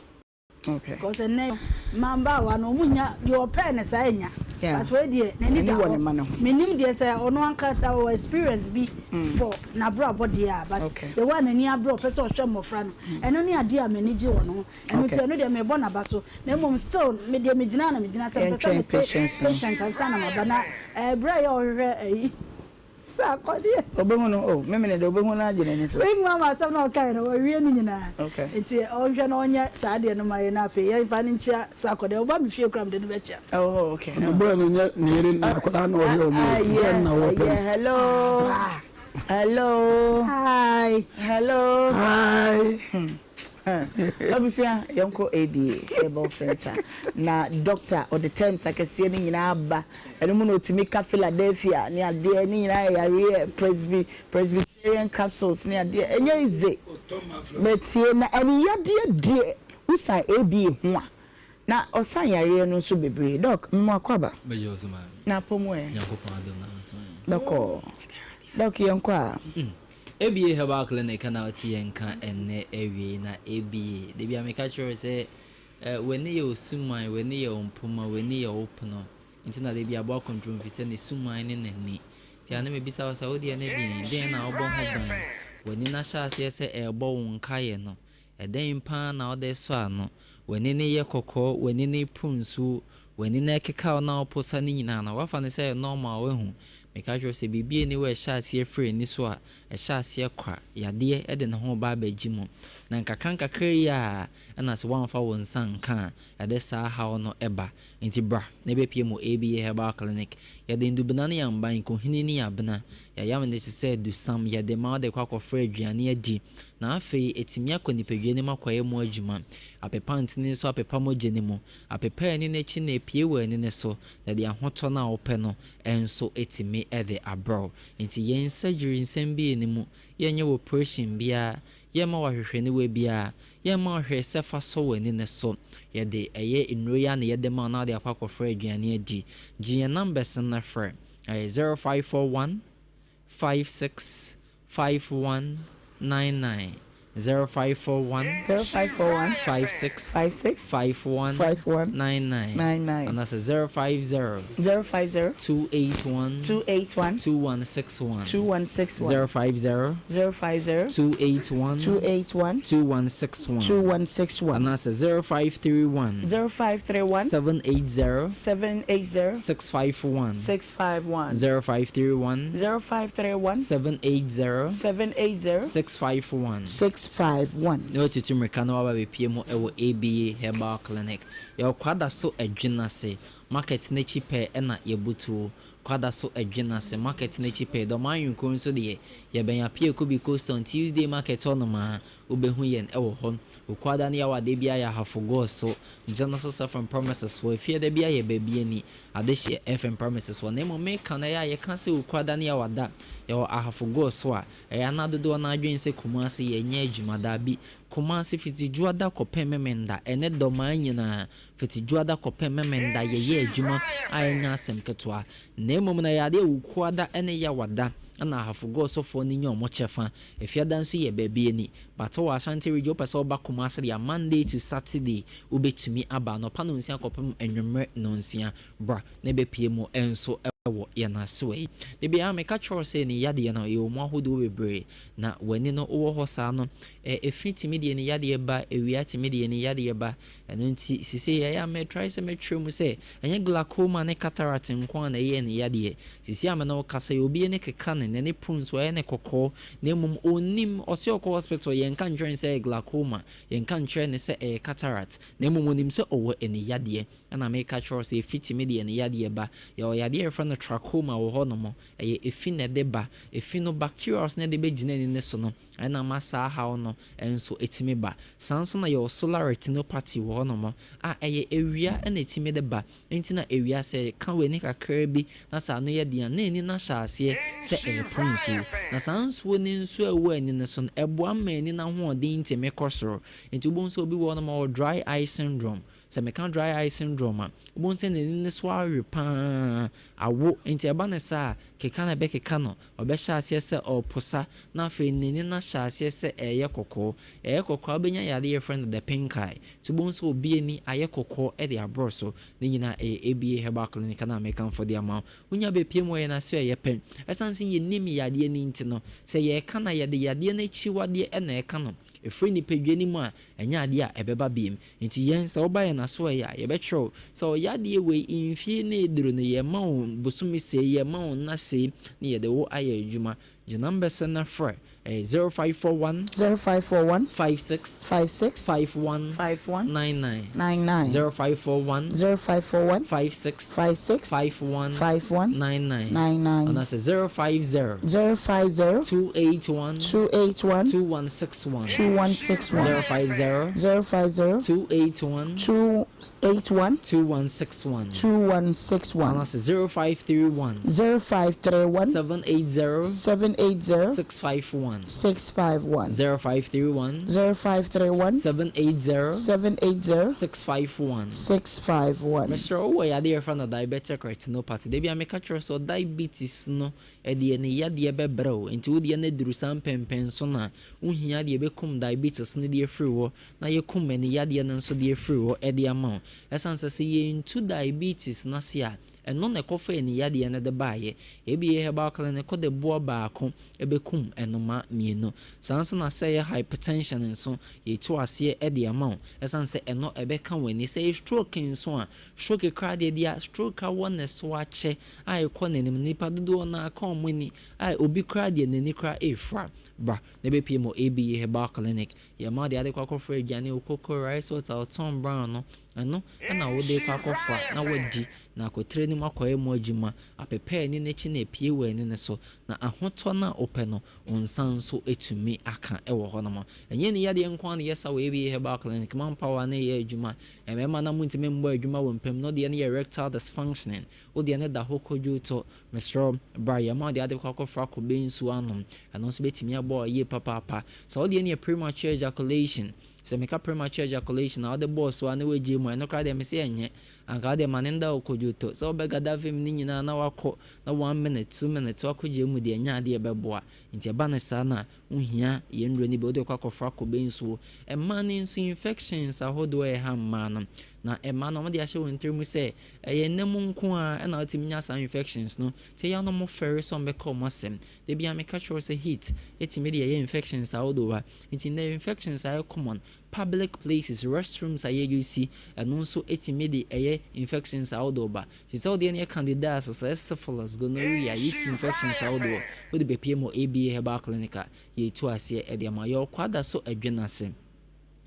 Okay. Because ɛnɛ mmabaawa no wɔn nya deɛ ɔpɛɛ no saa nya. But wei deɛ n'ani da hɔ. Menim deɛ sɛ ɔno ankasa ɔwɔ experience bi for n'abrabɔ deɛ a but the way a n'ani abere ɔpɛ sɛ ɔhwɛ mmɔfra no ɛno ne adeɛ a m'ani gye wɔ ne ho. Ɛno nti ɛno deɛ mebɔ n'aba so. Na mmom still me deɛ megyina na megyina sɛ mepɛ sɛ mete patient ansa na maba na ɛberɛ a ɛyɛ ɔhwehwɛ ayi. Sɛ akɔdeɛ. Ɔbɛhu no oh memene deɛ ɔbɛhu no agye n'ani so. Wei mu ama asɛm na ɔkae no wawie ne nyinaa. Okay. Nti ɔnhwɛ na ɔnyɛ saa adeɛ no ma yɛn na afei yɛmfa no nkyia sɛ akɔdeɛ ɔba me fie koraa mede no bɛkyia. Oh okay. Na boy no nyɛ ne yere na akwadaa na ɔhwɛ ɔmo o. Boy no na wɔpɛ no. Hello. Hello. Hi. Hello. Hi. Abusua yɛnkɔ ABA Herbal Center na doctor ɔde terms akɛseɛ no nyinaa ba ɛno mu na ɔtumi ka Philadelphia ne adeɛ ne nyinaa yɛ yareɛ presby Presbyterian capsules ne adeɛ ɛnyɛ easy bɛtie na ɛne yadeɛ deɛ wosan ABA ho a na ɔsan yareɛ no nso bebree doc mema wakɔ aba na apɔ mu ɛ bɛkɔ doc yɛnkɔ a. ABA Herbal Clinic na wote yɛn nka ɛnnɛ awiei na ABA, da bi a meka kyerɛ wo sɛ eh, w'ani yɛ wo suman, w'ani yɛ wo mpoma, w'ani yɛ wo pono. Nti na da bi aboa kontromfi sɛ ne suman ne n'ani. Nti a na mebisa wo sɛ wo deɛ ne deɛn? Deɛn na wobɔ ho ban? W'ani no ahyɛ aseɛ sɛ ɛrebɔ wo nkaeɛ no, Ɛdɛn paa na wode resɔ ano? W'ani no yɛ kɔkɔɔ, w'ani no reporo nsuo, w'ani no rekekaw na woposa ne nyinaa no, woafa no sɛ ɛyɛ normal, woahu. Meka kyerɛ wo sɛ biribi nni hɔ a ɛhyɛ aseɛ firi ani so a, ɛhyɛ aseɛ kwa, yadeɛ de ne ho reba abɛgye mu. Na nkakrankakra yi ara na sɛ woamfa wo nsa anka a, ɛde saa haw no ba. Enti bra na bɛpue mu ABA Herbal Clinic. Yɛde ndubena ne yɛn nkohini ne abena. Yɛayam no te sɛ dusam. Yɛde ma wode kɔ akɔfra aduane adi. Na afei atumi akɔ nipadua no mu akɔyɛ mu adwuma. Apepa ntini nso apepa mogya no mu. Apepa ani no akyi na apue wɔ ani no so. Na ɛde ahotɔ no a wopɛ no nso atumi de abrɛ wo. Enti yɛn surgery nsɛm bi nni mu. Yɛnyɛ wo operation biara. Yɛmma wo ahwehwɛniwa biara. Yɛmma wo hwee sɛ fa sɔ w'ani no so. Yɛde ɛyɛ nnuro yi ara na yɛde ma wo na wode akɔ akɔfra aduane adi. Gye yɛn numbers no na frɛ. Ɛyɛ 0541 56 51 99, 0541 0541 56 56 51 51 99, 99 anaasɛ 050 050 281 281 2161, 2161 050 050 281 281 2161, 2161 anaasɛ 0531 0531 780 780 651, 651 0531 0531 780 780 651 651. Na watutu mmirika na waba abɛpue mu wɔ ABA Herbal Clinic. Yɛwɔ Kwadaso Adwinase market no akyi pɛɛ na yɛbutuo. Kwadaso Adwinase market no akyi pɛɛ. Dɔm Ahenkuro nso deɛ, yɛbɛn Apiakobi Coastal Tuesday market hɔnom ara, wobɛhu yɛn wɔ hɔ. Okuada ne Yawada biara yɛ Ahafo Goso, Genesis FM premises hɔ. Efiada biara yɛ Baabiani, Adehyeɛ FM premises hɔ. Na mmom meka no, ɛyɛ a yɛka sɛ Okuada ne Yawada yɛwɔ Ahafo Goso a, ɛyɛ a na dodoɔ no ara dwene sɛ Kumasi yɛnyɛ adwuma. Daabi, Kumasi fiti Dwoada kɔpem Memenda, ɛne Dɔmaa nyinaa, Fiti Dwoada kɔpem Memenda yɛyɛ adwuma a ɛnyɛ asɛm ketewa, na mmom no ɛyɛ adeɛ a Wukuada ne Yawada na Ahafo Gɔsɔfoɔ no nya wɔn kyɛfa. Efiada nso yɛ baabi ani. But wɔ Ashanti region wopɛ sɛ woba Kumasi deɛ a, Monday to Saturday wobɛtumi aba anɔpa nonsia kɔpem anwummerɛ nonsia. Bra na bɛpue mu nso wɔ yɛn asoɛe yi. Da biara meka kyerɛ wo sɛ ani yadeɛ no yɛwɔ mu ahodoɔ bebree, na w'ani no wowɔ hɔ saa no, efi tumi de ani yadeɛ ba, awia tumi de ani yadeɛ ba, Ɛno nti, seesei ɛyɛ a metrae sɛ mɛkyerɛ mu sɛ ɛnyɛ glaucoma ne cataract nko ara na ɛyɛ ani yadeɛ. Seesei a me ne wo kasa yi, obi ani keka no, n'ani poro nso, ɛyɛ no kɔkɔɔ, na mmom ɔnnim. Ɔse ɔkɔ hospital, yɛnka nkyerɛ no sɛ ɛyɛ glaucoma, yɛnka nkyerɛ no sɛ ɛyɛ cataract, na mmom ɔnim sɛ ɔwɔ ani yadeɛ. Ɛna meka kyerɛ wo sɛ ɛfiti me de ani yadeɛ ba. Yɛwɔ yadeɛ a yɛfrɛ no. no trachoma wɔ hɔnom. Ɛyɛ efi na ɛde ba. Efi no, bacterials no a ɛde bɛgyina ani no so no, ɛna ama saa haw no nso tumi ba. Saa nso na yɛwɔ solar retinopathy wɔ hɔnom a ɛyɛ awia na ɛtumi de ba. Enti na awia sɛ ɛka w'ani kakraa bi na sɛ ano yɛ den a, na ani no ahyɛ aseɛ sɛ ɛrepo nsuo. Na saa nsuo no nso a ɛwɔ ani no so no, ɛboa ma ani no ahoɔden tumi kɔ soro. Enti wobɛhu sɛ obi wɔ hɔnom a ɔwɔ dry eye syndrome. Sɛ meka dry eye syndrome a, wobɛhu sɛ n'ani no so awe pa ara, awo. Enti ɛba no saa a, keka na ɛbɛkeka no. Ɔbɛhyɛ aseɛ sɛ ɔreposa, na afei n'ani no ahyɛ aseɛ sɛ ɛreyɛ kɔkɔɔ. Ɛyɛ kɔkɔɔ a, wobɛnya yadeɛ a yɛfrɛ no the pink eye. Nti wobɛhu sɛ obi ani ayɛ kɔkɔɔ de aboro so. Ne nyinaa ɛyɛ ABA Herbal Clinic no a mekamfo de ama wo. Wonya bɛpue mu wɔ yɛn ase a ɛyɛ pɛ. Ɛsiane sɛ yɛnnim yadeɛ no nti no, sɛ yɛreka no a, yɛde yadeɛ no akyiwadeɛ na ɛka no. Ɛfiri nipadua no mu a, ɛnyɛ adeɛ a ɛbɛba bio. Enti yɛn, sɛ woba yɛn asoɛeɛ a, yɛbɛkyerɛ wo sɛ ɔyadeɛ wei, mfie no reduru no, yɛma wo bosome sei, yɛma wo nna sei, na yɛde wo ayɛ adwuma. Gye numbers no na frɛ, ɛyɛ 0541. 0541. 56. 56. 51. 51. 99. 99. 0541. 0541. 56. 56. 51. 51. 99. 99. Anaasɛ 050. 050. 281. 281. 2161. 2161. 050. 050. 281. 281. 2161. 2161. Anaasɛ 0531. 0531. 780. 780. 651. 651. 0531. 0531. 780. 780. 651. 651. Mesrɛ wo wɔ yadeɛ a yɛfrɛ no diabetic retinopathy. Da biara meka kyerɛ wo sɛ diabetes no ɛdeɛ ne yadeɛ bɛbrɛ wo. Nti wo deɛ no aduru saa mpɛnpɛnso no a, wohia deɛ ɛbɛkum diabetes no de afiri hɔ na yɛkum ani yadeɛ no nso de afiri hɔ de ama wo. Ɛsiane sɛ sɛ yɛntu diabetes no ase a, ɛno na ɛkɔfa ani yadeɛ no de baeɛ. ABA Herbal Clinic de boɔ baako bɛkum nnomaa mmienu. Saa nso na sɛ ɛyɛ hypertension nso, yɛtu aseɛ de ama wo. Ɛsiane sɛ ɛno ɛbɛka w'ani. Sɛ ɛyɛ stroke nso a, stroke koraa deɛ deɛ stroke awɔ ne so akyɛ a ɛkɔ n'anim no, nnipa dodoɔ no ara ka wɔn ani a obi koraa deɛ n'ani koraa refura. Bra na bɛpue mu wɔ ABA Herbal Clinic. Yɛma wo deɛ ade kɔ akɔfra aduane, wo koko, rice water, wo tom brown no, ɛno na wode kɔ akɔfra na woadi na akɔtire no mu akɔyɛ mu adwuma, apepɛ ani no akyi na apue wɔ ani no so, na ahotɔ no a wopɛ no, wo nsa nso atumi aka wɔ hɔnom. Ɛnyɛ ani yadeɛ nko ara na yɛsa wɔ ABA Herbal Clinic, manpower no yɛ adwuma, mmarima no a montumi mmɔ adwuma wɔ mpam no deɛ no yɛ erectile dysfunctioning, wo deɛ no da hɔ kɔdwo tɔ, mesrɛ wo, bra yɛma wo deɛ ade kɔ akɔfra kɔbɛ nsuo anom, ɛno nso bɛtumi aboa wo yie papaapa. Sɛ wo deɛ no yɛ premature ejaculation, sɛ meka premature ejaculation a wode bɔɔ so a na woagyae mu a, ɛno koraa deɛ mese ɛnyɛ. Anka wo deɛ ma no nda hɔ kɔdwo tɔ. Sɛ wobɛgada vim no nyinaa na woakɔ na one minute, two minutes woakɔgyae mu deɛ ɛnyɛ adeɛ a ɛbɛboa. Nti ɛba no saa no a, wohia yɛn nnuro no bi, wode kɔ akɔfra kɔbɛ nsuo. Mmaa no nso infections ahodoɔ a ɛha mmaa no, na mmaa no wɔde ahyɛ wɔn tirim sɛ ɛyɛ nna mu nko ara na wotumi nya saa infections no. Nti ɛyɛ a na wɔfɛre sɛ wɔbɛka wɔn asɛm. Da biara meka kyerɛ wo sɛ heat tumi de ɛyɛ infections ahodoɔ ba. Nti nnɛ infections ayɛ common, public places, restrooms a yɛ use, ɛno nso tumi de ɛyɛ infections ahodoɔ ba. Nti sɛ wodeɛ no yɛ candidiasis, ɛyɛ syphilis, gonorrhea, yeast infections ahodoɔ, wode bɛpie mu wɔ ABA Herbal Clinic a, yɛtu aseɛ de ama wo. Yɛwɔ Kwadaso Adwenase.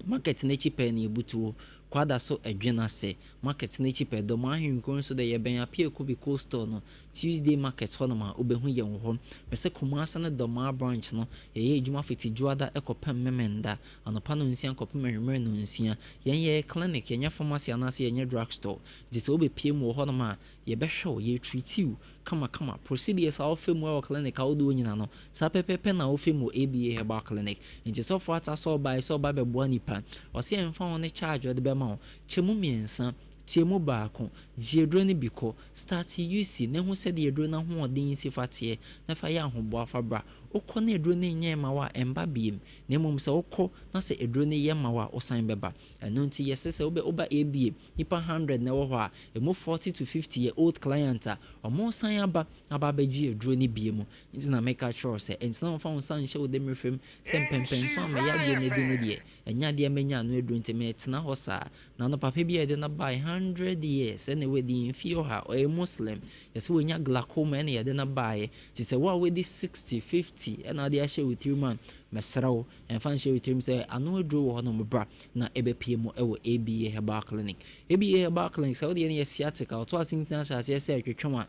Market no akyi pɛɛ na yɛbutu hɔ. Kwadaso Adwenase. Market no akyi pɛɛ. Dɔm Ahenkuro nso deɛ yɛbɛn Apiakobi Cold Store no. Tuesday market hɔnom a wobɛhu yɛn wɔ hɔ. Mese Kumase ne Dɔmaa branch no, yɛyɛ adwuma fiti Dwoada kɔpem Memenda, anɔpa nonsia kɔpem anwummere nonsia. Yɛn yɛyɛ clinic, yɛnyɛ pharmacy anaasɛ yɛnyɛ drug store. Nti sɛ wobɛpue mu wɔ hɔnom a, yɛbɛhwɛ wo, yɛ treat wo kamakama. Procedures a wofa mu wɔ clinic ahodoɔ nyina no, saa pɛpɛɛpɛ na wofa mu wɔ ABA Herbal Clinic. Nti sɔfo Atta sɛ ɔbaeɛ sɛ ɔba bɛboa nipa, ɔse ɛmfa ho ne charge a ɔde bɛma wo, kyɛ mu mmiɛnsa, tua mu baako, gye aduro no bi kɔ, Start use na hu sɛdeɛ aduro no ahoɔden si fa teɛ na fa yɛ ahoboa fa bra. Wokɔ na aduro no nyɛɛ ma wo a, ɛmba biom. Na mmom sɛ wokɔ na sɛ aduro no yɛ ma wo a, wosan bɛba. Ɛno nti yɛse sɛ wobɛ woba ABA, nnipa hundred na ɛwɔ hɔ a, ɛmu 40 to 50 yɛ old client a, wɔresan aba aba abɛgye aduro no biom. Nti na meka kyerɛ wo sɛ, ɛntena mfa wo nsa nhyɛ wo dɛmire fam sɛ mpɛmpɛnso a meyɛ adeɛ no adi no deɛ, ɛnyɛ adeɛ a mɛnya ano aduro nti metena hɔ saa. Na no papa bi a yɛde no bae hundred years ɛna wadi mfeɛ ɔha, ɔyɛ Muslim, yɛsɛ wanya glaucoma ɛna yɛde no baeɛ. Nti sɛ wo a wadi 60, 50 ɛna wode ahyɛ wo tirim a, mesrɛ wo, ɛmfa nhyɛ wo tirim sɛ ano aduro wɔ hɔnom, bra na ɛbɛpue mu ɛwɔ ABA Herbal Clinic. ABA Herbal Clinic, sɛ wodeɛ no yɛ sciatica, ɔto ase ntina hyɛ aseɛ sɛ ɛtwetwe wo a,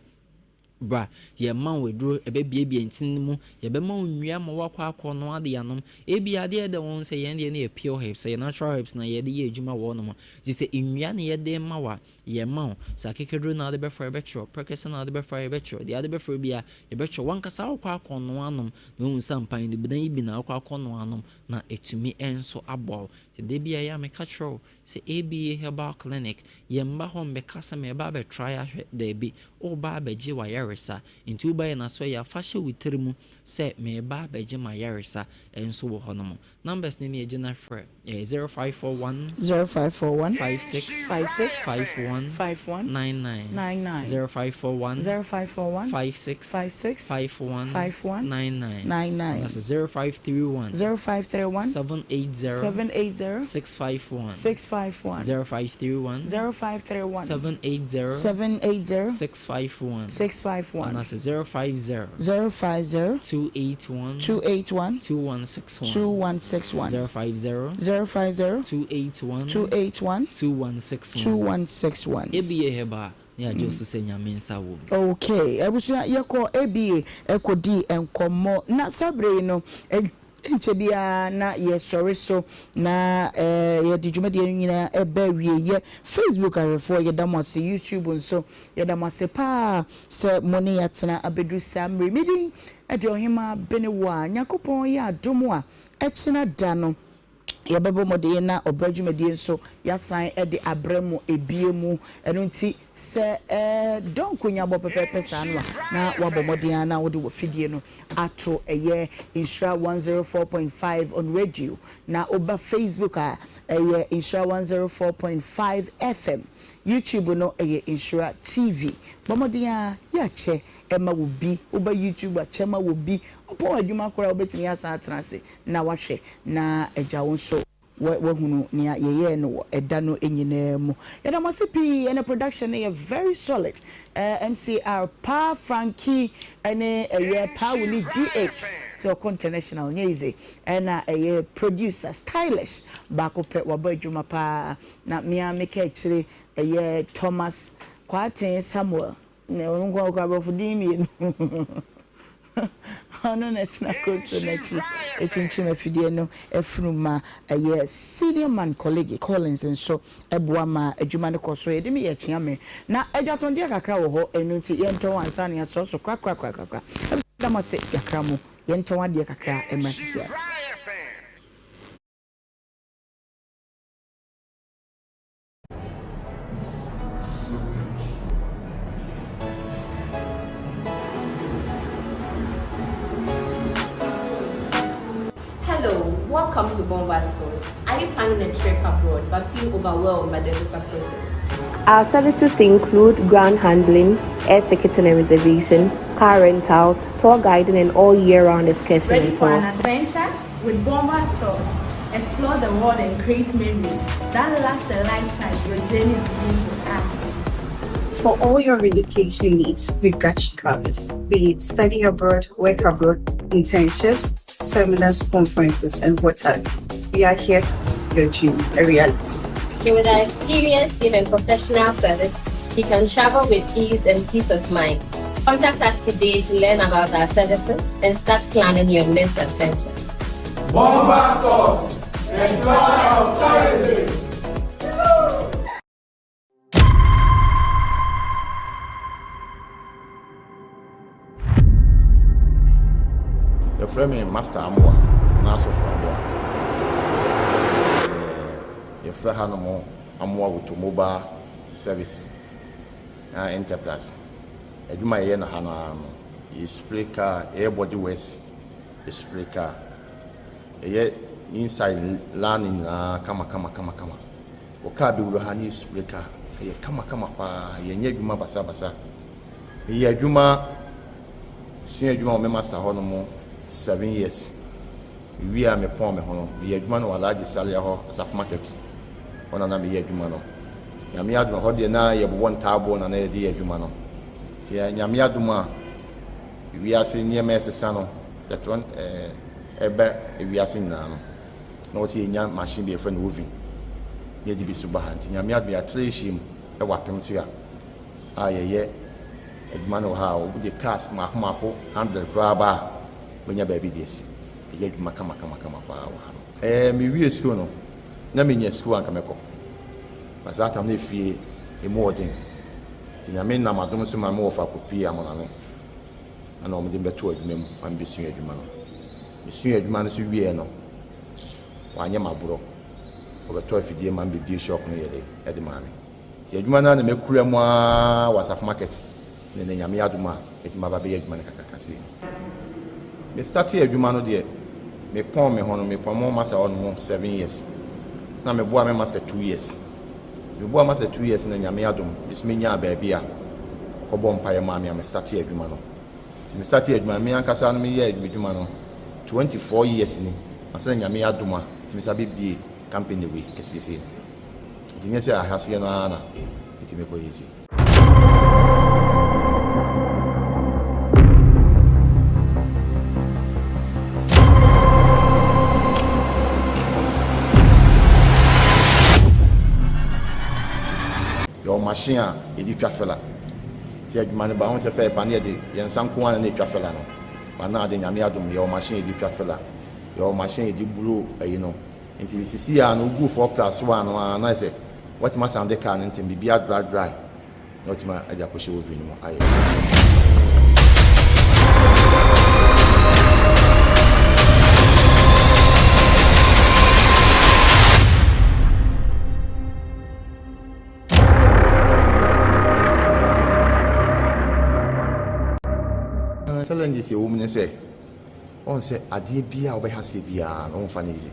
Bra, yɛrema wo aduro, ɛbɛbuebue ntini no mu, yɛbɛma wo nnua ma woakɔ akɔnoa de anom. Ebia adeɛ a ɛda wɔn sɛ yɛn deɛ no yɛ pure herbs, ɛyɛ natural herbs na yɛde yɛ adwuma wɔ hɔnom. Gye sɛ nnua na yɛde rema wo a, yɛrema wo. Sɛ akekaduro na wode bɛfra a, yɛbɛkyerɛ wo. Prɛkɛsɛ na wode bɛfra a, yɛbɛkyerɛ wo. Deɛ wode bɛfra biara, yɛbɛkyerɛ wo. W'ankasa wokɔ akɔnoa anom na woahu sɛ ampa nnubena yi bi na wokɔ akɔnoa anom na atumi nso aboa wo. Nti da biara ɛyɛ a meka kyerɛ wo sɛ ABA Herbal Clinic, yɛmma hɔ mmɛka sɛ mereba abɛtrae ahwɛ, daabi, woreba abɛgye w'ayaresa. Nti woba yɛn asoɛeɛ a, fa hyɛ wo tiri mu sɛ mereba abɛgye m'ayaresa nso wɔ hɔnom. Numbers no nie, gyina frɛ, ɛyɛ 0541 0541 56 56 51 51 99 99 0541 0541 56 56 51 51 99 99 anaasɛ 0531 0531 780 780 651 651 0531 0531 780 780 651 651 anaasɛ 050 050 281 281 2161 2161 050 050 281 281 2161 2161. ABA Herbal ne agye wo so sɛ Nyame nsa wɔ mu. Okay abusua yɛkɔ ABA kɔdii nkɔmmɔ na saa berɛ yi no ɛnkyɛ biara na yɛsɔre so na yɛde dwumadie no nyinaa ɛba awieɛ. Facebook ahwɛfoɔ yɛda mo ase, YouTube nso yɛda mo ase paa sɛ mo ne yɛatena abɛduru saa mmerɛ yi. Me din de Ɔhemaa Benewaa. Nyankopɔn yɛ adom a ɛkyena da no Yɛbɛbɔ mmɔden na ɔbra dwumadie nso yɛasan de abrɛ mo ebie mu. Ɛno nti sɛ dɔ nkonya bɔ pɛpɛɛpɛ saa no a, na woabɔ mmɔden ara na wode w'afidie no ato ɛyɛ Nhyira 104.5 on radio. Na woba Facebook a, ɛyɛ Nhyira 104.5 FM. YouTube no ɛyɛ Nhyira TV. Bɔ mmɔden ara yɛ akyɛ ma wo bi. Woba YouTube a, kyɛ ma wɔ bi. Wopɔn adwuma koraa a, wobɛtumi asan atena ase na wahwɛ na agya wo nso wahunu nea yɛyɛɛ no wɔ ɛda no nyinaa mu. Yɛda mo ase pii ɛnɛ production no yɛ very solid MCR paa Frankie ɛne ɛyɛ paa Willie GH sɛ ɔkɔ international nyɛ easy ɛna ɛyɛ producer stylish baako pɛ wabɔ adwuma paa na mea meka akyire ɛyɛ Thomas Kwarteng Samuel Na ɔno nko ara ɔkura aborɔfo din mmienu. Ɔno na ɛtena console no akyi kyinkyim afidie no afunu ma ɛyɛ senior man colleague Collins nso boa ma adwuma no kɔ so. Yɛde me yɛ kyeame. Na adwatɔndeɛ kakra wɔ hɔ, ɛno nti yɛntɔn ansa na yɛasɔ so korakorakorakora. Abusua meda mo ase kakra mo yɛntɔn adeɛ kakra mmra sisi ara. Hello, welcome to Bomba Stores. Are you planning a trip abroad but feel overwhelmed by the visa process? Our services include ground handling, air ticketing and reservation, car rentals, tour guiding, and all year round excursion Ready and for an tours. adventure? With Bomba Stores, explore the world and create memories that last a lifetime. Your journey begins with us. For all your relocation needs, we've got you covered. Be it study abroad, work abroad, internships, seminars, conferences, and what have you. We are here to make your dream a reality. So with our experienced team and professional service, you can travel with ease and peace of mind. Contact us today to learn about our services and start planning your next adventure. Bomba Stores, the joy of tourism. Yɛfrɛ me Master Amoah anaa Sɔfo Amoah. Yɛfrɛ hanom Amoah Automobile Service Enterprise. Adwuma a yɛyɛ no ha no ara no, yɛ spray car, yɛyɛ body works, yɛ spray car. Yɛyɛ inside line nyinaa kama kama kama kama. Wɔ car bɛwura ha ne yɛ spray car, ɛyɛ kama kama paa. Yɛnyɛ adwuma basabasa. Meyɛ adwuma, sua adwuma wɔ me master hɔ nom 7 years. Mewie a mepɔn me ho no, meyɛ adwuma no wɔ Alhaji Salia hɔ, Asafo Market hɔ na na meyɛ adwuma no. Nyame adom ɛhɔ deɛ na yɛbobɔ ntaaboɔ na na yɛde yɛ adwuma no. Nti Nyame adom a wiase nneɛma ɛsesa no, yɛtɔ ɛba wiase nyinaa no, na wɔsɛ yɛnya machine bi yɛfrɛ no oven na yɛde bi so ba ha. Nti Nyame adom yɛatrɛ yɛhyia mu ɛwɔ apem so a a yɛyɛ. Adwuma no wɔ ha a, wode cars mmaako mmaako hundred koraa ba a, wobɛnya baabi de asi. Yɛyɛ adwuma kamakamakama paa wɔ ha no. Ɛɛ, mewie sukuu no, na menya sukuu a anka mɛkɔ. But saa tam no efie emu wɔ den. Nti Nyame nam adom so ma me wɔfa kɔpuee Amonane. Ɛna wɔde me bɛtoo adwuma mu ma mebɛsuaa adwuma no. Mesuaa adwuma no nso wieɛ no, wanyɛ me aborɔ. Ɔbɛtɔɔ afidie ma me bɛbue shop no yɛ dɛ de maa me. Nti adwuma no ara na makura mu ara wɔ Asafo Market ne nnɛ Nyame adom a matumi aba abɛyɛ adwuma no kakraka sei no. Me startee adwuma no deɛ me pɔn me ho no me pɔn mo master hɔ nom 7 years na me boa me master 2 years. Nti me boa master 2 years na Nyame adom me so me nyaa baabi a ɔkɔ bɔɔ mpaeɛ maa me a me startee adwuma no. Nti me startee adwuma no me ankasa no me yɛɛ adwuma no 24 years ni ansa na Nyame adom a metumi san bɛ bue company wei kɛseɛ sei no. Nti nyɛ sɛ ahaseɛ no ara na ɛtumi kɔ yɛ sei. Yɛwɔ machine a yɛde twa fila. Nti adwuma no ba ho sɛ fɛ pa ne yɛde yɛn nsa nko ara na ɛtwa fila no. Ba na ade Nyame adom yɛwɔ machine yɛde twa fila. Yɛwɔ machine yɛde buro ayi no. Nti sisi a no wogu 4 plus 1 no ara na ayɛ sɛ watumi asan de car no ntɛm biribi adry dry na watumi de akɔhyɛ oven no mu ayɛ. Challenges ɛwɔ mu ne sɛ Woahu sɛ adeɛ biara a wobɛha aseɛ biara no womfa no easy.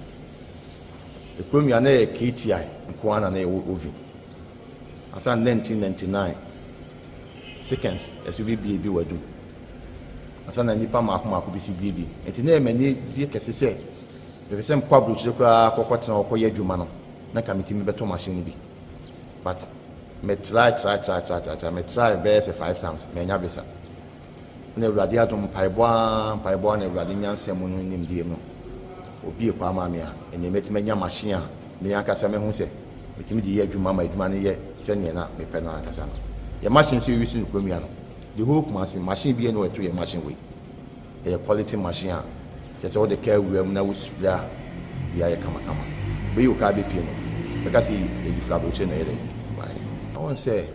Ekurom yi a na ɛyɛ KTI nko ara na na yɛwɔ oven. Ansa na 1999 seconds ɛso bɛbie bi wɔ adum. Ansa na nnipa mmaako mmaako bi so bie bi. Nti na ɛyɛ m'ani gye kɛse sɛ mepɛ sɛ mekɔ aburokyire koraa kɔkɔtena hɔ kɔyɛ adwuma no na nka metumi bɛtɔ machine no bi. But me try try try try try me try bɛyɛ sɛ five times mannya visa. Na Awurade adom, mpaebɔ ara, mpaebɔ ara na Awurade nyansa mu no nimdeɛ mu, obue kwan maa me a ɛnnɛ mɛtumi anya machine a me ankasa mahu sɛ metumi de yɛ adwuma ma adwuma no yɛ sɛdeɛ na mepɛ no ankasa no. Yɛn machine nso yɛuse no kurom yi ano. The whole Kumasi, machine biara nni hɔ a ɛto yɛn machine wei. Ɛyɛ quality machine a kyerɛ sɛ wode kaa wura mu na wo spray a, biribiara yɛ kamakama. Wobɛyi wo kaa bɛpue no, wobɛka sɛ yɛde firi aburokyire na ɛyɛ dɛn ɛbaeɛ. Woahu sɛ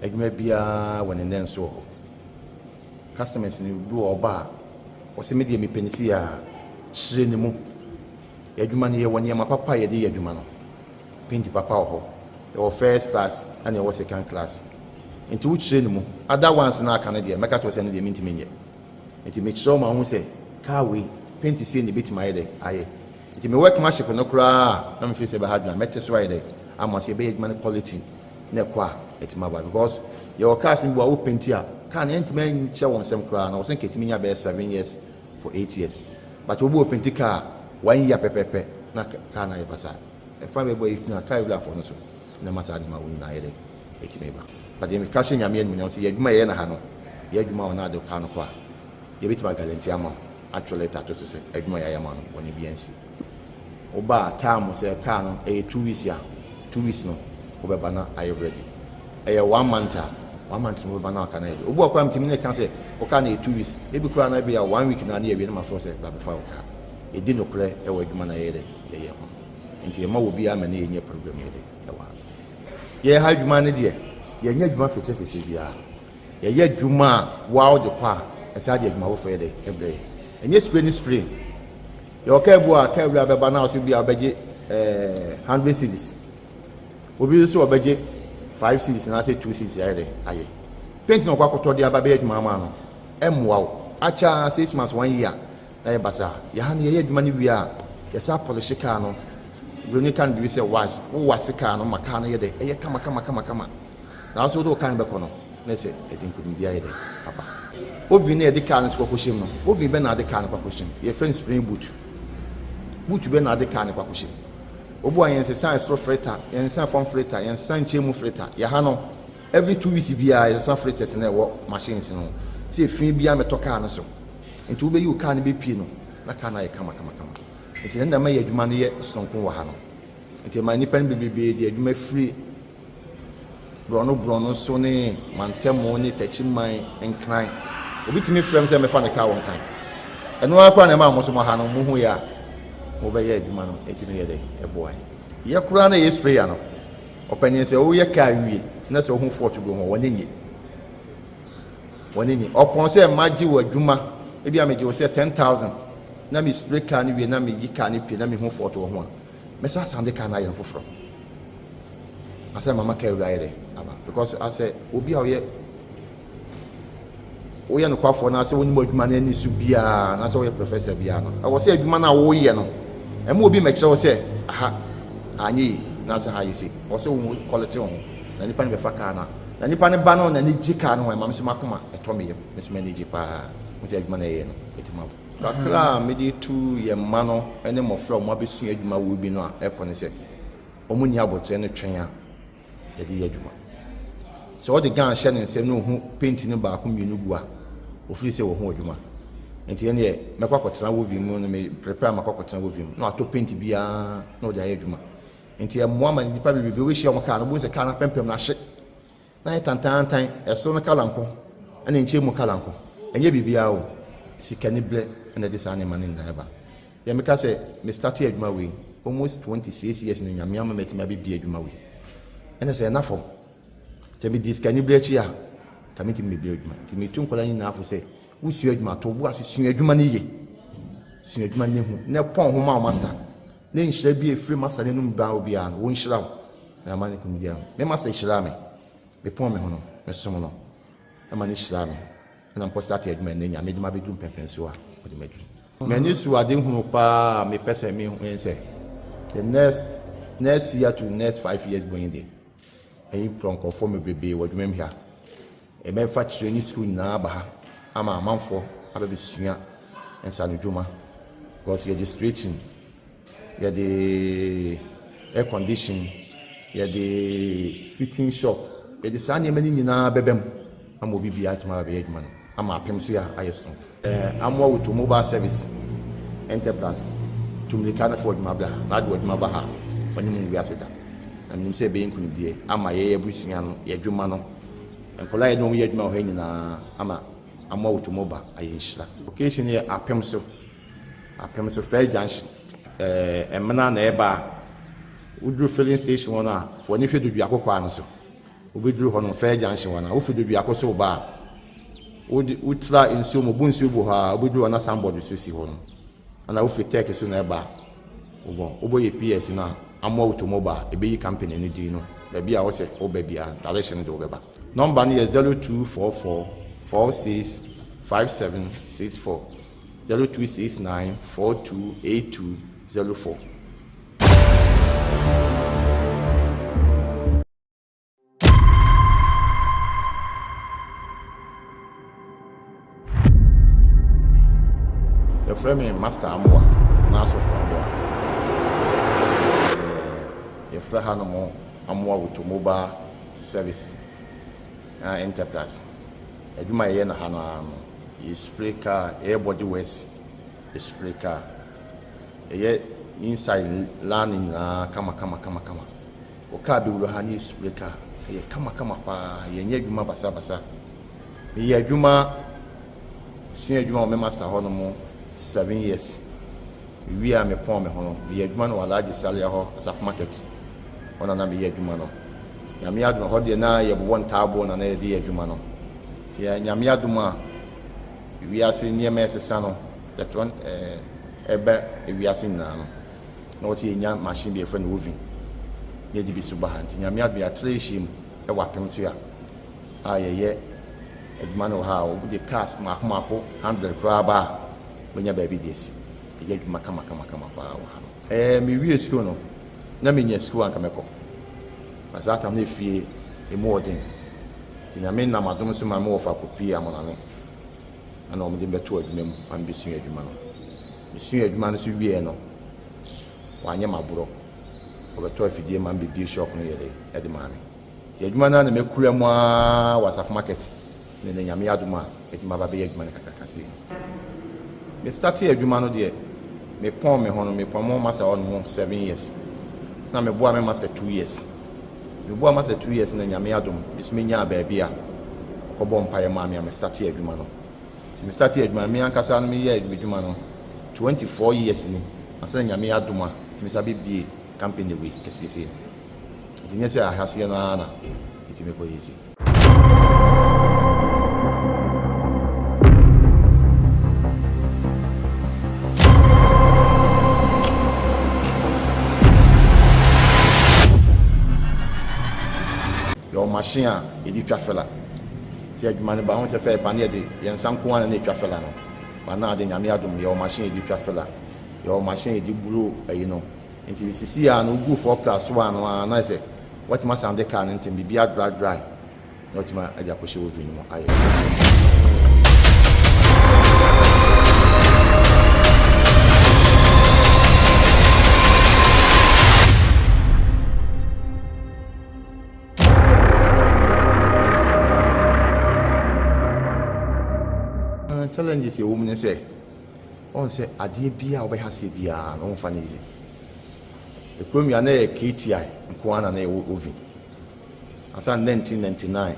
adwuma biara wɔ ne nnɛnso wɔ hɔ. Customers no bi wɔ hɔ ɔba a ɔse me deɛ mepɛ no sei a, kyerɛ ne mu. Yɛn adwuma no yɛwɔ nneɛma papa a yɛde yɛ adwuma no. Paint papa wɔ hɔ, yɛwɔ first class ɛna yɛwɔ second class. Nti wo kyerɛ ne mu. Other ones no a aka no deɛ mɛka kyerɛ wo sɛ ɛno deɛ mentumi nyɛ. Nti mekyerɛ wo ma wohu sɛ car wei paint sei na ɛbɛtumi ayɛ dɛ ayɛ. Nti me workmanship no koraa a na me feel sɛ ɛbɛha adwene a mɛte so ayɛ dɛ ama sɛ yɛbɛyɛ adwuma no quality. na ɛkɔ a ɛtumi aba because yɛwɔ cars no bi wɔ a wo painti a car no ɛntumi nkyɛ wɔn nsam koraa na wɔsɛ nka ɛtumi nya bɛyɛ 7 years for 8 years but obi wɔ painti car one year pɛpɛpɛ na car no ayɛ basaa ɛfa bɛbɔ yi na car wurafoɔ no so na ɛma saa nneɛma wo nyinaa yɛ dɛ ɛtumi ba but yɛn ka hyɛ Nyame animuonyam sɛ yɛ adwuma yɛyɛ na ha no yɛ adwuma wɔ na ade car no kɔ a yɛbɛtumi agalante ama wo atwerɛ letter ato so sɛ adwuma yɛayɛ ama no bɔne biara nsi. Woba a time sɛ car no ɛyɛ two weeks a, two weeks no wobɛba na ayɛ ready. Ɛyɛ one month a, one month no wobɛba na car no ayɛ ready. Obi wɔ hɔ koraa metumi ne no ka sɛ wo car no ɛyɛ two weeks, ebi koraa no ebi a one week no ara na yɛawie na mafrɛ wo sɛ bra bɛfa wo car. Yɛdi nokorɛ wɔ adwuma no a yɛyɛ dɛ yɛyɛ ho. Nti yɛmma obiara ma ne yɛnyɛ problem yɛ dɛ ɛwɔ ha. Yɛn ha adwuma no deɛ yɛnyɛ adwuma fetefete biara. Yɛyɛ adwuma a woa wode kɔ a ɛsan de adwuma foforɔ yɛ dɛ ɛbrɛ yɛn. Ɛnyɛ spray ne spray. Yɛwɔ kaa bi wɔ a kaa wura bɛba na ɔsɛ bi a ɔbɛgye ɛɛ hundred cedis. Obi nso ɔbɛgye five cedis anaasɛ two cedis ayɛ dɛ ayɛ. Paint na ɔkɔ akɔtɔ de aba bɛyɛ adwuma ama no ɛmmoa wo. Akyɛ ara six months one year na yɛ basaa. Yɛ ha no yɛyɛ adwuma no wie a yɛsan pɔlehye kaa no. Buroni ka no biribi sɛ wax. Wo wax kaa no ma kaa no yɛ dɛ ɛyɛ kama kama kama kama. Nanso wode wo kaa no bɛkɔ no, na ɛsɛ ɛde nkonimdi ayɛ dɛn aba. Oven no a yɛde kaa no nso kɔkɔhyɛ mu no, oven bɛn na ade kaa no kɔakɔhyɛ mu? Yɛfrɛ no spring boot. Boot bɛn na ade kaa no kɔakɔhyɛ mu? Obu a yɛnsesa ɛsoro frita, yɛnsesa fam frita, yɛnsesa nkyɛn mu frita. Yɛ ha no, every 2 weeks biara yɛsesa fritters no a ɛwɔ machines no ho. Sɛ efi biara mmɛtɔ kaa no so. Nti wobɛyi wo kaa no bɛpue no, na kaa no ayɛ kama kama kama. Nti ɛno na ɛma yɛ adwuma no yɛ sononko wɔ ha no. Nti ɛma nnipa no bebrebe de adwuma firi. Borɔno borɔno so ne mantamu ne Takyiman, Nkran. Obi tumi frɛ me sɛ mɛfa ne kaa wɔ Nkran. Ɛno ara koraa na ɛmaa mo nso mo ha no mo hu yɛ a mobɛyɛ adwuma no ɛtumi yɛ dɛ ɛboa yɛ. Yɛ koraa na ɛyɛ sprayer no. Ɔpanyin sɛ woyɛ kaa wie na sɛ wohu fault bi wɔ ho a w'ani nnye. W'ani nnye. Ɔpɔn sɛ magye wo adwuma ebi a megye wo sɛ 10,000 na me spray kaa no wie na meyi kaa no pie na mehu fault wɔ ho a mɛsan asan de kaa no ayɛ no foforɔ. Asɛ mama kaa wura ayɛ dɛ aba because asɛ obi a ɔyɛ woyɛ nokwafoɔ na sɛ wonim adwuma no ani so biara na sɛ woyɛ professor biara no ɛwɔ sɛ adwuma no a woyɛ no ɛma obi mɛkyerɛ wo sɛ aha anyɛ yi na sɛ ha yɛ sei ɛwɔ sɛ wo quality wo ho na nipa no bɛfa kaa no a na nipa no ba no n'ani gye kaa no ho ɛma me so makoma ɛtɔ me yam me so m'ani gye paa mo sɛ adwuma no ɛyɛ no ɛtumi abo kakra a mede tu yɛn mma no ne mmɔfra a wɔn abɛsua adwuma wɔ bi no a ɛkɔ ne sɛ wɔn nni abotire no twɛn a yɛde yɛ adwuma. Sɛ ɔde gun hyɛ ne nsam na ohu paint no baako mmienu gu a, ofiri sɛ wahu adwuma. Nti ɛnneɛ mɛkɔ akɔtena woven mu no me prepare makɔ akɔtena woven mu na watɔ paint biara na ɔde ayɛ adwuma. Nti ɛmmoa ma nnipa bebrebe wobɛhyia wɔn kaa no wobɛhu sɛ kaa no apempem no ahye na ayɛ tantaantan, ɛsoro no kala nko ɛna nkyɛn mu kala nko. Ɛnyɛ biribiara o, sikaniberɛ na ɛde saa nneɛma no nyinaa ba. Deɛ meka sɛ me starte adwuma wei almost 26 years no Nyame ama matumi abɛbie adwuma wei ɛna sɛ ɛna fam sɛ medi sikani berɛ akyi a ka mentumi mebie adwuma nti metu nkwadaa nyinaa fo sɛ wosua adwuma to bo ase sua adwuma no yie sua adwuma no hu na pɔn ho ma wo master ne nhyira bi ɛfiri master no anum baa obiara no wɔnhyira wo na ama ne kɔmdi ano me master hyiraa me mepɔn me ho no mesom no ɛma ne hyiraa me ɛna mekɔ starte adwuma ɛnɛ Nyame de mabɛduru mpɛmpɛnsoɔ a ɔde maduru M'ani so ade hunu paa a mepɛ sɛ mehu ne sɛ the next next year to next 5 years going deɛ ɛyi pɔ nkurɔfoɔ bebrebe wɔ adwuma mu ha. Ɛbɛfa kyerɛ ne sukuu nyinaa aba ha ama amanfoɔ abɛbɛsua nsanodwuma because yɛde straighten, yɛde air condition, yɛde fitting shop, yɛde saa nneɛma no nyinaa bɛba mu ama obi biara atumi aba abɛyɛ adwuma no ama apem so yɛ ayɛ sononko. Amoa Auto Mobile Service Enterprise tu mmirika na fa w'adwuma bra ha na ade w'adwuma ba ha a, ɔne mo ngu ase da. Na menim sɛ ɛbɛyɛ nkunimdie ama yɛn abusua no, yɛn adwuma no, nkwadaa a yɛne wɔn yɛ adwuma wɔ ha nyinaa ama Amoa Auto Mobile ayɛ nhyira. Location no yɛ Apem so, Apem so First Junction. Ɛmena na ɛba a, woduru filling station hɔ no a, fa w'ani hwɛ Doduako kwan no so. Wobɛduru hɔ no, Fair Junction hɔ no a, wofi Doduako so reba a, wode wotra nsuo mu, wobu nsuo gu hɔ a, wobɛduru hɔ na signboard so si hɔ no. Ɛna wofi Turkey so na ɛba a, wobɔ wobɔ yɛ PS no a, Amoa Automobile, ɛbɛyi company no din no, baabi a wosɛ woba biara, direction no de wobɛba. Number no yɛ 0244 46 5764, 0269 42 8204. Yɛfrɛ me Master Amoah anaa Asɔfo Amoah. Yɛfrɛ hanom Amoah Automobile Service Enterprise. Adwuma a yɛyɛ no ha no ara no, yɛ spray car, yɛyɛ body works, yɛ spray car. Yɛyɛ inside lan no nyinaa kama kama kama kama. Wo car bɛwura ha ne yɛ spray car. Ɛyɛ kama kama paa. Yɛnyɛ adwuma basabasa. Meyɛ adwuma, sua adwuma wɔ me master hɔ nom 7 years. Mewie a mepɔn me ho no, meyɛ adwuma no wɔ Alhaji Salia hɔ, Asafo Market. Hɔ na na meyɛ adwuma no. Nyame adom, hɔ deɛ na yɛbobɔ ntaaboɔ na na yɛde yɛ adwuma no. Nti Nyame adom a, wiase nneɛma ɛsesa no, yɛtɔ ɛbɛ wiase nyinaa no, na wɔsɛ yɛnya machine bi yɛfrɛ no oven na yɛde bi so ba ha. Nti Nyame adom yɛatrɛ ahyia mu ɛwɔ apem so a yɛyɛ adwuma no wɔ ha a wɔde cars mmaako mmaako 100 koraa ba a wɔnya baabi de asi. Yɛyɛ adwuma kama kama kama paa wɔ ha no. Mewie sukuu no, na menya sukuu anka mɛkɔ. Na saa tam no efie emu ɔden. Nti Nyame nam adom so ma me wɔfa kɔpie Amonane. Ɛna wɔde me bɛtoo adwuma mu ma mebɛsua adwuma no. Mesua adwuma no so wieɛ no, wɔanyɛ m'aborɔ. Wɔbɛtɔ afidie ma me bɛbie shop no yɛde ɛde maa me. Nti adwuma no ara na makura mu ara wɔ Asafo Market. Ne na Nyame adom a mɛtumi aba abɛyɛ adwuma no kakraka sei. Me startee adwuma no deɛ, mepɔn me ho no, mepɔn me ho master hɔ nom 7 years. Na meboa me master 2 years. Nti meboaa ma sɛ 2 years na Nyame adom me so menyaa baabi a ɔkɔbɔɔ mpaeɛ maa me a me startee adwuma no. Nti me startee adwuma no, me ankasa no meyɛɛ m'adwuma no 24 years ni ansa na Nyame adom a metumi san bɛbie company wei kɛseɛ sei no. Nti nyɛ sɛ ahaseɛ no ara na metumi kɔyɛ sei. Yɛwɔ machine a yɛde twa fela. Sɛ adwuma no ba ho sɛ fɛ pa ne yɛde yɛn nsa nko ara na ɛtwa fela no. But now de Nyame adom yɛwɔ machine a yɛde twa fela. Yɛwɔ machine a yɛde buro ayi no. Nti sisi a no wogu 4 plus 1 no ara na ayɛ sɛ Watumi asan de car no ntɛm, biribi adry dry na watumi de akɔhyɛ oven no mu ayɛ. Challenges yɛ wɔ mu ne sɛ, ɔn sɛ adeɛ biara a wobɛha aseɛ biara no womfa no easy. Ekurom yi a na ɛyɛ KTI nko ara na na yɛwɔ oven. Ansa na 1999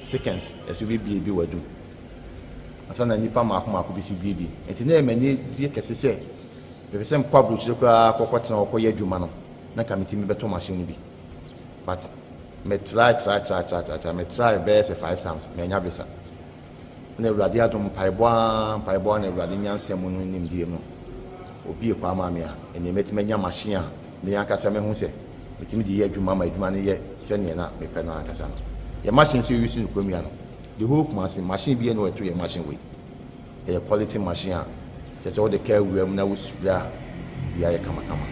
seconds ɛso bebie bi wɔ adum. Ansa na nnipa mmaako mmaako bi so biebie. Nti na ɛyɛ m'anigye kɛse sɛ mepɛ sɛ mekɔ aburokyire koraa kɔkɔtena hɔ kɔyɛ adwuma no na nka metumi bɛtɔ machine no bi. But me try try try try try try me try bɛyɛ sɛ 5 times manya visa. Na Awurade adom, mpaebɔ ara, mpaebɔ ara na Awurade nyansa mu no nimdeɛ mu obue kwan maa me a ɛnneɛ mɛtumi anya machine a me ankasa mahu sɛ metumi de yɛ adwuma ma adwuma no yɛ sɛdeɛ na mepɛ no ankasa no. Yɛn machine nso yɛ use no kurom yi ano. The whole Kumasi, machine biara nni hɔ a ɛto yɛn machine wei. Ɛyɛ quality machine a kyerɛ sɛ wode kaa wura mu na wo spray a biribiara yɛ kamakama.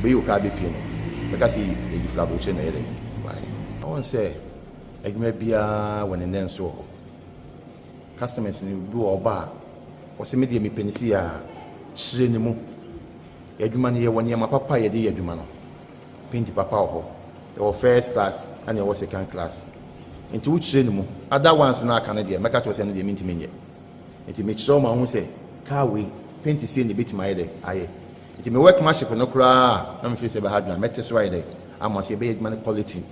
Wobɛyi wo kaa bɛpue no, bɛka sɛ ɛyi firi aburokyire na ɛyɛ dɛn ɛbaeɛ. Wohu sɛ adwuma biara wɔ ne nnɛnso wɔ hɔ. Customers no bi wɔ hɔ ɔba a, ɔse me deɛ mepɛ no sei a, kyerɛ ne mu. Yɛn adwuma no yɛwɔ nneɛma papa a yɛde yɛ adwuma no. Paint papa wɔ hɔ. Yɛwɔ first class ɛna yɛwɔ second class. Nti wokyerɛ ne mu. Other ones no a aka no deɛ mɛka kyerɛ wo sɛ ɛno deɛ mentumi nyɛ. Nti mekyerɛ wo ma wohu sɛ car wei paint sei na ɛbɛtumi ayɛ dɛ ayɛ. Nti me workmanship no koraa a na mefeel sɛ ɛbɛha adwene a mɛte so ayɛ dɛ ama sɛ yɛbɛyɛ adwuma no quality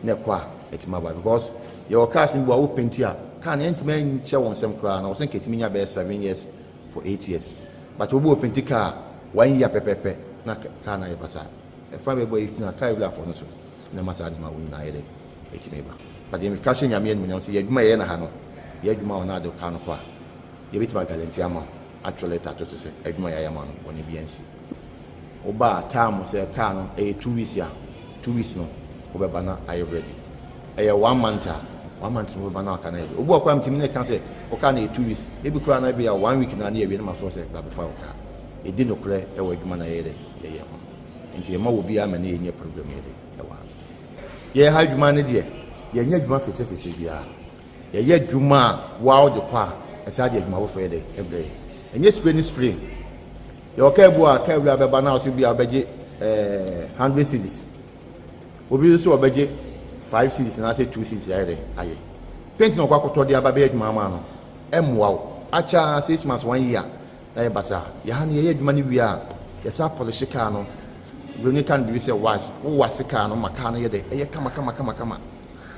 na ɛkɔ a ɛtumi aba because yɛwɔ cars no bi wɔ a wo painti a car no ɛntumi nkyɛ wɔn nsam koraa na wɔsɛ nka ɛtumi nya bɛyɛ 7 years for 8 years, but obi wɔ painti car one year pɛpɛpɛ na car no ayɛ basaa. Ɛfa bɛbɔ yi na car wurafoɔ no so na ɛma saa nneɛma wo nyinaa yɛ dɛ ɛtumi ba. But yɛn ka hyɛ Nyame animuonyam sɛ yɛ adwuma yɛyɛ na ha no, yɛ adwuma wɔ na ade car no kɔ a, yɛbɛtumi aguarantee ama wo, atwerɛ letter ato so sɛ adwuma yɛayɛ ama no bɔne bi ansi. Woba a time sɛ car no ɛyɛ 2 weeks a, 2 weeks no wobɛba na ayɛ ready. Ɛyɛ one month a, one month no wobɛba na aka no ayɛ ready. Obi wɔ koraa metumi ne ka sɛ wo car no yɛ 2 weeks, ebi koraa na ebi a one week na ne yɛwie no ma frɛ sɛ bra bɛfa wo car. Yɛdi nokorɛ ɛwɔ adwuma na yɛyɛ dɛ yɛyɛ ho nti yɛma wɔ biara ma ne yɛnyɛ problem yɛ de ɛwɔ ha. Yɛyɛ ha adwuma no deɛ, yɛnyɛ adwuma fetefete biara. Yɛyɛ adwuma a woa wode kɔ a ɛsan de adwuma foforɔ yɛ dɛ ɛbrɛ yɛ. Ɛnyɛ spray ne spray. Yɛwɔ kaa bu a kaa wura bɛba na ɔsɛ bi a ɔbɛgye 100 cedis. Obi nso ɔbɛgye 5 cedis anaasɛ 2 cedis ayɛ dɛ ayɛ. Paint na ɔkɔ akɔtɔ de aba bɛyɛ adwuma ama no ɛmmoa wo. Akyɛ 6 months, one year na yɛ basa. Yɛha no yɛyɛ adwuma no wie a yɛsan polish kaa no. Buroni ka no biribi sɛ wax. Wo wax kaa no ma kaa no yɛ dɛ ɛyɛ kama kama kama kama.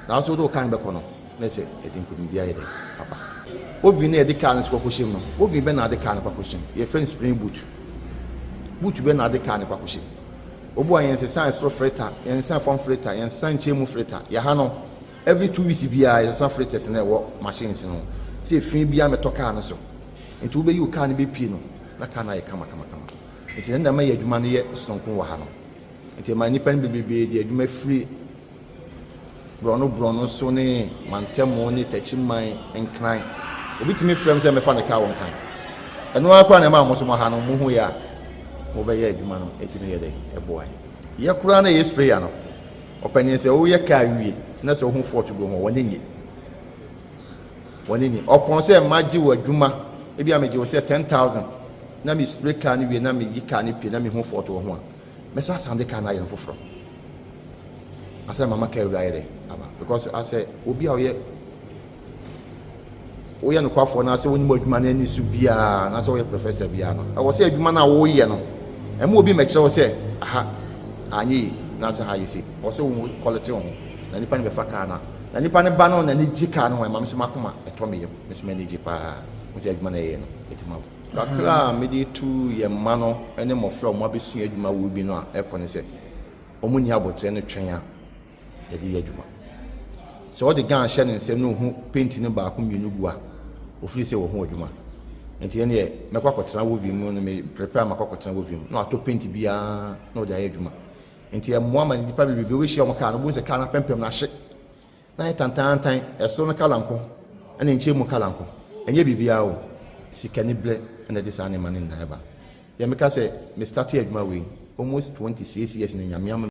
Na nso wode wo kaa no bɛkɔ no na sɛ ɛde nkonimdi ayɛ dɛ aba. Oven na yɛde kaa no nso kɔkɔhyɛ mu no, oven bɛn na ade kaa no kɔkɔhyɛ mu? Yɛfrɛ no spring boot. Boot bɛn na ade kaa no kɔkɔhyɛ mu? Obu a yɛnsesa ɛsoro filter, yɛnsesa fam filter, yɛnsesa nkyɛn mu filter. Yɛha no, every 2 weeks biara yɛsesa filters na ɛwɔ machines no. Sɛ efi biara mɛtɔ kaa no so. Nti wobɛyi wo kaa no bɛpie no, na kaa no ayɛ kama kama kama. Nti na ɛma yɛ adwuma no yɛ sononko wɔ ha no. Nti ɛma nnipa no bebrebe de adwuma firi borɔno borɔno so ne mantamu ne Takyiman, Nkran. Obi tumi frɛ m sɛ mɛfa ne kaa wɔ Nkran. Ɛno ara koraa na ɛma mo so mo ha no mohu yɛ a mobɛyɛ adwuma no ɛtumi yɛ dɛ ɛboa yɛ koraa na ɛyɛ sprayer no. Ɔpanin sɛ woyɛ kaa wie na sɛ wohu fault bi wɔ ho, wɔne nye wɔne nye ɔpɔn sɛ magye wɔ adwuma ebi a megye wɔ sɛ 10,000 na me spray kaa no wie na meyi kaa no pie na mehu fault wɔ ho a, mɛsa asan de kaa no ayɛ no foforɔ asɛ mama kaa wura ayɛ dɛ aba, because asɛ obi a ɔyɛ woyɛ nokwafoɔ na sɛ wonim adwuma no ani so biara na sɛ woyɛ professor biara no, ɛwɔ sɛ adwuma no a woyɛ no ɛma obi mmɛkyerɛ wo sɛ aha anyɛ yi. Na sɛ ha yɛ sei. Ɔwɔ sɛ wo quality wo ho na nipa no bɛfa car no a. Na nipa no ba no n'ani gye car no ho a, ɛma me nso m'akoma ɛtɔ me yam. Me nso m'ani gye paa. Wohu sɛ adwuma no a yɛyɛ no, ɛtumi aboa. Kakra a mede tu yɛn mma no ne mmɔfra a wɔabɛsua adwuma wɔ bi no a ɛkɔ ne sɛ, wɔnni aboterɛ no twɛn a yɛde yɛ adwuma. Sɛ ɔde gun hyɛ ne nsam na ohu paint no baako mmienu gu a, ofiri sɛ wahu adwuma. Nti ɛneɛ mɛkɔ akɔtena wovi mu no me prepare makɔ akɔtena wovi mu na watɔ paint biara na ɔde ayɛ adwuma. Nti ɛmmoa ma nnipa bebrebe wobɛhyia wɔn kaa no wobɛhu sɛ kaa no apɛmpɛm no ahye na ayɛ tantaantan, ɛsoro no kala nko ɛna nkyɛn mu kala nko. Ɛnyɛ biribiara o, sikaniberɛ na ɛde saa nneɛma no nyinaa ba. Deɛ meka sɛ me starte adwuma wei almost 26 years no Nyame ama.